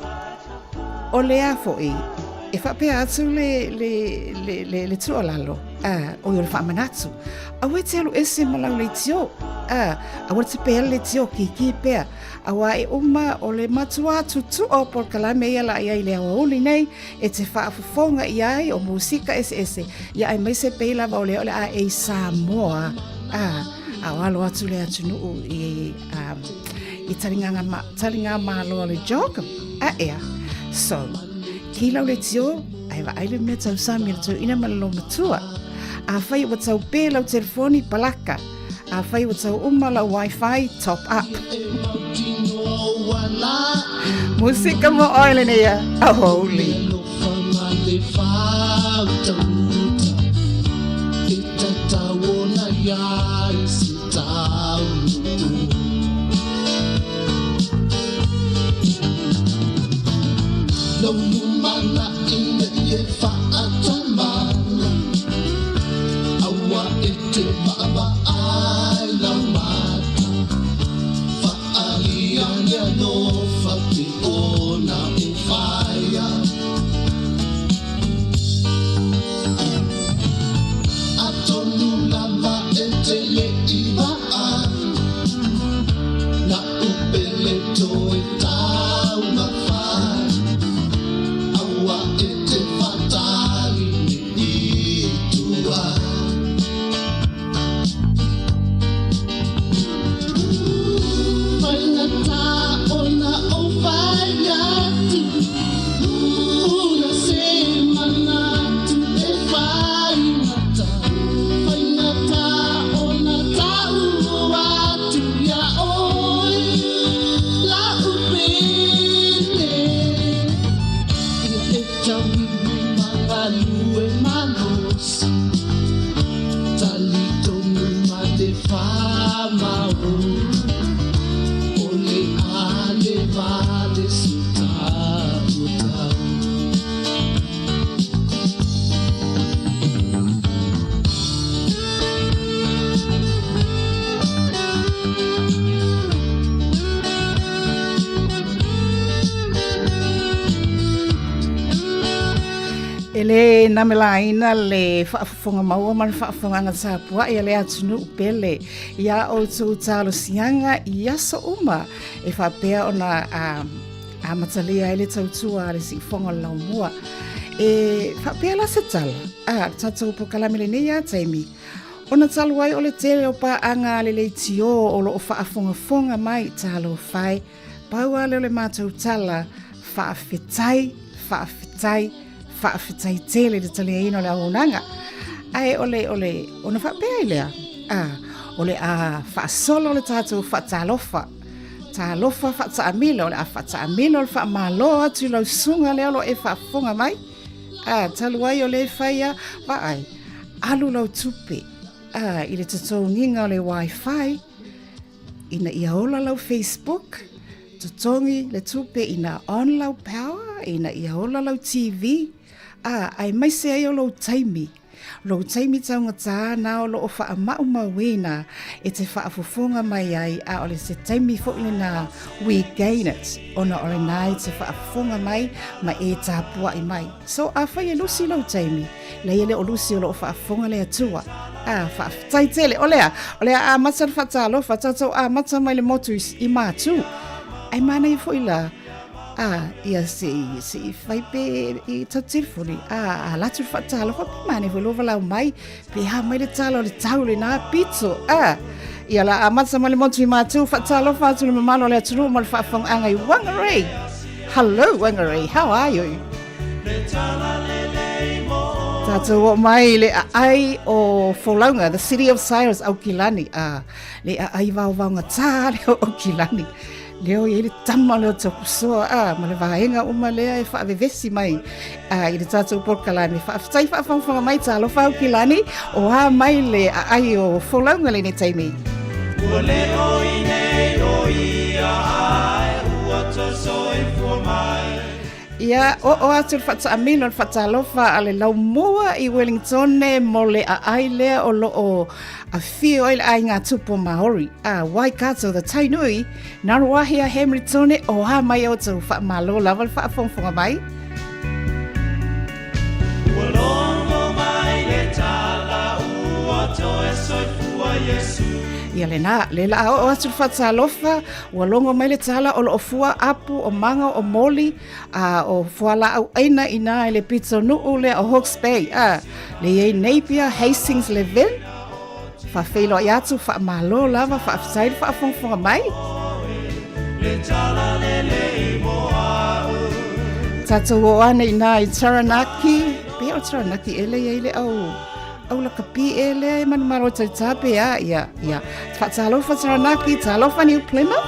o le a foi, e faapea atu le, le, le, le, le tuualalo, a, oi o le faamanatu, aua e te alu ese ma lau leitio, a, aua e te pea le leitio, kiki pea, auā e uma o le matua tutua o polokalame ia la i ai i le aoauli nei, e te faafofoga i ai o musika eseese, ia aemaise pei lava o lea o le a e i Samoa, a, a o alo atu le atunuu i, a, i taliganga ma, taliga malo a le jog, a ea. So, ki lau leitio, ae vaai le mea tausami a le toeaina ma le loumatua. Afai ua tau pē lau telefoni, palaka. Afai ua tau uma lau wifi, top up. Musika mo oe lenei a holy. toe taumafai Aua e te whātari i tua Faigata ona ou fai atu Una se manatu e faigata Faigata ona tau atu ia oe Lau pele Ia e tauiwi ma galue malosi Talitonu ma te faamaoni O le a le vale si tautau. E le namelaina le faafofoga maua ma le faafofogaaga tapuai a le atunuu pele iā outou talosiaga i aso uma e faapea ona amatalia ai le tautua a le siufofoga o le laumua. E faapea la se tala, a, le tatou polokalame lenei a taimi, ona talu ai o le tele o paaga a le leitio o lo o faafogafoga mai, talofa e, pau lava lea o le matou tala, faafetai, faafetai, faafetai tele i le taliaina o le auaunaga. Ae o le, o le, ona faapea ai lea, a, o le a faasolo le tatou faatalofa, talofa faataamilo, o le a faataamilo le faamalo atu i lau susuga lea o lo o e faafofoga mai. A, talu ai o lea e fai a, vaai, alu lau tupe, a, i le totogiga o le wifi, ina ia ola lau Facebook, totogi le tupe ina on lau power, ina ia ola lau TV, a, aemaise ai o lou taimi, lou taimi taugatā na o lo o faamaumauina e te faafofoga mai ai, a o le se taimi foi lena we gain it, ona o lena e te faafofoga mai ma e tapuai mai. So, afai e lusi lou taimi, leai e le o lusi o lo o faafofoga le Atua. A, faafetai tele. O lea, o le a amata le faatalofa, tatou amata mai le motu i, i Mātū. Ai manaia foi la, a, ia se i, se i fai pe i tau telefoni, a, a latu le faatalofa, pe manaia foi lo walau mai, pe ha mai le tala o le tau le nā pito, a. Ia la amata mai le motu i Mātū, faatalofa atu le mamalo o le atunuu ma le faafofogaaga i Whangarei. Hello Whangarei, how are you? Tātou o mai le aai o Folauga, the city of Cyrus, Aukilani, a le aai vaovaoga tā le o Aukilani. Leo i le tama leo tokusoa, a ma le vaenga uma lea e whaavevesi mai a, i le tātou polokalame. Whaafetai whaafangawhanga mai talofa Aukilani, o a mai le aai o Folauga lenei taimi. Ua le o i nei o ia ai, ua soifua mai. Ia, oo atu le faataamilo le faatalofa a le laumua i Wellingtone mo le aai lea o lo o afio ai le aiga tupu o Maori. A Waikato the Tainui, Naruahia Hamiltone o a mai outou faamalo lava le faafogafoga mai. Ua logo mai le tala ua toe soifua Iesu. Ia lena, le la oo atu le faatalofa Ua logo mai le tala o loo fua apu o maga o moli a o fualaau aina ina i le pitonuu lea o Hawke's Bay a le iai Napier Hastings Levin faafeiloai atu faamalo lava faafetai le faafogafoga mai. Tatou oo ane ina i Taranaki pe o Taranaki e le iai le au au lakapi e lea e manumalo tautā pe a, ia, ia. Faatalofa Taranaki, talofa New Plymouth.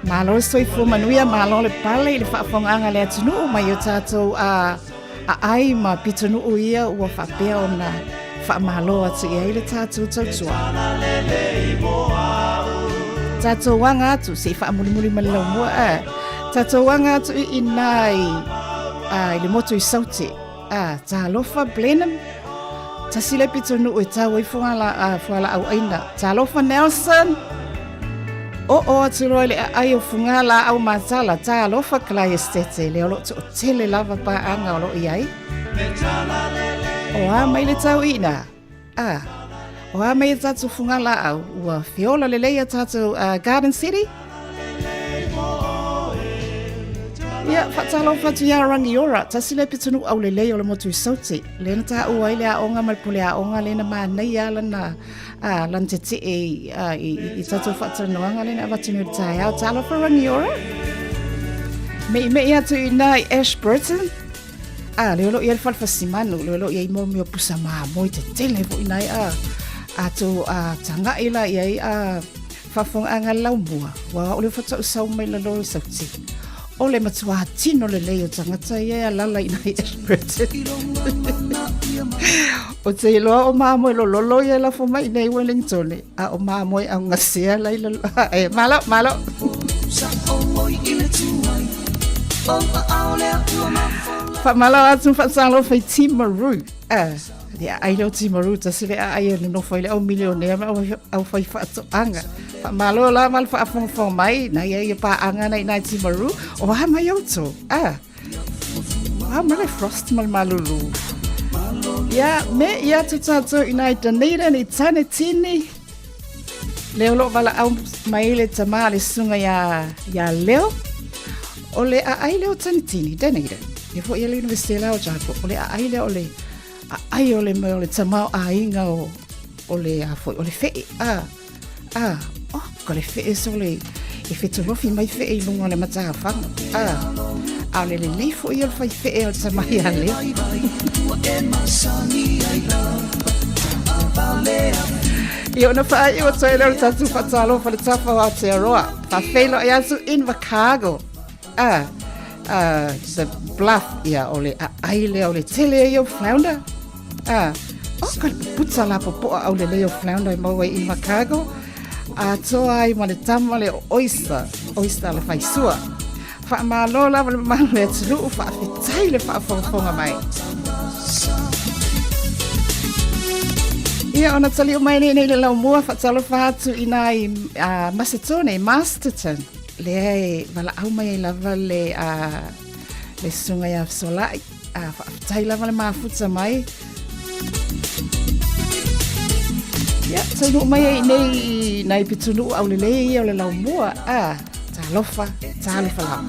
Malo le soifua manuia, malo le pale i le faafofogaaga a le atunuu mai o tatou a aai ma pitonuu ia ua faapea ona faamalo atu i ai le tatou tautua. Tatou aga atu, se i faamulimuli ma le laumua, a. Tatou aga atu i inā i, a, i le motu i Saute. A, talofa Blenheim, tasi le pitonuu e tau ai fuala, a, fualaau aina. Talofa Nelson, oo atu loa i le aai o Fugalāau Matala, talofa Clay Estate, lea o lo o toatele lava paaga o lo o i ai. O a mai le tau i ina? A, O a mai e tātou fugalaau, ua feola lelei a tātou Garden City. Ia, whaatalofa atu ia Rangiora, tasi le pitunu au lelei o le motu i Sauti. Lena tā ua i le aonga ma le pule aonga, lena mānei a lana, a, lana te te e i, i, i tātou whaatalanoanga, lena avatu nei le taeao. Talofa Rangiora. Me i me i atu i nā i Ashburton. A, leo lo i le whalfasimanu, leo lo i ai mō meo pusa māmoi te tele fo i nai a, a tō a tangai la i ai a, Faafofoga laumua, ua o le faatoʻu mai lalo i Sauti. O le matua tino lelei o tagata ia e alala i nai Ashburton. O te iloa o mamoe lololo ia e lafo mai nei Wellington, a o mamoe augasea lai lalo. E, malo, malo. Faamalo atu faatalofa i Timaru. Ah. Ia, ai leo Timaru, tasi le aai e nonofo ai le au milionea ma au, au whai whaatoanga. Wha malo la ma le whaafongafonga mai, na ia ia pāanga nei nai Timaru, o aha mai outou. Ah, ah ma le frost ma le malulu. Ia, me ia atu tātou i nai Dunedin i Tane Tini. Leo lo wala au mai le tama le sunga ia, ia Leo. O le aai leo Tane Tini, Dunedin. E fo ia le University la o Jaco. O le aai leo o le aai o le mea o le tamaoaiga o, o le a foi, o le feʻe, a, a, oh, ko le feʻe so le, e fetolofi mai feʻe i luga o le matafaga, a, a o le lelei foi o le fai feʻe o le tamai a leo. Ia ona whaai o toi leo le tatu whatalofa le tafa o Aotearoa. Whawheilo i atu Invercargill. A, a, the bluff, ia, o le aai lea, o le tele ia o flounder. A, o ka le puputa la popoa au le lei o flounder i maua i Invercargill. A toa ai ma le tama le o oyster, oyster le faisua. Whaamalo lava le mamalu le atunuu, faafetai le faafogafoga mai. Ia, ona taliu mai nei nei le laumua, whaatalofa atu i nai Masetone, Masterton. Lea e valaau mai ai lava le, le susuga ia Fesolai. Faafetai lava le mafuta mai. Ia, taunuu mai ai nei i nai pitonuu aulelei ia o le laumua. A, talofa, talofa lava.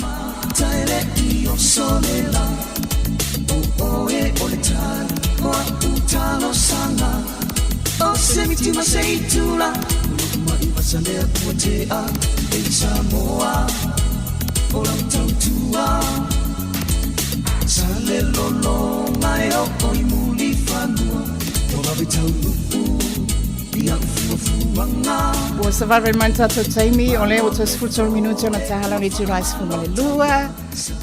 Ua savavali mai le tatou taimi, o lea ua toe 13 minuti ona tahala o le itula e 12.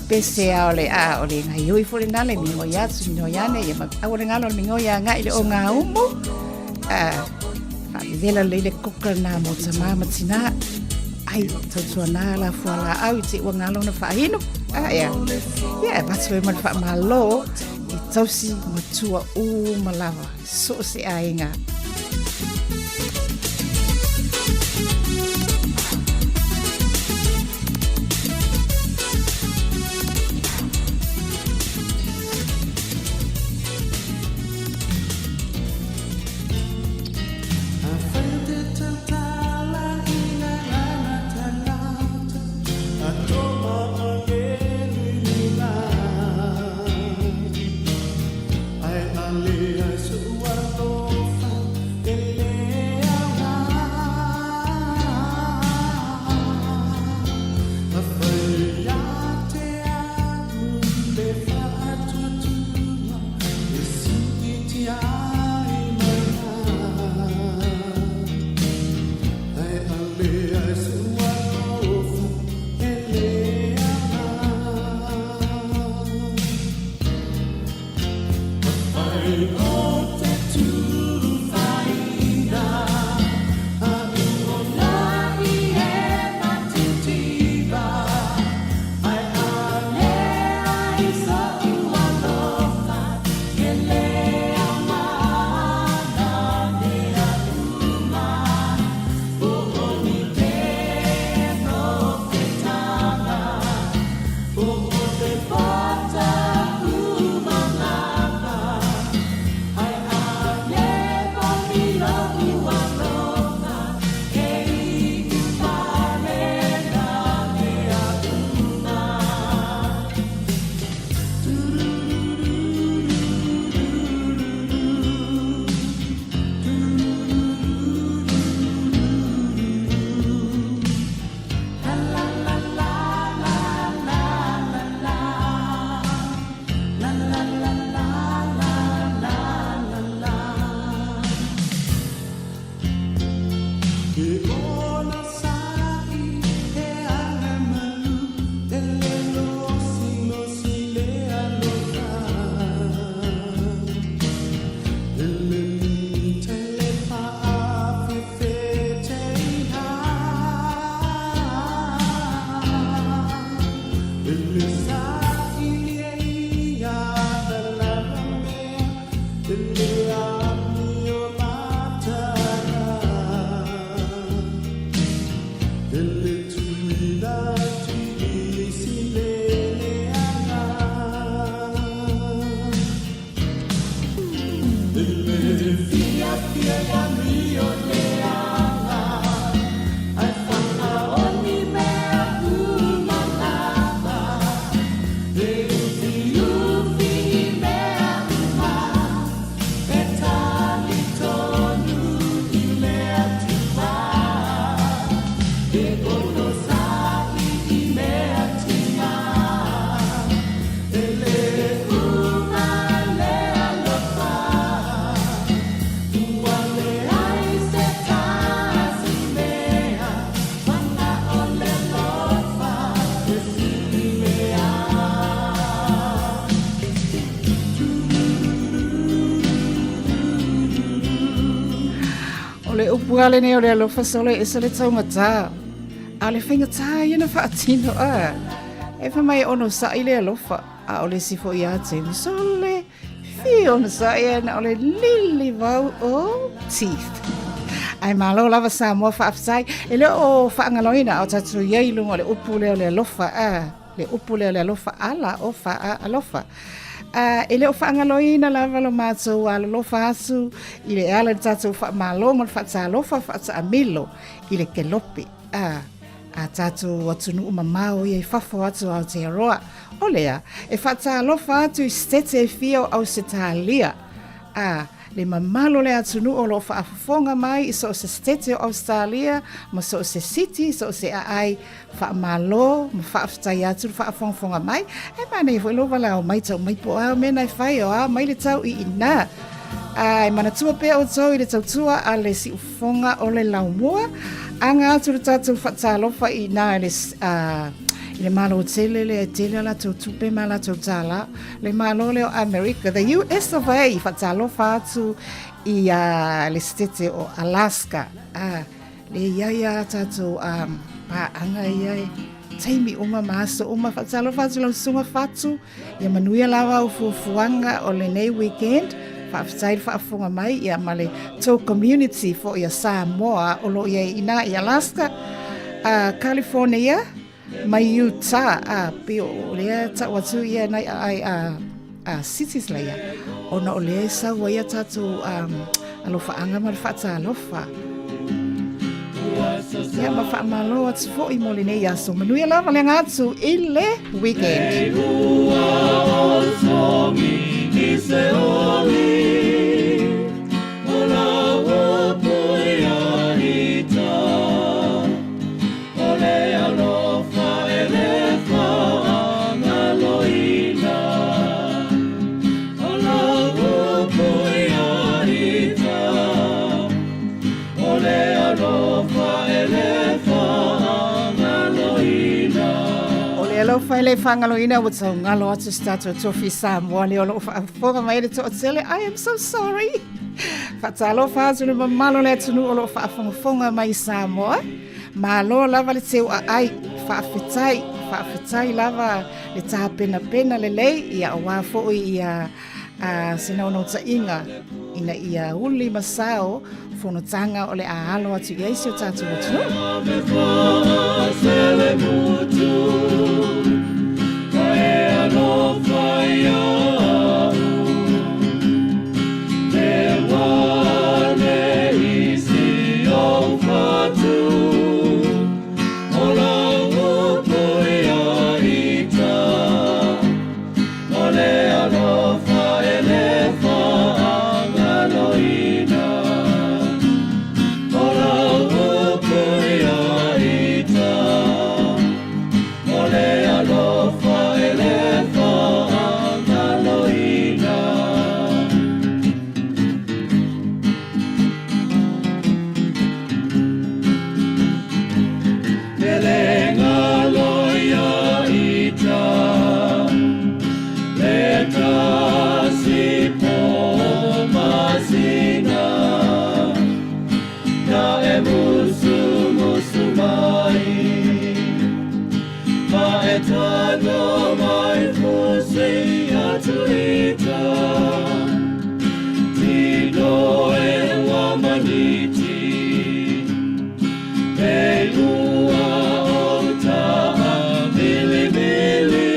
Pese a o le a o le gaioi foi lena le migoi atu migoi ane ia ma aua le galo o le migoi agai i le ogaumu. A faavevela lelei le koka lena mo tamā ma tinā. Ai, tautuanā la fualaau i te ua galo ona faahinu. A ia, ia e avatu ai ma le faamalo i tausi matua uma lava, so o se aiga. O le upu lava lenei o le alofa solo e ese le taumatā. A o le faigata ia na faatino a. E fai mai e onosai le alofa, a o le isi foi ia te sole fi onosai e na o le lili vau o teeth. Ae malo lava Samoa faafetai. E le o faagaloina a o tatou i ai i luga o le upu lea o le alofa a. Le upu lea o le alofa ala o fa a alofa. A e le o faagaloina lava lo matou alolofa atu i le ala i le tatou faamalo ma le faatalofa faataamilo i le kelope a a tatou atunuu mamao ia i fafo atu o Aotearoa. O lea, e faatalofa atu i setete e fia o Ausetalia, a le mamalu o le atunuu o lo o faafofoga mai i so o se setete o Ausetalia ma so o se siti, so o se aai Faamalo ma faafetai atu le faafogafoga mai. E manaia foi lou valaau mai tau mai po o a mea na e fai o a mai le tau i ina. A e manatua pea outou i le tautua a le siufofoga o le laumua. Aga atu le tatou faatalofa i ina i le, i le Malo tele lea e tele a latou tupe ma a latou tālā. Le Malo lea o Amerika, the US of A, faatalofa atu i a, le setete o Alaska. A, Le i ai a tatou paaga ia e taimi uma ma aso uma. Faatalofa atu lau susuga Fatu, ia manuia lava au fuafuaga o lenei weekend. Faafetai le faafofoga mai ia ma le tou community foi a Samoa o lo o i ai ina i Alaska, California mai Utah, a pei o lea tau atu ia nai aai a cities laia, ona o lea e sau ai a tatou alofaaga ma le faatalofa. Ia ma faamalo atu foi mo lenei aso. Manuia lava le aga atu i le weekend. O le alofa e le faagaloina ua tau galo atu se tatou tofi Samoa lea o lo o faafofoga mai le toatele. I am so sorry. Faatalofa atu le mamalu o le atunuu o lo o faafogafoga mai i Samoa. Malo lava le teu aai, faafetai, faafetai lava le tapenapena lelei, ia aua foi ia a, se naunautaiga ina ia uli ma sao fonotaga o le a alo atu i ai si o tatou atunuu. e musumusu mai Ma e tago mai fusi atu ita Tino e wamaniti E ua o ta'a bilibili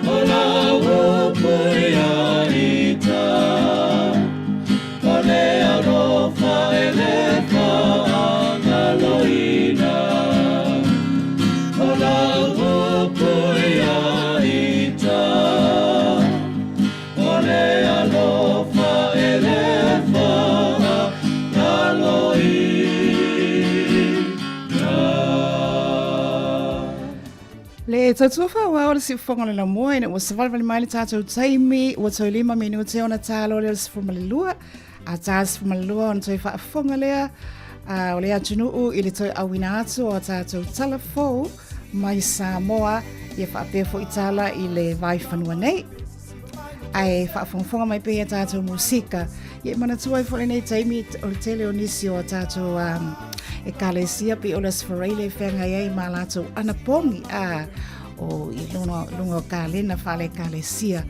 O la upu ia ita O le alofa e le fa'agaloina O la upu ia ita O le alofa e le fa'agaloina. Le tautua faaauau o le siufofoga o le laumua ina ua savalivali mai le tatou taimi ua toe 5 minute ona ta loa lea o le 12 a ta le 12 ona toe faafofoga lea o le atunuu i le toe auina atu o a tatou tala fou mai Samoa ia faapea foi tala i le vaifanua nei. Ae faafogafoga mai pea i a tatou musika. Ia e manatua ai foi lenei taimi o le tele o nisi o a tatou um, ekalesia pei o le Aso Faraile e feagai ai ma latou anapogi a o i luga, luga o kalena faale-ekalesia.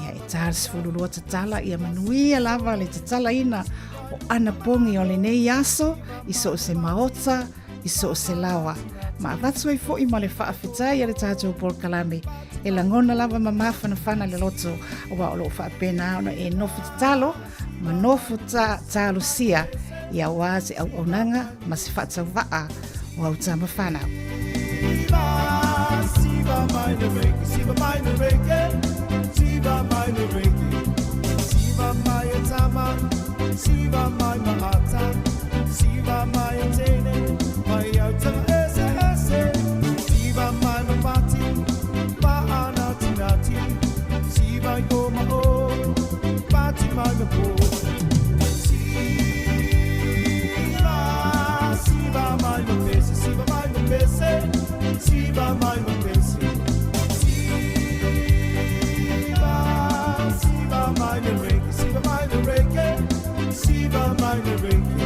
Ia e tā le 12 tatala, ia manuia lava le tatalaina o anapogi o lenei aso i so o se maota, i so o se laoa. Ma avatu ai foi ma le faafetai a le tatou polokalame e lagona lava ma mafanafana le loto aua o lo o faapena ona e nofo tatalo ma nofo ta, talosia ia auā se auaunaga ma se faatauvaa o au tama fanau. Siva mai le reiki, siva mai le reiki, siva mai le reiki, siva mai e tama, siva mai maata, siva mai e tene, mai au tanga ese ese, siva mai mapati, pa ana tinati, siva i o ma o, pati mai ma po. Siva, siva mai ma pese, siva mai ma pese, siva mai ma pese. Siva, siva mai le reiki, siva mai le reiki, siva mai le reiki.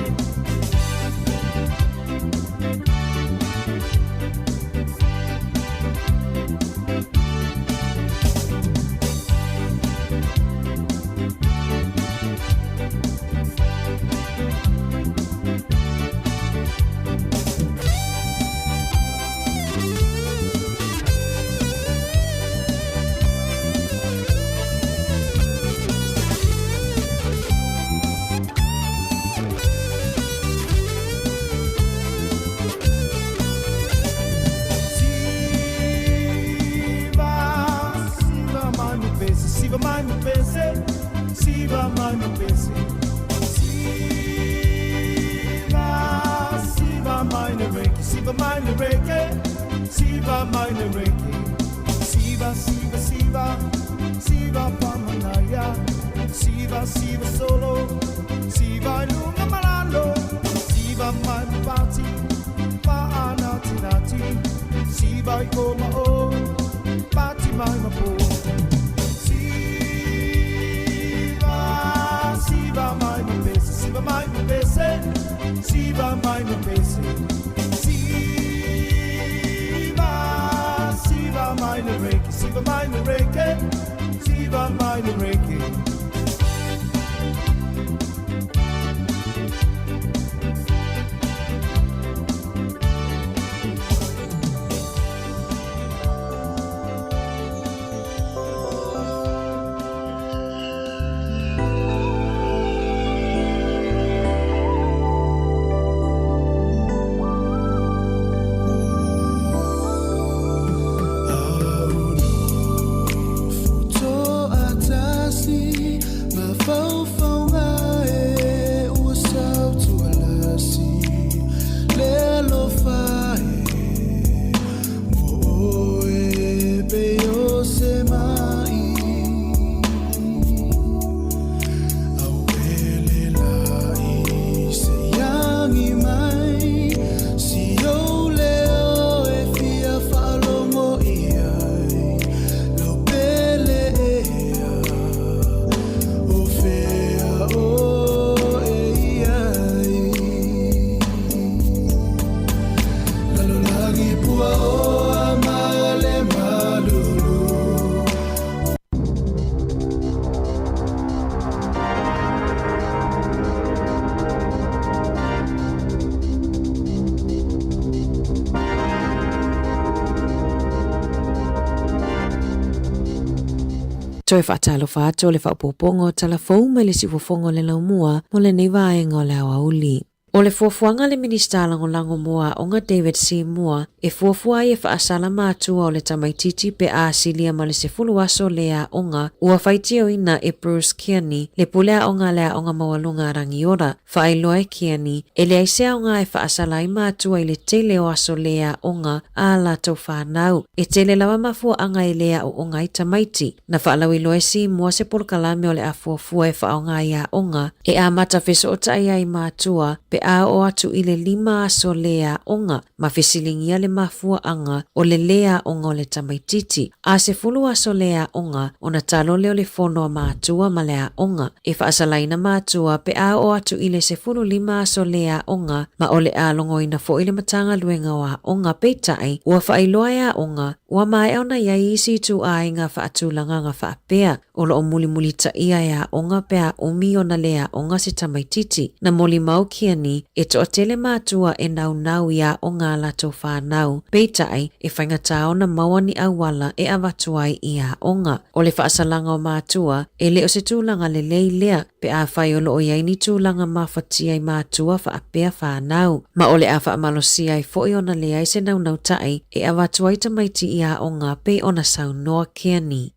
Siva, siva mai mo pese, siva mai mo pese, siva mai mo pese. Siva, siva mai le reiki, siva mai le reiki, siva mai le reiki. Siva, siva, siva, siva pamanaya, siva, siva solo, siva lunga malalo, siva mai mo pati, pa anati nati, siva i o ma o, pati mai ma po. Siva, siva mai mo pese, siva mai mo pese, siva mai mo pese. Siva, siva mai le reiki, siva mai le reiki, siva mai le reiki. To'atasi. Toe faatalofa atu o le faaopoopoga o tala fou mai le siufofoga o le laumua mo lenei vaega o le aoauli. O le fuafuaga a le Minisita Lagolago mo Aoga David Seymour e fuafua ai e faasala matua o le tamaitiiti pe a silia ma le 10 aso le aoga ua faitioina e Bruce Kearney le pule aoga a le Aoga Maualuga a Rangiora. Faailoa e Kearney e leai se aoga e faasala ai matua i le tele o aso le aoga a latou fanau. E tele lava mafuaaga e le aooga ai tamaiti. Na faalauiloa e Seymour se polokalame o le a fuafua e faaaoga i aoga e amata fesootai ai matua pe a oo atu i le lima aso le aoga ma fesiligia le mafuaaga o le lē aoga o le tamaitiiti. A 10 aso le aoga ona talo lea o le fono a matua ma le aoga. E faasalaina matua pe a oo atu i le 15 aso le aoga ma o le a logoina foi le Matagaluega o Aoga peitai ua faailoa e aoga Ua maea ona i ai isi ituaiga faatulagaga faapea, o lo o mulimulitaia e aoga pe a umi ona le aoga se tamaitiiti. Na molimau Kearney, e toatele matua e naunau i aoga a latou fanau, peitai, e faigata ona maua ni auala e avatu ai i aoga. O le faasalaga o matua, e le o se tulaga lelei lea, pe afai o lo o i ai ni tulaga mafatia i matua faapea fanau, ma o le a faamalosia ai foi ona leai se naunautai e avatu ai tamaiti i aoga pei ona saunoa Kearney.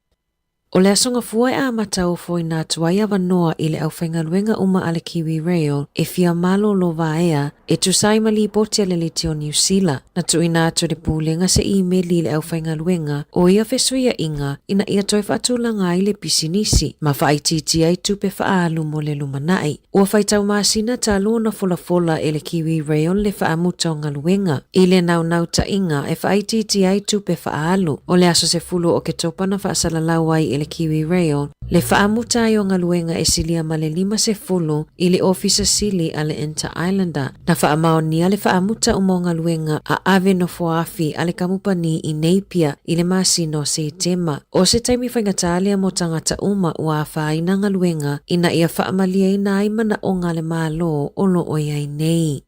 O le aso Gafua e amata ofoina atu ai avanoa i le aufaigaluega uma a le Kiwi Rail e fia malolo vaea e tusa ai ma lipoti a le Leitio Niu Sila. Na tuuina atu e le Pulega se imeli i le aufaigaluega o ia fesuiaiga ina ia toe faatulaga ai le pisinisi ma faaitiitia ai tupe faaalu mo le lumanai. Ua faitau masina talu ona folafola e le Kiwi Rail le faamuta o galuega i le naunautaiga e faaitiitia ai tupe faaalu. O le aso 10 o Oketopa na faasalalau ai e le Kiwi Rail le faamuta ai o galuega e silia ma le 50 i le Ofisa Sili a le Inter-Islander. Na faamaonia le faamuta uma o galuega a ave nofoaafi a le kamupani i Napier i le masina o Setema. O se taimi faigata lea mo tagata uma ua afaina galuega ina ia faamalieina ai manaoga a le Malo o lo o i ai nei.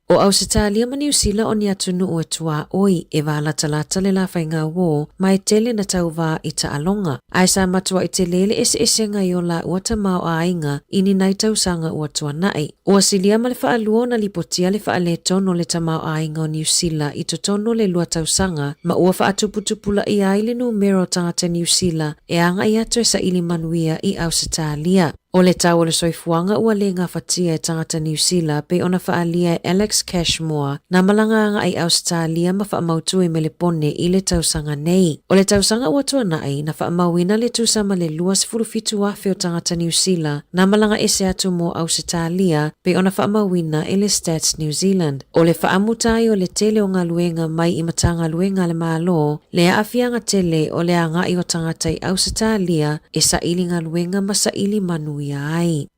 O Ausetalia ma Niu Sila o ni atunuu e tuaoi e valatalata le la faigauō ma e tele na tauvā i taaloga. Ae sa matuai tele le eseesega i o lāua tamaoaiga i ni nai tausaga ua tuanai. Ua silia ma le faalua ona lipotia le faaletonu o le tamaoaiga o Niu Sila i totonu o le lua tausaga ma ua faatuputupulaia ai le numera o tagata Niu Sila e agai atu e saili manuia i Ausetalia. O le tau o le soifuaga ua le gafatia e tagata Niu Sila pei ona faaalia e Alex Cashmore na malaga agai i Ausetalia ma faamautu i Melepone i le tausaga nei. O le tausaga ua tuanai na faamauina le tusa ma le 27,000 o tagata Niu Sila na malaga ese atu mo Ausetalia pei ona faamauina e le Stats New Zealand. O le faamuta ai o le tele o galuega mai i Matagaluega a le Malo, le aafiaga tele o le agai o tagata i Ausetalia e saili galuega ma saili manuia ai.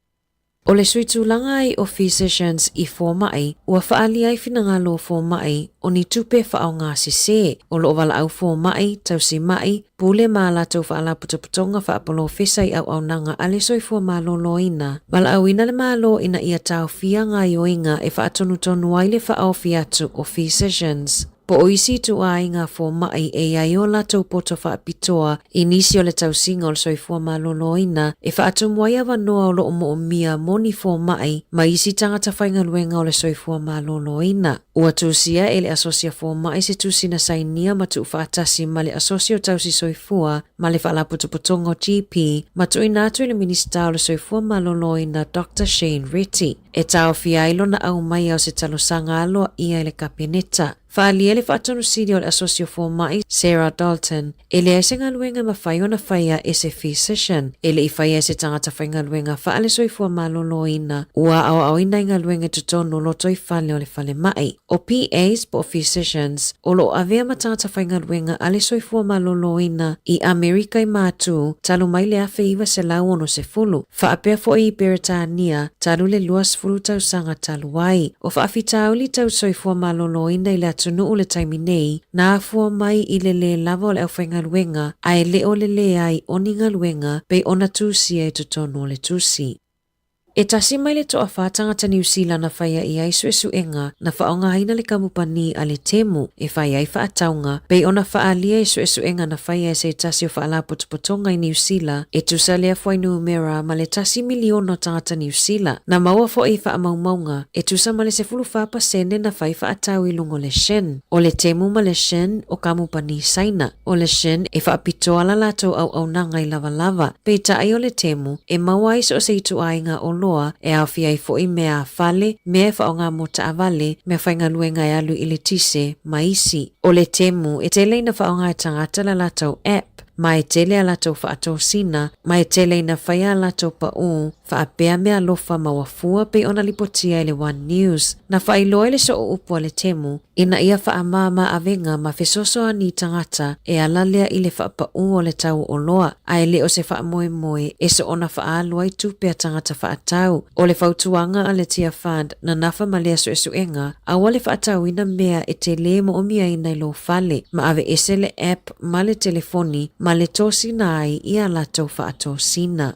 O le sui tulaga ai o Physicians i fomai, ua faaalia ai finagalo o fomai o ni tupe faaaoga sesē o lo o valaau fomai, tausimai, pule ma a latou faalapotopotoga faapolofesa i auaunaga a le soifua maloloina. Valaauina le Malo ina ia taofia gaoioiga e faatonutonu ai le faaofi atu o Physicians. Po o isi ituaiga fomai e i ai o latou poto faapitoa i nisi o le tausiga o le soifua maloloina e faatumu ai avanoa o lo o moomia mo ni fomai ma isi tagata faigaluega o le soifua maloloina. Ua tusia e le Asosi a Fomai se tusi na sainia ma tuufaatasi ma le Asosi o Tausi Soifua ma le Faalapotopotoga o GP ma tuuina atu i le Minisita o le Soifua Maloloina Doctor Shane Reti e taofia ai lona aumaia o se talosaga aloaia i le Kapeneta. Faaalia le Faatonusili o le Asosi o Fomai, Sarah Dalton, e leai se galuega e mafai ona faia e se physician e le i faia e se tagata faigaluega faale-soifua maloloina ua aoaoina i galuega i totonu o lotoifale o le falemai. O PAs po o physicians o lo o avea ma tagata faigaluega a le soifua maloloina i Amerika i Matu talu mai le 1960, faapea foi i Peretania talu le 20 tausaga talu ai. O faafitauli tau soifua maloloina i le atunuu le taimi nei, na afua mai i le lē lava o le aufaigaluega ae le o le leai o ni galuega pei ona tusia i totonu o le tusi. E tasi mai le toafa tagata Niu Sila na faia i ai suesuega na faaaogaina le kamupani a le Temu e fai ai faatauga, pei ona faaalia i suesuega na faia e se tasi o faalapotopotoga i Niu Sila e tusa lea fuainumera ma le tasi miliona o tagata Niu Sila. Na maua foi i faamaumauga e tusa ma le 14% na fai faatau i luga o le Shein, o le Temu ma le Shein o kamupani Saina. O le Shein e faapitoa la latou auaunaga i lavalava, peitai o le Temu e maua ai so o se ituaiga oloa e aofia ai foi mea a fale, mea e faaaoga mo taavale, mea faigaluega e alu i le tise, ma isi. O le Temu e tele ina faaaoga e tagata la latou app, ma e tele a latou faatosina, ma e tele ina faia a latou paʻū faapea meaalofa ma ua fua pei ona lipotia e le One News. Na faailoa i le soo upu a le Temu, ina ia faamāmā avega ma fesoasoani i tagata e ala lea i le faapaʻū o le tau o oloa, a e le o se faamoemoe e soona faaalu ai tupe a tagata faatau. O le fautuaga a le Tia Fund na nafa ma lea suesuega, aua le faatauina mea e te lē moomiaina i lou fale, ma aveese le app ma le telefoni ma le tosina ai i a latou faatosina.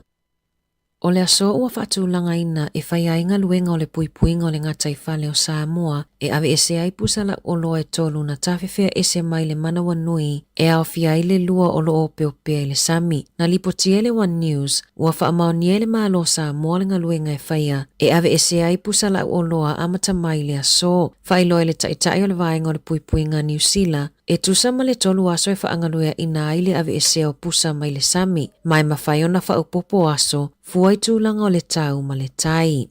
O le aso ua faatulagaina e fai ai galuega o le puipuiga o le gataifale o Samoa e aveese ai pusa lauoloa e tolu na tafefea ese mai le manawanui e aofia ai le lua o lo o opeopea i le sami. Na lipotia e le One News, ua faamaonia e le Malo o Samoa le galuega e faia e aveese ai pusa lauoloa amata mai i le aso. Faailoa e le Taitai o le Vaega o le Puipuiga a Niu Sila, E tusa ma le tolu aso e faagalueaʻina ai le aveesea o pusa mai le sami, ma e mafai ona faaopoopo aso, fua i tulaga o le tau ma le tai.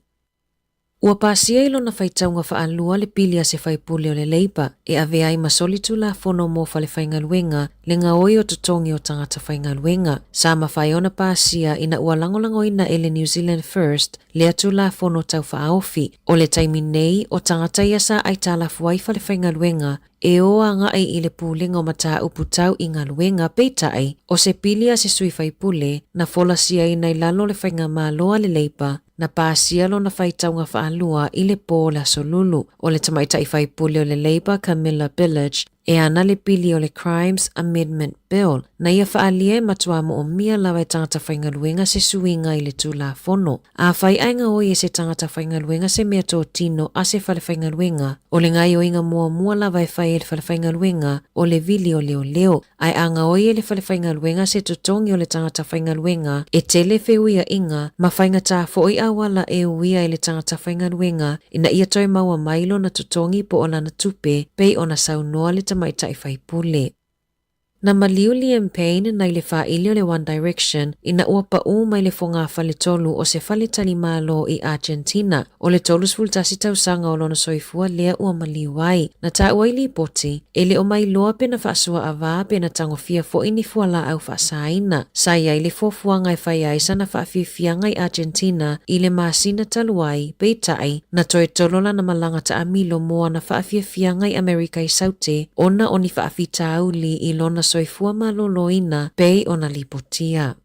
Ua pasia i lona faitauga faalua le pili a se faipule o le Labour e avea ai ma soli Tulafono mo Falefaigaluega le gaoi o totogi o tagata faigaluega. Sa mafai ona pasia ina ua lagolagoina e le New Zealand First lea Tulafono Tau Faaofi. O le taimi nei, o tagata ia sa aitalafu ai falefaigaluega e o agai i le Pulega o Mataupu Tau i Galuega, peitai, o se pili a se sui faipule na folasiaina i lalo o le Faigamalo a le Leipa, na pasia lona faitauga faalua i le pō o le Aso Lulu. O le tamaitai faipule o le Labour Camilla Billage e ana le pili o le Crimes Amendment Bill, na ia faaalia e matua moomia lava e tagata faigaluega se suiga i le Tulafono. Afai ae gaoi e se tagata faigaluega se mea totino a se falefaigaluega, o le gaoioiga muamua lava e fai e le falefaigaluega o le vili o leoleo. Ae a gaoi e le falefaigaluega se totogi o le tagata faigaluega, e tele feuiaiga ma faigata foi auala e uia e le tagata faigaluega ina ia toe maua mai lona totogi po o lana tupe pei ona saunoa le tamaitai faipule. Na maliu Liam Payne nai le faaili o le One Direction ina ua paʻū mai le fogafale-tolu o se faletalimalo i Argentina. O le 31 tausaga o lona soifua lea ua maliu ai. Na taua i lipoti, e le o mailoa pe na faasuaavā pe na tagofia foi ni fualaau faasaina. Sa i ai le fuafuaga e fai ai sana faafiafiaga i Argentina i le masina talu ai, peitai, na toe tolo lana malaga taamilo mo ana faafiafiaga i Amerika i Saute ona o ni faafitauli i lona soifua malōlōina pei ona lipotia.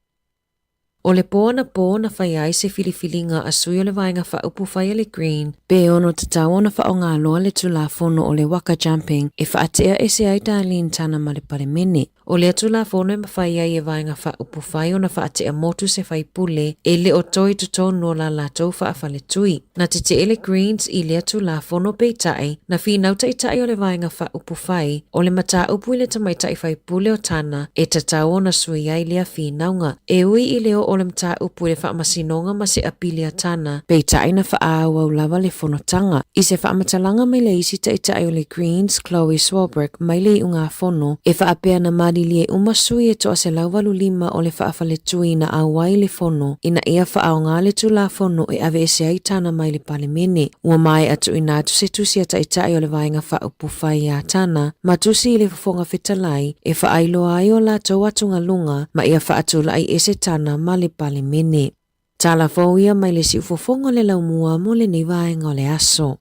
O le pō anapō na fai ai se filifiliga a sui o le Vaega Faaupufai a le Green, pe ono tatau ona faaaoga loa le Tulafono o le Waka Jumping e faatea ese ai Darlene Tana ma le Palemene. O lea Tulafono e mafai ai e Vaega Faaupufai ona faatea motu se faipule e le o toe i totonu o la latou faafaletui. Na tetee le Greens i lea Tulafono peitai, na finau taitai o le Vaega Faaupufai o le mataupu i le tamaitai faipule o Tana e tatau ona sui ai lea finauga. E ui i le oo o le mataupu i le Faamasinoga ma se apili a Tana, peitai na faaauau lava le fonotaga. I se faamatalaga mai le isi taitai o le Greens, Chloe Swarbrick, mai le iugafono, e faapea na malilie uma sui e 185 o le faafaletui na auai i le fono ina ia faaaoga le Tulafono e aveese ai Tana mai le Palemene. Ua maea tuuina atu se tusi a Taitai o le Vaega Faaupufai iā Tana ma tusi i le Fofoga Fetalai e faailoa ai o latou atugaluga ma ia faatulai ese Tana ma le Palemene. Tala fou ia mai le siufofoga o le laumua mo lenei vaega o le aso.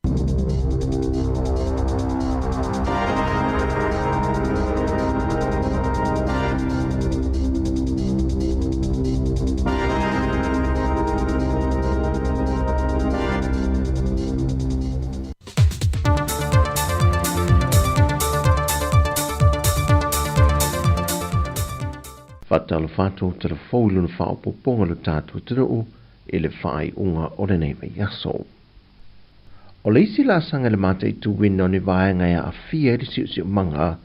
Faatalofa atu tala fou i lona faaopoopoga o lo tatou atunuu i le faaiuga o lenei vaiaso. O le isi laasaga i le mataituina o ni vaega e aafia ai le siosiomaga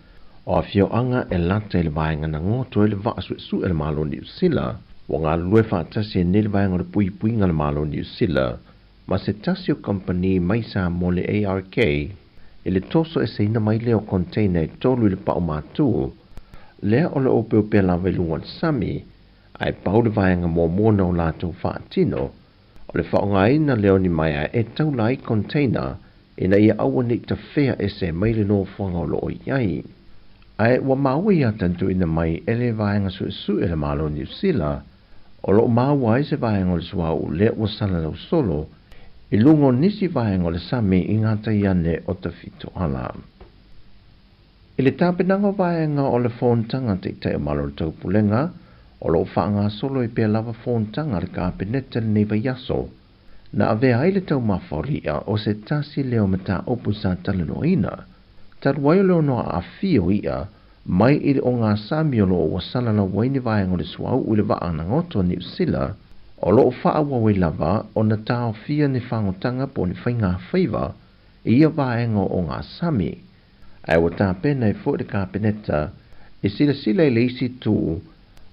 o afioaga e lata i le vaega na goto ai le vaa suesue a le Malo o Niu Sila, ua galulue faatasi ai nei le vaega o le puipuiga a le Malo o Niu Sila ma se tasi o kamupani mai Samoa le ARK i le tosoeseina mai lea o container e tolu i le pao matū lea o le opeopea lava i luga o le sami, ae pau le vaega muamua na o latou faatino, o le faaaogaina lea o ni maea e taula ai container ina ia aua ne i tafea ese mai le nofoaga o lo o i ai. Ae ua maua ia tantuina mai e le vaega suesue a le Malo o Niu Sila, o lo o maua ai se vaega o le suauu lea ua salalau solo i luga o nisi vaega o le sami i gatai ane o Tafitoala. I le tapenaga o vaega o le Fonotaga a Taitai o Malo o le Taupulega, o lo o faagasolo ai pea lava fonotaga a le Kapeneta i lenei vaiaso, na avea ai le taumafa o le i'a o se tasi lea o mataupu sa talanoaina, talu ai o le ono aafia o i'a mai i le ogasami o lo o ua salalau ai ni vaega o le suauu i le vaa nagoto a Niu Sila, o lo o faaauau ai lava ona taofia ni fagotaga po o ni faigafaiva i ia vaega o ogasami. Ae ua tapena ai foi le Kapeneta e silasila i le isi itu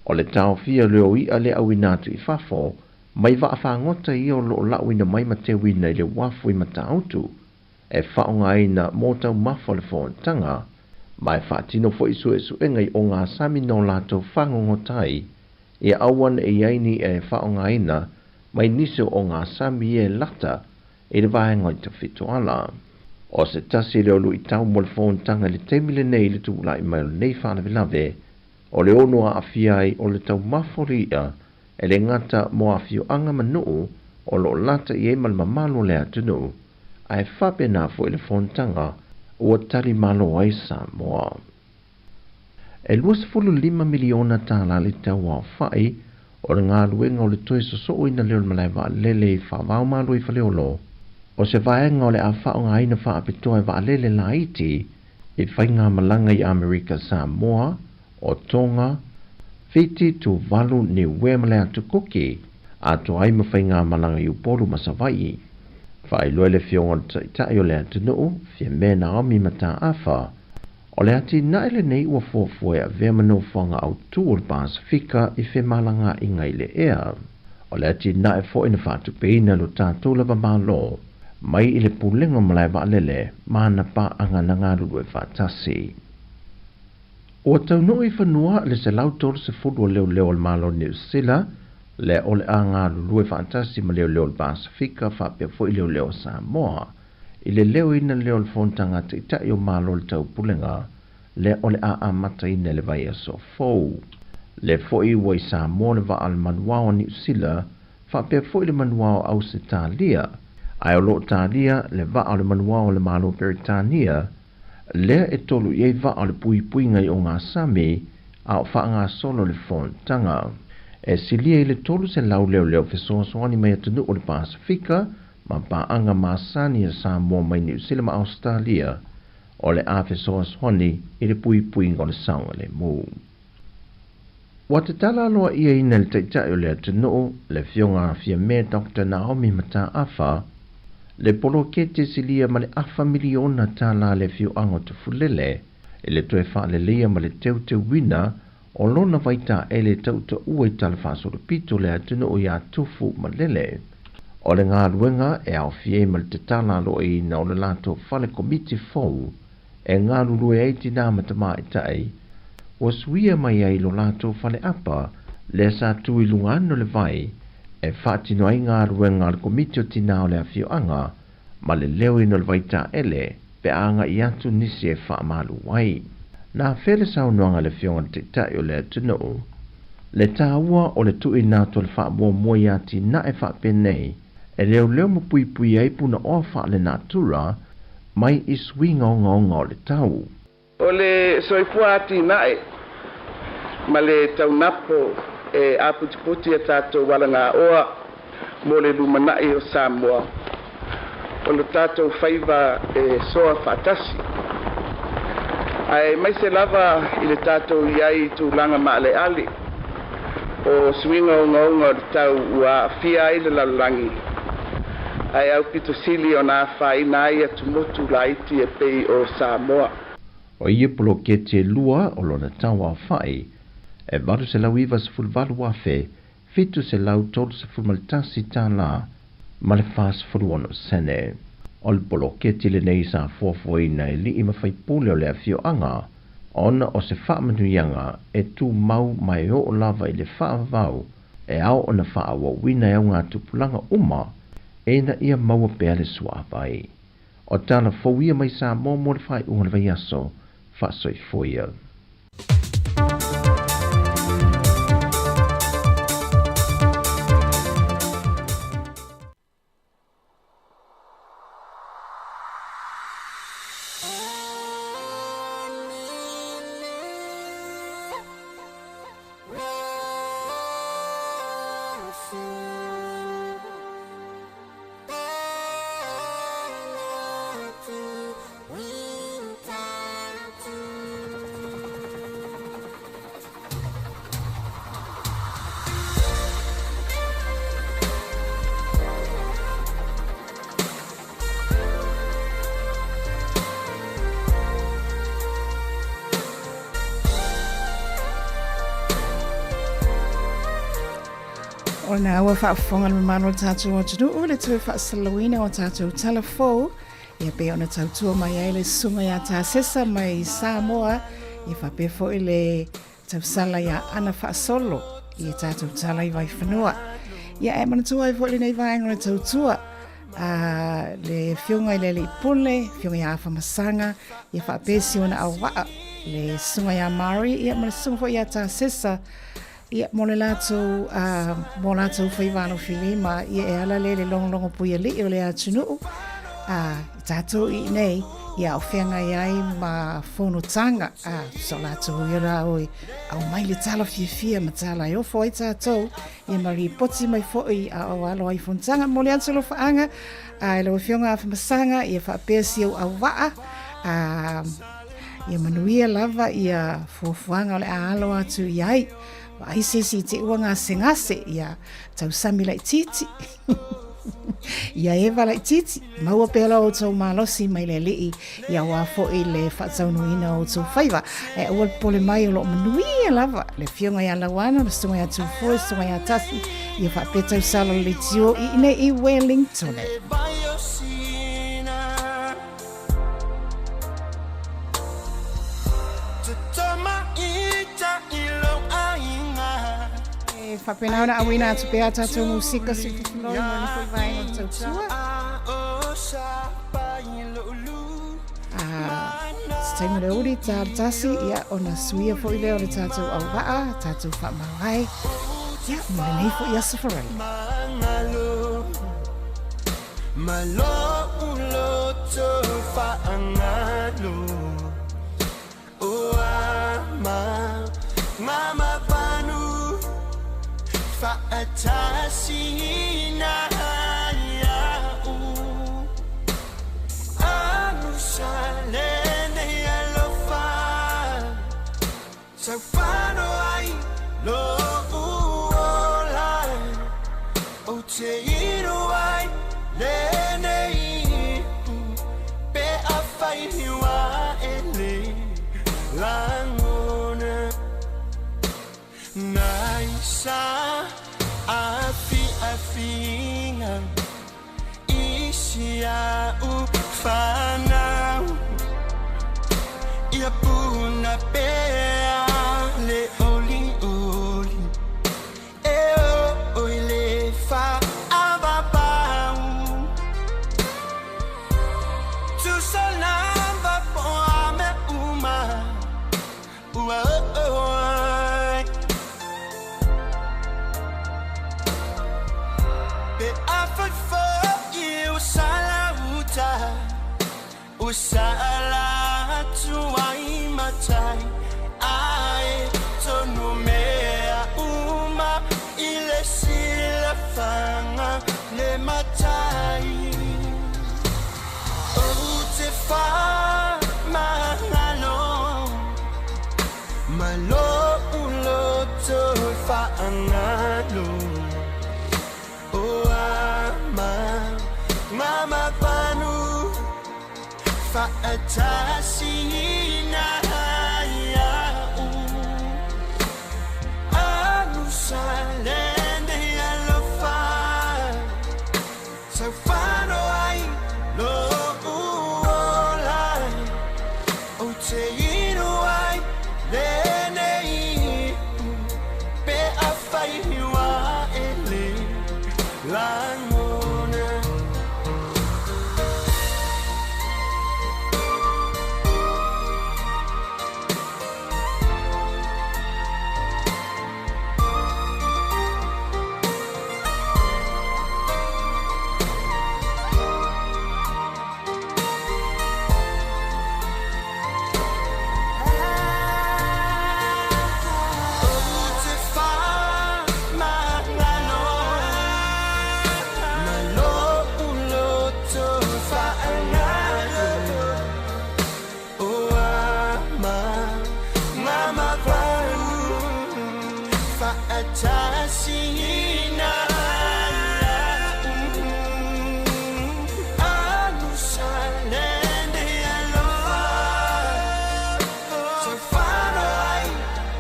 o le taofia o le o i'a le auina atu i fafo mai vaa fagota ia o lo o lauina mai ma teuina i le uafu i Matautu e faaaogaina mo taumafa o le fonotaga ma e faatino foi suesuega i ogasami no latou fagogota ai ia aua ne i ai ni i'a e faaaogaina mai nisi o ogasami ia e lata i le vaega o le Tafitoala. O se tasi lea o luitau mo le fonotaga i le taimi lenei i le tulai mai o lenei faalavelave, o le ono aafia ai o le taumafa o le i'a e le gata mo afioaga ma nuu o lo o lata i ai ma le mamalu o le atunuu, ae faapena foi le fonotaga ua tali malo ai Samoa. E $25 miliona tālā le tau aofai o le galuega o le toe sosooina lea o le malae vaalele i Faavaomalo i Faleolo, o se vaega o le a faaaogaina faapitoa e vaalele laiti i faigamalaga i Amerika Samoa, o Tonga, Fiti, Tuvalu, Niue ma le Atu Kuki, atoa ai ma faigamalaga i Upolu ma Savaii. Faailoa e le Afioga o le Taitai o le atunuu, Fiamē Naomi Mataafa, O le atinae lenei ua fuafua e avea ma nofoaga autū o le Pasefika i femalagaaiga i le ea. O le atinae foi na faatupeina e lo tatou lava Malo mai i le Pulega o Malae Vaalele ma ana paaga na galulue faatasi. Ua taunuu i fanua le 130 o leoleo o le Malo o Niu Sila lea o le a galulue faatasi ma leoleo o le Pasefika faapea foi leoleo o Samoa i le leoina lea o le Fonotaga a Taitai o Malo o le Taupulega lea o le a amataina i le vaiaso fou. Lea foi ua i Samoa le vaa o le manuao a Niu Sila faapea foi le manuao a Ausetalia, ae o lo o talia le vaa o le manuao a le Malo o Peretania lea e tolu i ai vaa o le puipuiga i ogasami a o faagasolo le fonotaga. E silia i le 300 leoleo fesoasoani mai atunuu o le Pasefika ma paaga masani a Samoa mai Niu Sila ma Ausetalia o le a fesoasoani i le puipuiga o le saogalemu. Ua tatala aloaiaina e le Taitai o le atunuu, le Afioga a Fiamē Doctor Naomi Mataafa, le poloketi silia ma le afa miliona tālā le afioaga o Tufulele i le toe faaleleia ma le teuteuina o lona vaitaele tautaua i tala faasolopito o le atunuu iā Tufu Malele. O le galuega e aofia ai ma le tatala aloaiina o le latou fale komiti fou e galulue ai tinā ma tamaitai ua suia mai ai lo latou faleapa lea sa tu i luga ane o le vai e faatino ai galuega a le komiti o tinā o le afioaga ma le leoina o le vaitaele pe a agai atu nisi e faamalu ai. Na afea le saunoaga a le Afioga i le Taitai o le atunuu, le taua o le tuuina atu o le faamuamua i atinae faapenei e leoleo ma puipui ai punaoa faalenatura mai i suiga ogaoga o le tau. O le soifua atinae ma le taunapo e aputiputi a tatou alagaoa mo le lumanai o Samoa, o lo tatou faiva e soa faatasi. Aemaise lava i le tatou i ai i tulaga maaleale, O suiga ogaoga o le tau ua aafia ai le lalolagi ae aupito sili ona afaina ai atumotu laiti e pei o Samoa. O ia poloketi e lua o lona tauaofa'i e $898,731 tālā ma le 46 sene. O le poloketi lenei sa fuafuaina e li'i ma faipule o le afioaga ona o se faamanuiaga e tumau ma e oo lava i le faavavau e ao ona faaauauina e augatupulaga uma ina ia maua pea le suavai. O tala fou ia mai Samoa mo le faaiuga o le vaiaso faasoifua. O lena ua faafofoga le mamalu o le tatou atunuu le toe faasalalauina o tatou tala fou ia pei ona tautua mai ai le susuga ia Tasesa mai Samoa ia faapea foi le tausala ia Ana Faasolo i tatou tala i Vaifanua. Ia e manatua ai foi lenei vaega o le tautua a le afioga i le Alii Pule, afioga ia Afamasaga, ia faapea si ona auvaa le susuga ia Mari ia ma le susuga foi ia Tasesa Ia, mo le latou, uh, mo latou faiva alofilima, ia e ala lea i le logologo puialii o le atunuu, uh, i tatou i inei, ia o feagai ai ma fonotaga, uh, so latou ia la oi, aumai le tala fiafia ma tala e ofo ai tatou, ia ma ripoti mai foi a o alo ai fonotaga. Mo le atu alofaaga, uh, i lau Afioga Afamasaga, ia faapea si ou auvaa, uh, Ia manuia lava ia fuafuaga o le a alo atu i ai. Vaai se isi i te ua gasegase, ia tausami laitiiti. Ia eva laitiiti, maua pea lo outou malosi mai le Alii, ia aua foi le faataunuuina o outou faiva. E aua le popole mai o lo o manuia lava le Afioga ia Lauana, le Susuga ia Tufue, le Susuga ia Tasi, ia faapea tausala le leitio i inei i Wellington. E faapena ona auina atu pea a tatou musika sififiloi mo le foi vaega o le tautua. Se taimi o le uli, tā le tasi, ia, ona suia foi lea o le tatou auvaa, tatou faamavae, ia, mo lenei foi aso Faraile. Fa'atasiina ia'u Alusalende alofa Saufano ai lo'u ola Ou te inu ai lenei ipu Pe afai ua e le lagona. Ou te faamagalo ma lo'u loto fa'agalo O ama gamavalu Fa'atasiina ia'u Alusalende alofa Saufano ai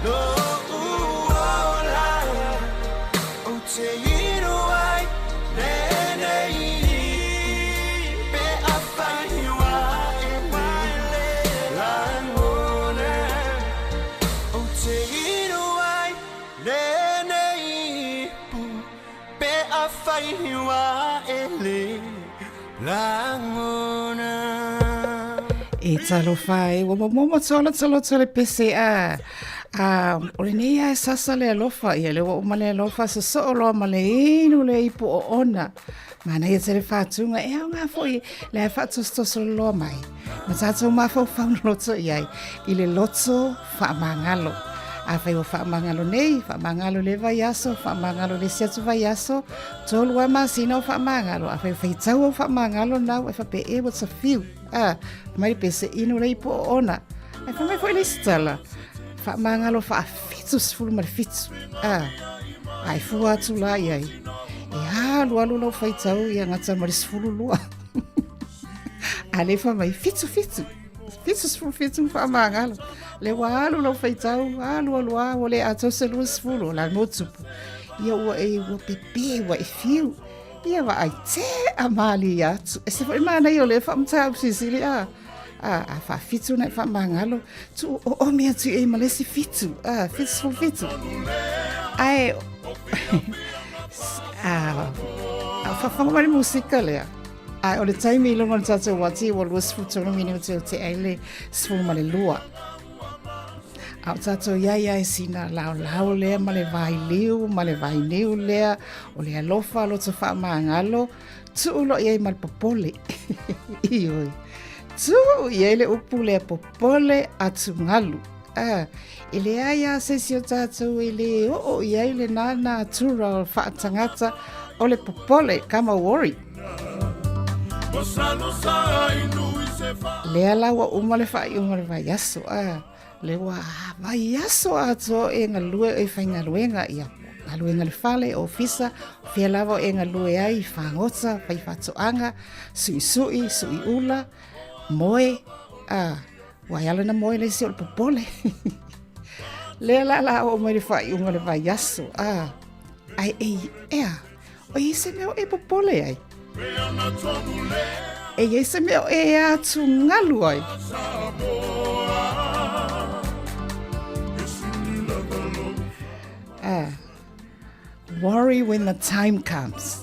lo'u ola Ou te inu ai lenei Pe afai ua e le lagona Ou te inu ai lenei ipu Pe afai ua e le lagona. E talofa e, ua momomo tola taloto le pese a. A, o lenei a e sasa le alofa, ia le ua uma le alofa, sosoo loa ma le inu le ipu o ona. Manaia tele whātūnga, e au ngā foi, le ai whaatosotoso loa mai. Ma tātou mafaufau na loto i ai, i le loto whaamangalo. A whai o whaamangalo nei, whaamangalo le vaiaso, whaamangalo le si atu vaiaso, tolu a masina o whaamangalo. A whai o whaitau o whaamangalo nau, e whape e what's a few. A, mai le pese inu le ipu o ona. Ai whai mai foi le isi tala, whaamangalo 77. A, ai fua atu la i ai. E alu alu lau faitau ia gata ma le 12. A le fa mai fitu fitu. 77 ma faamagalo. Le ua alu lau faitau, alu alu a, ua le atoa se 20, la mo tupu. Ia ua e ua pepe, ua e fiu. Ia vaai te a malie atu. E se foi manaia o le faamataupu silisili a. A, a faafitu na e faamagalo, tuu oomi atu i ai ma le isi fitu, a, 77. Ae, a, a faafofoga mai le musika lea. Ae o le taimi i luga o le tatou uati ua 23 minute o te ai le 12. A o tatou iai ai sina laolao lea ma le vailiu ma le vainiu lea o le alofa loto faamagalo tuu loa i ai ma le popole. Ioe. Tuu i ai le upu lea popole atugalu. Ah, e leai a se isi o tatou e le oo i ai le nānā atura o faatagata o le popole, kama worry. Lea la ua uma le faaiuga o le vaiaso, ah, le ua vaiaso atoa e galue o e faigaluega, ia galuega le fale, ofisa, fea lava o e galue ai, fagota, fai faatoaga, suisui, sui ula, moe, ah, Ua e ala na moe le isi o le popole. Lea la la oo mai le faaiuga o le vaiaso. Ah, ai e ea, o i se mea o e popole ai. E i se mea o e atu ngalu ai. Ah, worry when the time comes.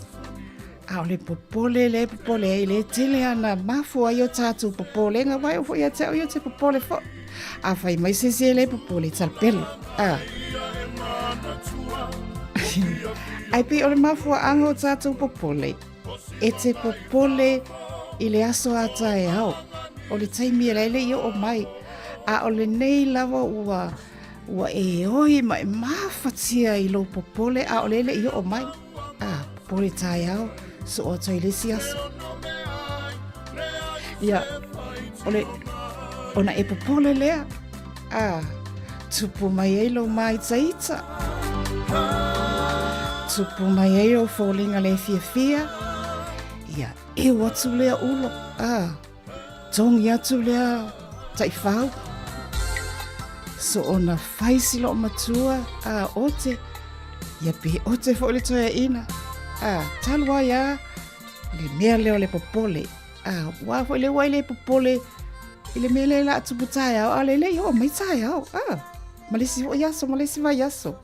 ʻAʻole popole le popole ai le tele ana mafua ai o tātou popolega wai o foi a te au i o te popole fo. A whai mai se se le popole talapelo. A. Ai pe o le mafua anga o tātou popole. E te popole i le aso a tae ao. O le taimi e laile i o mai. A o le nei lava ua ua e oi ma e mafatia i lou popole a o le i o mai. A, popole taeao, soo atu ai le isi aso. Ia, o le, ona e popole lea, a, tupu mai ai lou māitaita, tupu mai ai lou foliga le fiafia, ia, eu atu lea ulo, a, Togi atu lea taifau. So ona fai si loomatua a ote, ia pe ote foi le toeaina. A, talu ai a, le mea lea o le popole. A, ua foi le ua i le popole i le mea lea la tupu taeao, a le le i oo mai taeao. A, ma le isi foi aso, ma le isi vaiaso.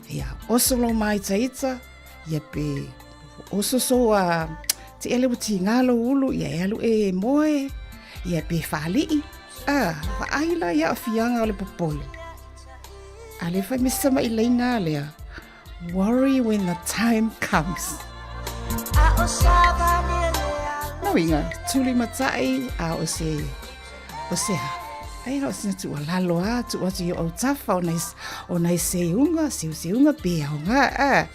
Ia, oso lou māitaita, ia pe oso sou a te ele ua tīngā lou ulu, ia e alu e moe, ia pe whaalii. A, vaai la ia aafiaga o le popole. A le fai me se tamailaina lea. Worry when the time comes. No inga, tuli matai a o se o se ha. Ai no sina tu lalo a tu atu i o tafa o nai o nai seuga, seu seuga pe au ngā a.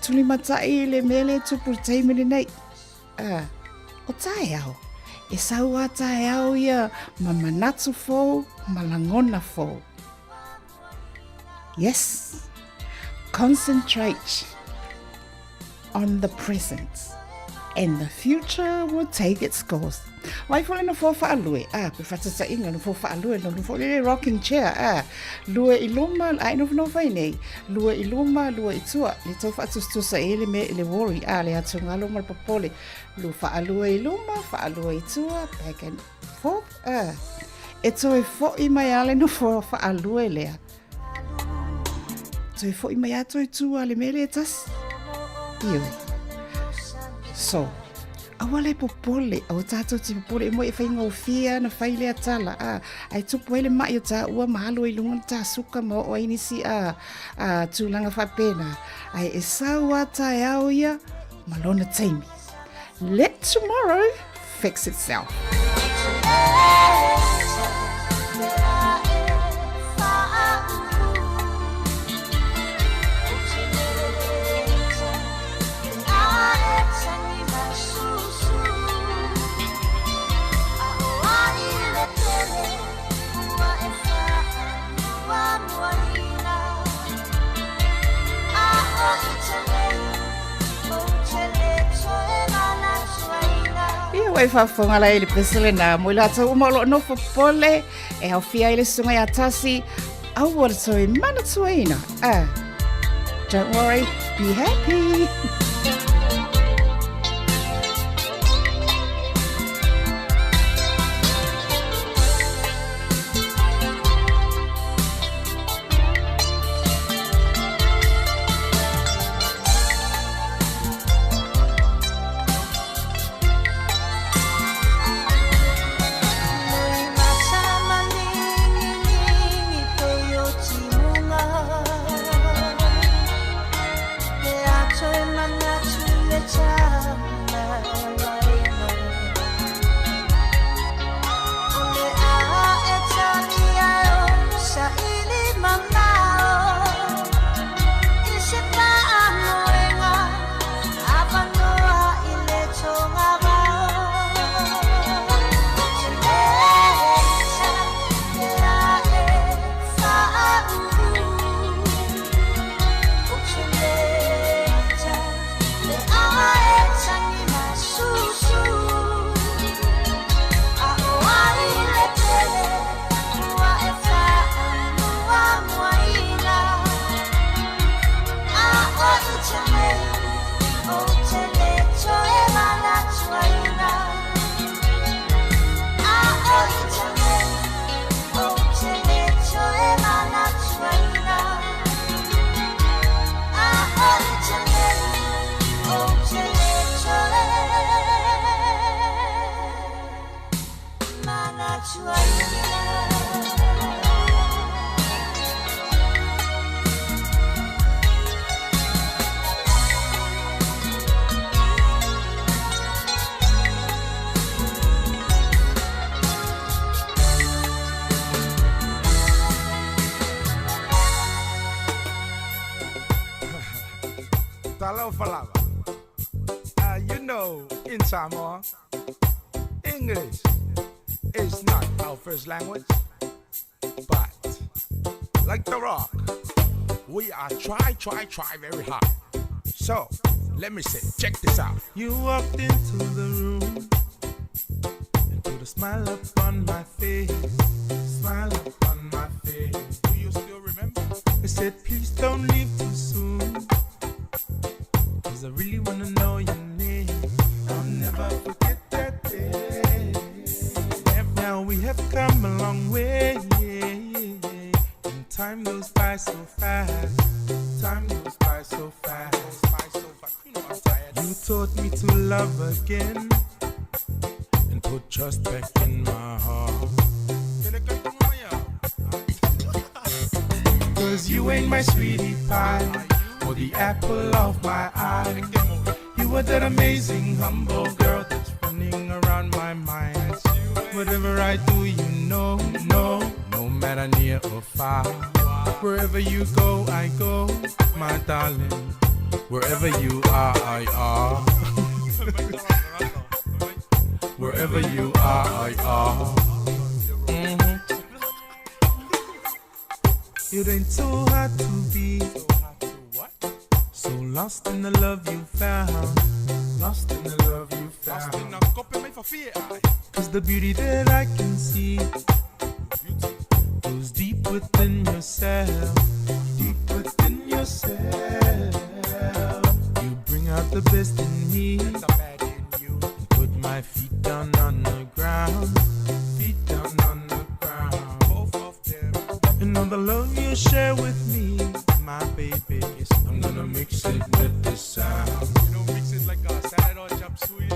Tuli matai le mele tupu taimi lenei. A, o taeao. E sau a taeao ia ma manatu fou, ma lagona fou. Yes. Concentrate on the present and the future will take its course. Mai fo le nofoa whaalue, a, pe whatatainga, nofoa whaalue, no nofo le rocking chair, a, lua i luma, a, i nofo nofo ai nei, lua i luma, lua i tua, le tau whaatustusa e le me le worry, a, le atungalo ma le popole, lua whaalue i luma, whaalue i tua, back and forth, a, e toe fo'i mai a le nofoa whaalue lea. Toe fo'i mai a toe tū a le mele e tasi. Ioe. So, aua le popole, aua tātou te popole e moe e whaingofie ana whai lea tala, a, ai tupu ai le mai o tā ua mahalo i lunga tā suka ma o ai nisi a, a tūlanga whapena. Ai e sau a tae ao ia, ma lona taimi. Let tomorrow fix itself. Ia ua e faafofoga la i le pese lenā mo i latou uma o loo nofo popole e aofia ai le susuga iā Tasi aua le toe manatuaina. Ah, don't worry, be happy. Talofa lava. You know, in Samoa, English is not our first language, but like The Rock, we are try, try, try very hard. So, let me say, check this out. You walked into the room. smile upon my face. Smile upon my face. Do you still remember? I said, please don't leave too soon. Cause I really wanna know your name. I'll never forget that day. Now we have come a long way. And time goes by so fast. Time goes by so fast. You taught me to love again and put trust back in my heart. Cause you ain't my sweetie pie or the apple of my eye. You are that amazing, humble girl that's running around my mind. Whatever I do, you know, no, no matter near or far. Wherever you go, I go, my darling. Wherever you are, I are. Wherever you are, I are. Mhm. It ain't so hard to be so lost in the love you found. Lost in the love you found. Cause the beauty that I can see goes deep within yourself. Deep within yourself. You bring out the best in me. And put my feet down on the ground. Feet down on the ground. Both of them. And all the love you share with me, my baby. I'm gonna mix it with the sound. You know, mix it like a salad or chop suey.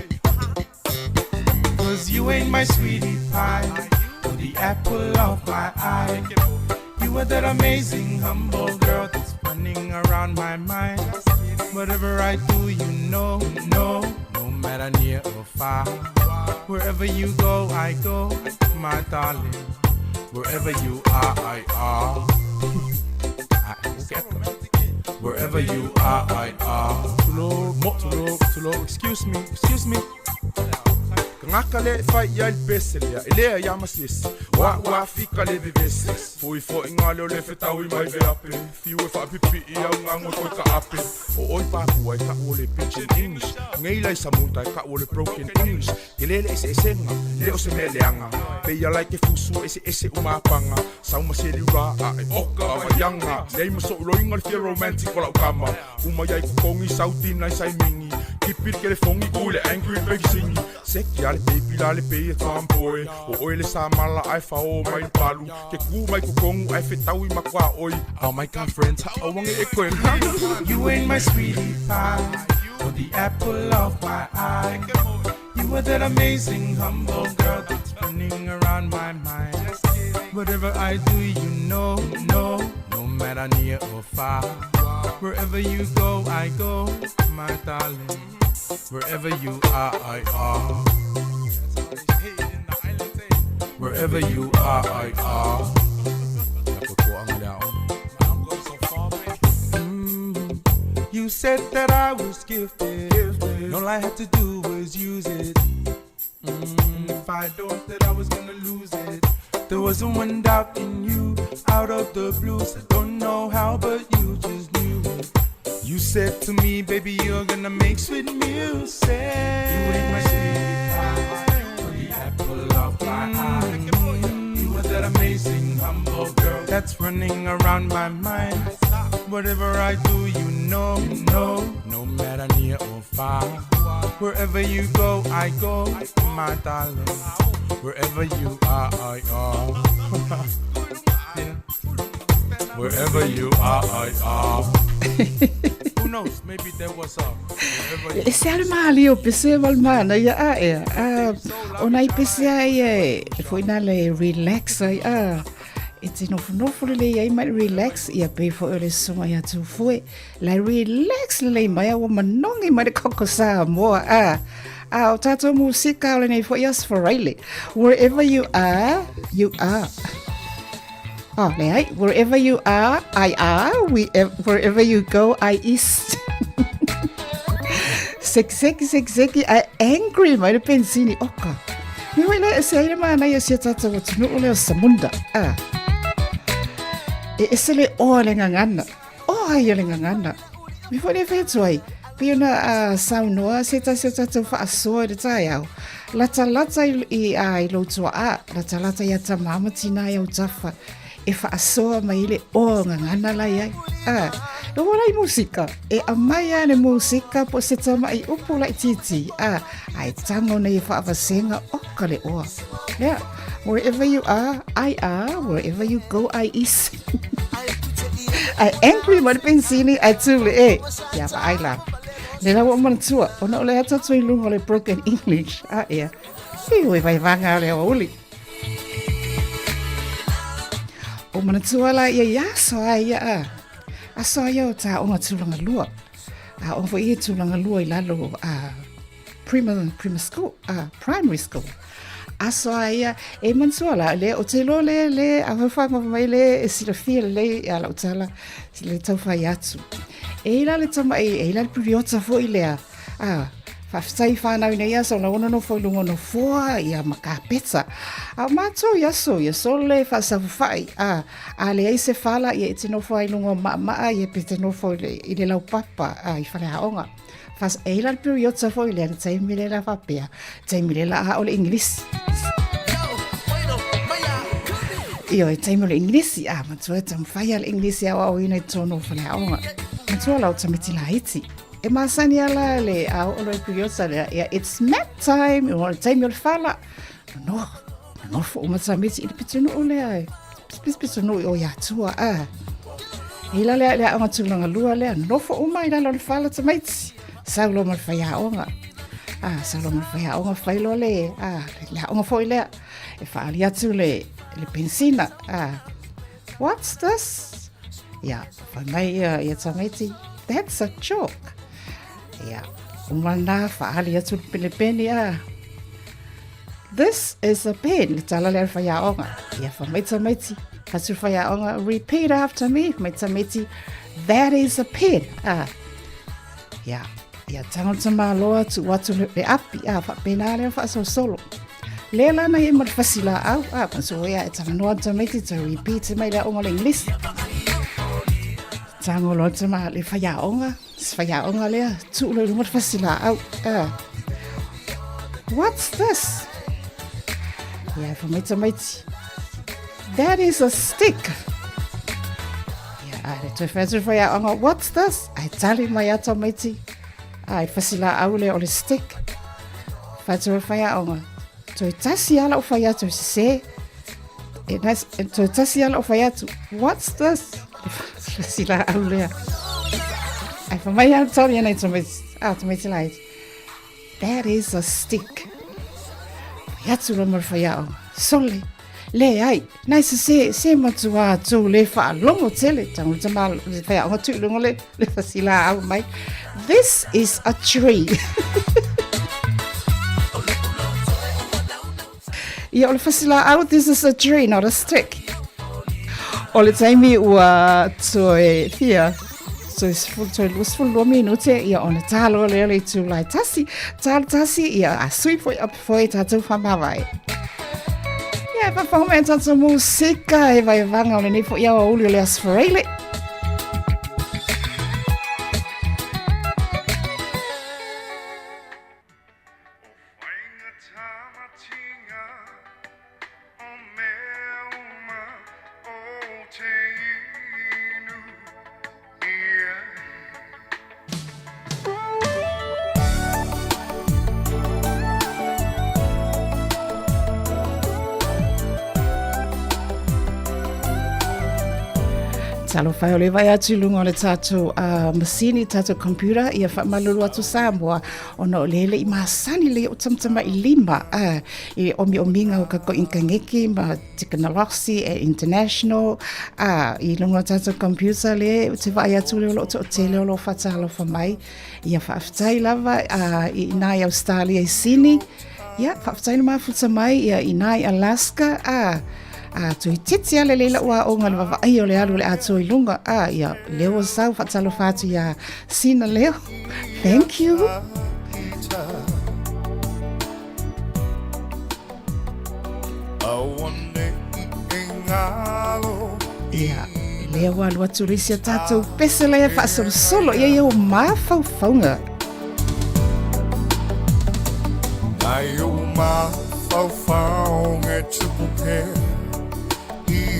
Cause you ain't my sweetie pie or the apple of my eye. You are that amazing, humble girl that's running around my mind. Whatever I do, you know, no, no matter near or far. Wherever you go, I go, my darling. Wherever you are, I are. Wherever you are, I are. Tulo, mo, tulo, tulo, excuse me, excuse me. Ngaka le fai ia le pese lea, e lea ia masisi. Wa wa fika le vevesi. Fui fo inga leo le fetaui mai ve ape. Fiu e whaapipi i au ngango koe ka ape. O oi pāpua e ka o le pidgin English. Ngei lai samuta e ka o le broken English. Te lele ese esenga, le o se mea leanga. Peia lai te fusu ese ese umapanga. Sauma se liura a e oka vaianga. Nei maso uloinga le fia romantic o lau kama. Uma iai kukongi sautina i sai mingi. Kipi le kelefongi ku le angry baby singi. Seki ale baby la le pei e tomboy. O oi le sa mala ai fa o mai palu. Ke ku mai kukongu ai fetaui makwa oi. Oh my god friends, ha o wange e koe. You ain't my sweetie pie or the apple of my eye. You are that amazing, humble girl that's running around my mind. Whatever I do, you know, no, no matter near or far. Wherever you go, I go, my darling. Wherever you are, I are. Wherever you are, I are. You said that I was gifted. And all I had to do was use it. And if I don't, that I was gonna lose it. There wasn't one doubt in you, out of the blue. I don't know how, but you just knew it. You said to me, baby, you're gonna make sweet music. You ain't my sweetie pie, or the apple of my eye. You are that amazing, humble girl that's running around my mind. Whatever I do, you know, no, no matter near or far. Wherever you go, I go, my darling. Wherever you are, I are. Yeah. Wherever you are, I are. Who knows? Maybe there was a. Wherever you E se ale maali o pese ma le mana ia a ea. A, o nai pese a ia e foi nā le relax ai a. E te nofonofo lelei ai mai relax ia pei foi o le susuga ia Tūfoe. Lai relax lelei mai a ua manogi mai le koko Samoa a. A o tātou musika o lenei foi Aso Faraile. Wherever you are, you are. Oh, leai. Wherever you are, I are. We, wherever you go, I is. Seki, seki, seki, seki, I angry mai le pensini. Oka. Me hoi le ese ai le mānai o sia tātou atunuu leo Samunda. Ah. E ese le oa le ngangana. Oa ai o le ngangana. Me foi le whai atu ai. Pei ona uh, saunoa se tasi o tatou faasoa i le taeao, latalata i, i, uh, i lou tuaa, latalata ia tamā ma tinā i autafa, e faasoa mai le oa o gagana la i ai. Ah, e ua lai musika, e aumai lava le musika po o se tama'i upu laitiiti, ah, ae tago nei e faavaseaga oka le oa. Yeah, wherever you are, I are, wherever you go, I is. I angry ma le pensini, I tū le e. Ia, vaai la. Le la ua manatua, ona o le ata atu i luga o le broken English. Ah, ia. Ui, ui, vaivaga o le aoauli. O manatua la ia i aso ai ia a. Aso ai o tā onga tūlanga lua. A o foi e tūlanga lua i lalo a prima, prima school, a primary school. Aso ai ia, e manatua la, le o te loa le, le, a whawhanga mai le, e silafia lelei a lau tala, le tauwhai atu. E ila le tama, e ila le puriota foi lea, A, faafetai whānau nei aso na ona nofo i lunga o nofoa ia ma kapeta. A o mātou i aso ia sole whaasafufai, a, a leai se whala ia e te nofo ai lunga o maamaa ia pe te nofo i le, i le laupapa a, i whaleaonga. Fas, e ila le piriota foi lea le taimi le la whapea, taimi le la a o le Ingilisi. Io, e taimi o le Ingilisi, a, matua e tamawhai a le Ingilisi au au ina i tōno o whaleaonga. Matua lau tamiti laiti. E masani ala le a oo loa i Piriota lea, ia it's nap time, o le taimi o le fala. No, nofo uma tamaiti i le pitonuu lea, e pitonuu i o i Atua, a. I la lea le aoga tulaga lua lea, nofo uma i lalo o le fala tamaiti. Sau loa ma le faiaoga. A, sau loa ma le faiaoga, fai loa le, a, le aoga foi lea. E faali atu le, le pensina, a. What's this? Ia, whai mai ia, ia tamaiti, that's a chalk. Ia, uma nā, whaali atu le pelepene a. This is a pen, le tala lea whai aonga. Ia, whai mai tamaiti, whatu whai aonga, repeat after me, mai tamaiti, that is a pen. Ah. Ia, ia tangata mālo atu, atu le, le api, a, whapena lea whaasosolo. Le lana e ma le fasi laau, a, ma so ea e talanoa tamaiti to repeat mai le aoga o le English. Tango loa tama le whaiaonga, se whaiaonga lea, tuu loa i lunga le fasi laau. What's this? Ia, e whamai tamaiti. That is a stick. Ia, a, le toe whai whaiaonga, what's this? Ai tali mai a tamaiti. Ai fasi laau lea o le stick. Whai whaiaonga. Toe tasi ala o whai atu, sese. E nas, e toe tasi ala o whai atu. What's this? Fasi laau lea. Ai whamai au tau ia nei tamaiti. Ah, tamaiti lai. That is a stick. Whai atu la mara whaiaonga. Sole. Le ai. Nai se se, se matua atu le whaalongo tele. Tango tama le whaiaonga tu lungo le, le fasi laau mai. This is a tree. Ia, o le fasi laau, this is a tree, not a stick. O le taimi ua toe fia, toe sefulu, toe 22 minute, ia ona tāloa lea le itula e tasi, tālo tasi, ia a sui foi api foi tātou whamawai. Ia, e whawhao mai tātou musika e vai vanga o lenei foi au uli o le Aso Faraile. Talofa e o le vai atu i luga o le tātou uh, masini, tātou computer, ia whaamalulu atu Samoa, ona o le hele i masani le o tamatama i lima, uh, i omiomiga o ka koʻinikangeki ma tekenolosi e international, a i luga o tatou computer le ou te vaai atu le o loo toatele o loo faatalofa mai ia faafetai lava a i ina i Australia i Sydney ia faafetai le mafuta mai ia ina i Alaska a a toeitiiti lava lelei lau aoga le vaavaai o le alu o le atoa i luga a ia leo o sau faatalofa atu iā Sina Leo thank you. Ia, lea ua alu atu le isi a tatou pese lea faasolosolo ia ia o mafaufauga.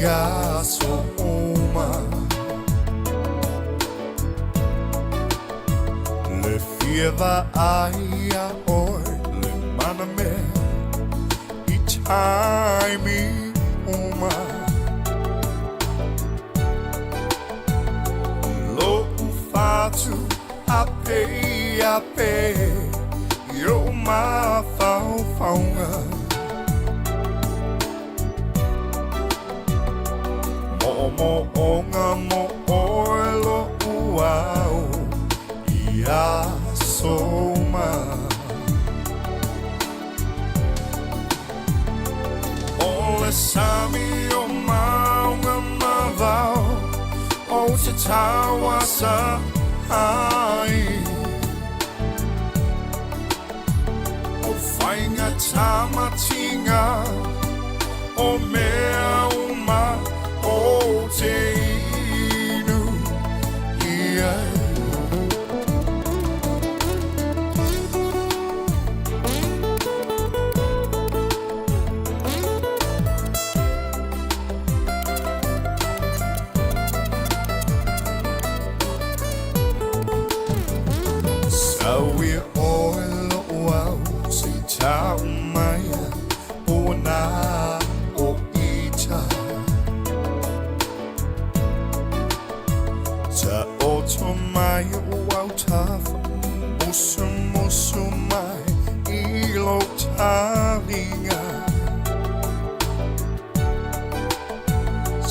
i aso uma. Le fia vaai ia oe le mana mea i taimi uma. Lo'u fatu a pe a pe i o'u mafaufauga. Mo'omo'oga mo oe lo'u au i aso uma. O le sami o mauga ma vao o te tauasa ai. O whainga tamatinga o mea uma o te inu i ai. Sauia oe lo'u au se i tau maia pua o ita. Ta oto mai o au tafa, musu musu mai i lo talinga.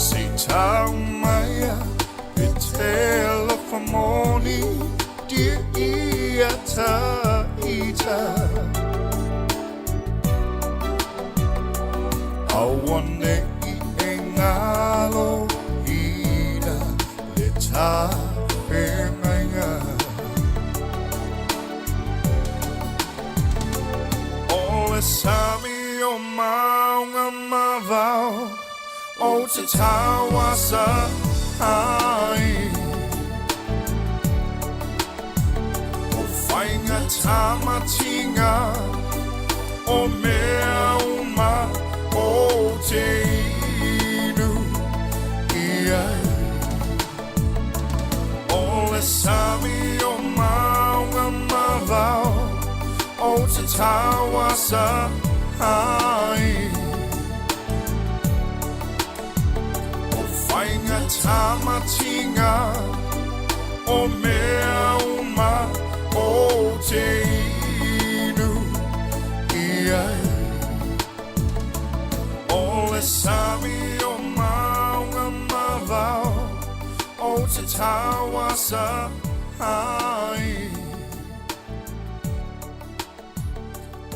Se i tau maia pe te alofa moni dia ia ta ita. Aua nei e ngalo ina le tafeagaiga. O le sami o mauga ma vao o te tauasa ai. O whainga tamatinga o mea uma o te inu i ai. O le sami o mauga ma vao o te tauasa ai. O whainga tamatinga o mea uma o te inu i ai. O le sami o mauga ma vao o te tauasa ai.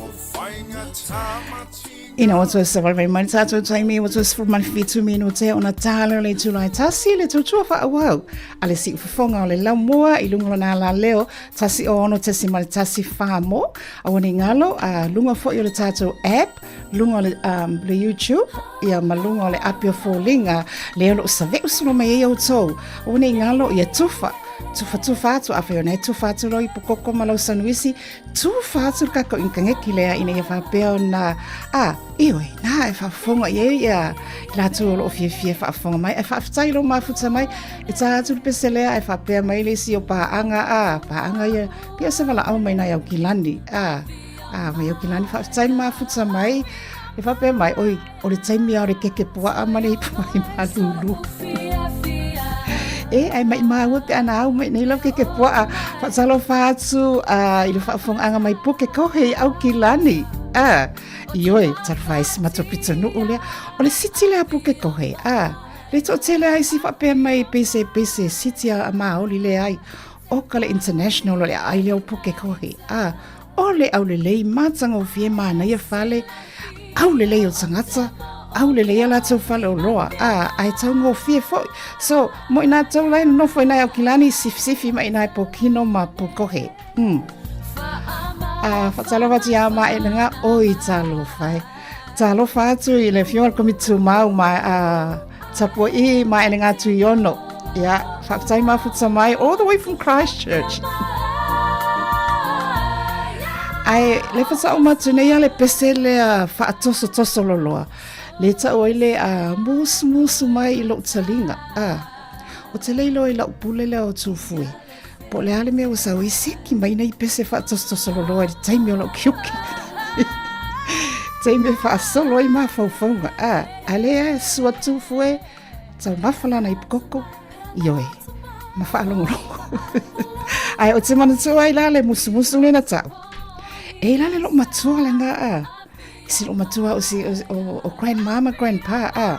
O whainga tamatinga. Ina o toe sawal vai mai tātou taimi o toe sefulu ma le fitu minute ona tāleo le itula e tasi le tautua faaauau a le siufofoga o le laumua i luga o lona alaleo 106.1 Samoa aua ne i galo a luga foi o le tātou app luga o le, um, le YouTube ia ma luga o le api o foliga lea o loo save'u solo mai ai outou aua ne i galo ia tufa tufatufa atu afai ona e tufa atu lau ipukoko ma lau sanuisi tufa atu le kakou initaneti lea ina ia faapea ona a ioe na e faafofoga i ai ia i latou o loo fiafia e faafofoga mai ae faafetai lou mafuta mai e tā atu le pese lea ae faapea mai le isi o paaga a paaga ia pei o se valaau mai nai Aukilani a a mai Aukilani faafetai le mafuta mai e faapea mai oi o le taimi a o le keke puaa ma le ipu mai malulu e ai mai maua pe ana au mai nei lau keke puaa faatalofa atu uh, i le faafofogaaga mai Pukekohe i Aukilani a ioe talofa ai si matou pitonuu lea o le siti lea Pukekohe a le toatele ai si faapea mai pese pese siti a maoli lea ai o ka le international o le aai lea o Pukekohe a O le aulelei matagofie manaia fale, aulelei o tagata, aulelei a latou faleoloa, a, ae taugofie foi. So, mo i natou la e nonofo i nai Aukilani, sifisifi mai i nai Pokino ma Pukohe. Mm. A, faatalofa atu ia Maelega, oi talofa e. Talofa atu i le afioga i le Komiti Tumau ma a, Tapua'i Maelega Tuiono. Ia, faafetai mafuta mai all the way from Christchurch. Ae le faatoa uma atu nei a le pese lea faatosotoso loloa, le tau ai le a musumusu mai i lou taliga. A, ou te le iloa i lau pule lea o Tufue, po o le a le mea ua sau ai seki mai nei pese faatosotoso loloa i le taimi o lau kiuki. Taimi e faasolo ai mafaufauga. A, a lea e sua Tufue, Taumafa lana ipukoko, ioe, ma faalogologo. Ae o te manatua ai la le musumusu lena tau. E la le loo matua lena a. Si loo matua o si o, o grandma ma grandpa a.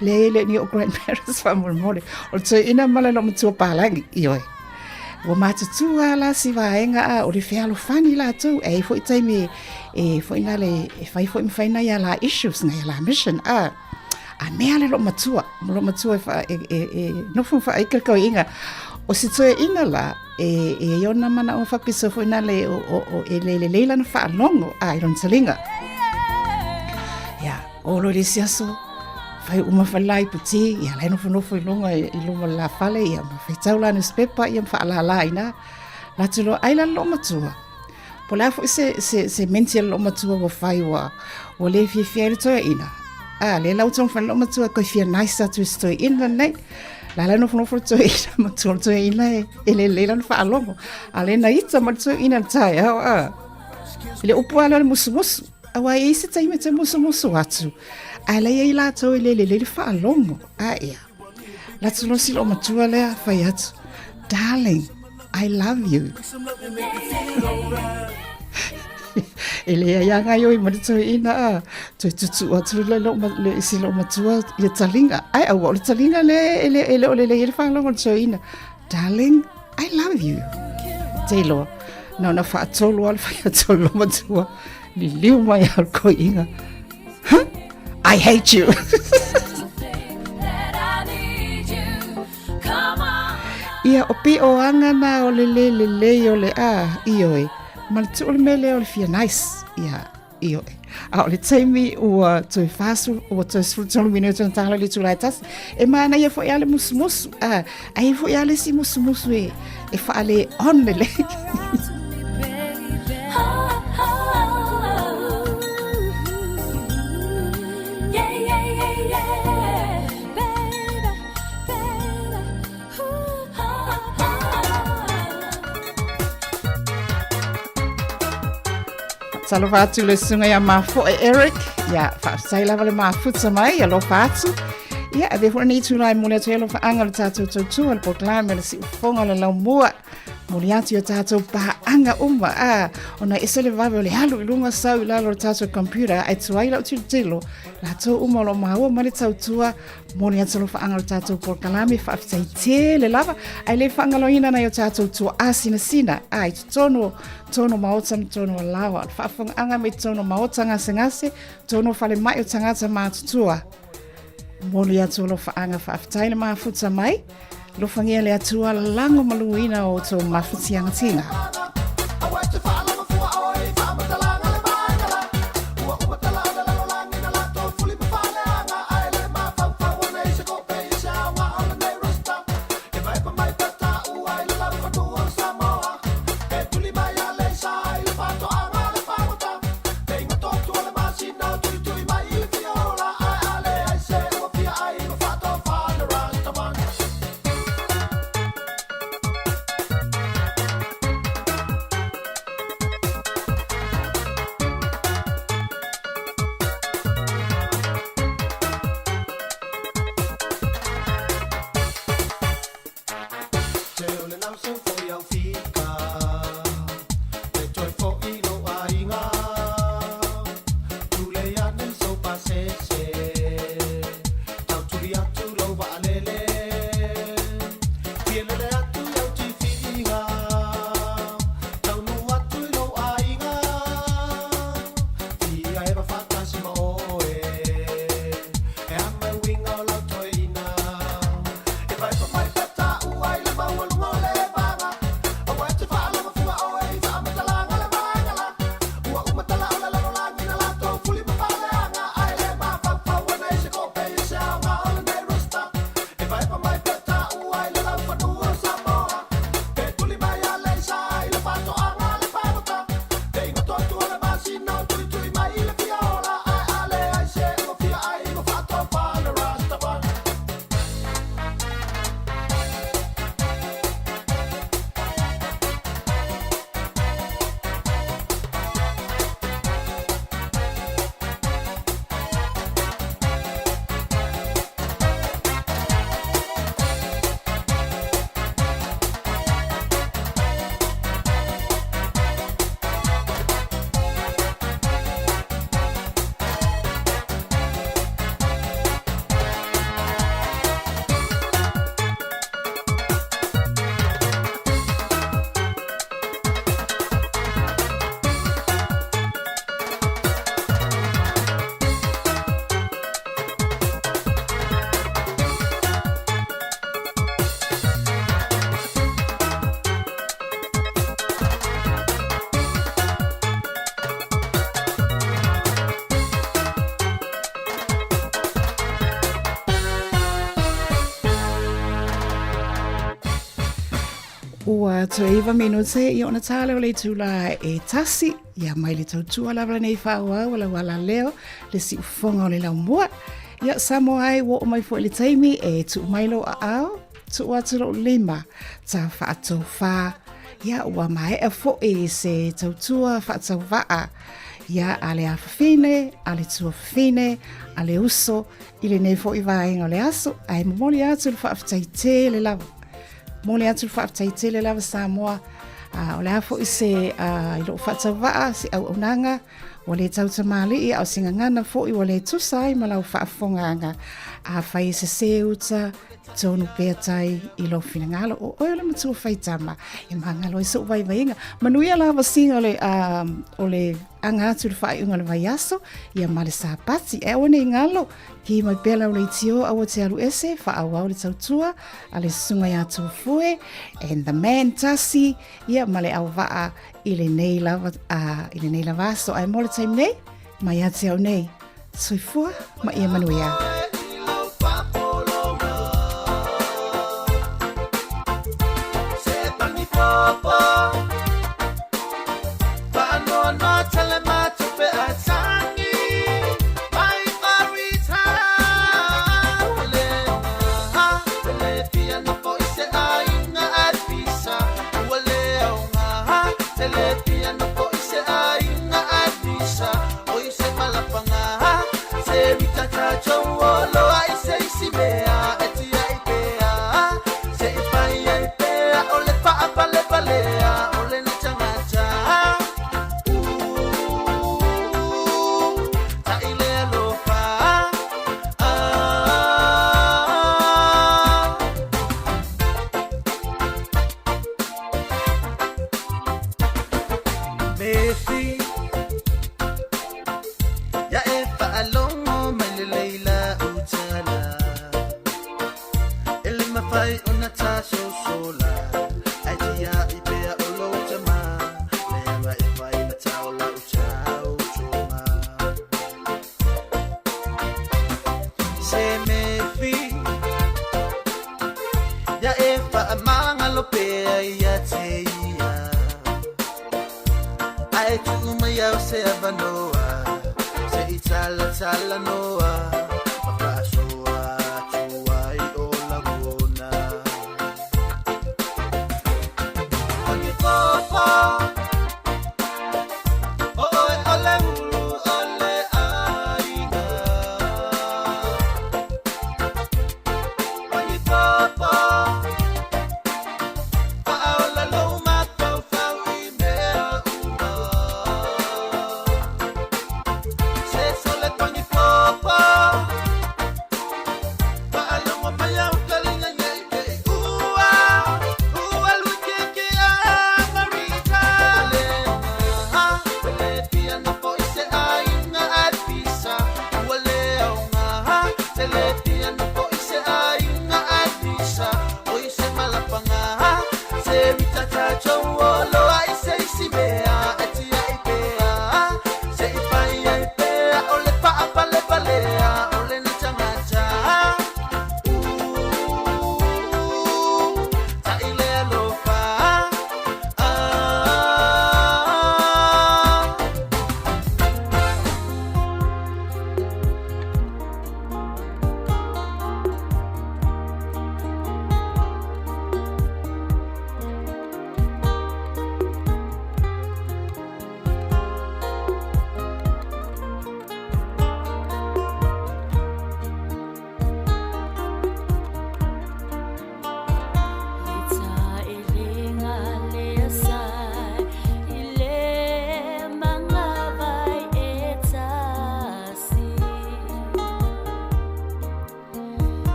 Le le ni o grandparents faamolemole. O le toeaina ma le loo matua palagi, ioe. Ua matutua la si vaega a o le fealofani latou e ai foi taimi e foi na le e fai foi ma fai nai a la issues nai a la mission a. A mea le loo matua, mo loo matua e, fa, e, e, e nofo fa ai ka O si toeaina la, e, e i ona mana o fapiso foi na le o, o, o e le le leila na whaalongo a i lona talinga. Ia, o lo le isi aso, fai uma whalai puti, ia lai nofo nofo i lunga i luma la fale, ia ma whaitau la newspaper, ia ma whaalala ina. La tulo ai la loo matua. Po le a foi se, se, se menti a le loomatua ua fai ua, ua le fiafia ai le toeaina. A, lea la ua taumafai le loomatua koe fia nice atu i se toeaina lenei. La la nofonofo le toeaina, matua le toeaina e, e lelei lana faalogo. A le na ita ma le toeaina le taeao, a. I le upu lava lea o le musumusu. Aua e i ai se taimi e te musumusu atu, ae la i ai latou e le lelei le faalogo. A ia. Latu loa si loomatua lea fai atu, Darling, I love you. E leai a gaioi ma le toeaina a, toe tutu'u atu le loo le si loomatua i le taliga. Ae aua o le taliga lea e le e le o lelei ai le faalogo o le toeaina. Darling, I love you. Te iloa, na ona faatolu lava le fai atu o le loomatua, liliu mai lava le koiina. Huh? I hate you. Ia, o pio anga na o le le lelei o le a, ioe, ma le tuu le mea lea o le fia nice, ia, ioe. A o le taimi ua toe 40, ua toe 13 minute ona tala le itula e tasi, e manaia foi a le musumusu, a, ai foi a le isi musumusu e, e faale on lelei. Talofa atu le susuga ia Mafoe Eric. Ia, faafetai lava le mafuta mai, alofa atu. Ia, avea foi lenei itula e momoli atu ai alofaaga o le tatou tautua, le polokalame, le siufofoga, le laumua. Momoli atu i o tatou paaga uma, a, ona ese le vave o le alu i luga sau i lalo o le tatou computer, ae tuai lau tilotilo, latou uma o lo o maua mai le tautua, Momoli atu alofaaga o le tatou polokalame, faafetai tele lava, ae le faagaloina nai o tatou tuaa sinasina, a i totonu o totonu o maota ma totonu o laoa, le faafofogaaga mai totonu o maota gasegase, totonu o falemai o tagata matutua. Momoli atu alofaaga, faafetai le mafuta mai, alofagia le Atua lago maluina o outou mafatiagatiga. Ua toe 9 minute i ona tāle o le itulā e tasi, ia mai le tautua lava lenei faaauau a lau alaleo, le siufofoga o le laumua. Ia, Samoa ai, ua oo mai foi le taimi e tuu mai lou aao, tuu atu lou lima, ta faatofā. Ia, ua maea foi se tautua faatauvaa, ia, a le afafine, a le tuafafine, a le uso, i lenei foi vaega o le aso, ae momoli atu le faafetai tele lava. Momoli atu le faafetai tele lava Samoa. O le a foi se i lou faatauvaa, se auaunaga, ua le tautamalii a o se gagana foi ua le tusa ai ma lau faafofogaaga. Afai e sesē uta, tonu pea tai i lou finagalo. O oe o le matua faitama e magalo ai sou vaivaiga. Manuia lava siga o le, o le aga atu i le faaiuga o le vaiaso, ia ma le Sapati. Ae aua ne i galo, ki mai pea lau leitio, aua te alu ese, faaauau le tautua a le susuga ia Tufue and the man Tasi, ia ma le auvaa i lenei lava, i lenei lava aso. Ae mo le taimi nei, mai ia te au nei, soifua ma ia manuia.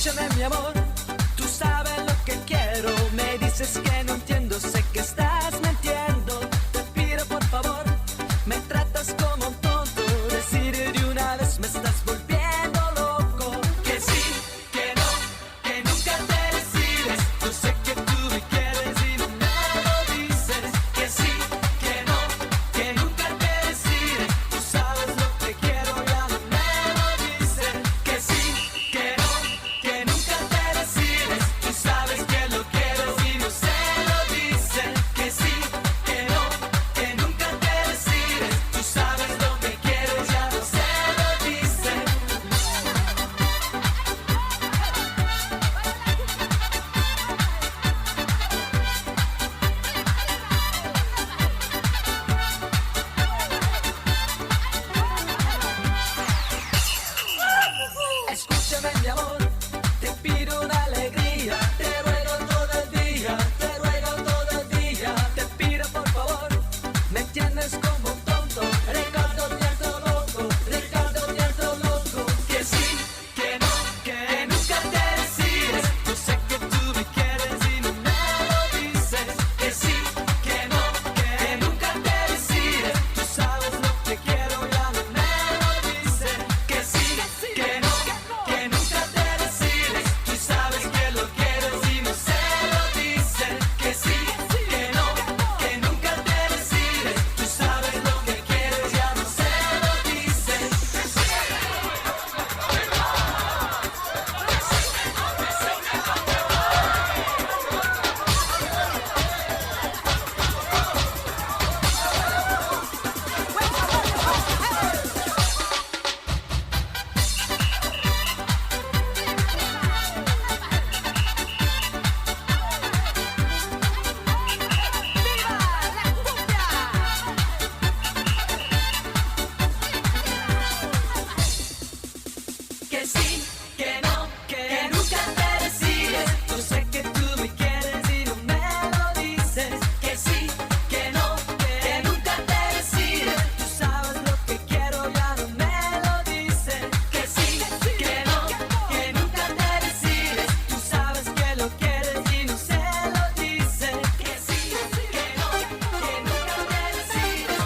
Escúchame mi amor, tú sabes lo que quiero. Me dices que no entiendo, sé que estás mintiendo. Te pido por favor, me tratas como un tonto. Decir de una vez me estás volviendo loco. Que sí, que no, que nunca te decides. Yo sé que tú me quieres y no me lo dices. Que sí, que no, que nunca te decides. Tú sabes lo que quiero, ya no me lo dices. Que sí, que no, que nunca te decides. Tú sabes que lo quieres y no se lo dices. Que sí, que no, que nunca te decides. Tú sabes lo que quieres, ya no se lo dices. Escúchame mi amor, te pido una alegría, te ruego todo el día, te ruego todo el día, te pido por favor, me tienes como un tonto, Ricardo cierto loco, Ricardo cierto loco, que sí, que no, que nunca te decides, yo sé que tú me quieres y no me lo dices, que sí, que no, que nunca te decides, tú sabes lo que quiero, ya no me lo dices, que sí, que no, que nunca te decides, tú sabes que lo quieres y no se lo dices, que sí, que no, que nunca te decides, tú sabes lo que quieres, ya no se lo dices. Que sí, que no, que nunca te decides. Yo sé que tú me quieres y no me lo dices. Que sí, que no, que nunca te decides. Tú sabes lo que quiero, ya no me lo dices. Que sí, que no, que nunca te decides. Tú sabes que lo quieres y no se lo dices. Que sí, que no, que nunca te decides.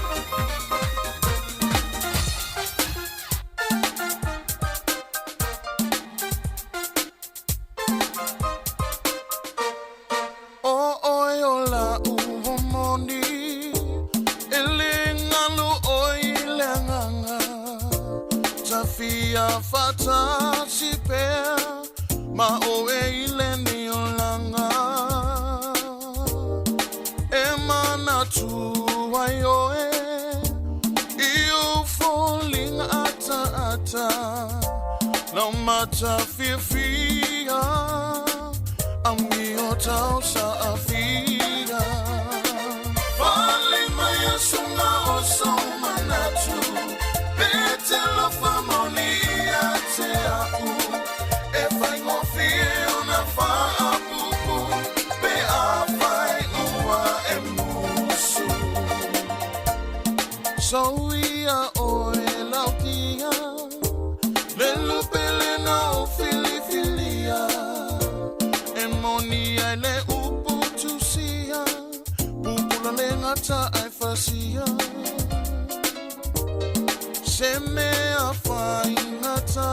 O oe o la uo moni E le ngalo oi le anganga Tafia fatasi pea Ma oe i le ni o langa E mana tu ai oe I o folinga ata ata Lau mata fiafia Ami o tau sa afia Fale mai asunga o so manatu Pe te lofa mauli ia te au E whai ngofie o na whaapupu Pe a whai ua e musu So ia oe lautia Le lupele na o filifilia E moni ai le upu tusia Pupula le ngata ai fasia Se mea whai ngata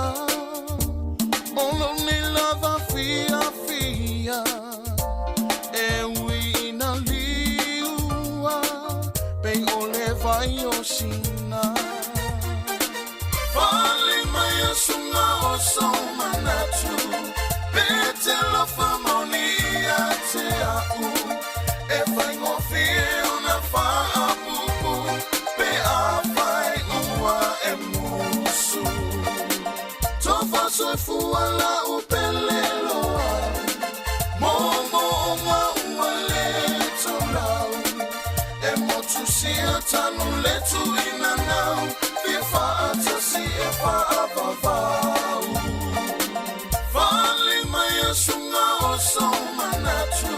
Olo ni lava fia fia E ui ina liua Pe o le vai o sina Fale mai asunga o so manatu Pe te lofa mauli ia te au E whai ngofie o na whaapupu Pe a whai ua e musu Tofa soifua la upele loa Momo o ngā ua le taulau E motu sia tanu le tuina nau Fia whaatasi e whaavavau Fale mai asunga o so manatu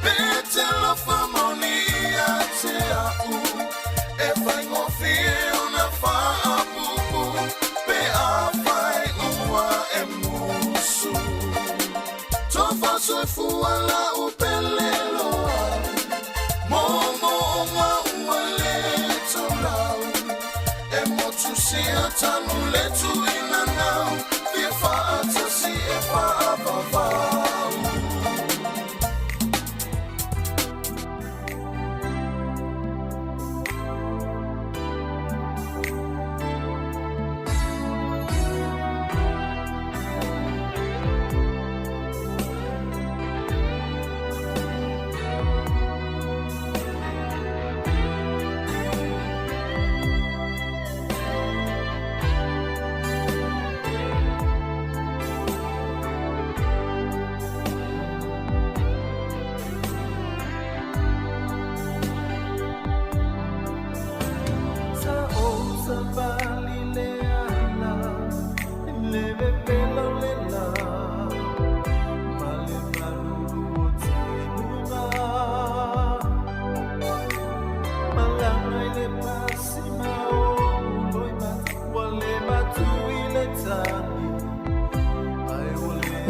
Pe te lofa mauli ia te au E whai ngofie o na whaapupu Pe a whai ua e musu. soifua lau pele loa Moomooga ua lē taulau E motu sia tanu le tuinanau Fia faatasi e faavavau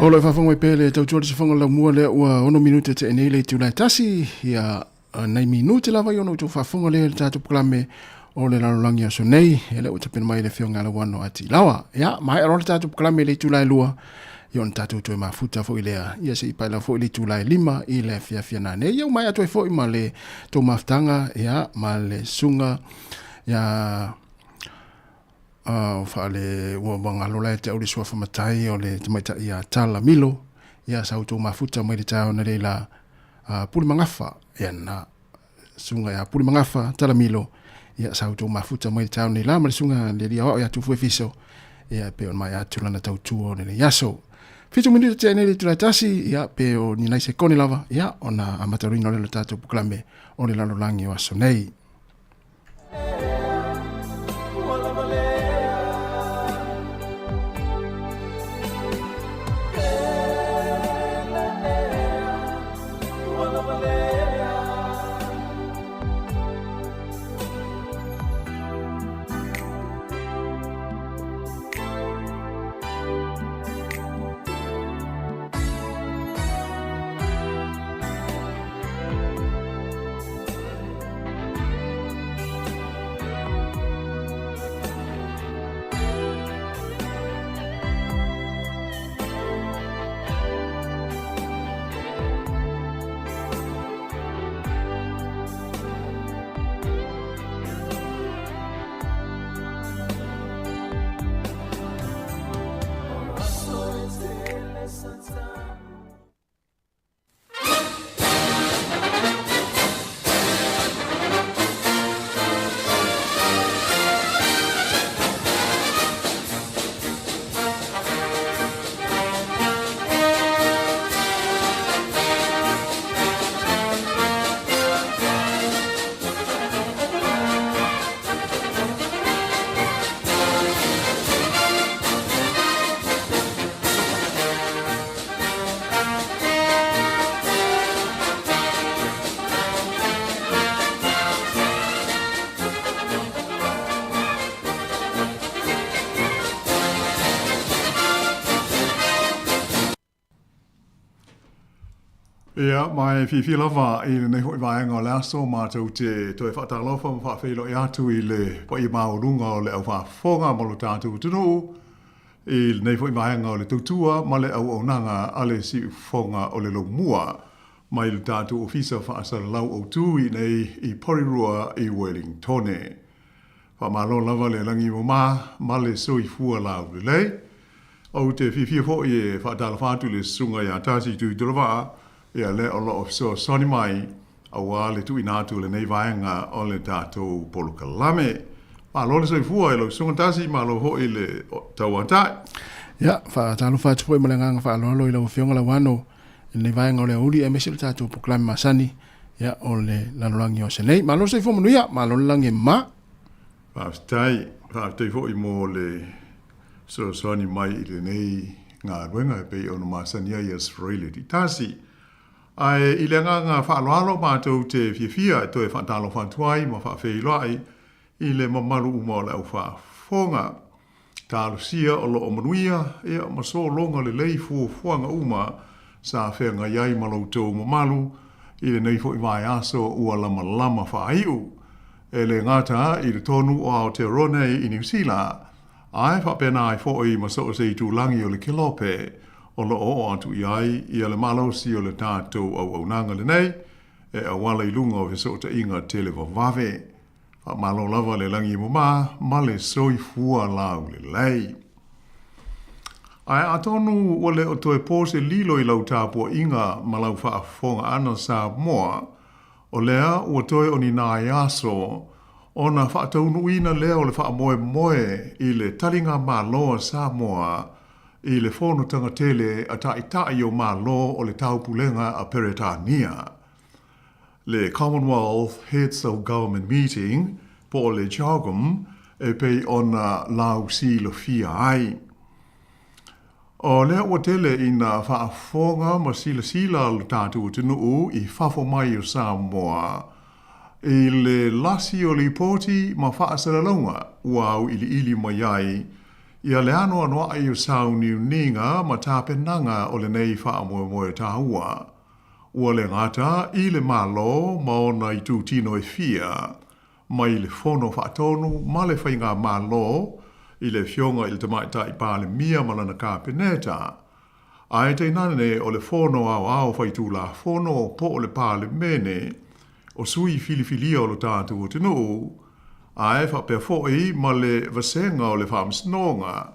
O lo e faafofoga mai pea le tautua le sifoga o le laumua lea ua 6 minute tea nei le itula e tasi ia nai minute lava i ona outou faafofoga lea i le tatou polokalame o le lalolagi aso nei e lea ua tapena mai le afioga Lauano a Tilawa. Ia, maea loa le tatou polokalame i le itula e 2 ia ona tatou toe mafuta foi lea ia se i pae lava foi le itula e 5 i le afiafi a nanei. Ia ua maea atu ai foi ma le tou mafutaga ia ma le susuga ia o faale ua galo la e te au le suafa matai o le tamaitai ia Tala Milo ia sa outou mafuta mai le taeao na leila Pule Magafa ia na susuga ia Pule Magafa Tala Milo ia sa outou mafuta mai le taeao nei la ma le susuga le alii aoao ia Tufu Efiso ia pe ona mai atu lana tautua o lenei aso. 7 minute tea nei le itula e tasi, ia, pe o ni nai sekone lava, ia, ona amataruina o lea o le tatou polokalame o le lalolagi o aso nei. Ia, ma e fiafia lava i lenei foi vaega o le aso matou te toe faatalofa ma faafeiloai atu i le paia maualuga o le au faafofoga ma lo tatou atunuu i lenei foi vaega o le tautua ma le auaunaga a le siufofoga o le Laumua mai le tatou Ofisa Faasalalau Autu i inei i Porirua i Wellingtone. Faamalo lava le lagi mama ma le soifua laulelei. Ou te fiafia foi e faatalofa atu i le Susuga ia Tasi Tuitolovaa, ia lea o lo o fesoasoani mai aua le tuuina atu o lenei vaega o le tatou polokalame. Malo le soifua i lau Susuga Tasi, malo foi le tauatai. Ia, faatalofa atu foi ma le agaga faaaloalo i lau Afioga Lauano i lenei vaega o le aoauli aemaise o le tatou polokalame masani ia o le lalolagi o aso nei. Malo le soifua manuia, malo le lagi e mama. Faafetai, faafetai foi mo le fesoasoani mai i lenei galuega e pei ona masani ai ia Sfreile Tasi. Ae i le agaga faaaloalo matou te fiafia e toe faatalofa atu ai ma faafeiloai i le mamalu uma o le au faafofoga. Talosia o lo o manuia ia ma sologa lelei fuafuaga uma sa feagai ai ma lo outou mamalu i lenei foi vaiaso ua lamalama faaiu. E le gata i totonu o Aotearoa nei i Niu Sila, ae faapena ai foi ma so o se itulagi o le kelope o lo o oo atu i ai ia le malosi o le tatou auaunaga lenei e auala i luga o fesootaiga televavave. Faamalo lava le lagi e mama ma le soifua laulelei. Ae atonu ua le o toe po se lilo i lau tapuaiga ma lau faafofoga ʻana Samoa, o lea ua toe o ni nai aso ona faataunuuina lea o le faamoemoe i le taligamalo a Samoa i le Fonotaga tele a Taitai o Malo o le Taupulega a Peretania, le Commonwealth Heads of Government Meeting po o le CHOGM e pei ona lausilafia ai. O lea ua tele ina faafofoga ma silasila lo tatou atunuu i fafo mai o Samoa i le lasi o lipoti ma faasalalauga ua auiliili mai ai ia le anoanoai o sauniuniga ma tapenaga o lenei faamoemoe taua. Ua le gata i le Malo ma ona itutino e fia, mai le Fono Faatonu ma le Faigamalo i le Afioga i le Tamaitai Palemia ma lana Kapeneta, ae tainane o le Fono Aoao Faitulafono po o le Palemene o sui filifilia o lo tatou atunuu, ae faapea foi ma le Vasega o le Faamasinoga,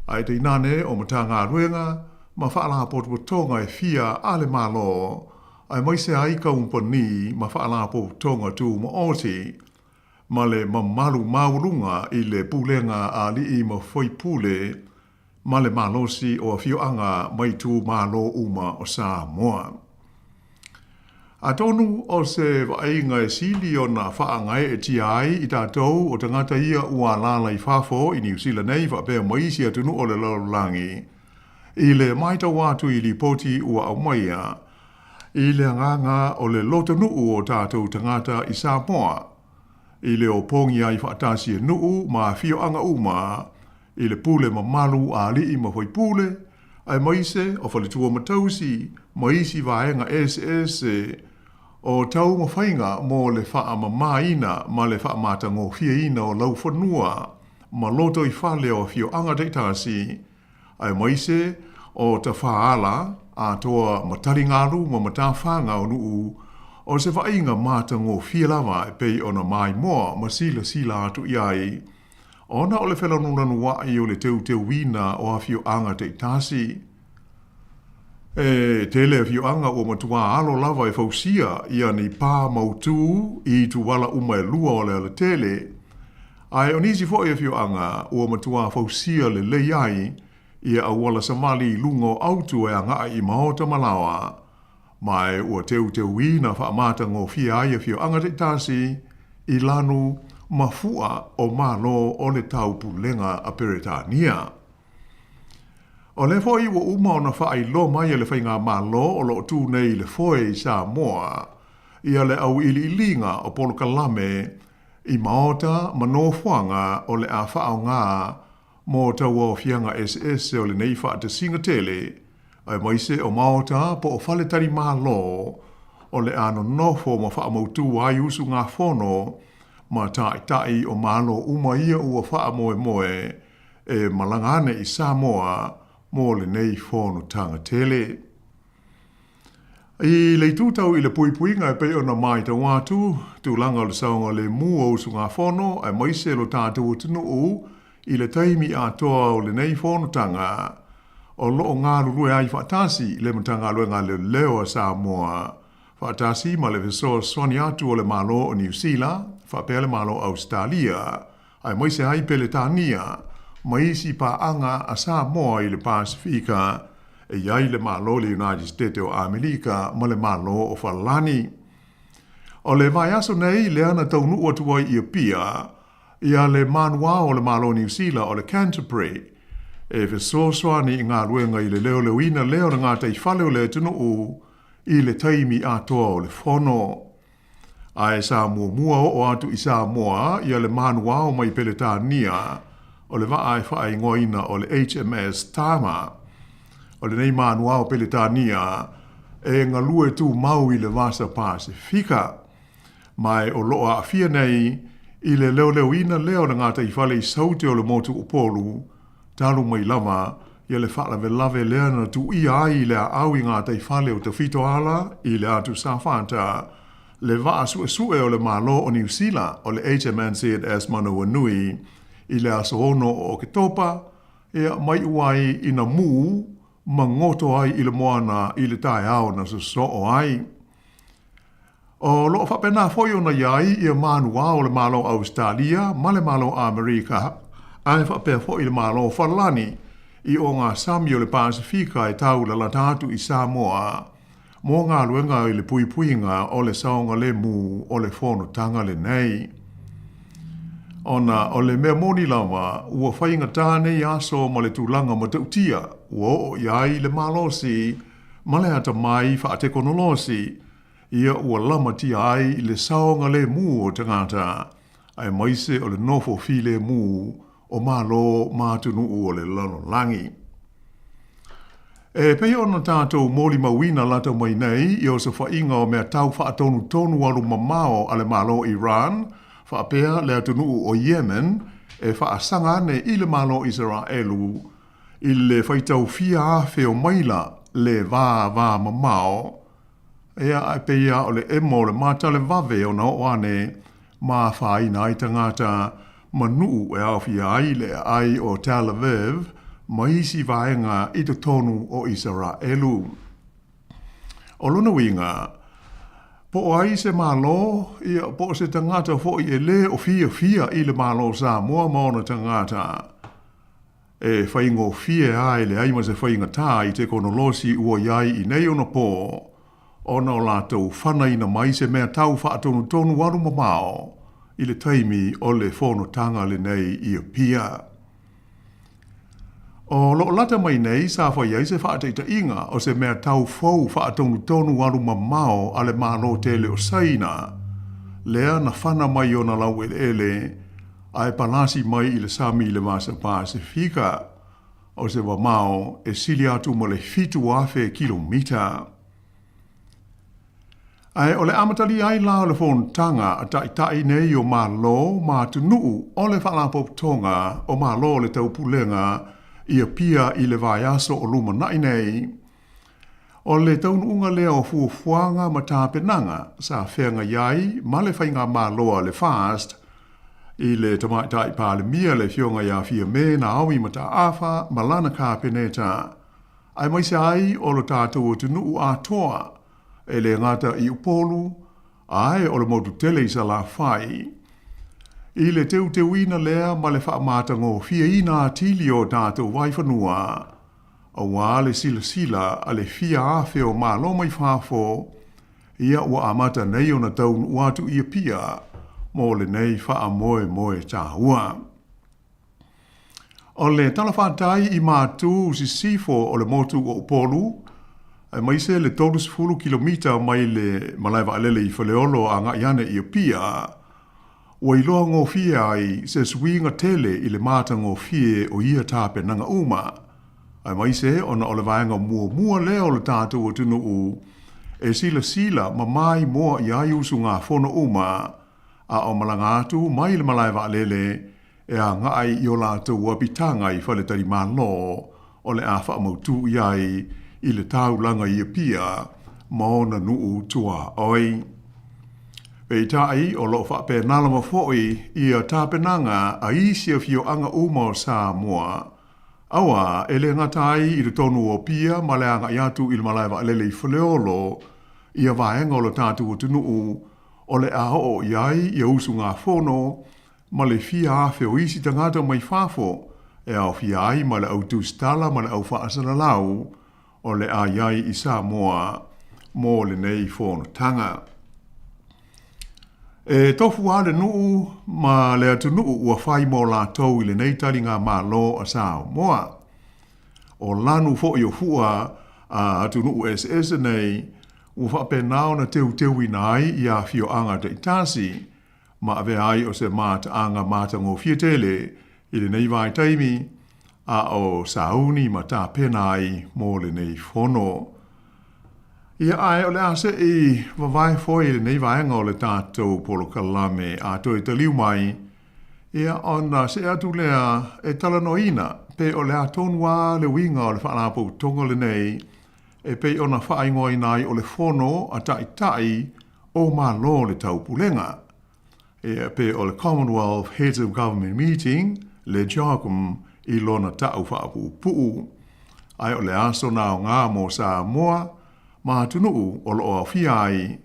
ae tainane o Matagaluega ma Faalapotopotoga e fia a le Malo, aemaise ai kamupani ma faalapotopotoga tumaoti, ma le mamalu maualuga i le pulega a alii ma faipule ma le malosi o afioaga ma itumalo uma o Samoa. Atonu o se vaaiga e sili ona faagaeetia ai i tatou o tagata ia ua alaala i fafo i Niu Sila nei faapea ma isi atunuu o le lalolagi, i le matau atu i lipoti ua aumaia i le agaga o le lotonuu o tatou tagata i Samoa, i le opogi ai faatasi e nuu ma afioaga uma i le pule mamalu a alii ma faipule, aemaise o faletua ma tausi ma isi vaega eseese o taumafaiga mo le faamamaina ma le faamatagofieina o laufanua ma lotoifale o afioaga taitasi, aemaise o tafaala atoa ma taligalu ma matafaga o nuu o se vaaiga matagofie lava e pei ona maimoa ma silasila atu i ai ona o le felanulanuai o le teuteuina o afioaga taitasi. E tele afioaga ua matuā alo lava e fausia ia ni pā mautū i ituala uma e lua o le alatele, ae o nisi foi afioaga ua matuā fausia lelei ai ia auala savali i luga o autu e agai i maota ma laoa, ma e ua teuteuina faamatagofie ai afioaga taitasi i lanu ma fua o Malo o le Taupulega a Peretania. O lea foi ua uma ona faailoa mai e le Faigamalo o lo o tu nei i le foe i Samoa ia le auiliiliga o polokalame i maota ma nofoaga o le a faaaoga mo tauaofiaga eseese o lenei faatasiga tele, aemaise o maota po o faletalimalo o le a nonofo ma faamautu ai usugafono ma taitai o Malo uma ia ua faamoemoe e malaga ane i Samoa mo lenei fonotaga tele. I le itu tau i le puipuiga e pei ona matau atu, tulaga o le saogalemu o usugafono aemaise lo tatou atunuu i le taimi atoa o lenei fonotaga, o lo o galulue ai faatasi le Matagaluega a Leoleo a Samoa faatasi ma le fesoasoani atu o le Malo o Niu Sila faapea le Malo o Ausetalia aemaise ai Peretania ma isi paaga a Samoa i le Pasefika e i ai le Malo o le United States o Amerika ma le Malo o Falani. O le vaiaso nei lea na taunuu atu ai i Apia ia le manuao o le Malo o Niu Sila o le Canterbury e fesoasoani i galuega i le leoleoina lea o le gataifale o le atunuu i le taimi atoa o le fono. Ae sa muamua oo atu i Samoa ia le manuao mai Peretania o le vaa e faaigoaina o le HMS Tama. o lenei manuao Peletania e galue tumau i le Vasa Pasefika. Ma o loo aafia nei i le leoleoina lea o le gataifale i Saute o le motu o Upolu, talu mai lava ia le faalavelave lea na tuuia ai i le aau i gataifale o Tafitoala i le atu Safata, le vaa suesue o le Malo o Niu Sila o le HMNZS Manawanui i le aso 6 o Oketopa, ia ma iu ai ina mū ma goto ai i le moana i le taeao na sosoo ai. O loo faapena foi ona i ai ia manuao o le Malo Ausetalia ma le Malo Amerika, ae faapea foi le Malo Falani i ogasami o le Pasefika e taulalata atu i Samoa mo galuega i le puipuiga o le saogalemu o le fonotaga lenei. Ona o le mea moni lava, ua faigatā nei aso ma le tulaga matautia ua oo i ai le malosi ma le atamai faatekonolosi, ia ua lamatia ai le saogalemu o tagata, aemaise o le nofo filemu o Malo ma atunuu o le lalolagi. E pei ona tatou molimauina lata mai nei i osofaiga o mea tau faatonutonu alumamao a le Malo Iran faapea le atunuu o Yemen e faasaga ane i le Malo Isaraelu i le faitau fia afe o maila le vavamamao, ia ae pei lava o le emo o le matalevave ona oo ane ma afaina ai tagata ma nuu e aofia ai le aai o Tel Aviv ma isi vaega i totonu o Isaraelu. O lona uiga, po o ai se Malo, ia, po o se tagata foi e lē o fiafia i le Malo o Samoa ma ona tagata, e faigofie lava e leai ma se faigatā i tekonolosi ua i ai i nei ona pō, ona o latou fanaina mai se mea tau faatonutonu alumamao i le taimi o le fonotaga lenei i Apia. O loo lata mai nei sa fai ai se faataitaiga o se mea tau fou faatonutonu alumamao a le Malo tele o Saina, lea na fana mai ona laueleele ae palasi mai i le sami i le Vasa Pasefika, o se mamao e sili atu ma le 7,000 kilomita. Ae o le amatalia ai la o le fonotaga a taitai nei o Malo ma atunuu o le Faalapotopotoga o Malo o le Taupulega i Apia i le vaiaso o lumanai nei, o le taunuuga lea o fuafuaga ma tapenaga sa feagai ai ma le faigamalo a le FAST i le Tamaitai Palemia le Afioga ia Fiame Naomi Mataafa ma lana Kapeneta, aemaise ai o lo tatou atunuu atoa, e le gata i Upolu, ae o le motu tele i Salafai. I le teuteuina lea ma le faamatagofieina atili o tatou vaifanua, auā le silasila a le fia afe o Malo mai fafo, ia ua amata nei ona taunuu atu i Apia mo lenei faamoemoe taua. O le talafatai i Matu Sisifo o le motu o Upolu, aemaise le 30 kilomita mai le malae vaalele i Faleolo agai ane i Apia, ua iloa gofie ai se suiga tele i le matagofie o ia tapenaga uma, aemaise ona o le vaega muamua lea o le tatou atunuu e silasila ma maimoa i ai usugafono uma a o malaga atu mai le malae vaalele e agai i o latou apitaga i faletalimalo o le a faamautū i ai i le taulaga i Apia ma ona nuu tuaoi. Peitai, o loo faapena lava foi ia tapenaga a isi afioaga uma o Samoa, auā e le gata ai i totonu o Apia ma le agai atu i le malae vaalele i Faleolo ia vaega o lo tatou atunuu o le a oo i ai ia usugafono ma le fia afe o isi tagata mai fafo e aofia ai ma le au tusitala ma le au faasalalau o le a i ai i Samoa mo lenei fonotaga. E tofu lava le nuu ma le atunuu ua fai mo latou i lenei taligamalo a Samoa. O lanu foi o fua a atunuu eseese nei ua faapena ona teuteuina ai ia afioaga taitasi ma avea ai o se mataaga matagofie tele i lenei vaitaimi. a o sauni ma tapena ai mo lenei fono. Ia ae o le a seʻi vavae foi i lenei vaega o le tatou polokalame a toe taliu mai, ia ona seʻe atu lea e talanoaina pe o le a tonu lava le uiga o le faalapotopotoga lenei e pei ona faaigoaina ai o le Fono a Taitai o Malo o le Taupulega, ia pe o le Commonwealth Heads of Government Meeting, le CHOGM i lona ta'u faapuupuu. Ae o le aso na aoga mo Samoa ma atunuu o lo o aofia ai,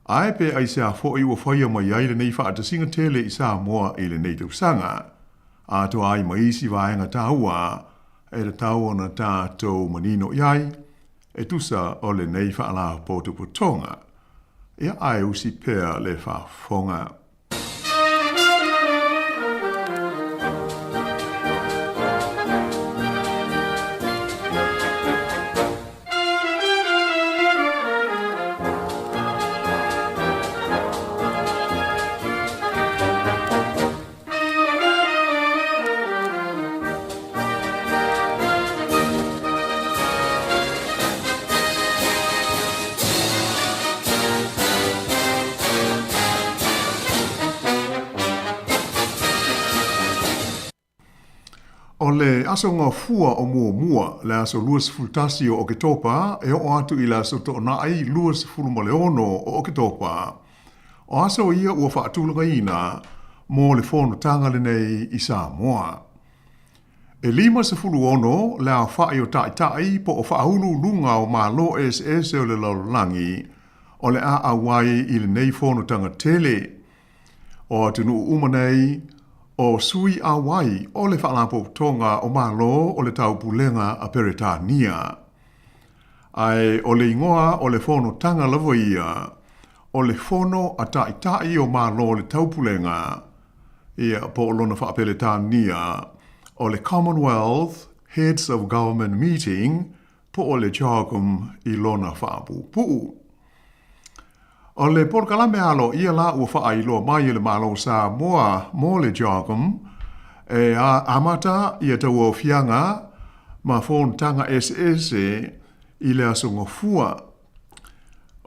ae pe aisea foi ua faia mai ai lenei faatasiga tele i Samoa i lenei tausaga, atoa ai ma isi vaega taua e tatau ona tatou manino i ai, e tusa o lenei faalapotopotoga. Ia ae usi pea le faafofoga. O le aso Gafua o muamua, le aso 21 o Oketopa, e oo atu i le aso Toonai 26 o Oketopa. O aso ia ua faatulagaina mo le fonotaga lenei i Samoa. E 56 le aofai o taitai po o faauluuluga o Malo eseese o le lalolagi o le a auai i lenei fonotaga tele. O atunuu uma nei, o sui auai o le Faalapotopotoga o Malo o le Taupulega a Peretania. Ae o le igoa o le fonotaga lava ia, o le Fono a Taitai o Malo o le Taupulega, ia, po o lona faa-Peretania, o le Commonwealth Heads of Government Meeting, po o le CHOGM i lona faapuupuu. O le polokalame aloaia la ua faailoa mai e le Malo o Samoa mo le CHOGM, e amata ia tauaofiaga ma fonotaga eseese i le aso Gafua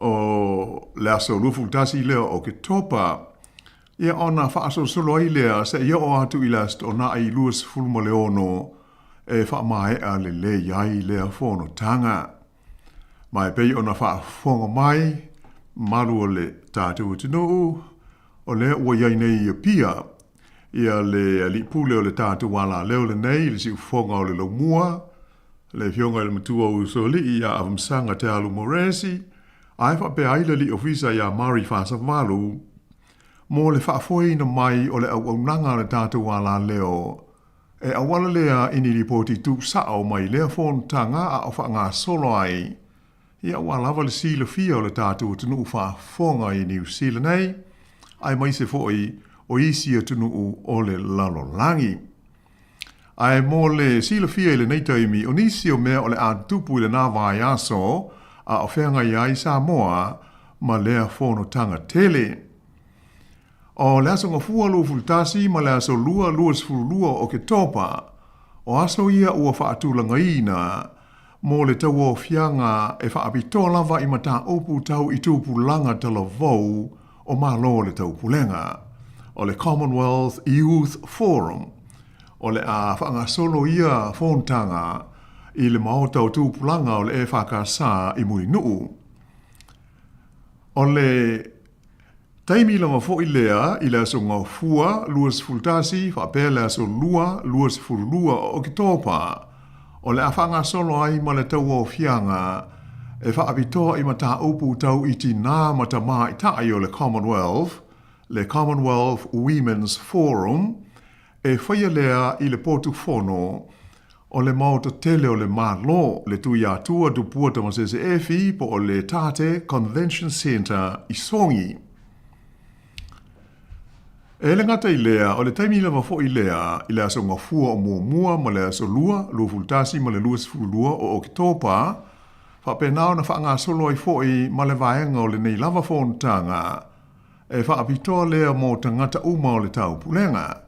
o le aso 21 lea o Oketopa, ia ona faasolosolo ai lea seia oo atu i le Aso Toonai 26 e faamaea lelei ai lea fonotaga. Ma e pei ona faafofoga mai malu o le tatou atunuu, o lea ua i ai nei i Apia ia le alii pule o le tatou alaleo lenei i le siufofoga o le laumua, le Afioga i le Matua o Usoalii ia Afamasaga Te Alu Moresi, ae faapea ai le alii ofisa ia Mari Fasavalu, mo le faafoeina mai o le auaunaga a le tatou alaleo E auala lea i ni lipoti tuusao mai lea fonotaga a o faagasolo ai, ia aua lava le silafia o le tatou atunuu faafofoga i Niu Sila nei, aemaise foi o isi atunuu o le lalolagi. Ae mo le silafia i lenei taimi, o nisi o mea o le a tutupu i lena vaiaso a o feagai ai Samoa ma lea fonotaga tele. O le aso Gafua 21 ma le aso Lua 22 o Oketopa, o aso ia ua faatulagaina mo le tauaofiaga e faapitoa lava i mataupu tau i tupulaga talavou o Malo o le Taupulega, o le Commonwealth Youth Forum. O le a faagasolo ia fonotaga i le Maota o Tupulaga o le EFKS i Mulinuu. O le Taimi lava foi lea i le aso Gafua 21 faapea le aso Lua 22 o Oketopa, o le a faagasolo ai ma le tauaofiaga e faapitoa i mataupu tau i tinā ma tamaitai o le Commonwealth, le Commonwealth Women's Forum, e faia lea i le potu fono o le Maota tele o le Malo, le Tuiatua Tupua Tamasese Efi po o le Tate Convention Centre i Sogi. E le gata i lea, o le taimi lava foi lea i le aso Gafua o muamua ma le aso Lua, 21 ma le 22 o Oketopa, faapena ona faagasolo ai foi ma le vaega o lenei lava fonotaga e faapitoa lea mo tagata uma o le taupulega.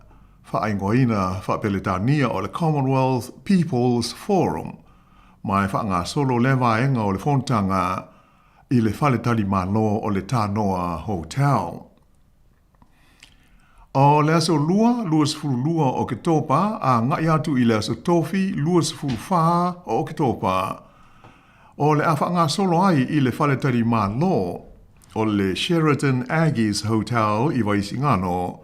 faaigoaina faapeletania o le Commonwealth People's Forum, ma e faagasolo lea vaega o le fonotaga i le faletalimalo o le Tanoa Hotel. O le aso Lua, 22 o Oketopa, a agai atu i le aso Tofi, 24 o Oketopa, o le a faagasolo ai i le faletalimalo o le Sheraton Aggies Hotel i Vaisigano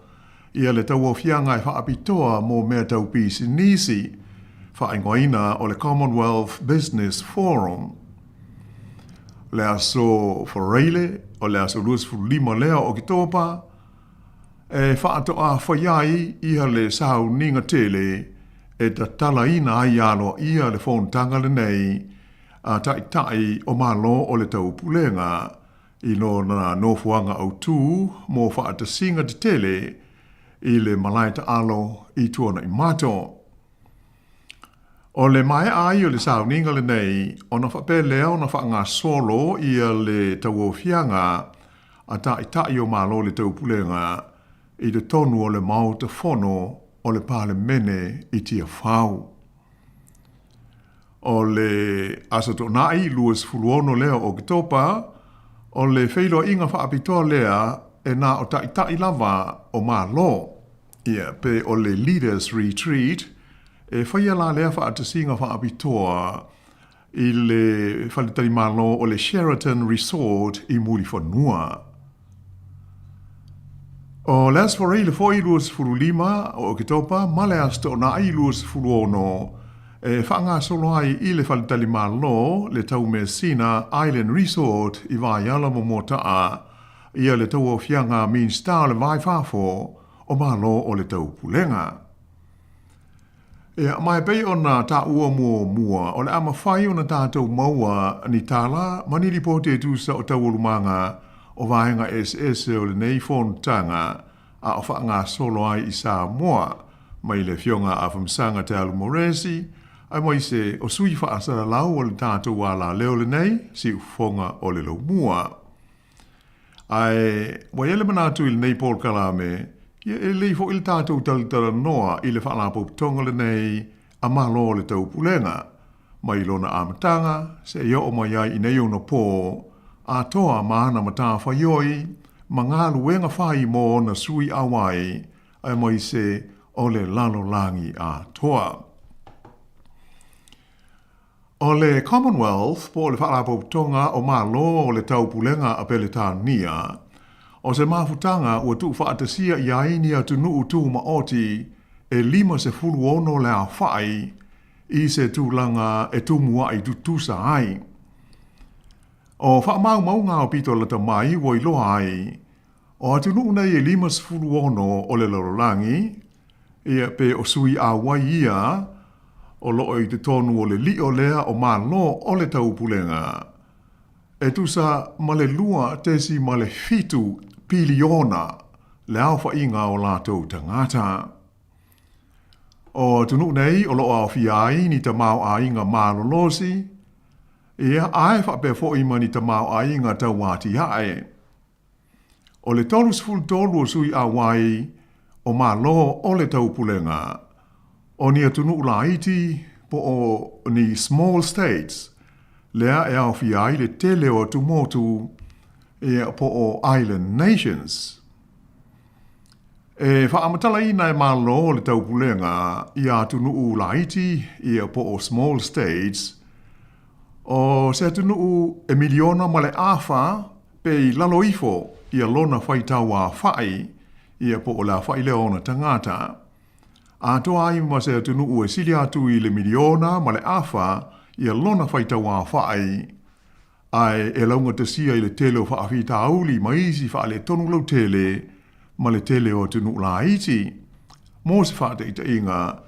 ia le tauaofiaga e faapitoa mo mea tau pisinisi, faaigoaina o le Commonwealth Business Forum. Le aso Faraile, o le aso 25 lea o Oketopa, e faatoa fai ai ia le sauniga tele e tatalaina ai aloaia le fonotaga lenei a Taitai o Malo o le Taupulega i lona nofoaga autu mo faatasiga tetele i le malae taalo i Tuanaimato. O le maea ai o le sauniga lenei, ona faapea lea ona faagasolo ia le tauaofiaga a Taitai o Malo o le Taupulega i totonu o le Maota Fono o le Palemene i Tiafau. O le Aso Toonai 26 lea o Oketopa, o le feiloaiga faapitoa lea e na o Taitai lava o Malo, ia, pe o le Leaders Retreat, e faia la lea faatasiga faapitoa i le faletalimalo o le Sheraton Resort i Mulifanua. O le Aso Faraile foi 25 o Oketopa ma le Aso Toonai 26 e faagasolo ai i le faletalimalo le Taumeasina Island Resort i Vaiala ma Moata'a ia le tauaofiaga Minisita o le Va i Fafo o Malo o le Taupulega. Ia, ma e pei ona taua muamua, o le a mafai ona tatou maua ni tala ma ni lipoti e tusa o taualumaga o vaega eseese o lenei fonotaga a o faagasolo ai i Samoa, mai le Afioga a Afamasaga Te Alu Moresi, aemaise o sui faasalalau o le tatou alaleo lenei, Siufofoga o le Laumua. Ae ua i ai le manatu i lenei polokalame, ia e lelei foi le tatou talatalanoa i le Faalapotopotoga lenei a Malo o le Taupulega, mai lona amataga seia oo mai ai i nei ona pō, atoa ma ana matafaioi ma galuega fai mo ona sui auai, aemaise o le lalolagi atoa. O le Commonwealth po o le Faalapotopotoga o Malo o le Taupulega a Peretania, o se mafutaga ua tuufaatasia i ai ni atunuu tumaoti e 56 le aofai i se tulaga e tumua'i tutusa ai. O faamaumauga aupito lata mai ua iloa ai, o atunuu nei e 56 o le lalolagi, Ia, pe o sui auai ia o loo i totonu o le lio lea o Malo o le Taupulega, e tusa ma le 2.7 piliona le aofaiga o latou tagata. O atunuu nei o loo aofia ai ni tamaoaiga malolosi, ia, ae faapea foi ma ni tamaoaiga tauatiae. O le 33 o sui auai o Malo o le Taupulega, o ni atunuu laiti po o ni small states, lea e aofia ai le tele o atumotu, ia, po o island nations. E faamatalaina e Malo o le Taupulega ia atunuu laiti, ia, po o small states, o se atunuu e miliona ma le afa pe i lalo ifo ia lona faitau aofai, ia po o le aofai lea o ona tagata. Atoa ai ma se atunuu e sili atu i le miliona ma le afa ia lona faitau aofai, ae e laugatasia i le tele o faafitauli ma isi faaletonu lautele ma le tele o atunuu laiti. Mo se faataitaiga,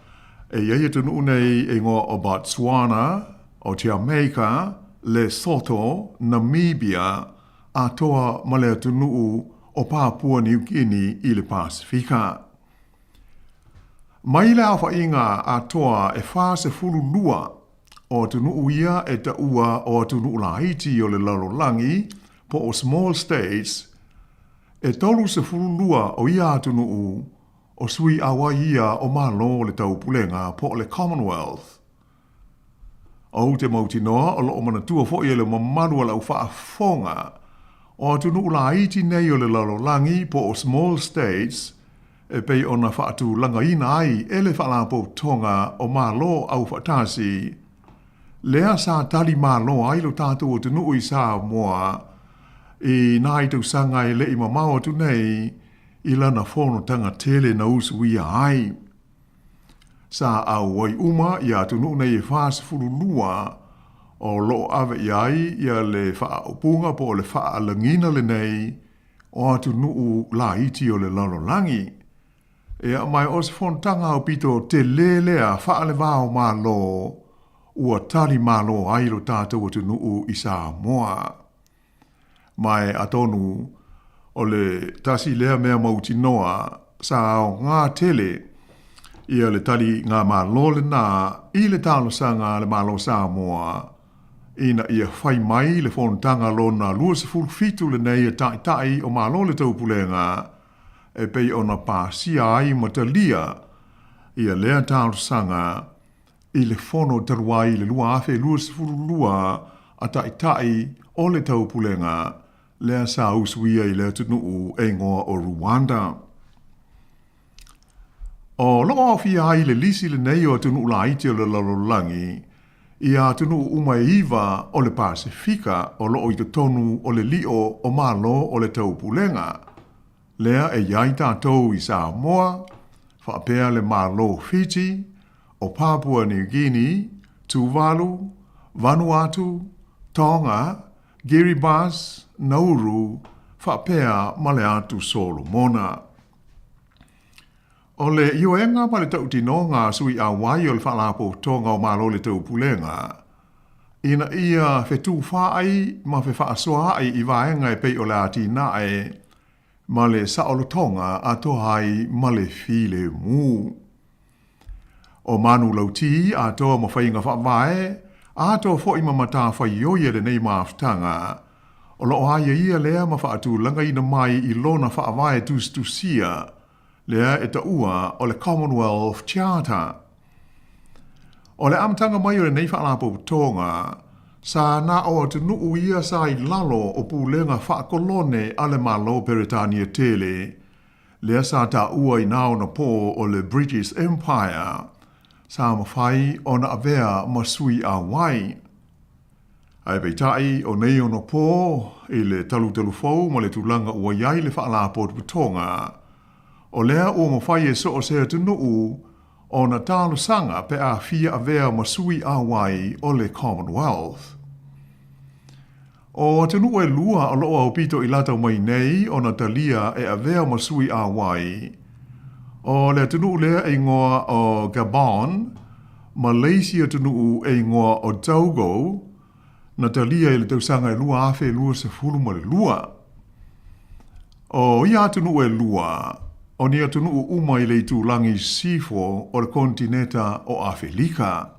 e i ai atunuu nei e igoa o Botswana, o Jamaica, Lesotho, Namibia, atoa ma le atunuu o Papua Niu Kini i le Pasefika. Mai le aofaiga atoa e 42 o atunuu ia e taua o atunuu laiti o le lalolagi po o small states, e 32 o ia atunuu o sui auai ia o Malo o le Taupulega po o le Commonwealth. Ou te mautinoa o loo manatua foi e le mamalu o lau faafofoga o atunuu laiti nei o le lalolagi po o small states e pei ona faatulagaina ai e le Faalapotopotoga o Malo Aufaatasi lea sa tali malo ai lo tatou atunuu i Samoa i nai tausaga e le i mamao atu nei i lana fonotaga tele na usuia ai. Sa auai uma ia atunuu nei e 42 o loo ave i ai ia le faaupuga po o le faaalagiina lenei o atunuu laiti o le lalolagi. Ia, ma o se fonotaga aupito tele lea faale-va-o-Malo ua tali malo ai lo tatou atunuu i Samoa. Ma e atonu o le tasi lea mea mautinoa sa aoga tele ia le tali ngā malo lenā i le talosaga a le Malo Samoa ina ia fai mai le fonotaga lona 27 lenei a Taitai o Malo o le Taupulega e pei ona pasia ai ma talia ia lea talosaga i le fono talu ai i le 2022 a Taitai o le Taupulega lea sa usuia i le atunuu e igoa o Rwanda. O loo aofia ai le lisi lenei o atunuu laiti o le lalolagi ia atunuu uma e 9 o le Pasefika o loo i totonu o le lio o Malo o le Taupulega lea e i ai tatou i Samoa, faapea le Malo Fiji, o Papua New Guinea, Tuvalu, Vanuatu, Tonga, Kiribati, Nauru, faapea ma le Atu Solomona. O le ioega ma le tautinoga a sui auai o le Faalapotopotoga o Malo o le Taupulega, ina ia fetufaai ma fefaasoaai i vaega e pei o le atinae ma le saolotoga atoa ai ma le filemu. O manulauti atoa ma faiga faavae atoa foi ma matafaioi a lenei mafutaga, o loo aiaia lea ma faatulagaina mai i lona faavae tusitusia lea e taua o le Commonwealth Charter. O le amataga mai o lenei faalapotopotoga, sa na o atunuu ia sa i lalo o pulega faakolone a le Malo Peretania tele, lea sa taua i nā ona pō o le British Empire, sa mafai ona avea ma sui auai. Ae peitai, o nei ona pō, i le talutalu fou ma le tulaga ua i ai le faalapotopotoga, o lea ua mafai e so o se atunuu ona talosaga pe a fia avea ma sui auai o le Commonwealth. O atunuu e lua o loo aupito i lata mai nei ona talia e avea ma sui auai, o le atunuu lea e igoa o Gabon ma le isi atunuu e igoa o Togo, na talia i le tausaga e 2022. O ia atunuu e lua, o ni atunuu uma i le itulagi i sisifo o le konetineta o Afelika.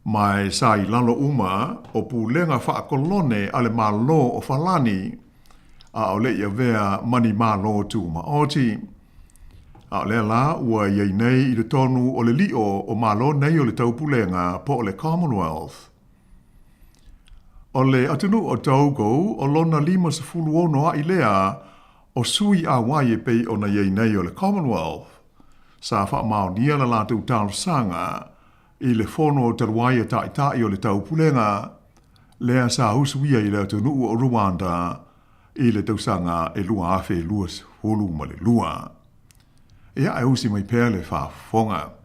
Ma e sa i lalo uma o pulega faakolone a le Malo o Falani, a o le i avea ma ni Malo tumaoti. A o lea la ua i ai nei i totonu o le lio o Malo nei o le Taupulega po o le Commonwealth. O le atunuu o Togo o lona 56 a'i lea o sui auai e pei ona i ai nei o le Commonwealth, sa faamaonia la latou talosaga i le fono talu ai a Taitai o le Taupulega lea sa usuia i le atunuu o Rwanda i le tausaga e 2022. Ia, e usi mai pea le faafofoga.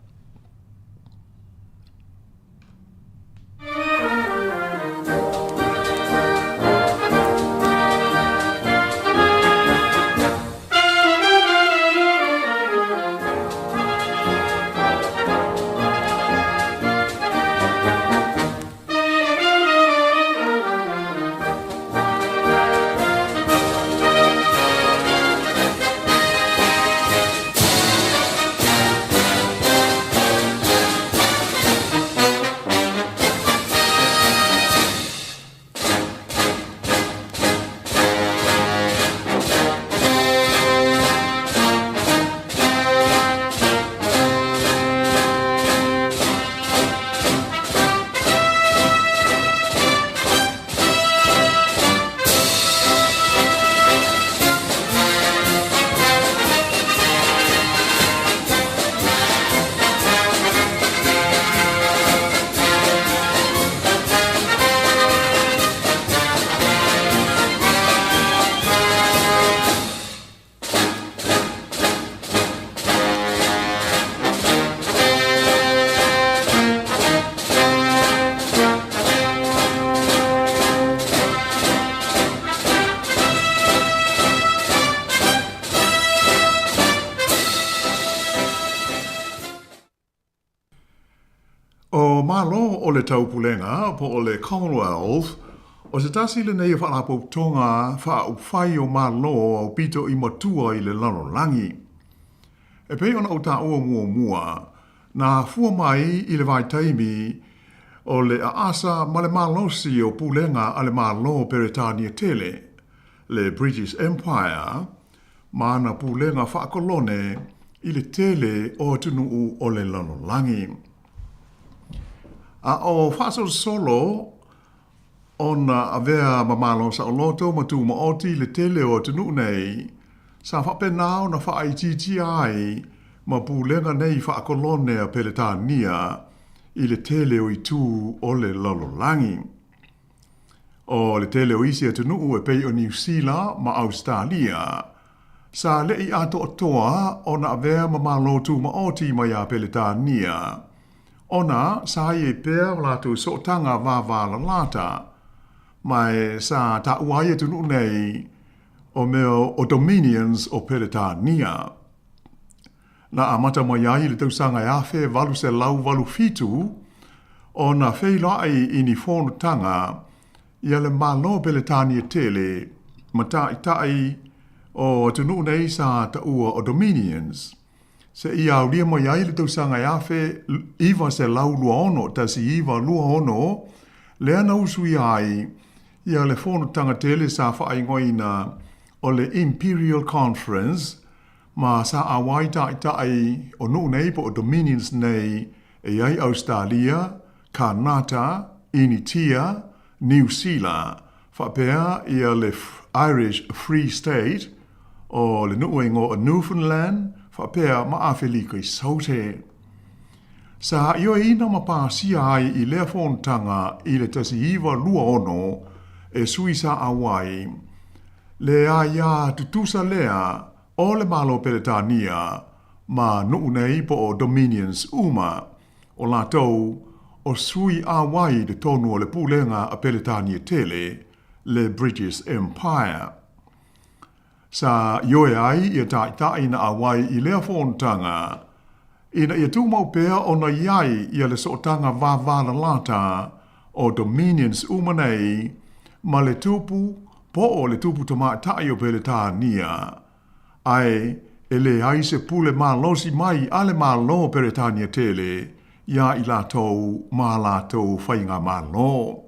o le Taupulega po o le Commonwealth, o se tasi lenei o faalapotopotoga faaupufai o Malo aupito i matua i le lalolagi. E pei ona ou taua muamua, na afua mai i le vaitaimi o le aasa ma le malosi o pulega a le Malo o Peretania tele, le British Empire, ma ana pulega faakolone i le tele o atunuu o le lalolagi. A o faasolosolo ona avea ma Malo saoloto ma tumaoti i le tele o atunuu nei, sa faapena ona faaitiitia ai ma pulega nei faakolone a Peretania i le tele o itu o le lalolagi. O le tele o isi atunuu e pei o Niu Sila ma Ausetalia, sa le i atoatoa ona avea ma Malo Tumaoti mai iā Peretania, ona sa i ai pea o latou sootaga vavalalata, ma e sa taua ai atunuu nei o mea o Dominions o Peretania. Na amata mai ai i le tausaga e 1887 ona feiloai i ni fonotaga ia le Malo Peretania tele ma taitai o atunuu nei sa taua o Dominions, seia aulia mai ai le tausaga e 1926, 1926, lea na usuia ai ia le fonotaga tele sa faaigoaina o le Imperial Conference ma sa auai taitai o nuu nei po o Dominions nei e i ai Ausetalia, Kanata, Initia, Niu Sila, faapea ia le Irish Free State o le nuu e igoa o Newfoundland faapea ma Afelika i Saute. Sa ioeina ma pasia ai i lea fonotaga i le 1926 e sui sa auai le aia tutusa lea o le Malo Peretania ma nuu nei po o Dominions uma, o latou o sui auai i totonu o le pulega a Peretania tele, le British Empire. Sa ioe ai ia taitai na auai i lea fonotaga, ina ia tumau pea ona i ai ia le sootaga vavalalata o Dominions uma nei ma le tupu po o le tupu tamaitai o Peretania, ae e leai se pule malosi mai a le Malo o Peretania tele iā i latou ma a latou faigamalo.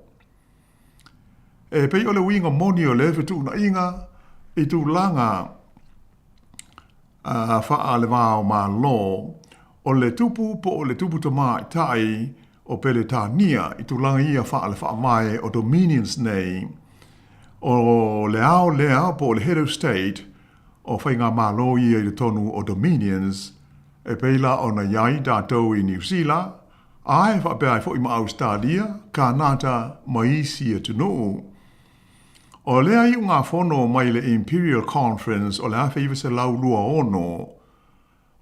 E pei o le uiga moni o lea fetuunaiga i tulaga faale-va-o-Malo, o le tupu po o le tupu tamaitai o Peretania i tulaga ia faale-faavae o Dominions nei, o le ao lea po o le Head of State o faigamalo ia i totonu o Dominions, e pei la ona i ai tatou i Niu Sila, ae faapea ai foi ma Ausetalia, Kanata ma isi atunuu. O lea iugafono mai le Imperial Conference o le 1926,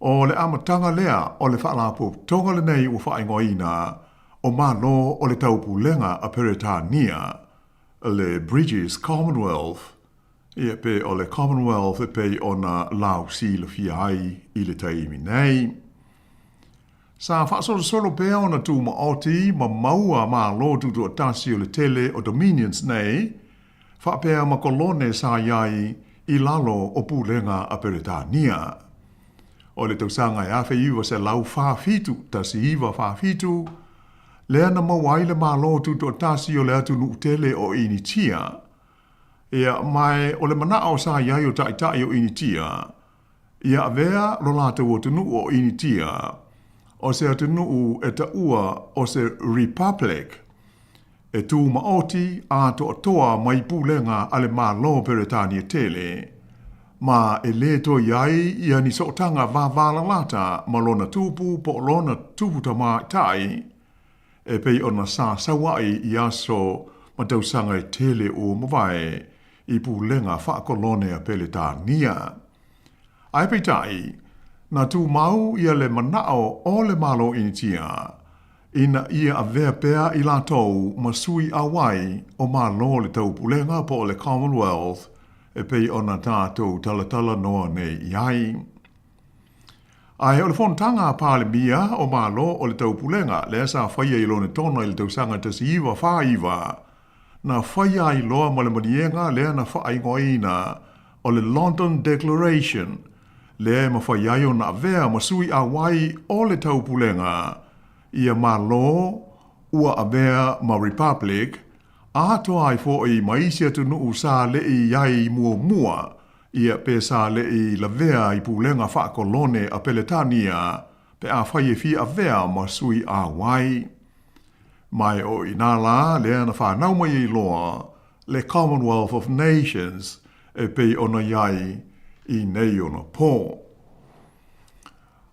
O le amataga lea o le Faalapotopotoga lenei ua faaigoaina o Malo o le Taupulega a Peretania, le British Commonwealth, ia pe o le Commonwealth e pei ona lausilafia ai i le taimi nei. Sa faasolosolo pea ona tumaoti ma maua Malo Tutoatasi o le tele o Dominions nei, faapea ma kolone sa i ai i lalo o pulega a Peretania. O le tausaga e 1947, 1947, lea na maua ai le Malo Tutoatasi o le atunuu tele o Initia. Ia, ma o le manao sa i ai o taitai o Initia, ia avea lo latou atunuu o Initia, o se atunuu e taua o se Republic, e tumaoti atoatoa mai pulega a le Malo o Peretania tele, ma e lē toe i ai ia ni sootaga vavalalata ma lona tupu po o lona tupu tamaitai, e pei ona sa sauaʻi i aso ma tausaga e tele ua mavae i pulega faakolone a Peretania. Ae peitai, na tumau ia le manao o le Malo Initia, ina ia avea pea i latou ma sui auai o Malo o le Taupulega po o le Commonwealth e pei ona tatou talatala noa nei i ai. Ae o le fonotaga a Palemia o Malo o le Taupulega lea sa faia i Lonetona i le tausaga 1949, na faia ai loa ma le maliega lea na faaigoaina o le London Declaration, lea e mafai ai ona avea ma sui auai o le Taupulega ia Malo ua avea ma Republic, atoa ai foi ma isi atunuu sa le i ai muamua ia pe sa le i lavea i pulega faakolone a Peletania pe afai e fia avea ma sui auai. Mai o i nā lā lea na whanau mai ai loa le Commonwealth of Nations e pei ona i ai i nei ona pō.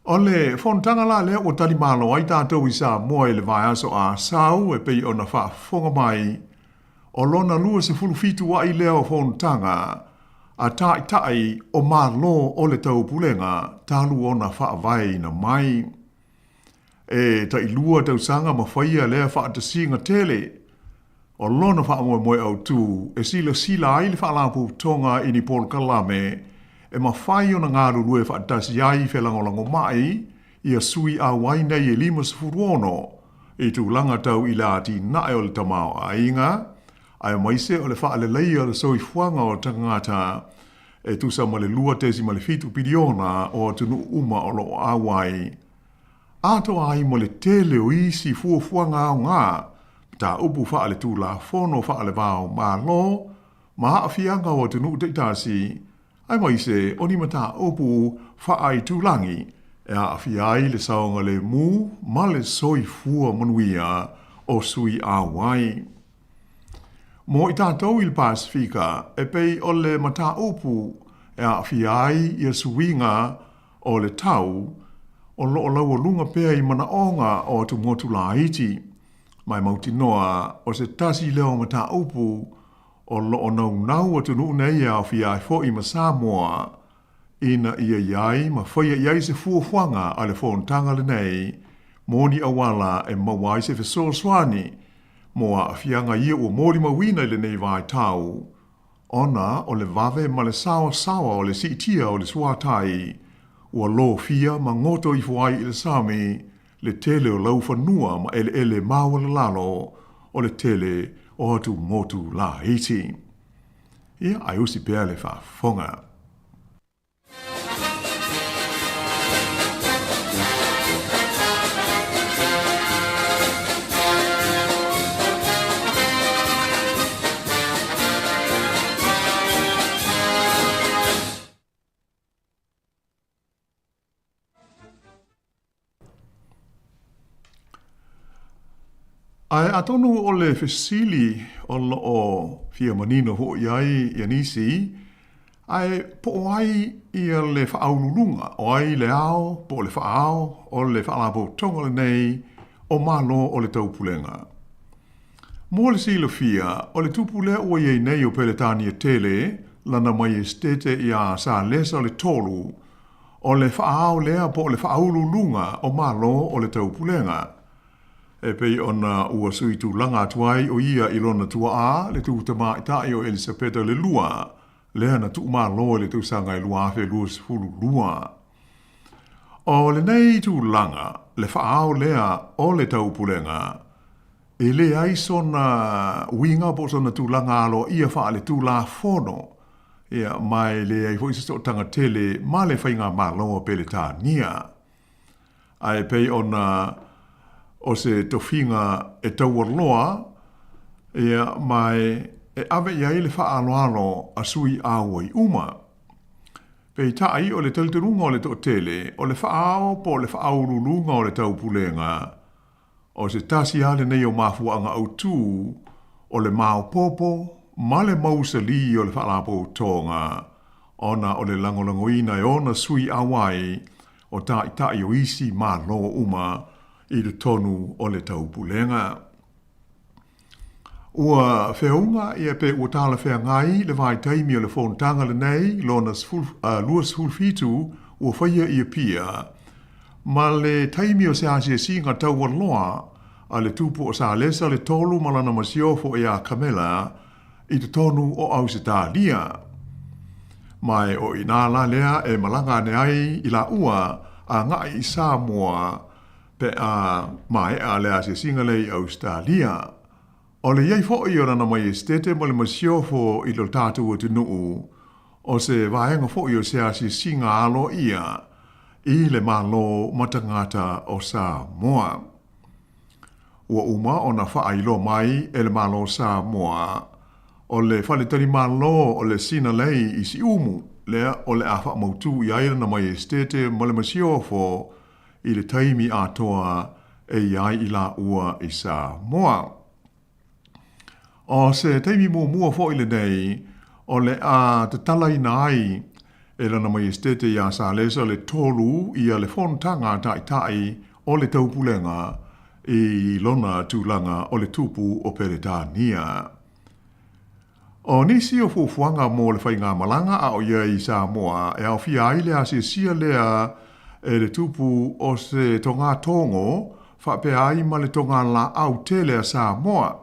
O le fonotaga la lea ua talimalo ai tatou i Samoa i le vaiaso Asau e pei ona faafofoga mai, o lona 27 a'i lea o fonotaga a Taitai o Malo o le Taupulega talu ona faavaeina mai. E tailua tausaga ma faia lea faatasiga tele. O lona faamoemoe autu e silasila ai le Faalapotopotoga i ni polokalame e mafai ona galulue faatasi ai felagolagomai ia sui auai nei e 56 i tulaga tau i le atinae o le tamaoaiga aemaise o le faaleleia o le soifuaga o tagata e tusa ma le 2.7 piliona o atunuu uma o lo o auai atoa ai ma le tele o isi fuafuaga aoga, mataupu faaletulafono faale-va-o-Malo ma aafiaga o atunuu taitasi, aemaise o ni mataupu faaitulagi e aafia ai le saogalemu ma le soifua manuia o sui auai. Mo i tatou i le Pasefika, e pei o le mataupu e aafia ai ia suiga o le tau, o lo o laualuga pea i manaoga o atumotu laiti, ma e mautinoa o se tasi lea o mataupu o lo o naunau atunuu nei e aofia ai foi ma Samoa ina ia i ai ma faia i ai se fuafuaga a le fonotaga lenei mo ni auala e maua ai se fesoasoani mo aafiaga ia ua molimauina i lenei vaitau ona o le vave ma le saoasaoa o le siitia o le suatai ua lofia ma goto ifo ai i le sami le tele o laufanua ma eleele maualalalo o le tele o atumotu laiti. Ia, ae usi pea le faafofoga. Ae atonu o le fesili o lo o fia manino hoʻi ai ia nisi, ae po o ai ia le faauluuluga, o ai le ao po o le faaao o le faalapotopotoga lenei o Malo o le Taupulega. Mo le silafia, o le tupu lea ua i ai nei o Peretania tele, lana Maiestete iā Salesa le Tolu, O le faaao lea po o le faauluuluga o Malo o le Taupulega. E pei ona ua sui tulaga atu ai o ia i lona tuaa, le tu tamaitai o Elisapeta le Lua, lea na tuumalo i le tausaga e 2022. O lenei tulaga, le faaao lea o le Taupulega, e leai sona uiga po o sona tulaga aloaia faaletulafono, ia, ma e leai foi se sootaga tele ma le faigamalo a Peretania. Ae pei ona o se tofiga e taualoa, ia, ma e ave i ai le faaaloalo a sui auai uma. Peitai, o le talitonuga o le toatele, o le faaao po o le faauluuluga o le taupulega, O se tasi lava lenei o mafuaaga autu o le maopoopo ma le mausalī o le Faalapotopotoga, ona o le lagolagoina e ona sui auai o taitai o isi Malo uma i totonu o le Taupulega. Ua feauga ia pe ua talafeagai le vaitaimi o le fonotaga lenei lona 27 ua faia i Apia, ma le taimi o se asiasiga taualoa a le Tupu o Salesa le Tolu ma lana masiofo iā Kamela i totonu o Ausetalia. Ma e o i inā la lea e malaga ane ai i laua agaʻi i Samoa pe a maea le asiasiga lea i Ausetalia. O le i ai foʻi o Lana Maiestete ma le Masiofo i lo tatou atunuu, o se vaega foʻi o se asiasiga aloaia i le Malo ma tagata o Samoa. Ua uma ona faailoa mai e le Malo o Samoa, o le faletalimalo o le Sinalei i Siumu, lea o le a faamautu i ai Lana Maiestete ma le Masiofo i le taimi atoa e i ai i laua i Samoa. O se taimi muamua foʻi lenei o le a tatalaina ai e Lana Maiestete iā Salesa le Tolu ia le fonotaga a Taitai o le Taupulega i lona tulaga o le Tupu o Peretania. O nisi o fuafuaga mo le faigamalaga a o ia i Samoa e aofia ai le asiasia lea e le tupu o se togatogo faapea ai ma le togalaau tele a Samoa,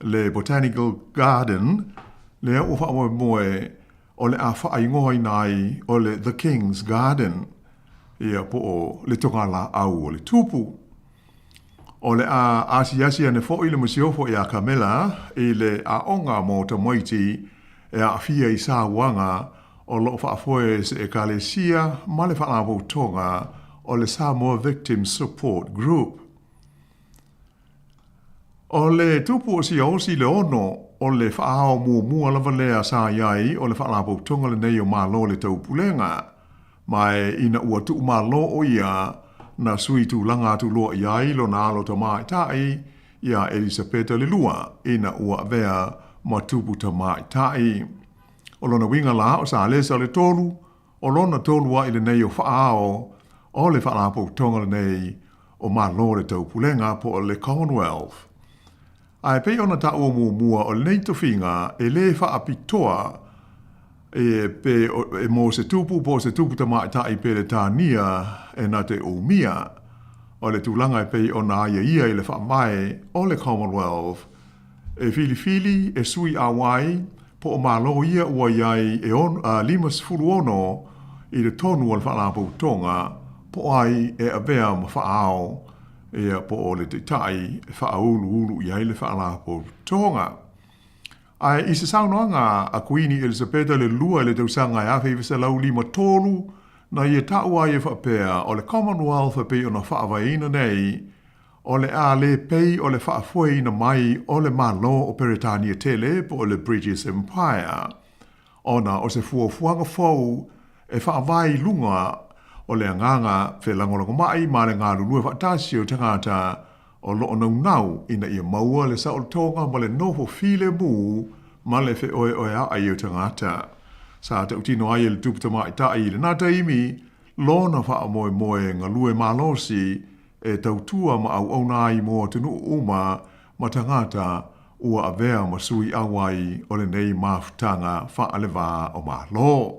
le Botanical Garden, lea ua faamoemoe o le a faaigoaina ai o le The King's Garden, ia po o le togalaau o le tupu. O le a asiasi ane foʻi le Masiofo iā Kamela i le aoga mo tamaiti e aafia i sauaga o lo o faafoe e se Ekalesia ma le Faalapotopotoga o le Samoa Victims Support Group. O le tupu o Siaosi le ono o le faaao muamua lava lea sa i ai o le Faalapotopotoga lenei o Malo le Taupulega, Ma e ina ua tuumalo ʻo ia, na sui tulaga atu loa i ai lona alo tamaitai, iā Elisapeta le Lua, ina ua avea ma tupu tamaitai. O lona uiga la o Salesa le Tolu, o lona tolu aʻi lenei o faaao o le Faalapotopotoga lenei o Malo le Taupulega po o le Commonwealth. Ae pei ona taua muamua o lenei tofiga e lē faapitoa e pe e mo se tupu po o se tupu tamaitai Peretania e na te umia. O le tulaga e pei ona aiaia i le faavae o le Commonwealth e filifili e sui auai po o Malo ia ua i ai e 56 i totonu o le Faalapotopotoga po o ai e avea ma faaao ia po o le taitai e faauluulu i ai le Faalapotopotoga. Ae i se saunoaga a Kuini Elisapeta le Lua i le tausaga e 1953, na ia taua ai e faapea, o le Commonwealth e pei ona faavaeina nei, o le a le pei o le faafoeina mai o le Malo o Peretania Tele po o le British Empire, ona o se fuafuaga fou e faavae i luga o le agaga felagolagomai ma le galulue faatasi o tagata o lo o naunau ina ia maua le saolotoga ma le nofo filemu ma le feoeoeaʻai o tagata. Sa tautino ai e le Tupu Tamaitai i lena taimi lona faamoemoe galue malosi e tautua ma auauna ai mo atunuu uma ma tagata ua avea ma sui auai o lenei mafutaga faalevā o Malo.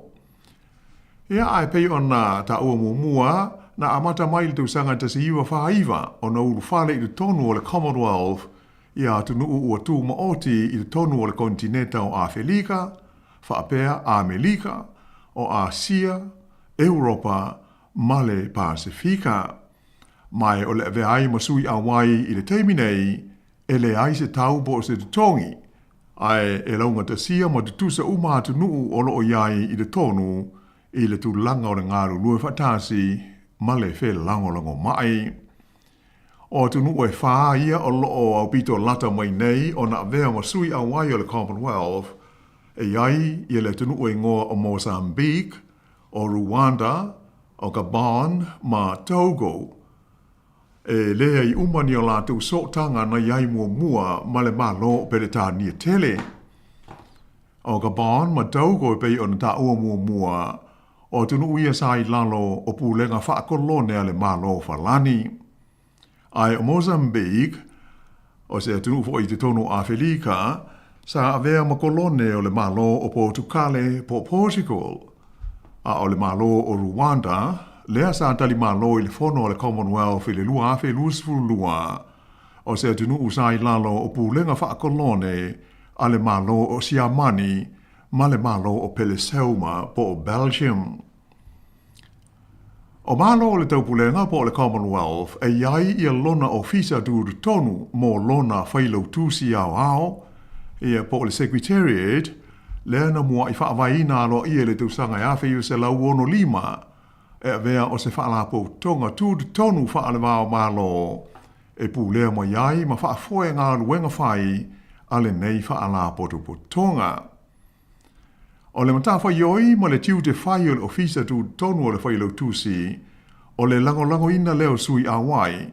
Ia, ae pei ona taua muamua, na amata mai i le tausaga 1949 ona ulufale i totonu o le Commonwealth ia atunuu ua tumaoti i totonu o le konetineta o Afelika, faapea Amelika, o Asia, Europa ma le Pasefika. Ma e o le avea ai ma sui auai i le taimi nei, e leai se tau po o se totogi, ae e laugatasia ma tutusa uma atunuu o lo o i ai i totonu i le tulaga o le galulue faatasi ma le felagolagomai. O atunuu e fā ia o lo o aupito lata mai nei ona avea ma sui auai o le Commonwealth, e i ai ia le atunuu e igoa o Mozambique, o Rwanda, o Gabon ma Togo. E leai uma ni o latou sootaga na i ai muamua ma le Malo o Peretania Tele. O Gabon ma Togo e pei ona taua muamua, o atunuu ia sa i lalo o pulega faakolone a le Malo o Falani. Ae o Mozambique, o se atunuu foi i totonu o Afelika, sa avea ma kolone o le Malo o Potukale po o Portugal. A o le Malo o Rwanda, lea sa talimalo i le fono a le Commonwealth i le 2022, o se atunuu sa i lalo o pulega faakolone a le Malo o Siamani ma le Malo o Peleseuma po o Belgium. O Malo o le Taupulega po o le Commonwealth e i ai ia lona ofisa tutotonu mo lona failautusi aoao, ia po o le Secretariat, lea na muaʻi faavaeina aloaia i le tausaga e 1965 e avea o se faalapotopotoga tutotonu faale-va-o-Malo e pulea mai ai ma faafoe galuega fai a lenei faalapotopotoga. O le matafaioi ma le tiute fai o le Ofisa Tutotonu o le Failautusi, o le lagolagoina lea o sui auai,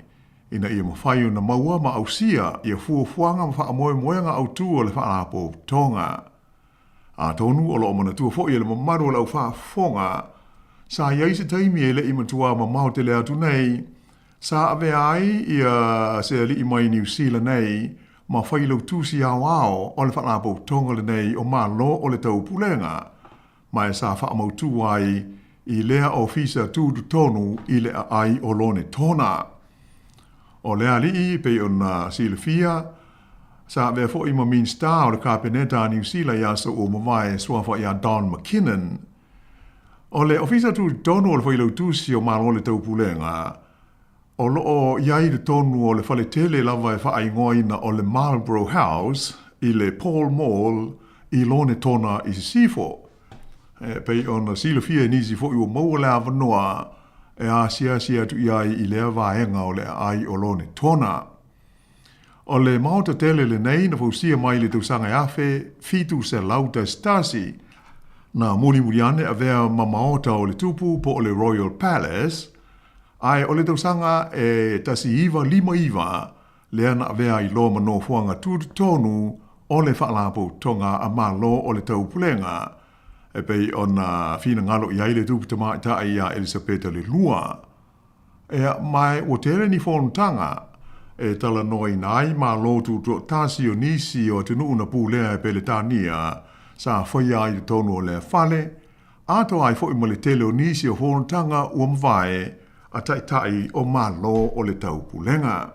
ina ia mafai ona maua ma ausia ia fuafuaga ma faamoemoega autu o le Faalapotopotoga. Atonu o lo o manatua foi e le mamalu o le au faafofoga, sa i ai se taimi e le i matua mamao tele atu nei, sa avea ai ia se alii mai Niu Sila nei ma failautusi aoao o le Faalapotopotoga lenei o Malo o le Taupulega, ma e sa faamautu ai i lea ofisa tutotonu i le aai o Lonetona. O lea alii e pei ona silafia, sa avea foi ma Minisita o le Kapeneta a Niu Sila i aso ua mavae suafa ia Don McKinnon. O le Ofisa Tutotonu o le Failautusi o Malo o le Taupulega, o lo o i ai i totonu o le faletele lava e faaigoaina o le Marlborough House i le Pall Mall i Lonetona i Sisifo. E pei ona silafia e nisi foi ua maua le avanoa e asiasi atu i ai i lea vaega o le aai o Lonetona. O le maota tele lenei na fausia mai i le tausaga e 1711, na mulimuli ane avea ma maota o le tupu po o le Royal Palace, ae o le tausaga e 1959 lea na avea ai loa ma nofoaga tutotonu o le Faalapotopotoga a Malo o le Taupulega, e pei ona finagalo i ai le Tupu Tamaitai ia Elisapeta le Lua. Ea, ma ua tele ni fonotaga e talanoaina ai Malo Tutoatasi o nisi o atunuu na pulea e Peretania sa faia ai i totonu o lea fale, atoa ai foi ma le tele o nisi o fonotaga ua mavae a Taitai o Malo o le Taupulega.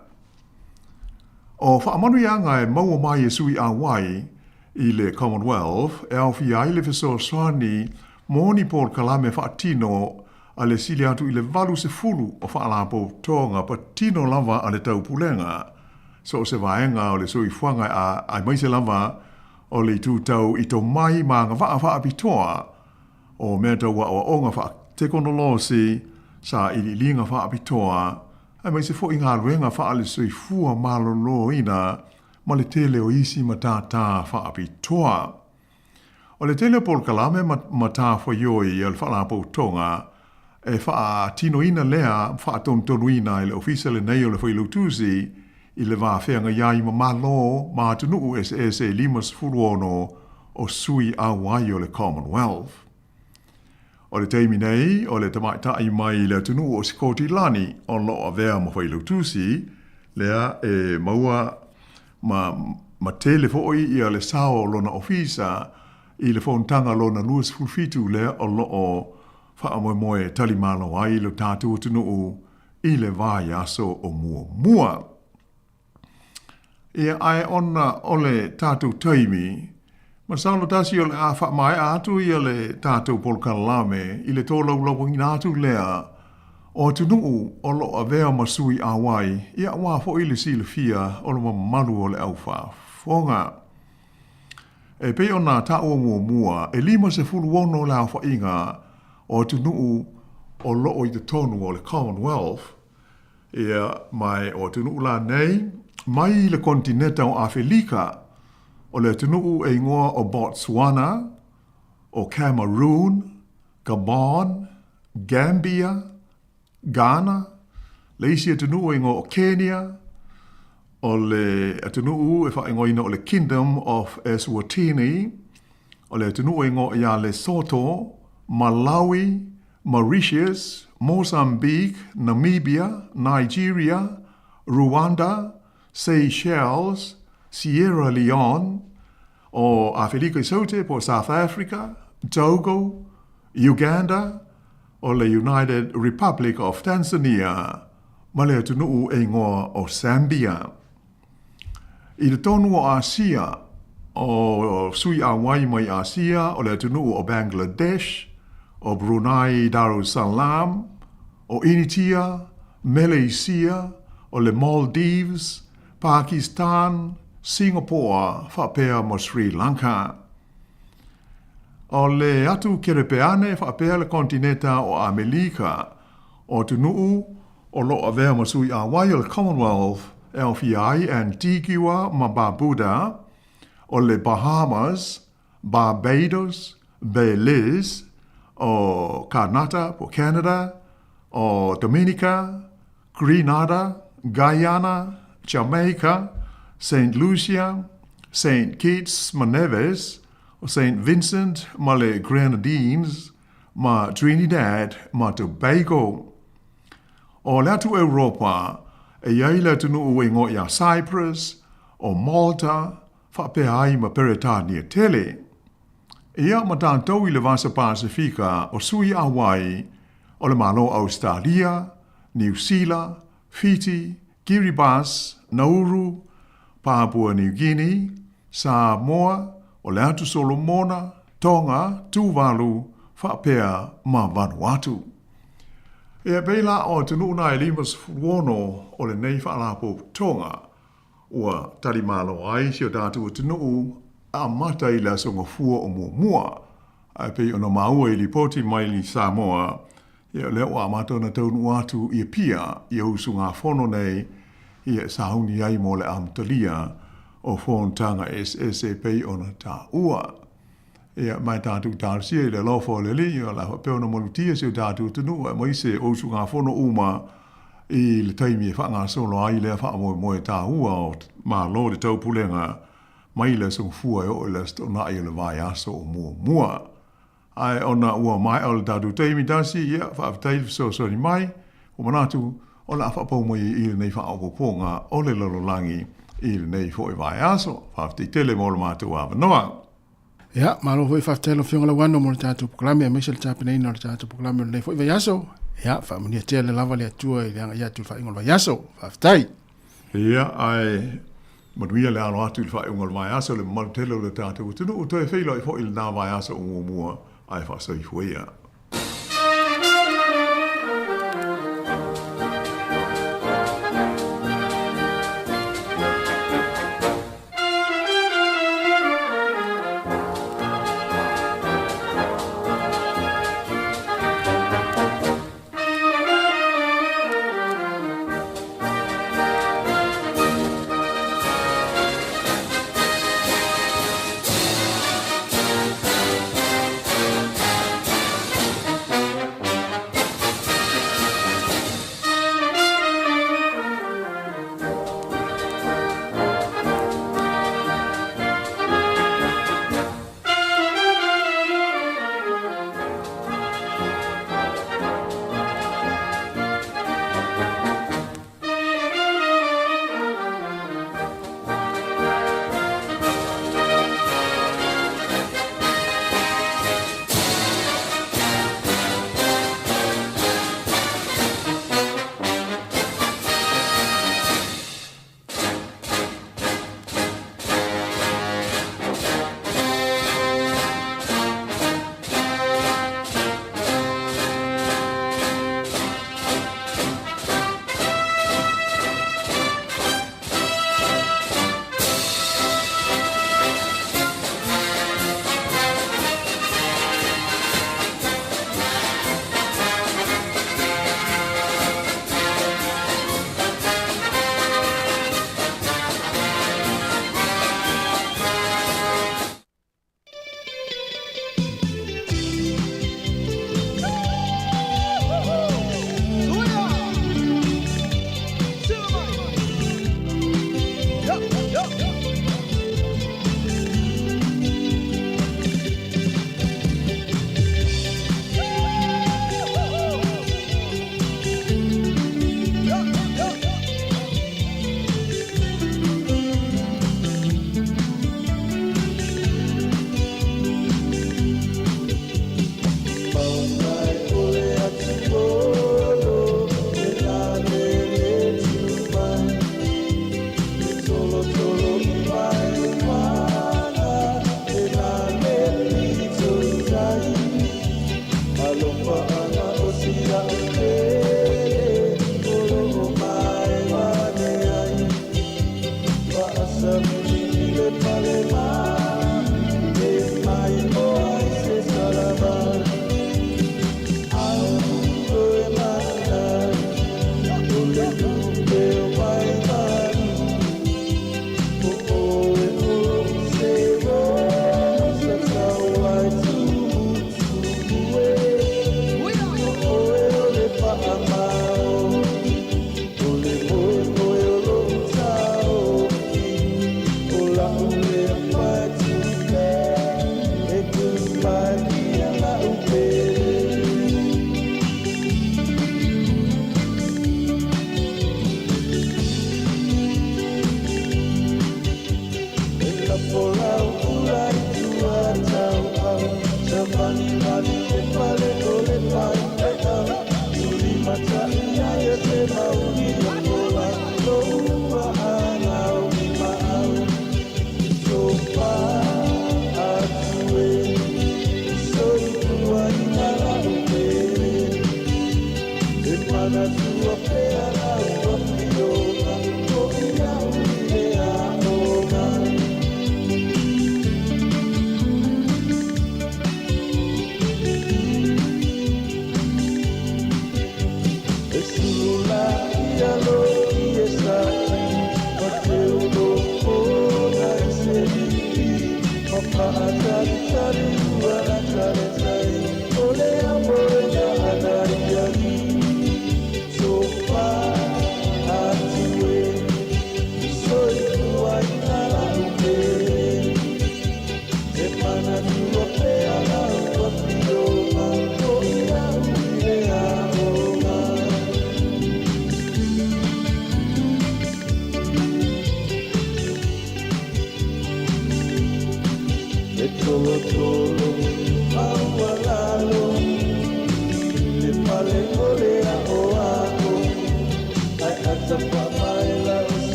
O faamanuiaga e maua mai e sui auai i le Commonwealth e aofia ai le fesoasoani mo ni polokalame faatino a le sili atu i le 80 o faalapotopotoga patino lava a le Taupulega, so o se vaega o le soifuaga aemaise lava o le itu tau i tomai ma agavaa faapitoa o mea tau aoaoga faatekonolosi, sailiiliga faapitoa, aemaise foi galuega faale-soifua maloloina ma le tele o isi matata faapitoa. O le tele o polokalame ma matafaioi a le Faalapotopotoga e faatinoina lea faatonutonuina e le Ofisa lenei o le Failautusi i le va feagai ai ma Malo ma atunuu eseese e 56 o sui auai o le Commonwealth. O le taimi nei, o le tamaitai mai le atunuu o Sikotilani o lo o avea ma Failautusi, lea e maua ma ma tele foi ia le sao o lona ofisa i le fonotaga lona 27 lea o lo o faamoemoe e talimalo ai lo tatou atunuu i le vaiaso o muamua. Ia, ae ona o le tatou taimi, masalo tasi o le a faamaea atu ia le tatou polokalame i le tolaulauina atu lea o atunuu o lo o avea ma sui auai, ia aua foi le silafia o le mamalu o le au faafofoga. E pei ona taua muamua, e 56 le aofaiga o atunuu o lo o i totonu o le Commonwealth, Ia, ma o atunuu la nei, mai le konetineta o Afelika, o le atunuu e igoa o Botswana, o Cameroon, Gabon, Gambia, Ghana, le isi atunuu e igoa o Kenya, o le atunuu e faaigoaina o le Kingdom of Eswatini, o le atunuu e igoa ia Lesotho, Malawi, Mauritius, Mozambique, Namibia, Nigeria, Rwanda, Seychelles, Sierra Leone, o Afelika i Saute po o South Africa, Togo, Uganda, o le United Republic of Tanzania ma le atunuu e igoa o Zambia. I totonu o Asia, o sui auai mai Asia o le atunuu o Bangladesh, o Brunei Darussalam, o Initia, Meleisia, o le Maldives, Pakistan, Singapore faapea ma Sri Lanka. O le atu Kerepeane faapea le kontineta o Amelika, o atunuu o lo o avea ma sui auai o le Commonwealth e aofia ai Antigua ma Barbuda, o le Bahamas, Barbados, Belize, o Kanata po Canada, o Dominica, Grenada, Guyana, Jamaica, Saint Lucia, Saint Kitts ma Nevis, o Saint Vincent ma le Grenadines, ma Trinidad ma Tobago. O le atu Europa, e i ai le atunuu e igoa ia Cyprus, o Malta, faapea ai ma Peretania tele. Ia ma tatou i le Vasa Pasifika o Sui Auai, o le Malo o Ausetalia, Niu Sila, Fiti, Kiribati, Nauru, Papua New Guinea, Samoa, o le Atu Solomona, Tonga, Tuvalu, faapea ma Vanuatu. Ia pei la o atunuu na e 56 o lenei faalapotopotoga ua talimalo ai si o tatou atunuu amata i le Aso Gafua o muamua. Ae pei ona maua i lipoti mai i Samoa, ia lea ua amata ona taunuu atu i Apia ia usugafono nei ia e sauni ai mo le amatalia o fonotaga eseese e pei ona taua. Ia ma e tatou talosia i le alofa o le Alii, o le a faapea ona malutia si o tatou atunuu aemaise o usugafono uma i le taimi e faagasolo ai lea faamoemoe taua o Malo o le Taupulega mai le Aso Gafua e oo i le Aso Toonai o le vaiaso o muamua. Ae ona ua maea o le tatou taimi tasi, ia, faafetai le fesoasoani mai, ua manatu o le a faapau mai i lenei faaopoopoga o le lalolagi i lenei foi vaiaso. Faafetai tele mo le matou avanoa. Ia, malo foi faafetai lau Afioga Lauano mo le tatou polokalame aemaise le tapenaina o le tatou polokalame o lenei foi vaiaso. Ia, faamanuia tele lava le Atua i le agai atu i le faaiuga o le vaiaso. Faafetai. Ia, ae manuia le alo atu i le faaiuga o le vaiaso i le mamalu tele o le tatou atunuu. Toe feiloai foi i lena vaiaso o muamua, ae faasoifua ia.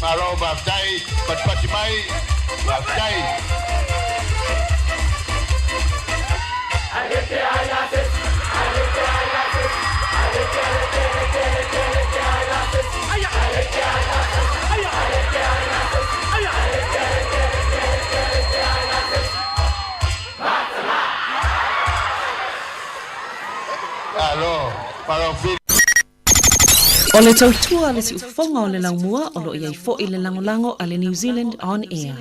Malo faafetai, patipati mai, faafetai. Malo, malo fili. O le tautua a le siufofoga o le laumua o lo o i ai foi le lagolago a le New Zealand On Air.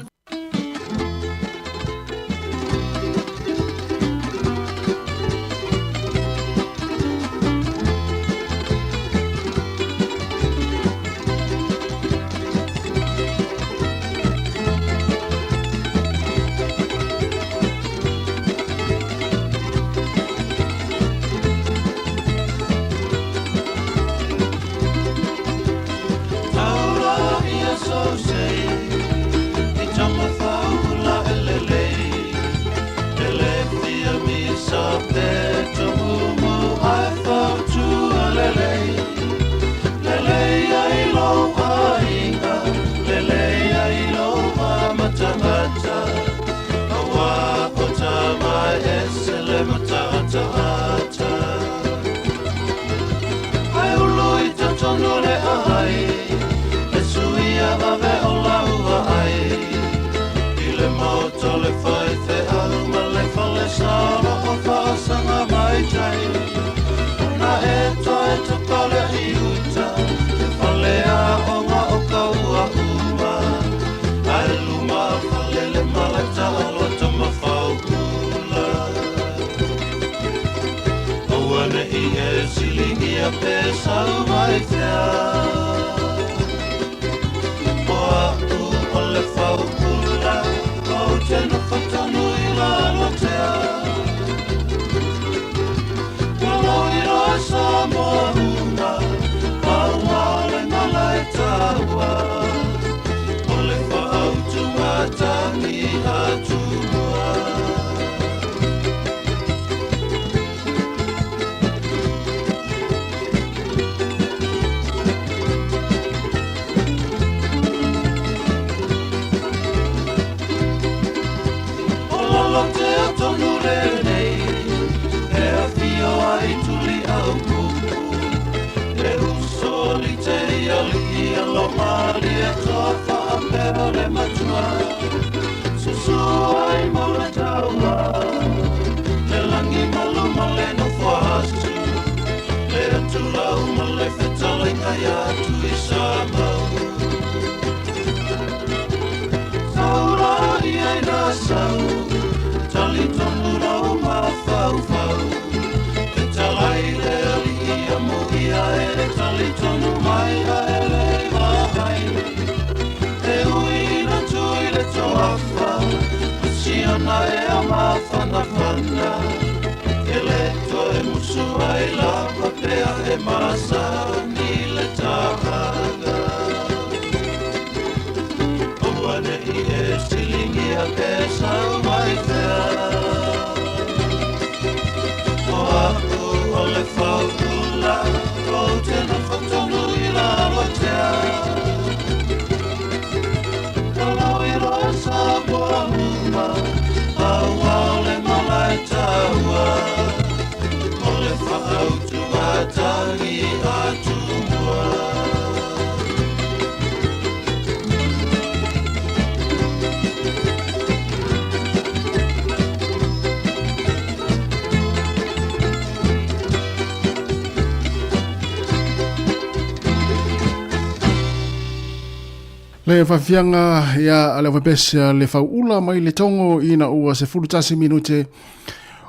Le faafiafiaga ia a le aufaipesia le fauula mai le togo ina ua 11 minute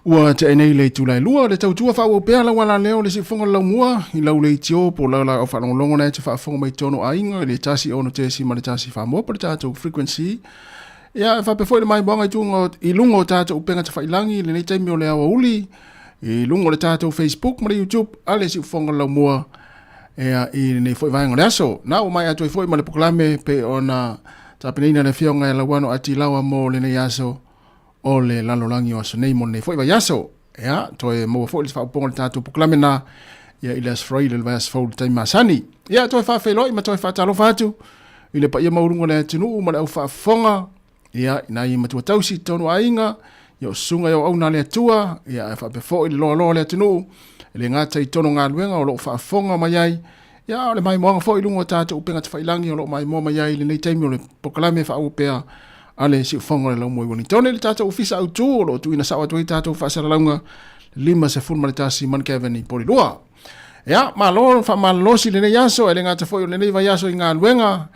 ua tea nei le itula e lua le tautua faaauau pea lau alaleo le siufofoga o le laumua i lau leitio po o lau laau faalogologo na e te faafofoga mai totonu aiga i le 1 6 ma le 1 Samoa po o le tatou frequency. Ia e faapea foi le maimoaga i tuga i luga o tatou upega tafailagi i lenei taimi o le aoauli i luga o le tatou Facebook ma le YouTube a le siufofoga o le laumua Ea, i lenei foi vaega o le aso. Na ua maea atu ai foi ma le polokalame pei ona tapenaina le afioga ia Lauano Atilawa mo lenei aso o le lalolagi o aso nei mo lenei foi vaiaso. Ea, toe maua foi le faaopoopoga o le tatou polokalame na ia i le aso Faraile le vaiaso fou i le taimi masani. Ia, toe faafeiloai ma toe faatalofa atu. i le paia maualuga o le atunuu ma le au faafofoga, ia, i nai matua tausi i totonu o aiga, ia o susuga i auauna a le Atua, ia ae faapea foi le loaloa o le atunuu, e le gata i totonu o galuega o lo o faafofoga mai ai, ia a o le maimoaga foi i luga o tatou upega tafailagi o lo o maimoa mai ai i lenei taimi o le polokalame faaauau pea a le Siufofoga o le Laumua i Wellington. I le tatou ofisa autu o lo o tuuina sao atu ai tatou faasalalauga 51 Mount i Porirua. Ia, malo faamalolosi i lenei aso, e le gata foi o lenei vaiaso i galuega,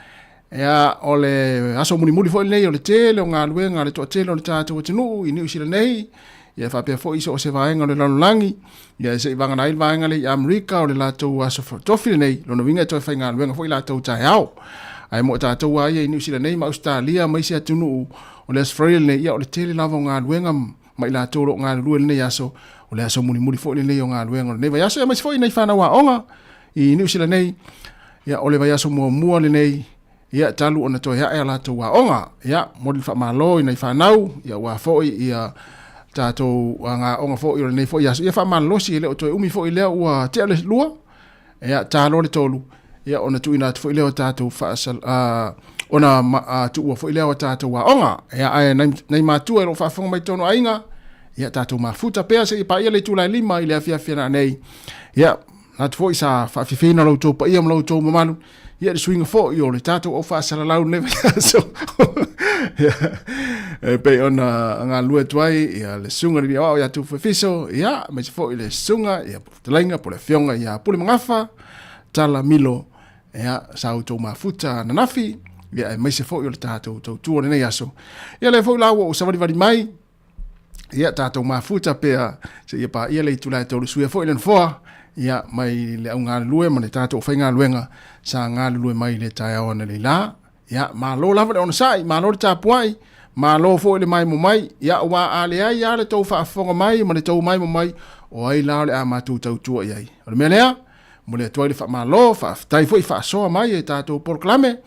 ia, o le aso mulimuli foi lenei o le tele o galuega a le toatele o le tatou atunuu i Niu Sila nei, ia faapea foi i so o se vaega o le lalolagi, ia se i vagana ai le vaega lea i Amerika o le latou aso tofi lenei, lona uiga e toe faigaluega foi latou taeao. Ae mo tatou lava ia i Niu Sila nei ma Ausetalia ma isi atunuu, o le aso Faraile lenei, ia o le tele lava o galuega ma i latou o lo o galulue i lenei aso, o le aso mulimuli foi lenei o galuega o lenei vaiaso, aemaise foi nai fanau aoga i Niu Sila nei, ia o le vaiaso muamua lenei, ia talu ona toe ae a latou aoga. Ia, momoli le faamalo i nai fanau, ia aua foi ia tatou aoga foi o lenei foi aso. Ia faamalolosi e le o toe umi foi lea ua tea le 2, ia ta loa le 3, ia ona tuuina atu foi lea o tatou faasal, ona tuua foi lea o tatou aoga. Ia, ae nai matua e lo o faafofoga mai totonu o aiga, ia tatou mafuta pea seia paia le itula e 5 i le afiafi nanei. Ia, manatu foi sa faafiafiaina lo outou paia ma lo outou mamalu, ia le suiga foi o le tatou au faasalalau lenei vaiaso. Ia, e pei ona galulue atu ai ia le susuga i le alii aoao ia Tufu Efiso, ia, aemaise foi le susuga ia Fetalaiga po o le Afioga ia Pulemagafa Tala Milo, ia, sa outou mafuta ananafi, ia, aemaise foi o le tatou tautua o lenei aso. Ia, lea foi la ua ou savalivali mai, ia, tatou mafuta pea seia paia le itula e 3 suia foi le nofoa, ia, mai le au galulue ma le tatou faigaluega sa galulue mai i le taeao analeila. Ia, malo lava le onosai, malo le tapuai, malo foi le maimo mai. Ia, aua a leai lava le tou faafofoga mai ma le tou maimo mai, o ai la o le a matou tautua i ai? O le mea lea, momoli atu ai le faamalo, faafetai foi faasoa mai e tatou polokalame,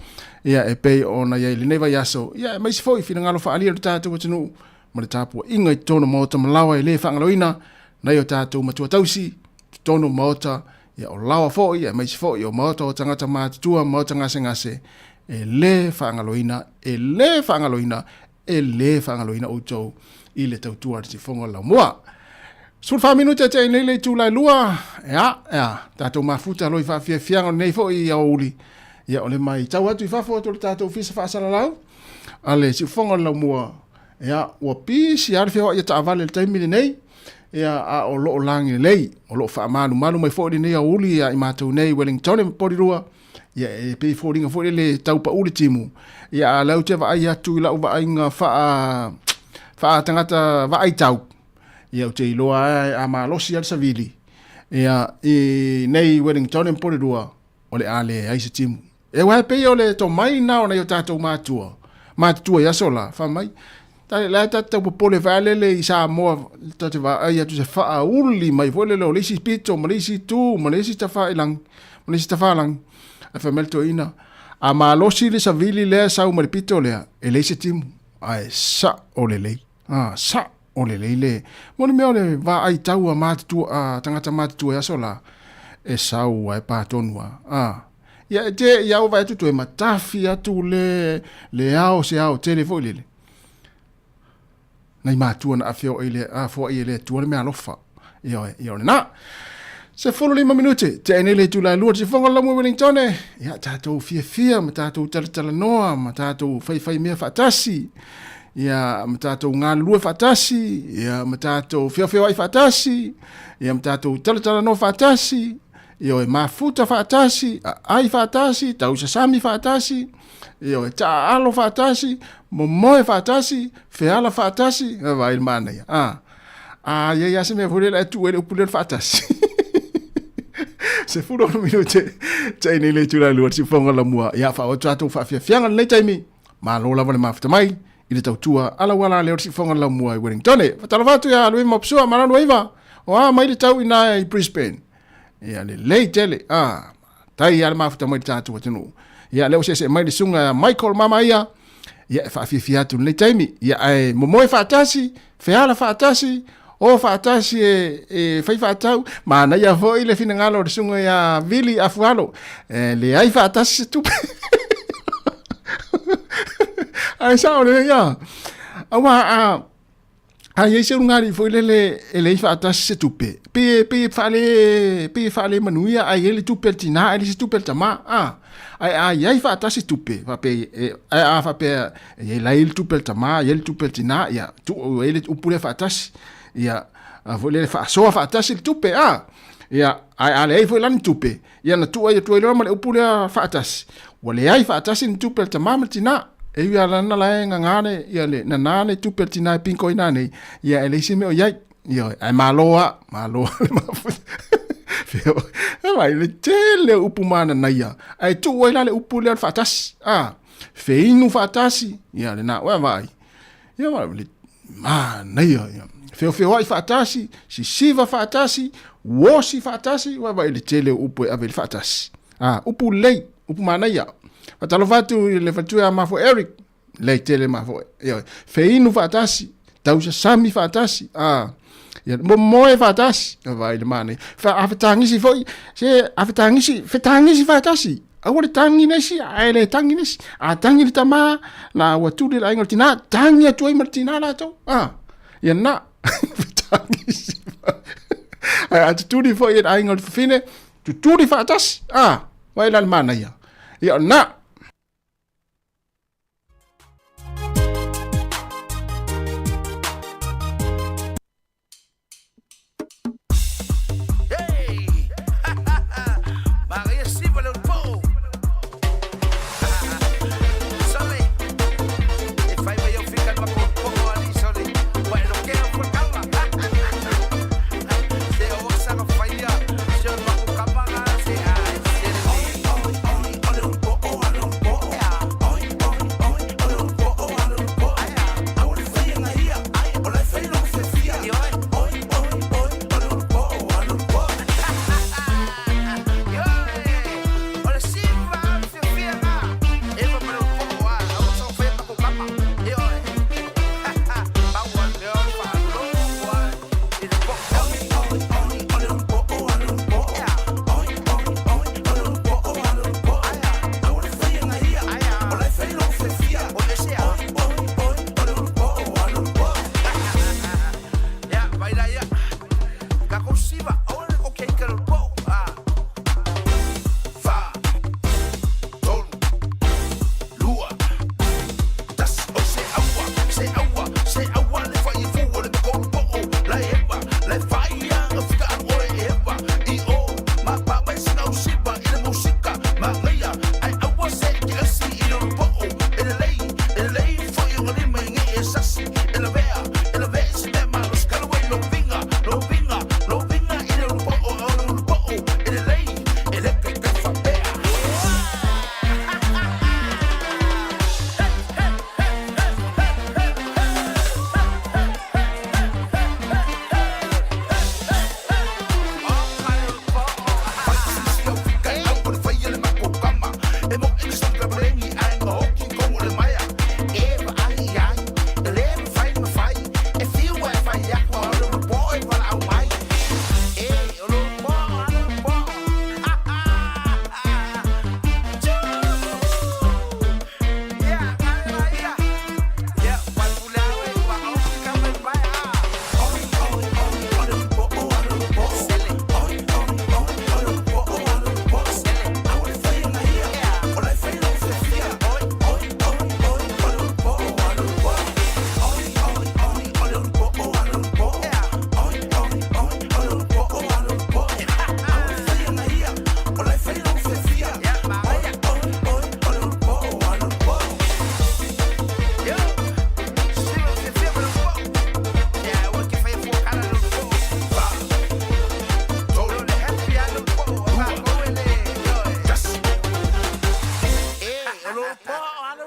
ia, e pei ona i ai i lenei vaiaso, ia, aemaise foi finagalo faaalia o le tatou atunuu ma le tapuaiga i totonu o maota ma laoa e le faagaloina nai o tatou matua tausi, totonu o maota, ia o laoa foi, aemaise foi o maota o tagata matutua, maota gasegase, e le faagaloina, e le faagaloina, e le faagaloina outou i le tautua a le Siufofoga o le Laumua. 14 minute e tea nei le itula e 2, ia, ia, tatou mafuta loa i faafiafiaga o lenei foi aoauli, ia o le matau atu i fafo atu o le tatou ofisa faasalalau a le Siufofoga o le Laumua, ia, ua pisi lava le feoai a taavale i le taimi lenei, ia, a o lo o lagi lelei, o lo o faamalumalu mai foi lenei aoauli ia i matou nei i Wellington ma Porirua, ia e pei e foliga foi lele e tau pau le timu, ia a o lea ou te vaai atu i lau vaaiga faa, faa tagata vaai tau, ia ou te iloa lava a malosi lava le savili, ia i nei Wellington ma Porirua, o le a leai se timu. E aua e pei o le tomai lena o nai o tatou matua, matutua i aso la, fai mai, la e tatou popole foi lele i Samoa, tatou te vaai atu i se faauli mai foi lele o le isi pito ma le isi itu ma le isi tafailagi, ma le isi tafalagi. Ae fai mai le toeaina, a malosi le savili lea e sau mai le pito lea, e leai se timu, ae sao lelei. A, sao lelei le, mo le mea o le vaai tau a matutua, a tagata matutua i aso la, e sau lava e pa tonu lava. A, ia e te i au vaai atu toe matafi atu le, le ao se ao tele foi lele. Nai matua na afioai le, afoai e le Atua le meaalofa. Ioe, ia o lena. 15 minute, tea nei le itula e 2 te siufofoga o le Laumua i Wellington, ia tatou fiafia ma tatou talatalanoa ma tatou faifai mea faatasi, ia ma tatou galulue faatasi, ia ma tatou feofeoai faatasi, ia ma tatou talatalanoa faatasi, ioe, mafuta faatasi, aai faatasi, tausasami faatasi, ioe, taaalo faatasi, momoe faatasi, feala faatasi, vaai le manaia. Ah. A i ai lava se mea foi lele ae tuu ai le upu lea o le faatasi. 16 minute tea nei le itula e 2 i le siufofoga o le Laumua. Ia, faaauau atu tatou faafiafiaga i lenei taimi. Malo lava le mafuta mai i le tautua alauala lea o le siufofoga o le Laumua i Wellington. Faatalofa atu ia Luiva Maposua, malo Luiva. O a mai le tau i ina i Brisbane? Ia, lelei tele. Ah, tai lava le mafuta mai i le tatou atunuu. Ia, lea ua seesee mai le susuga ia Michael Mamaia. Ia, e faafiafia atu i lenei taimi. Ia, ae momoe faatasi, feala faatasi, o faatasi e, e fai faatau. Manaia foi le finagalo o le susuga ia Vili Afualo. E leai faatasi se tupe. Ae sao lelei a. Auā a a i ai se ulugalii foi lele e leai faatasi se tupe, pei e pei e faale pei e faale manuia ae i ai le tupe a le tinā ae leai se tupe a le tamā, a. Ae a i ai faatasi tupe, faapea e ae a faapea e i ai la e i ai le tupe a le tamā, i ai le tupe a le tinā, ia tuu i ai le upu lea faatasi. Ia, a foi lele faasoa faatasi le tupe, a. Ia, ae a leai foi la ni tupe, ia na tuu ai atu ai loa ma le upu lea faatasi, ua leai faatasi ni tupe a le tamā ma le tinā. E ui lava lana la e gagā le, ia le nanā le tupe a le tinā e pinko ai nanei, ia e leai se mea o i ai. Ioe, ae malo lava, malo lava le mafuta. E vaai, le tele o upu mananaia, ae tuu ai la le upu lea o le faatasi, a, feinu faatasi, ia lena, ua vaai. Ia vaai, le manaia, ia. Feofeoai faatasi, sisiva faatasi, uosi faatasi, ua vaai le tele o upu e ave i le faatasi. A, upu lelei, upu manaia. Faatalofa atu i le faletua ia Mafoe Eric, lelei tele Mafoe. Ioe, feinu faatasi, tausasami faatasi, a, ia, momoe faatasi, ua vaai le manaia. Fa, a fetagisi foi, se, a fetagisi, fetagisi faatasi. Aua le tagi le isi, ae le tagi le isi. A tagi le tamā, na ua tuli le aiga o le tinā, tagi atu ai ma le tinā latou. A, ia na, fetagisi. Ae a tutuli foi e le aiga o le fafine, tutuli faatasi. A, vaai la le manaia. Ia o na.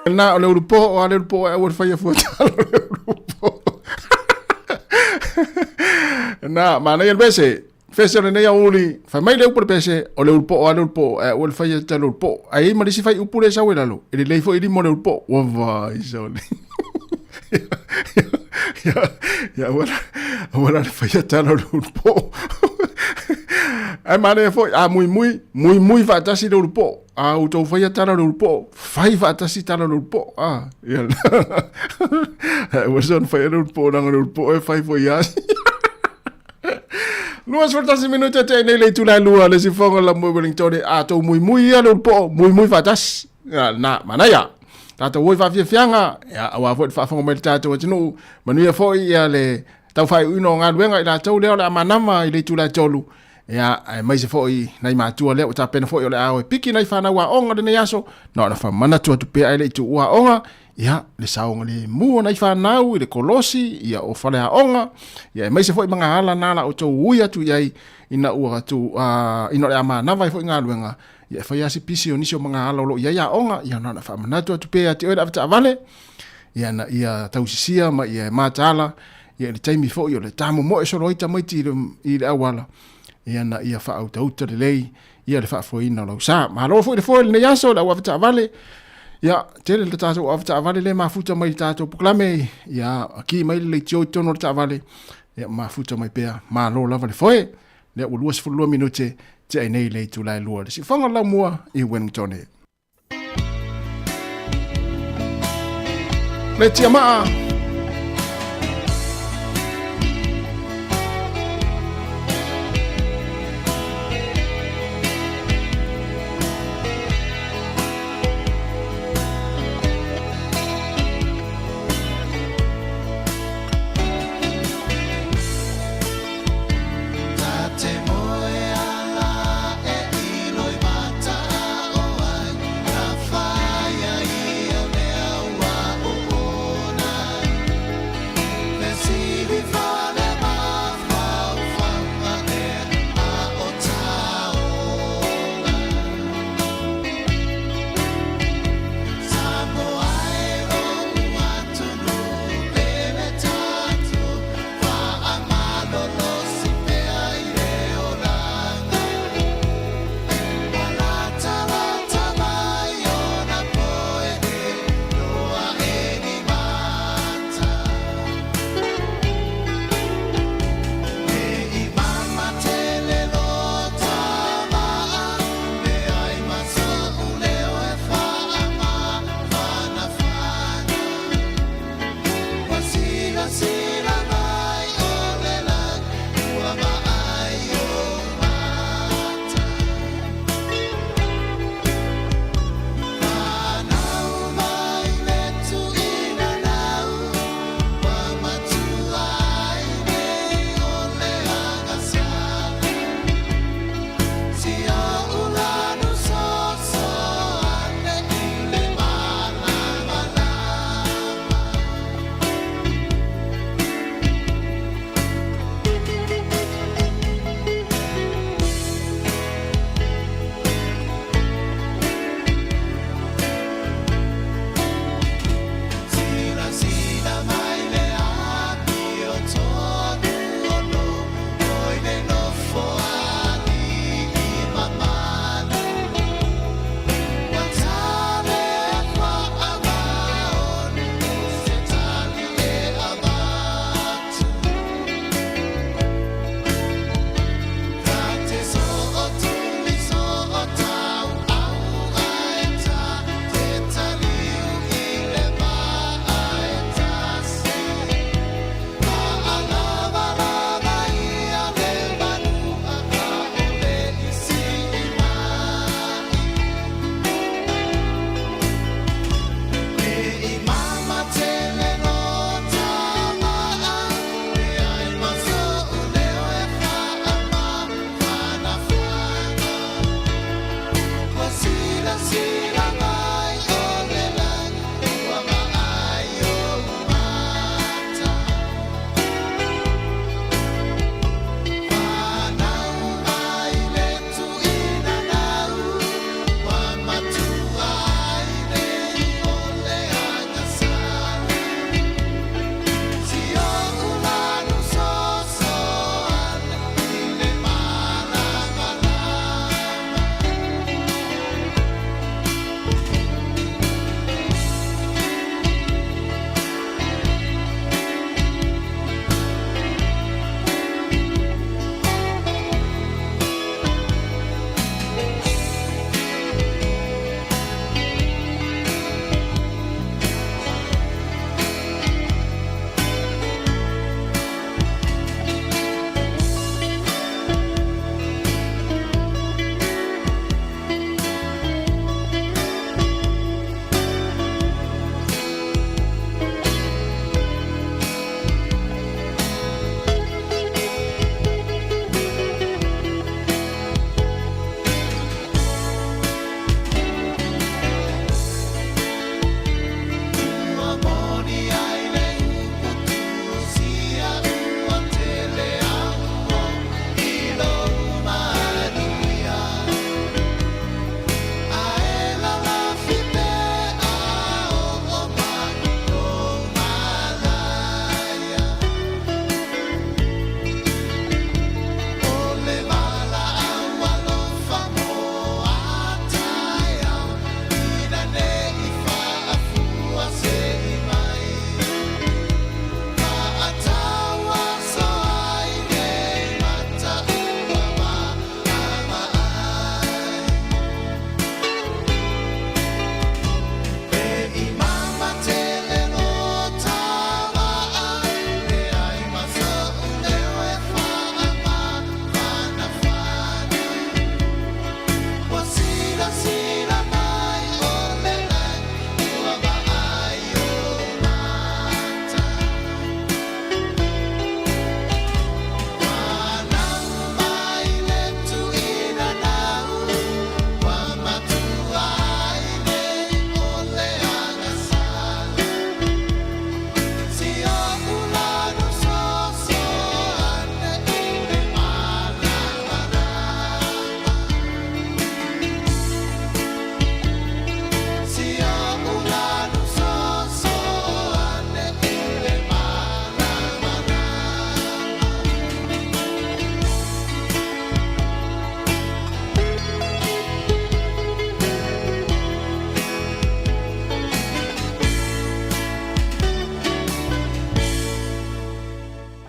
Na o le ulupo o a le ulupo e aua le faia fua talo le ulupo. Na, manaia le pese. Fese o lenei aoauli, fai mai le upu le pese, o le ulupo o a le ulupo e aua le faia talo ulupo. Ae i ai ma le isi fai upu le sau i lalo, e lelei foi i lima o le ulupo. Ua vai sole. Ia, ia, aua la, aua la le faia talo le ulupo. Ae manaia foi, a muimui, muimui faatasi le ulupoo. A outou faia tala o le ulupoo, fai faatasi tala o le ulupoo. A, ia. Ae ua se ona faia le ulupoo leaga o le ulupoo e fai foi ia. 21 minute te nei le itula e lua le sifoga la mo Wellington a tou muimui ia le ulupoo, muimui faatasi. Ia, na, manaia. Tatou oi faafiafiaga, ia, aua foi le faafofoga mai le tatou atunuu, manuia foi ia le tau faaiuina o galuega i latou lea o le a manava i le itula e 3, ia, aemaise foi nai matua lea ua tapena foi o le a o e piki nai fanau aoga lenei aso, na ona faamanatu atu pea ae le i tuua aoga, ia, le saogalemu o nai fanau i le kolosi, ia, o faleaoga, ia, aemaise foi magaala na la outou ui atu i ai ina ua tu, ina o le a manava ai foi galuega, ia, e fai lava si pisi o nisi o magaala o lo o i ai aoga, ia, na ona faamanatu atu pea ia te oe le avetaavale, ia, na ia tausisia ma ia mataala, ia, i le taimi foi o le tamomoe solo ai tamaiti i le auala, ia, na ia faautauta lelei, ia, le faafoeina o lau sa. Malo foi le foe i lenei aso, le au avetaavale, ia, tele le tatou avetaavale le mafuta mai i le tatou polokalame, ia, ki mai le leitio i totonu o le taavale, ia, mafuta mai pea, malo lava le foe. Lea ua 22 minute tea ai nei le itula e 2 le siufaga o le laumua i Wellington. Le tiamaa.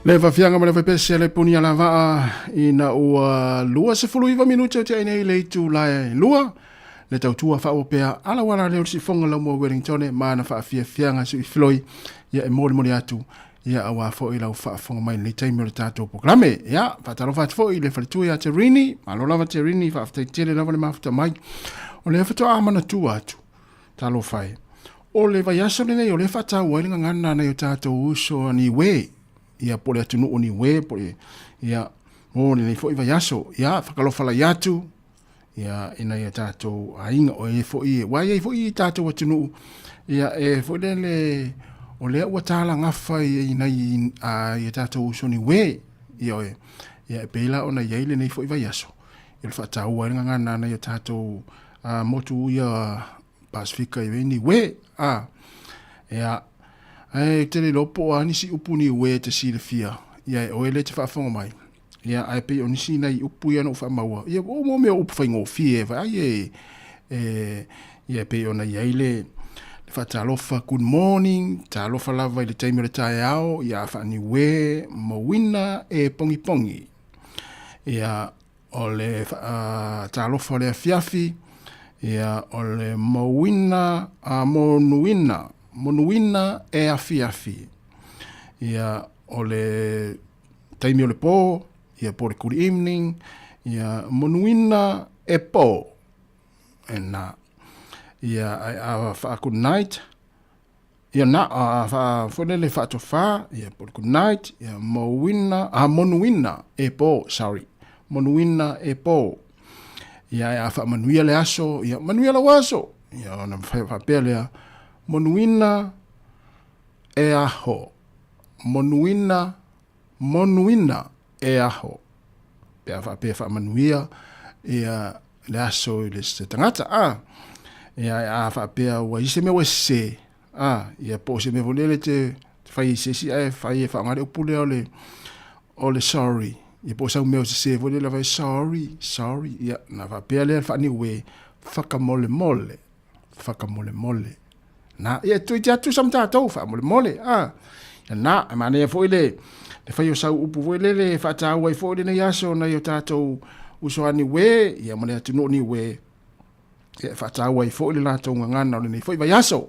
Le fafiaga ma le faipese le puni ala vaa ina ua 29 minute o te ai nei le itu lae lua le tautua faaopea ala wala leo sifonga la mo Wellington ma na faafiafiaga sui filoi ia e molimoli atu ia auā foʻi lau faafofoga mai lenei taimi o le tatou polokalame. Ia, faatalofa atu foʻi i le faletua ia Terini, malo lava Terini, faafetai tele lava le mafuta mai. O lea faatoa manatua atu, talofa e. O le vaiaso lenei o lea faataua ai le gagana a nai o tatou uso a Niue, ia po o le atunuu o Niue, po o le, ia, mo lenei foi vaiaso. Ia, fakalofa lai atu, ia, i nai o tatou aiga, o e foi, ua i ai foi i tatou atunuu, ia, e foi lele, o lea ua talagafa i nai a, i tatou uso Niue, ia oe, ia, e pei la ona i ai lenei foi vaiaso, ia le faataua ai le gagana a nai o tatou a, motu ia Pasifika i Niue, a, ia, ae te le iloa po o a nisi upu Niue e te silafia, ia e oe lea e te faafofoga mai. Ia, ae pei o nisi nai upu ia na ou faamaua, ia o mo mea o upu faigofie e vaai e, e, ia e pei ona i ai le, le faatalofa good morning, talofa lava i le taimi o le taeao, ia faaniue, mauina e pongipongi. Ia, o le uh, talofa o le afiafi, ia, o le mauina, a monuina, monuina e afiafi. Ia, o le taimi o le pō, ia po le good evening, ia monuina e pō. E nā. Ia ai a wha good night, ia nā, a wha whanele whaatofā, ia po le good night, ia mauina, a monuina e pō, sorry, monuina e pō. Ia ai a wha manuia le aso, ia manuia lau aso, ia ona whapea lea, monuina e aho. Monuina, monuina e aho. Pe a faapea faamanuia ia le aso i le se tagata, a. Ia a faapea ua i se mea ua sese, a, ia po o se mea foi lele te fai i se isi ae fai e faaaoga le upu lea o le, o le sorry. Ia po o sau mea o sese foi lele fai sorry, sorry, ia na faapea lea le faaniue, whakamolemole. Whakamolemole. Na, ia tui te atu sa matātou, whaamolemole. A, ia na, e manaia foi le, le whai o sau upu foi lele, whaatāua ai foi lenei aso nai o tātou uso a Niue, ia ma le atunuu Niue, ia e whaatāua ai foi le latou gagana o lenei foi vaiaso.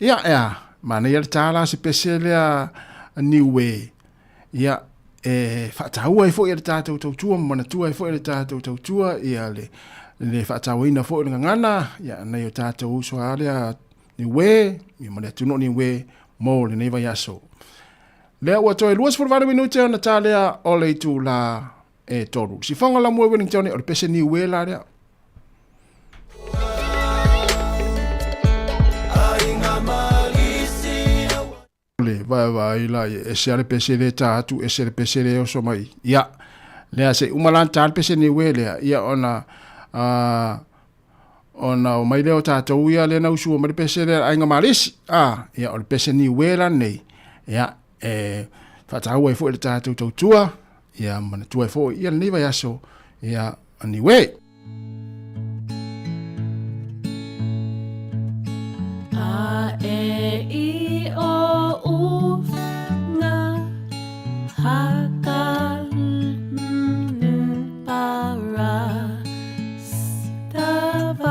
Ia, ea, manaia le tā la se pese lea Niue, ia, e whaataua ai foi e le tātou tautua, ma manatua ai foi e le tātou tautua, ia le, le whaatauaina foi le gagana, ia nei o tātou uso a lea Niue, ia ma le atunuu Niue, mō lenei vaiaso. Lea ua toe 28 minute ona tā lea o le itulā e tolu. Sifonga la mua Wellington o le pese Niue la lea. Le vaevae la ia ese a le pese le tā atu, ese le pese le oso mai. Ia, lea se uma la tā le pese Niue lea, ia ona, uh, ona o mai lea o tātou ia lea na usua mai le pese lea aiga Malesi. Ah, ia o le pese Niue la nei. Ia, e whataua ai foi le tātou tautua, ia manatua ai foi ia lenei vaiaso, ia Niue. A E I O U G H K L M N P R S T V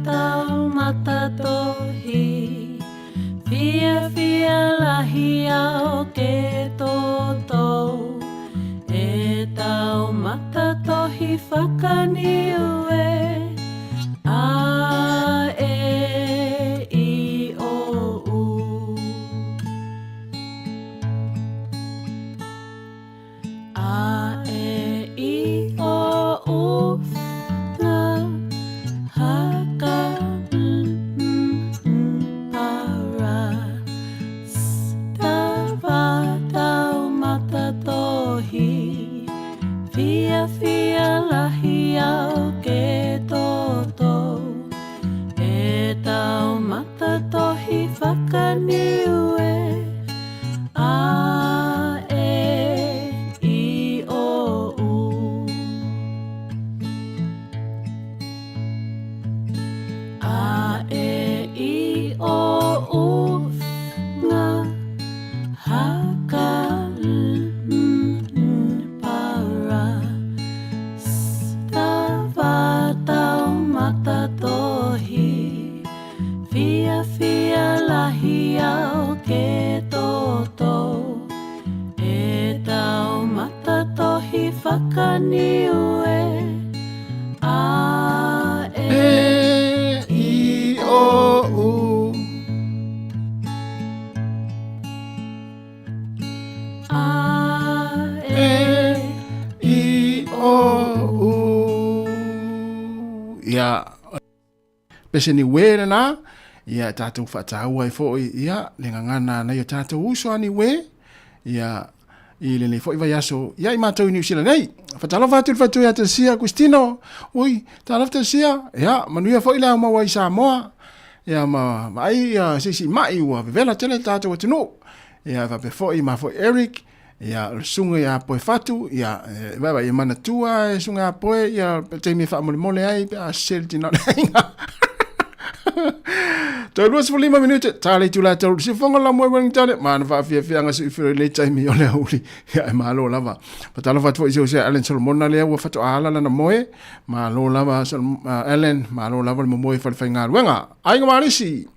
Tau matatohi Fia fia lahi ao ke toto E tau matatohi whakaniu e. Fiafia lahi au ke toto E tau matatohi whakaniu e A E I O U A E I O U Ia pese ni we lena ia tatou faataua ai foi ia le gagana nai o tatou uso a Niue ia i lenei foi vaiaso ia i matou i Niu Sila nei. Faatalofa atu i le faletua ia Teresia Cristino. Ui, talofa Teresia. Ia, manuia foi le au maua i Samoa. Ia ma vaai ia se isi mai ua vevela tele le tatou atunuu. Ia faapea foi ma foi Eric, ia o le susuga ia Poe Fatu, ia e vaivai e manatua e susuga ia Poe ia taimi e faamolemole ai pe a sese le tina o le aiga. Toe 25 minute, tā le itula e tolu. Sifofoga la moe Wellington, ma na faafiafiaga sui filo i le taimi o le auli. Ia e malo lava. Fatalofa atu foi i se uso ia Alan Solomona lea ua faatoa ala lana moe. Malo lava Alan, malo lava le momoe i fale faigaluega. Aiga Malisi!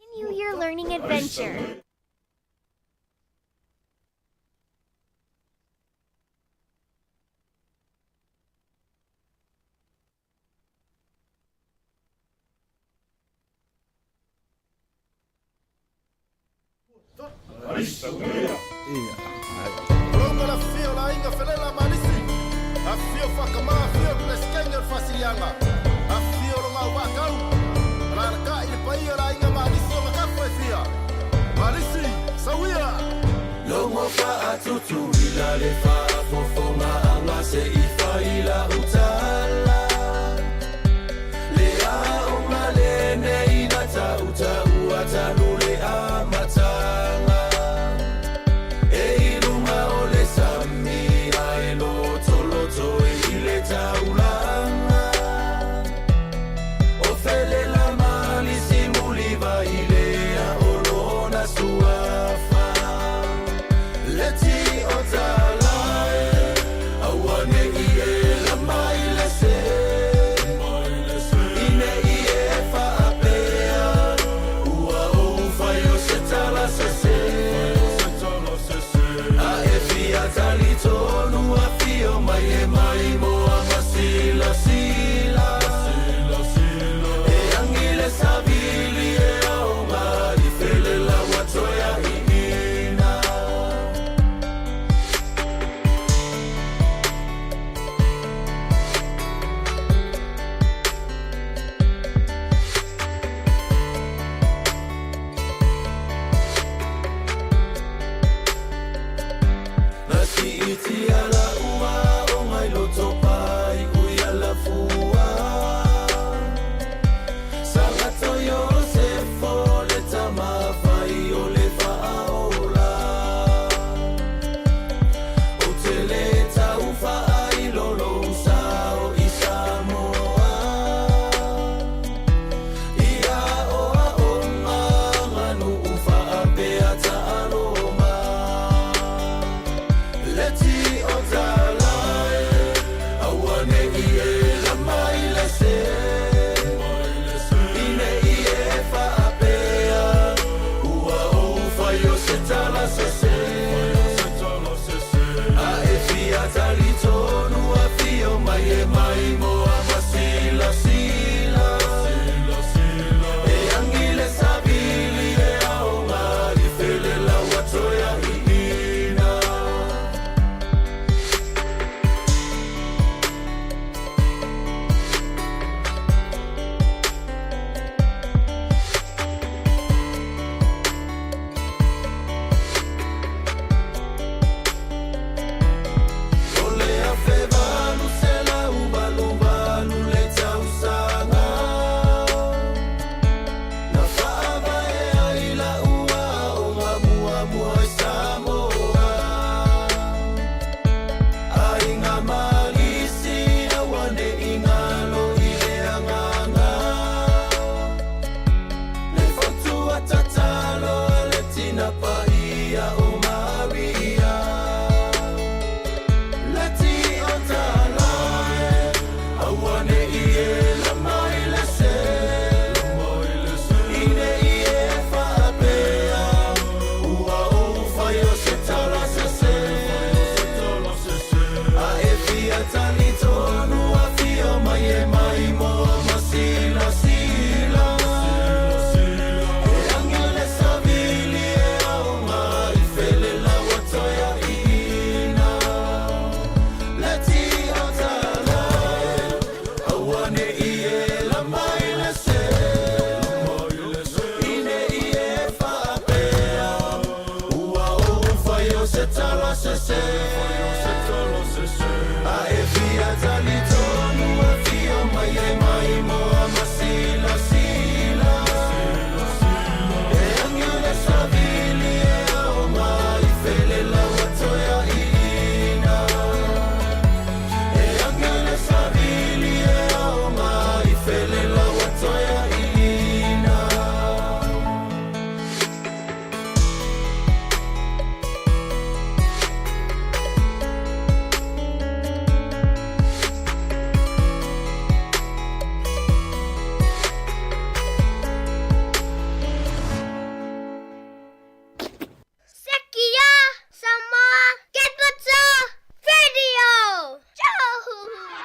Continue your learning adventure. Tulou la afifio o le aiga Felela ma Alisi, afifio Faakama, afio le Peresetene o le Faasiliaga, afifio Logau Vaakau, alaalatai le paia o le aiga Maalisi o Gakafa e fia. Maalisi, sauia! Logo faatutuila le faafofogaaga se i fai lau tala. Le aoga lenei na tautaua talu le amataga. E i luga o le sami ae lotoloto i le taulaga. O Felela ma Alisi Mulivai lea o lona suafa. Le ti o tala e, aua ne i e lama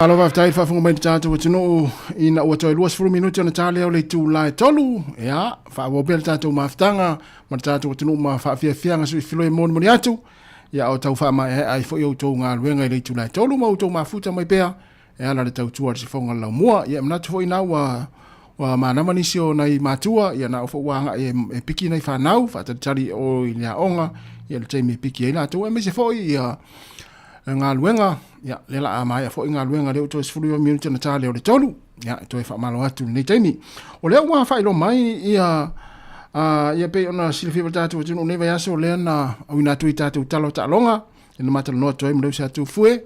Malo faafetai le faafofoga mai i le tatou atunuu ina ua toe 20 minute ona ta lea o le itula e 3. Ia, faaauau pea le tatou mafutaga ma le tatou atunuu ma faafiafiaga suifiloi e molimoli atu. Ia, o tau faamaeaea ai foi outou galuega i le itula e 3 ma outou mafuta mai pea e ala le tautua i le sifoga o le laumua. Ia, e manatu foi na ua ua manava nisi o nai matua, ia na o foi ua agai e, e piki nai fanau, faatalitali o i le aoga, ia le taimi e piki ai latou, aemaise foi ia galuega, ia lea la a maea foi galuega lea ua toe 19 minute na ta lea o le 3, ia e toe faamalo atu i lenei taimi. O lea ua faailoa mai ia ia pei ona silafia foi le tatou atunuu nei vaiaso lea na auina atu i tatou tala o taaloga, na matalanoa atu ai ma Leusa Tufue,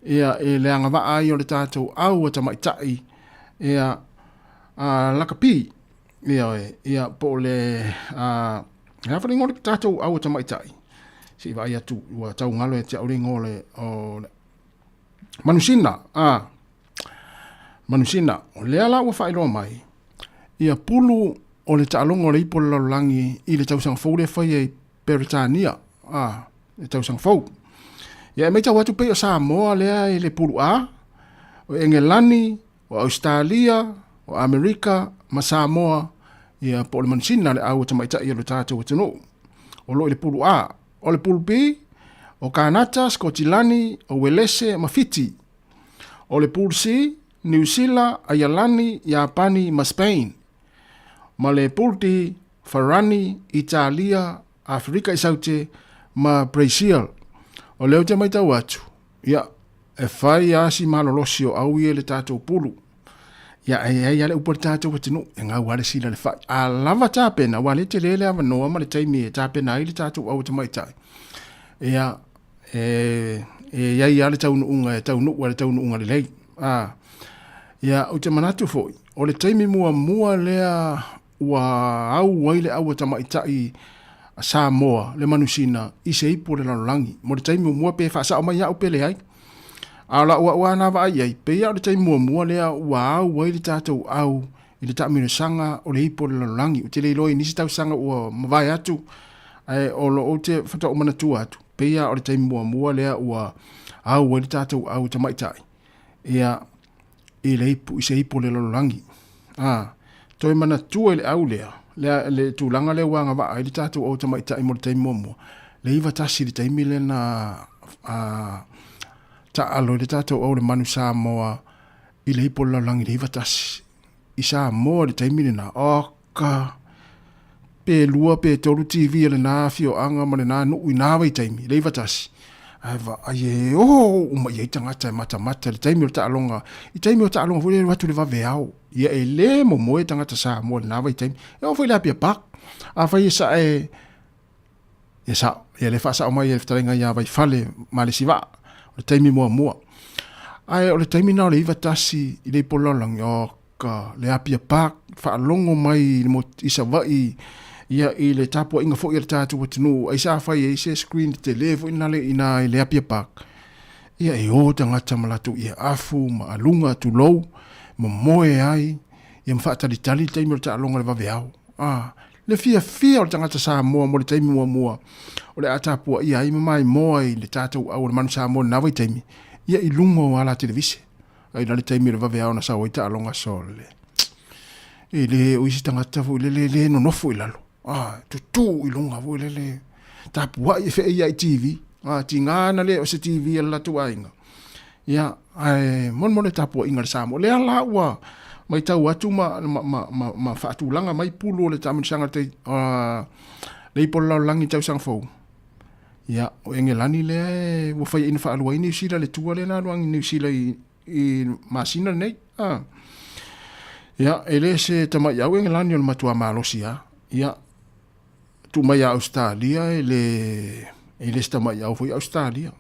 ia i le agavaa ai o le tatou au a tamaitai ia lakapi, ia oe, ia po o le he afa le igoa o le tatou au a tamaitai, se i vaai atu ua tau galo ia te au le igoa o le, o le Manusina, Manusina, o lea la ua faailoa mai, ia pulu o le taaloga o le ipu o le lalolagi i le tausaga fou lea e faia i Peretania, le tausaga fou. Ia e matau atu pei o Samoa lea i le pulu A, o Engelani, o Ausetalia, o Amerika ma Samoa, ia po o le manusina le au a tamaitai o le tatou atunuu. O lo o i le pulu A. O le pulu B, o Kanata, Skotilani, o Uelese ma Fiti. O le pulu C, Niu Sila, Aialani, Iapani ma Spain. Ma le pulu D, Farani, Italia, Aferika i Saute ma Brazil. O lea ou te matau atu, ia, e fai lava si malolosi o au ia i le tatou pulu. Ia, e i ai lava le upu a le tatou atunuu, e gau lava le sila i le fai. A lava tapena, aua o lea e tele le avanoa ma le taimi e tapena ai le tatou au tamaitai, ia, e, e i ai lava le taunuuga e taunuu ai le taunuuga lelei. A, ia, ou te manatu foi, o le taimi muamua lea ua au ai le au a tamaitai Samoa le manusina i se ipu o le lalolagi. Mo le taimi muamua pe faasao mai au pe leai. A o lau au lava na vaai i ai, pei lava o le taimi muamua lea ua au ai le tatou au i le taamilosaga o le ipu o le lalolagi. Ou te le iloa i nisi tausaga ua mavae atu, ae o lo ou te faatoa ou manatua atu, pei lava o le taimi muamua lea ua au ai le tatou au tamaitai. Ia, i le ipu, i se ipu o le lalolagi. A, toe manatua i le au lea, lea le tulaga lea ua agavaa ai le tatou au tamaitai mo le taimi muamua, le 91 i le taimi lea na a, taalo ai le tatou au le manu Samoa i le ipu o le lalolagi i le 91. I Samoa i le taimi lena, oka, pe lua pe tolu TV a lena afioaga ma lena nuu i na vaitaimi, le 91, ae vaai e o uma i ai tagata e matamata i le taimi o le taaloga, i taimi o taaloga foi lea e alu atu i le vaveao, ia e le momoe tagata Samoa i lena vaitaimi. E oo foi i le Apia Park, afai e sae, ia sao, ia le faasao mai e le fetalaiga ia Vaifale ma le isi vaa, o le taimi muamua. Ae o le taimi na o le 91 i le ipu o le lalolagi, o ka le Apia Park, faalogo mai i le i Savaii, ia i le tapuaiga foi a le tatou atunuu, ai sa fai ai se screen tele foi na le ina i le Apia Park. Ia e o tagata ma latou ia afu ma aluga tulou, momoe ai, ia ma faatalitali le taimi o le taaloga i le vaveao. Ah, le fiafia o le tagata Samoa mo le taimi muamua o le a tapuaia ai ma maimoa i le tatou au o le manu Samoa i lena vaitaimi, ia i luga o ala televise. Ai la le taimi o le vaveao na sau ai taaloga sole. E le o isi tagata foi lele le nonofo i lalo. Ah, tutū i luga foi lele. Tapuai e feei ai TV. Ah, tiga na le o se TV a le latou aiga. Ia, ae molemole tapuaiga a le Samoa. Lea la ua matau atu ma, ma, ma, ma, ma faatulaga mai pulu o le taamilosaga le, le ipu o le lalolagi i tausaga fou. Ia, o Engelani lea e, ua faiaina faalua ai Niu Sila le tua lea na alu agi Niu Sila i, i masina lenei. Ah. Ia, e le se tamai au Engelani o le matua malosi lava. Ia, tuu mai ia Ausetalia e le, e le se tamai au foi Ausetalia.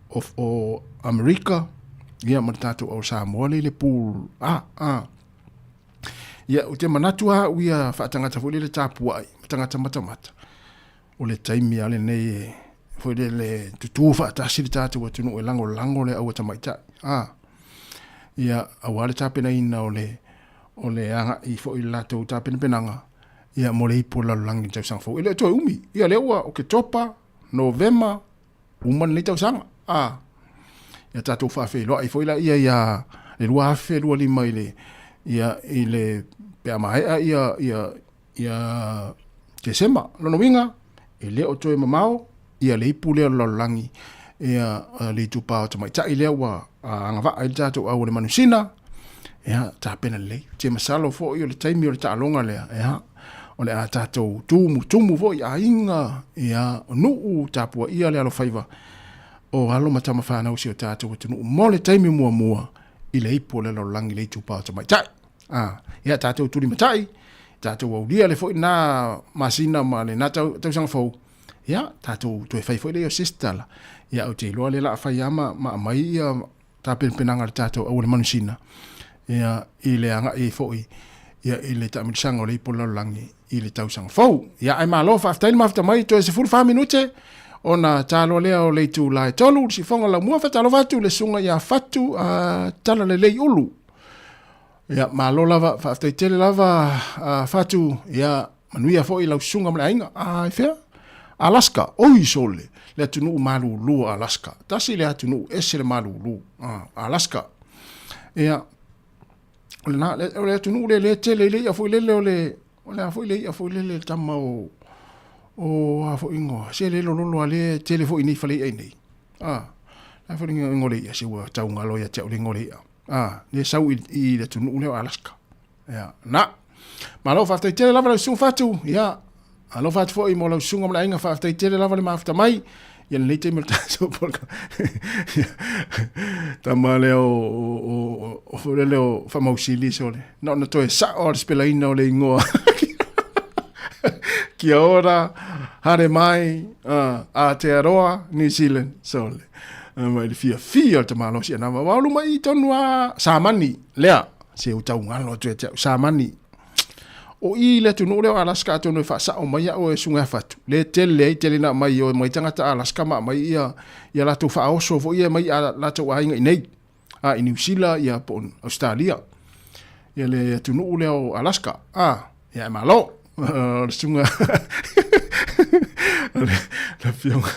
O, o Amerika, ia ma le tatou au Samoa le i le pool A. Ah. Ia, ou te manatu lava au ia faatagata foi lele tapuai, ma tagata matamata. O le taimi lava lenei e foi lele tutū faatasi le tatou atunuu e lagolago le aua tamaitai. A, ia, aua le tapenaina o le, o le agai foi i le latou tapenapenaga, ia, mo le ipu o le lalolagi i le tausaga fou. E le o toe umi. Ia, lea ua Oketopa, Novema, uma lenei tausaga. A, Ia tatou faafeiloai foi laia ia le 2025 i le ia i le pe a maea ia ia ia Tesema. Lona uiga, e le o toe mamao ia le ipu lea o le lalolagi ia le itupa o tamaitai lea ua agavaa ai le tatou au o le manusina. Ia tapena lelei. Ou te masalo foi o le taimi o le taaloga lea, ia o le a tatou tumutumu foi aiga, ia o nuu tapuaia le alofaiva o alo ma tama fanau o si o tatou atunuu mo le taimi muamua i le ipu o le lalolagi le itupa o tamaitai. Ah, ia tatou tulimatai, tatou aulia le foi na masina ma le na tausaga fou, ia tatou toe fai foi lea o se isi tala. Ia ou te iloa lea o le a fai lava ma, ma aumai ia tapenapenaga a le tatou au o le manusina, ia i le agai ai foi ia i le taamilosaga o le ipu o le lalolagi i le tausaga fou. Ia ae malo faafetai le mafuta mai toe 14 minute ona taloa lea o le itula e 3 le sifoga laumua. Faatalofa atu i le susuga ia Fatu Talalelei Ulu. Ia malo lava, faafetai tele lava Fatu, ia manuia foi lau susuga ma le aiga. A i fea? Alaska, oi sole, le atunuu malulu o Alaska. Tasi le atunuu ese le malulu, Alaska. Ia, o le, o le atunuu lea lea tele i le i'a foi lele o le, o le a foi le i'a foi lele le tama o, o a foi ingoa, se le lololo a le tele foi nei fale i'a i nei. La foi ingoa o le i'a, se ua tau galo ia te au le ingoa o le i'a. Le sau i le atunuu lea o Alaska. Ia, na. Malo, faafetai tele lava lau susuga Fatu. Ia, alofa atu foi mo lau susuga ma le aiga, faafetai tele lava le mafuta mai. Ia lenei taimi o le tatou polokame. Tama lea o foi lele o Faamausili sole. Na ona toe sao o le spelaina o le ingoa. Kia ora, haere mai, Aotearoa, New Zealand, sole. Mai le fiafia o le tamalosi ana wa olu mai tonu a Samani, lea, se u tau ngalo atu ia te au, Samani. O i le atunuu lea o Alaska atonu e faasao mai au e susuga ia Fatu, le tele ai tele na aumai o mai tagata Alaska ma aumai ia ia latou faaoso foi ia mai a latou aiga i nei, a i Niu Sila ia po o Australia. Ia le atunuu lea o Alaska, a, ia e malo. O le susuga le afioga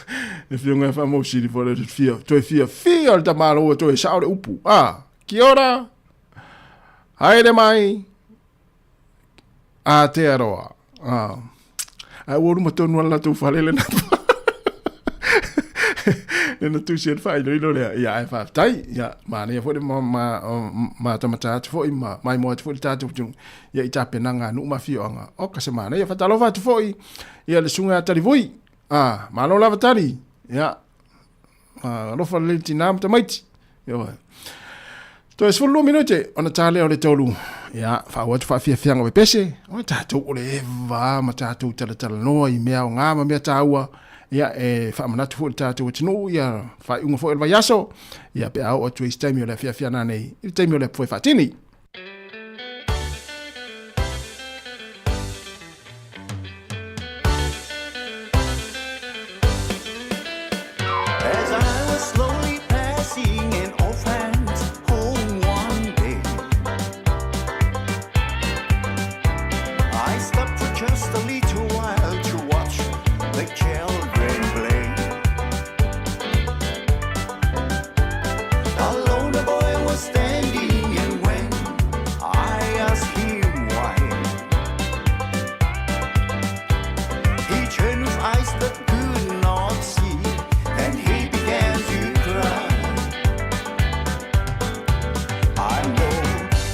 le afioga ia Faamausili foi le fia toe fiafia o le tamaloa ua toe sao le upu. A, kia ora. Haere mai Aotearoa. Ah. Ai ua luma tonu ala latou fale lena. Lena tusi e le faailoilo lea. Ia ai faafetai. Ia manaia foi le ma ma ma tamata atu foi ma maimoa atu foi le tatou atunuu. Ia i tapenaga a nuu ma afioaga. Oka se manaia. Faatalofa atu foi ia le susuga ia Talivui. Ah, malo lava Tali. Ia alofa lelei le tinā ma tamaiti. Ioe. Toe 12 minute ona tā lea o le tolu. Ia, whaau atu whaafiafianga o pese. O tātou o le eva ma tātou talatalanoa i mea o ngā ma mea tāua. Ia, e whaamanatu fo le tātou atunuu, ia, whaiunga fo el vaiaso. Ia, pe au atu e isi taimi o le afiafia nei. I le taimi o le apue whaatini. As I was slowly passing an orphan's home one day, I stopped for just a little while to watch the children play. Alone the boy was standing, and when I asked him why, he turned with eyes that could not see, and he began to cry. I know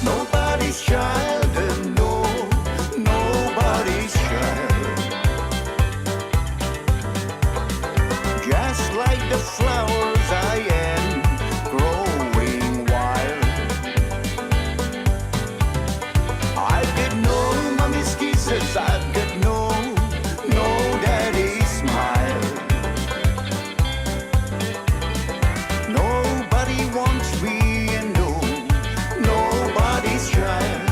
nobody's child, and no, nobody's child. Just like the flowers I am growing wild. I've got no mommy's kisses, I've got no, no daddy's smile. Nobody wants me and no, nobody's child.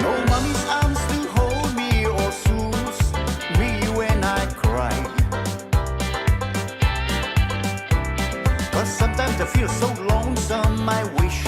No mommy's arms to hold me or soothe me when I cry. But sometimes I feel so lonesome, I wish